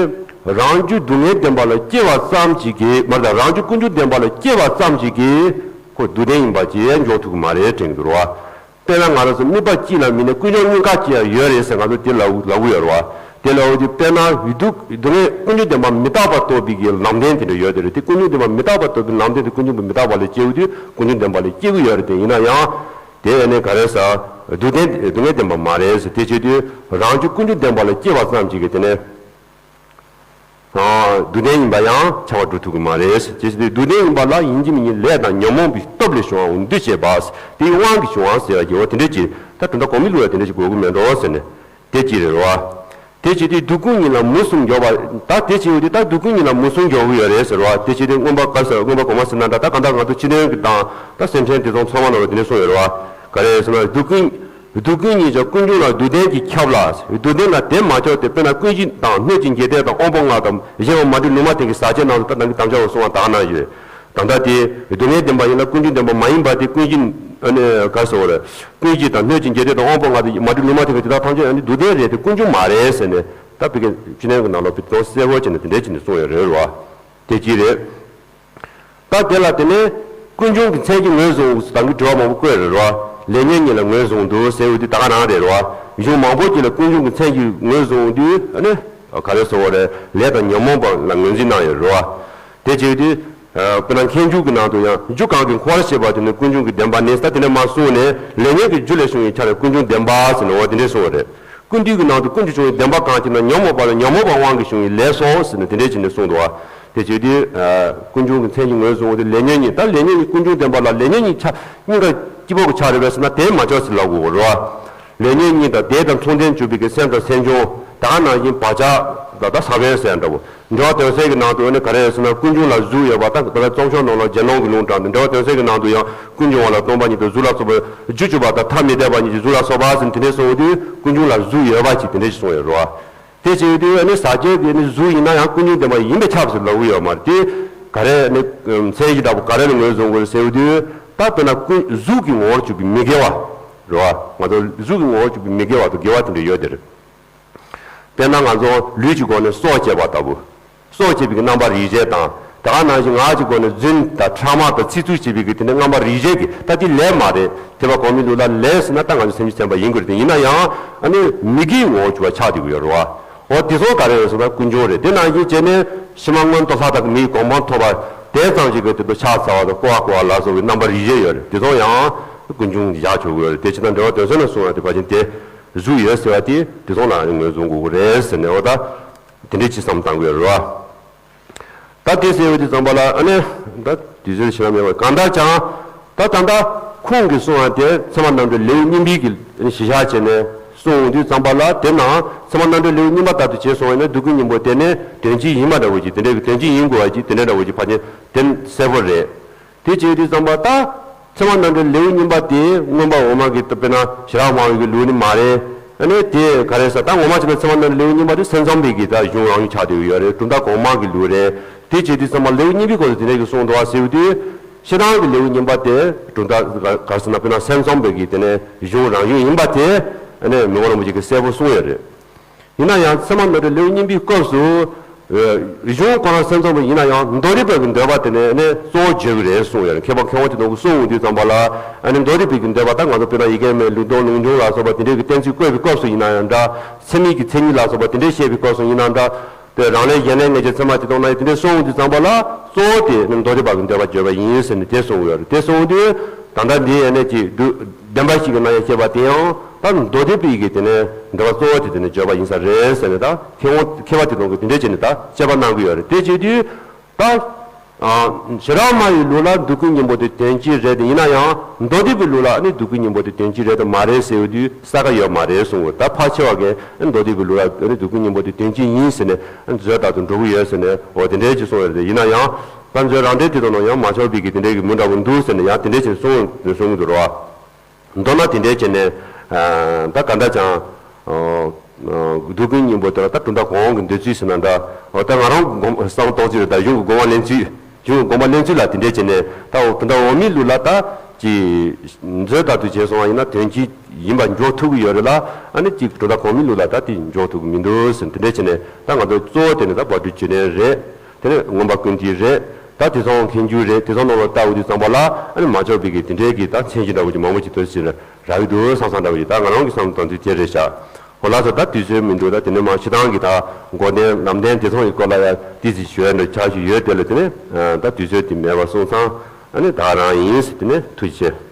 རང་རྒྱུད་སྡུག་བསྔལ་བདེན་པ་ལ་སྐྱེ་བ་ཙམ་ཞིག་གིས་མ་རེད་ད། རང་རྒྱུད་ཀུན་འབྱུང་བདེན་པ་ལ་སྐྱེ་བ་ཙམ་ཞིག་གིས་ཁོ་སྡུག་བདེན་ཡིན་པ་ཅིག་འཇོག་ཐུབ་ཀྱི་མ་རེད་དྲན་གྱི་འདུག་རེད་བ། དཔེར་ན་ང་རང་ཚོ་དམིགས་པ་གཅིག་ལ་དམིགས་ནས་ཀུན་འབྱུང་གཉིས་ཀ་སྐྱེ་ཡ་ཡོད་རེད་ཟེར་ང་ཚོ་དེ་ལབ་ལབ་ཀྱི་ཡོད་རེད་བ། དེ་ལབ་དུས་དཔེར་ན་སྡུག་སྡུག་བསྔལ་ཀུན་འབྱུང་བདེན་པ་མི་རྟག་པ་རྟོགས་པའི་གི་ལམ་བདེན་དེ་འདྲ་ཡོད་དེ་རེད། དེ་ཀུན་འབྱུང་བདེན་པ་མི་རྟག་པ་རྟོགས་པའི་ལམ་བདེན་དེ་ཀུན་འབྱུང་བདེན་པ་མི་རྟག་པ་ལ་སྐྱེ་དགོས་དུས་ཀུན་འབྱུང་བདེན་པ་ལ་སྐྱེ་གི་ཡོད་རེད་དེ། ཡིན་ན་ཡང་དེ་ནི་ག་རེ་ཟེར། སྡུག་བདེན་སྡུག་བསྔལ་བདེན་པ་མ་རེད་ཟེར། དེ་བྱེད་དུས་རང་རྒྱུད་ཀུན་འབྱུང་བདེན་པ་ལ་སྐྱེ་བ་ཙམ་ཞིག་གིས་དེ་ནི། སྡུག་བདེན་ཡིན་པ་ཡང་ཆགས་པ་འགྲོ་ཐུབ་ཀྱི་མ་རེད། ཅེས་སྡུག་བདེན་ཡིན་པ་ལ་ཡིན་གཅིག་མིན་གཉིས་ལས་དང་ཉོན་མོངས་པའི་སྟོབས་ལས་བྱུང་བའམ་འདུ་བྱེད་པ། དེའི་དབང་གིས་བྱུང་བ་ཟེར་བ་ཡོད་དེ་འདྲ་ཅིག་ད་དོན་དག་གོང་མའི་ལུགས་ལ་དེ་འདྲ་ཅིག་དགོས་ཀྱི་མེད་འགྲོ་ཟེར་ནས་དེ་ཅི་རེད་རོ། དེ་བྱེད་དུས་སྡུག་ཀུན་གཉིས་ལ་མུ་གསུམ་འཇོག་པ། ད་དེ་བྱེད་དུས་ད་སྡུག་ཀུན་གཉིས་ལ་མུ་གསུམ་འཇོག་གི་ཡོད་རེད་ཟེར་བ། དེ་བྱེད་དུས་མངོན་པ་ག་ཟེར་མངོན་པ་གོང་མ་ཟེར་ན་འདྲ། ད་གང་ལྟར་ང་ཚོ་སྤྱི་དོན་གྱི་དང་ད་སེམས་ཅན་དེ་ཚོ་ཚང་མ་ནང་ལ་དེ་འདྲ་གསུངས་ཡོད་རེད་བ། ག་རེ་ཟེར་ན་སྡུག་ཀུན། སྡུག་ཀུན་གཉིས་ཀྱང་ཀུན་འབྱུང་ལ་སྡུག་བདེན་གྱིས་ཁྱབ་ལ། སྡུག་བདེན་ལ་དེ་མ་ཁྱབ་སྟེ། དཔེར་ན་ཀུན་གཞི་དང་སྣོད་ཀྱི་འཇིག་རྟེན་དང་དབང་པོ་ལྔ་དང་གཞན་ཡང་མ་བསྒྲིབས་ལུང་མ་བསྟན་གྱི་ཟག་བཅས་རྣམས་སུ། ད་ནང་གི་དམ་བཅའ་བ་གསུང་བ་དག་ན་ཡོད། ད་ལྟ་དེ་སྡུག་བསྔལ་བདེན་པ་ཡིན་ན་ཀུན་འབྱུང་བདེན་པ་མ་ཡིན་པ་དེ་ཀུན་གཞི་ཨ་ནི་ག་རེ་ཟེར་བ་རེད། ཀུན་གཞི་དང་སྣོད་ཀྱི་འཇིག་རྟེན་དང་དབང་པོ་ལྔ་དང་མ་བསྒྲིབས་ལུང་མ་བསྟན་གྱི་དེ་དག་ཐམས་ཅད་ཨ་ནི་སྡུག་བདེན་རེད་དེ་ཀུན་འབྱུང་མ་རེད་ཟེར་ནས། ད་བི་ཀའི་སྤྱི་དོན་གྱི་ནང་ལོགས་པའི་དོན་གསལ་པོ་བྱས་ནས་དེ་འདྲའི་བྱས་ནས་གསུངས་ཡོད་རེད་བ། དེ་གཅིག་རེད། ད་དེ་ལ་དེ་ནས་ཀུན་འབྱུང་གི་མཚན་གྱིས་ངོས་བཟུང་། ད་གིན་དྲི་བ་མང་པོ་བཀོད་རེད་རོ། ལས་ཉོན་གཉིས་ལ་ངོས་བཟུང་འདུག་ཟེར་བའི་དུས་ད་ག་རང་རེད་རོ། གཞུང་མང་པོ་ཅིག་ལ་ཀུན་འབྱུང་གི་མཚན་གྱིས་ངོས་བཟུང་དུས་ཨ་ནི་ག་རེ་ཟེར་བ་རེད། ལས་དང་ཉོན་མོངས་པ་ལ་ངོས་འཛིན་གནང་ཡོད་རོ། དེ་བྱེད་དུས་དཔེར་ན་མཁས་འཇུག་གི་ནང་དུ་ཡང་རྒྱུ་གང་གིས་འཁོར་བར་བྱེད་པ་དེ་ནི་ཀུན་འབྱུང་གི་བདེན་པ་ནི། ད་དེ་ནས་མར་གསུངས་ནས་ལས་ཉོན་གྱི་རྒྱུ་ལས་བྱུང་བའི་ཆ་ནས་ཀུན་འབྱུང་བདེན་པ་ཟེར་ནས་འོ་དེ་འདྲས་གསུངས་པ་རེད། ཀུན་བཏུས་ཀྱི་ནང་དུ་ཀུན་གྱིས་བྱུང་བའི་བདེན་པ་གང་ཞིག་ན་ཉོན་མོངས་པ་ལ་ཉོན་མོངས་པའི་དབང་གིས་བྱུང་བའི་ལས་སོ་ཟེར་ནས་དེ་འདྲས་བྱས་ནས་གསུངས་འདུག་བ། དེ་བྱེད་དུས། ཀུན་འབྱུང་གི་མཚན་གྱིས་ངོས་བཟུང་བ་དེ་ལས་ཉོན་གཉིས། ད་ལས་ཉོན་གཉིས་ཀུན་འབྱུང་བདེན་པ་ལ་ལས་ཉོན་གཉིས་ཆ་གཉིས་ཀ་སྐྱིད་པོ་གི་ཆ་རེད་པས་ཟེར་ན་དེ་མ་ཆོག་ཟེར་ལབ་དགོས་རེད་བ། ལས་ཉོན་གཉིས་དང་དེ་དང་མཚུངས་ལྡན་གྱུར་པའི་གི་སེམས་དང་སེམས་བྱུང་ད་ག་ནང་བཞིན་བག་ཆགས་ད་ད་ས་བོན་ཟེར་འདྲ་བོ། འགྲེལ་བ་དོན་གསལ་གྱི་ནང་དུ་ཨ་ནི་ག་རེ་ཟེར་ན་ཀུན་འབྱུང་ལ་གཟུགས་ཡོད་པ། ད་ད་ལྟ་རྩོམ་ཤོག་ནང་ལ་རྒྱན་སློང་གི་ལུང་དྲངས་ཏེ་འགྲེལ་བ་དོན་གསལ་གྱི་ནང་དུ་ཡང་ཀུན་འབྱུང་བ་ལ་སྟོང་པ་ཉིད་དུ་གཟུགས་ལ་སོགས་པ་རྒྱུ་གཅིག་པ་དང་ཐ་མི་དད་པ་ཉིད་ཀྱིས་གཟུགས་ལ་སོགས་པ་ཟེར་དེ་འདྲས་གསུངས་དུས་ཀུན་འབྱུང་ལ་གཟུགས་ཡོད་པ་ཅིག་དེ་འདྲས་ཞིག་གསུངས་ཡོད་རེད་བ། དེ་བྱས་དུས་ཨ་ནི་ཟག་བཅས་དེ་ནི་གཟུགས་ཡིན་ན་ཡང་ཀུན་འབྱུང་བདེན་པ་ཡིན་པས་ཁྱབ་ཟེར་ལབ་ཀྱི་ཡོད་མ་རེད་དེ། ག་རེ་ནི་མཚན་གཞི་འདྲ་པོ་ག་རེ་ལ་ངོས་བཟུང་དགོས་ཟེར་དུས་ད་དཔེར་ན་ཀུན་གཟུགས་ཀྱི་ངོ་བོར་གྱུར་པའི་མི་དགེ་བ་རེད་བ། ང་ཚོ་གཟུགས་ཀྱི་ངོ་བོར་གྱུར་པའི་མི་དགེ་བ་དང་དགེ་བ་དེ་འདྲ་ཡོད་དེ་རེད། དཔེར་ན་ང་ཚོ་ལུས་ཀྱི་སྒོ་ནས་སྲོག་བཅད་པ་ལྟ་བུ། སྲོག་བཅད་པའི་གི་རྣམ་པ་རིགས་བཞི་དང་། དེ་ག་ནང་བཞིན་ངག་གི་སྒོ་ནས་རྫུན་དང་ཕྲ་མ་དང་ཚིག་རྩུབ་བྱེད་པའི་གི་དེ་ནི་རྣམ་པ་རིགས་བཞི་གི་ད་དེ་ལས་མ་རེད། ཐེག་པ་གོང་མའི་ལུགས་ལ་ལས་ཟེར་ན་ད་ང་ཚོ་སེམས་ཅན་སེམས་པ་ཡིན་དགོས་རེད་དེ། ཡིན་ན་ཡང་ཨ་ནི་མི་དགེའི་ངོ་བོར་གྱུར་པ་ཆགས་བསྡད་ཀྱི་ཡོད་རེད་བ། འོ་དེ་ཚོ་ག་རེ་རེད་ཟེར་ན་ཀུན་འབྱུང་རེད། དེ་ནང་བཞིན་བྱས་ནས་ཕྱི་མ་མངོན་མཐོ་ལྷ་དང་མིའི་གོ་འཕང་ཐོབ་པ་དེ་ཙམ་ཞིག་གི་དེ་ཚོ་ཕྱག་འཚལ་བ་དང་བསྐོར་བ་བསྐོར་བ་ལ་སོགས་པའི་རྣམ་པ་རིགས་བཞི་ཡོད་རེད། དེ་ཚོ་ཡང་ཀུན་འབྱུང་བཞག་ཆོག་གི་ཡོད་རེད། དེ་ཕྱི་ནང་འགྲེལ་བ་དོན་གསལ་ན་གསུངས་ཡ་དེ་ཕལ་ཆེར་དེ། གཟུགས་ཡོད་ཟེར་བ་དེ་དེ་ཚོ་ལ་ངོས་བཟུང་དགོས་ཀྱི་རེད་ཟེར་ནས་འོ་ད་དེ་འདྲའི་ཅིག་བསམ་བཏང་དགོས་རེད་བ། ད་དེ་ཟེར་བ་དེ་ཙམ་པ་ལ་ཨ་ནི་ད་དུས་ཚོད་ཞེ་དྲག་མེད་པ་གང་ལྟར་ཀྱང་ ད་ད་ལྟ་ཁོང་གིས་གསུངས་པ་དེ་ཚད་མ་རྣམ་འགྲེལ་ལེའུ་གཉིས་པའི་གི་གཞི་བཞག་བྱས་ནས་གསུངས་དུས་ཙམ་པ་ལ། དེ་ནང་ཚད་མ་རྣམ་འགྲེལ་ལེའུ་གཉིས་པ་ལྟར་དུ་བྱས་སོང་བ་ཡིན་ན། འདོད་རྒུའི་གཉེན་པོ་དེ་ནི་དོན་སྤྱི་ཡིན་པ་འདྲ་བོ་ཅིག་དེ་འདྲའི་གི་དོན་སྤྱི་ཡིན་དགོས་པ་ཅིག་དེ་འདྲ་འདྲ་བོ་ཅིག་ཕལ་ཆེར་དེ་གསལ་པོ་རེད། དེ་བྱས་དུས་ཙམ་པ་ད་ཚད་མ་རྣམ་འགྲེལ་ལེའུ་གཉིས་པ་དེ་མངོན་པ་འོག་མ་གི་དཔེར་ན་ཞེ་དྲག་སྨྲ་བའི་གི་ལུགས་ནི་མ་རེད། ཨ་ནི་དེ་ག་རེ་ཟེར། ད་ངོ་མ་བྱས་ན་ཚད་མ་རྣམ་འགྲེལ་ལེའུ་གཉིས་པ་དེ་སེམས་ཙམ་པའི་གི་ད་གཞུང་རང་བཞིན་ཆགས་བསྡད་ཡོད་རེད། གྲུབ་མཐའ་གོང་མ་གི་ལུགས་རེད། དེ་བྱས་དུས་ཙམ་པ་ལེའུ་གཉིས་པའི་སྐོར་དུ་དེ་འདྲ་གི་གསུངས་འདུག་བ་ཟེར་དུས། སྤྱིར་བཏང་གི་ལེའུ་གཉིས་པ་དེ་གྲུབ་མཐའ་ག་རེ་ཟེར་ན་དཔེར་ན་སེམས་ཙམ་པའི་གི་དེ་ནས་གཞུང་རང་བཞིན་ཡིན་པ་དེ་ཨ་ནི་མི་ཕམ་རིན་པོ་ཆེ་གིས་གསལ་པོ་གསུངས་ཡོད་རེད། ཡིན་ན་ཡང་ཚད་མ་རྣམ་འགྲེལ་ལེའུ་གཉིས་པའི་སྐབས་སུ། ཨ། གཞུང་ཁོ་རང་སེམས་ཙམ་པ་ཡིན་ན་ཡང་མདོ་སྡེ་པའི་གི་འདོད་པ་དེ་ནས་ནི་གཙོ་བོ་བརྗོད་ཀྱི་རེད་གསུངས་ཡོད་རེད། མཁས་པ་མཁས་དབང་དེ་ཚོ་གིས་གསུངས་ཡོང་དུས་ཙམ་པ་ལ། ཨ་ནི་མདོ་སྡེ་པའི་གི་འདོད་པ་ད་ང་ཚོ་དཔེར་ན་ཡ་གྱལ་མའི་ལུང་སྟོང་ལུང་ཆུང་ལ་སོགས་པ་དེ་འདྲའི་གི་གཏན་ཚིགས་བཀོད་པའི་སྐབས་སུ་ཡིན་ན་ཡང་འདྲ། ཚད་མིན་གྱི་མཚན་ཉིད་ལ་སོགས་པ་དེ་འདྲའི་བཤད་པའི་སྐབས་སུ་ཡིན་ན་འདྲ། དེ་རང་ལས་གཞན་ལས་ངེས་བྱེད་ཚད་མ་དེ་དང་ན་ཡང་དེ་འདྲའི་གསུངས་ཡོང་དུས་ཙམ་པ་ལ། གཙོ་བོ་དེ་ནི་མདོ་སྡེ་པ་གི་འདོད་པ་བརྗོད་པ་ཡིན་ཟེར་ནས་དེ་གསུངས་ཡོད་རེད། དེ་གསུངས་དུས་ད་ལྟ་འདི་ཡ་ནས་ཀྱི་བདེན་པ་བཞི་གི་ནང་ཡང་བཤད་པ་དེ་ཡང་ད་མདོ་སྡེ་པའི་གི་དེ་ནས་འདོད་པ་གཙོ་བོ་དེ་དེ་ནས་བརྗོད་པ་ཡིན་ས་རེད་ཟེར་ནས། ད་མཁས་དབང་མཁས་པ་དེ་ཚོ་གིས་དེ་འདྲའི་བྱས་ནས་ད་དཔྱད་པ་གནང་གི་ཡོད་རེད། དེ་བྱེད་དུས་ད། ཨ། ཞེ་དྲག་སྨྲ་བའི་ལུགས་ལ་འདོད་རྒུའི་གཉེན་པོ་དེ་དོན་སྤྱི་རེད་དེ། ཡིན་ན་ཡང་མདོ་སྡེ་པའི་ལུགས་ལ་ཨ་ནི་འདོད་རྒུའི་གཉེན་པོ་དེ་དོན་སྤྱི་རེད་དམ་མ་རེད་ཟེར་བའི་དུས་ས་ཁ་ཡོད་མ་རེད་གསུངས། ད་ཕལ་ཆེ་བ་གིས་ཨ་ནི་མདོ་སྡེ་པའི་ལུགས་ལ་ཨ་ནི་འདོད་རྒུའི་གཉེན་པོ་དེ་དོན་སྤྱི་ཡིན་ཟེར་ནས་ཨ་ནི་མཛོད་ལྟར་དུ་འགྲོ་གི་ཡོད་ཟེར་ནས། འོ་དེ་འདྲའི་ཅིག་གསུངས་ཡོད་རེད་དེ། ཡིན་ན་ཡང་ད་མཛོད་རང་འགྲེལ་དེ་ཚོ་ནང་ཡང་མ་ཆགས་པའི་གི་དེ་འདྲའི་གི་མུ་འདྲ་བོ་འདུག་ཟེར་ནས་ཡང་དེ་འདྲའི་ཅིག་གསུངས་གསུང་གི་འདུག་ར། མདོར་ན་དེ་འདྲའི་བྱས་ནས། ཨ། ད་ག་འདྲ་ཅང་། ཨ། ཨ། འདོད་རྒུའི་གཉེན་པོ་དེ་ལ་ད་གྲུབ་མཐའ་གོང་འོག་གི་འདོད་ཚུལ་ཟེར་ན་འདྲ། འོ་ད་ང་རང་དགོངས་བསམ་བློ་གཏོང་ཚུལ་རེད། ད་གཞུང་གི་དགོངས་པ་ལེན་ཚུལ། གཞུང་གི་དགོངས་པ་ལེན་ཚུལ་ལ་དེ་འདྲའི་བྱས་ནས། ད་འོ་གྲུབ་མཐའ་འོག་མའི་ལུགས་ལ་ད་ཅིག་མཛོད་ལྟར་དུ་བྱས་སོང་བ་ཡིན་ན་དོན་སྤྱི་ཡིན་པ་འཇོག་ཐུབ་ཀྱི་ཡོད་རེད་ལ། ཨ་ནི་ཅིག་གྲུབ་མཐའ་གོང་མའི་ལུགས་ལ་ད་དེ་འཇོག་ཐུབ་ཀྱི་མི་འདུག་ཟེར། དེ་འདྲའི་བྱས་ནས་ད་ང་ཚོ་གཙོ་བོ་དེ་ནི་ད་བར་དུ་གཅོད་ལེན་རེད། དེ་ནས་མངོན་པ་ཀུན་བཏུས་རེད། ད་དེ་ཚོ་མཁས་འཇུག་རེད། དེ་ཚོ་ནང་ལ་ལྟ་འོང་དུས་ཙམ་པ་ལ་ཨ་ནི་མ་ལྕོགས་པའི་གི་དེ་འདྲའི་གི་ད་མཚན་གཞི་འདྲ་བོ་ཅིག་མང་པོ་ཅིག་འདུག་ཟེར་རག་གི་འདུག་བསམ་བསམ་འདྲ་བོ་ཅིག་ད་ང་རང་གི་བསམ་བློ་གཏོང་ཚུལ་དེ་རེད་ཤག་འོ་ལགས་སོ། ད་དུས་ཚོད་མི་འདུག་ད་དེ་ནས་མ་སྤྱིར་བཏང་གི་ད་འགོག་བདེན་ལམ་བདེན་དེ་ཚོ་ཡི་སྐོར་ལ་ཡང་ཏོག་ཙམ་ཞུ་ཡ་འདྲ་ཆགས་བཞིན་ཡོད། དེ་ལ་དེ་ནས་ད་དུས་ཚོད་དེ་མེད་པ་སོང་ཙང་ཨ་ནི་ད་རང་ཡིན་ཟེར། དེ་ནས་ཐུགས་རྗེ་ཆེ།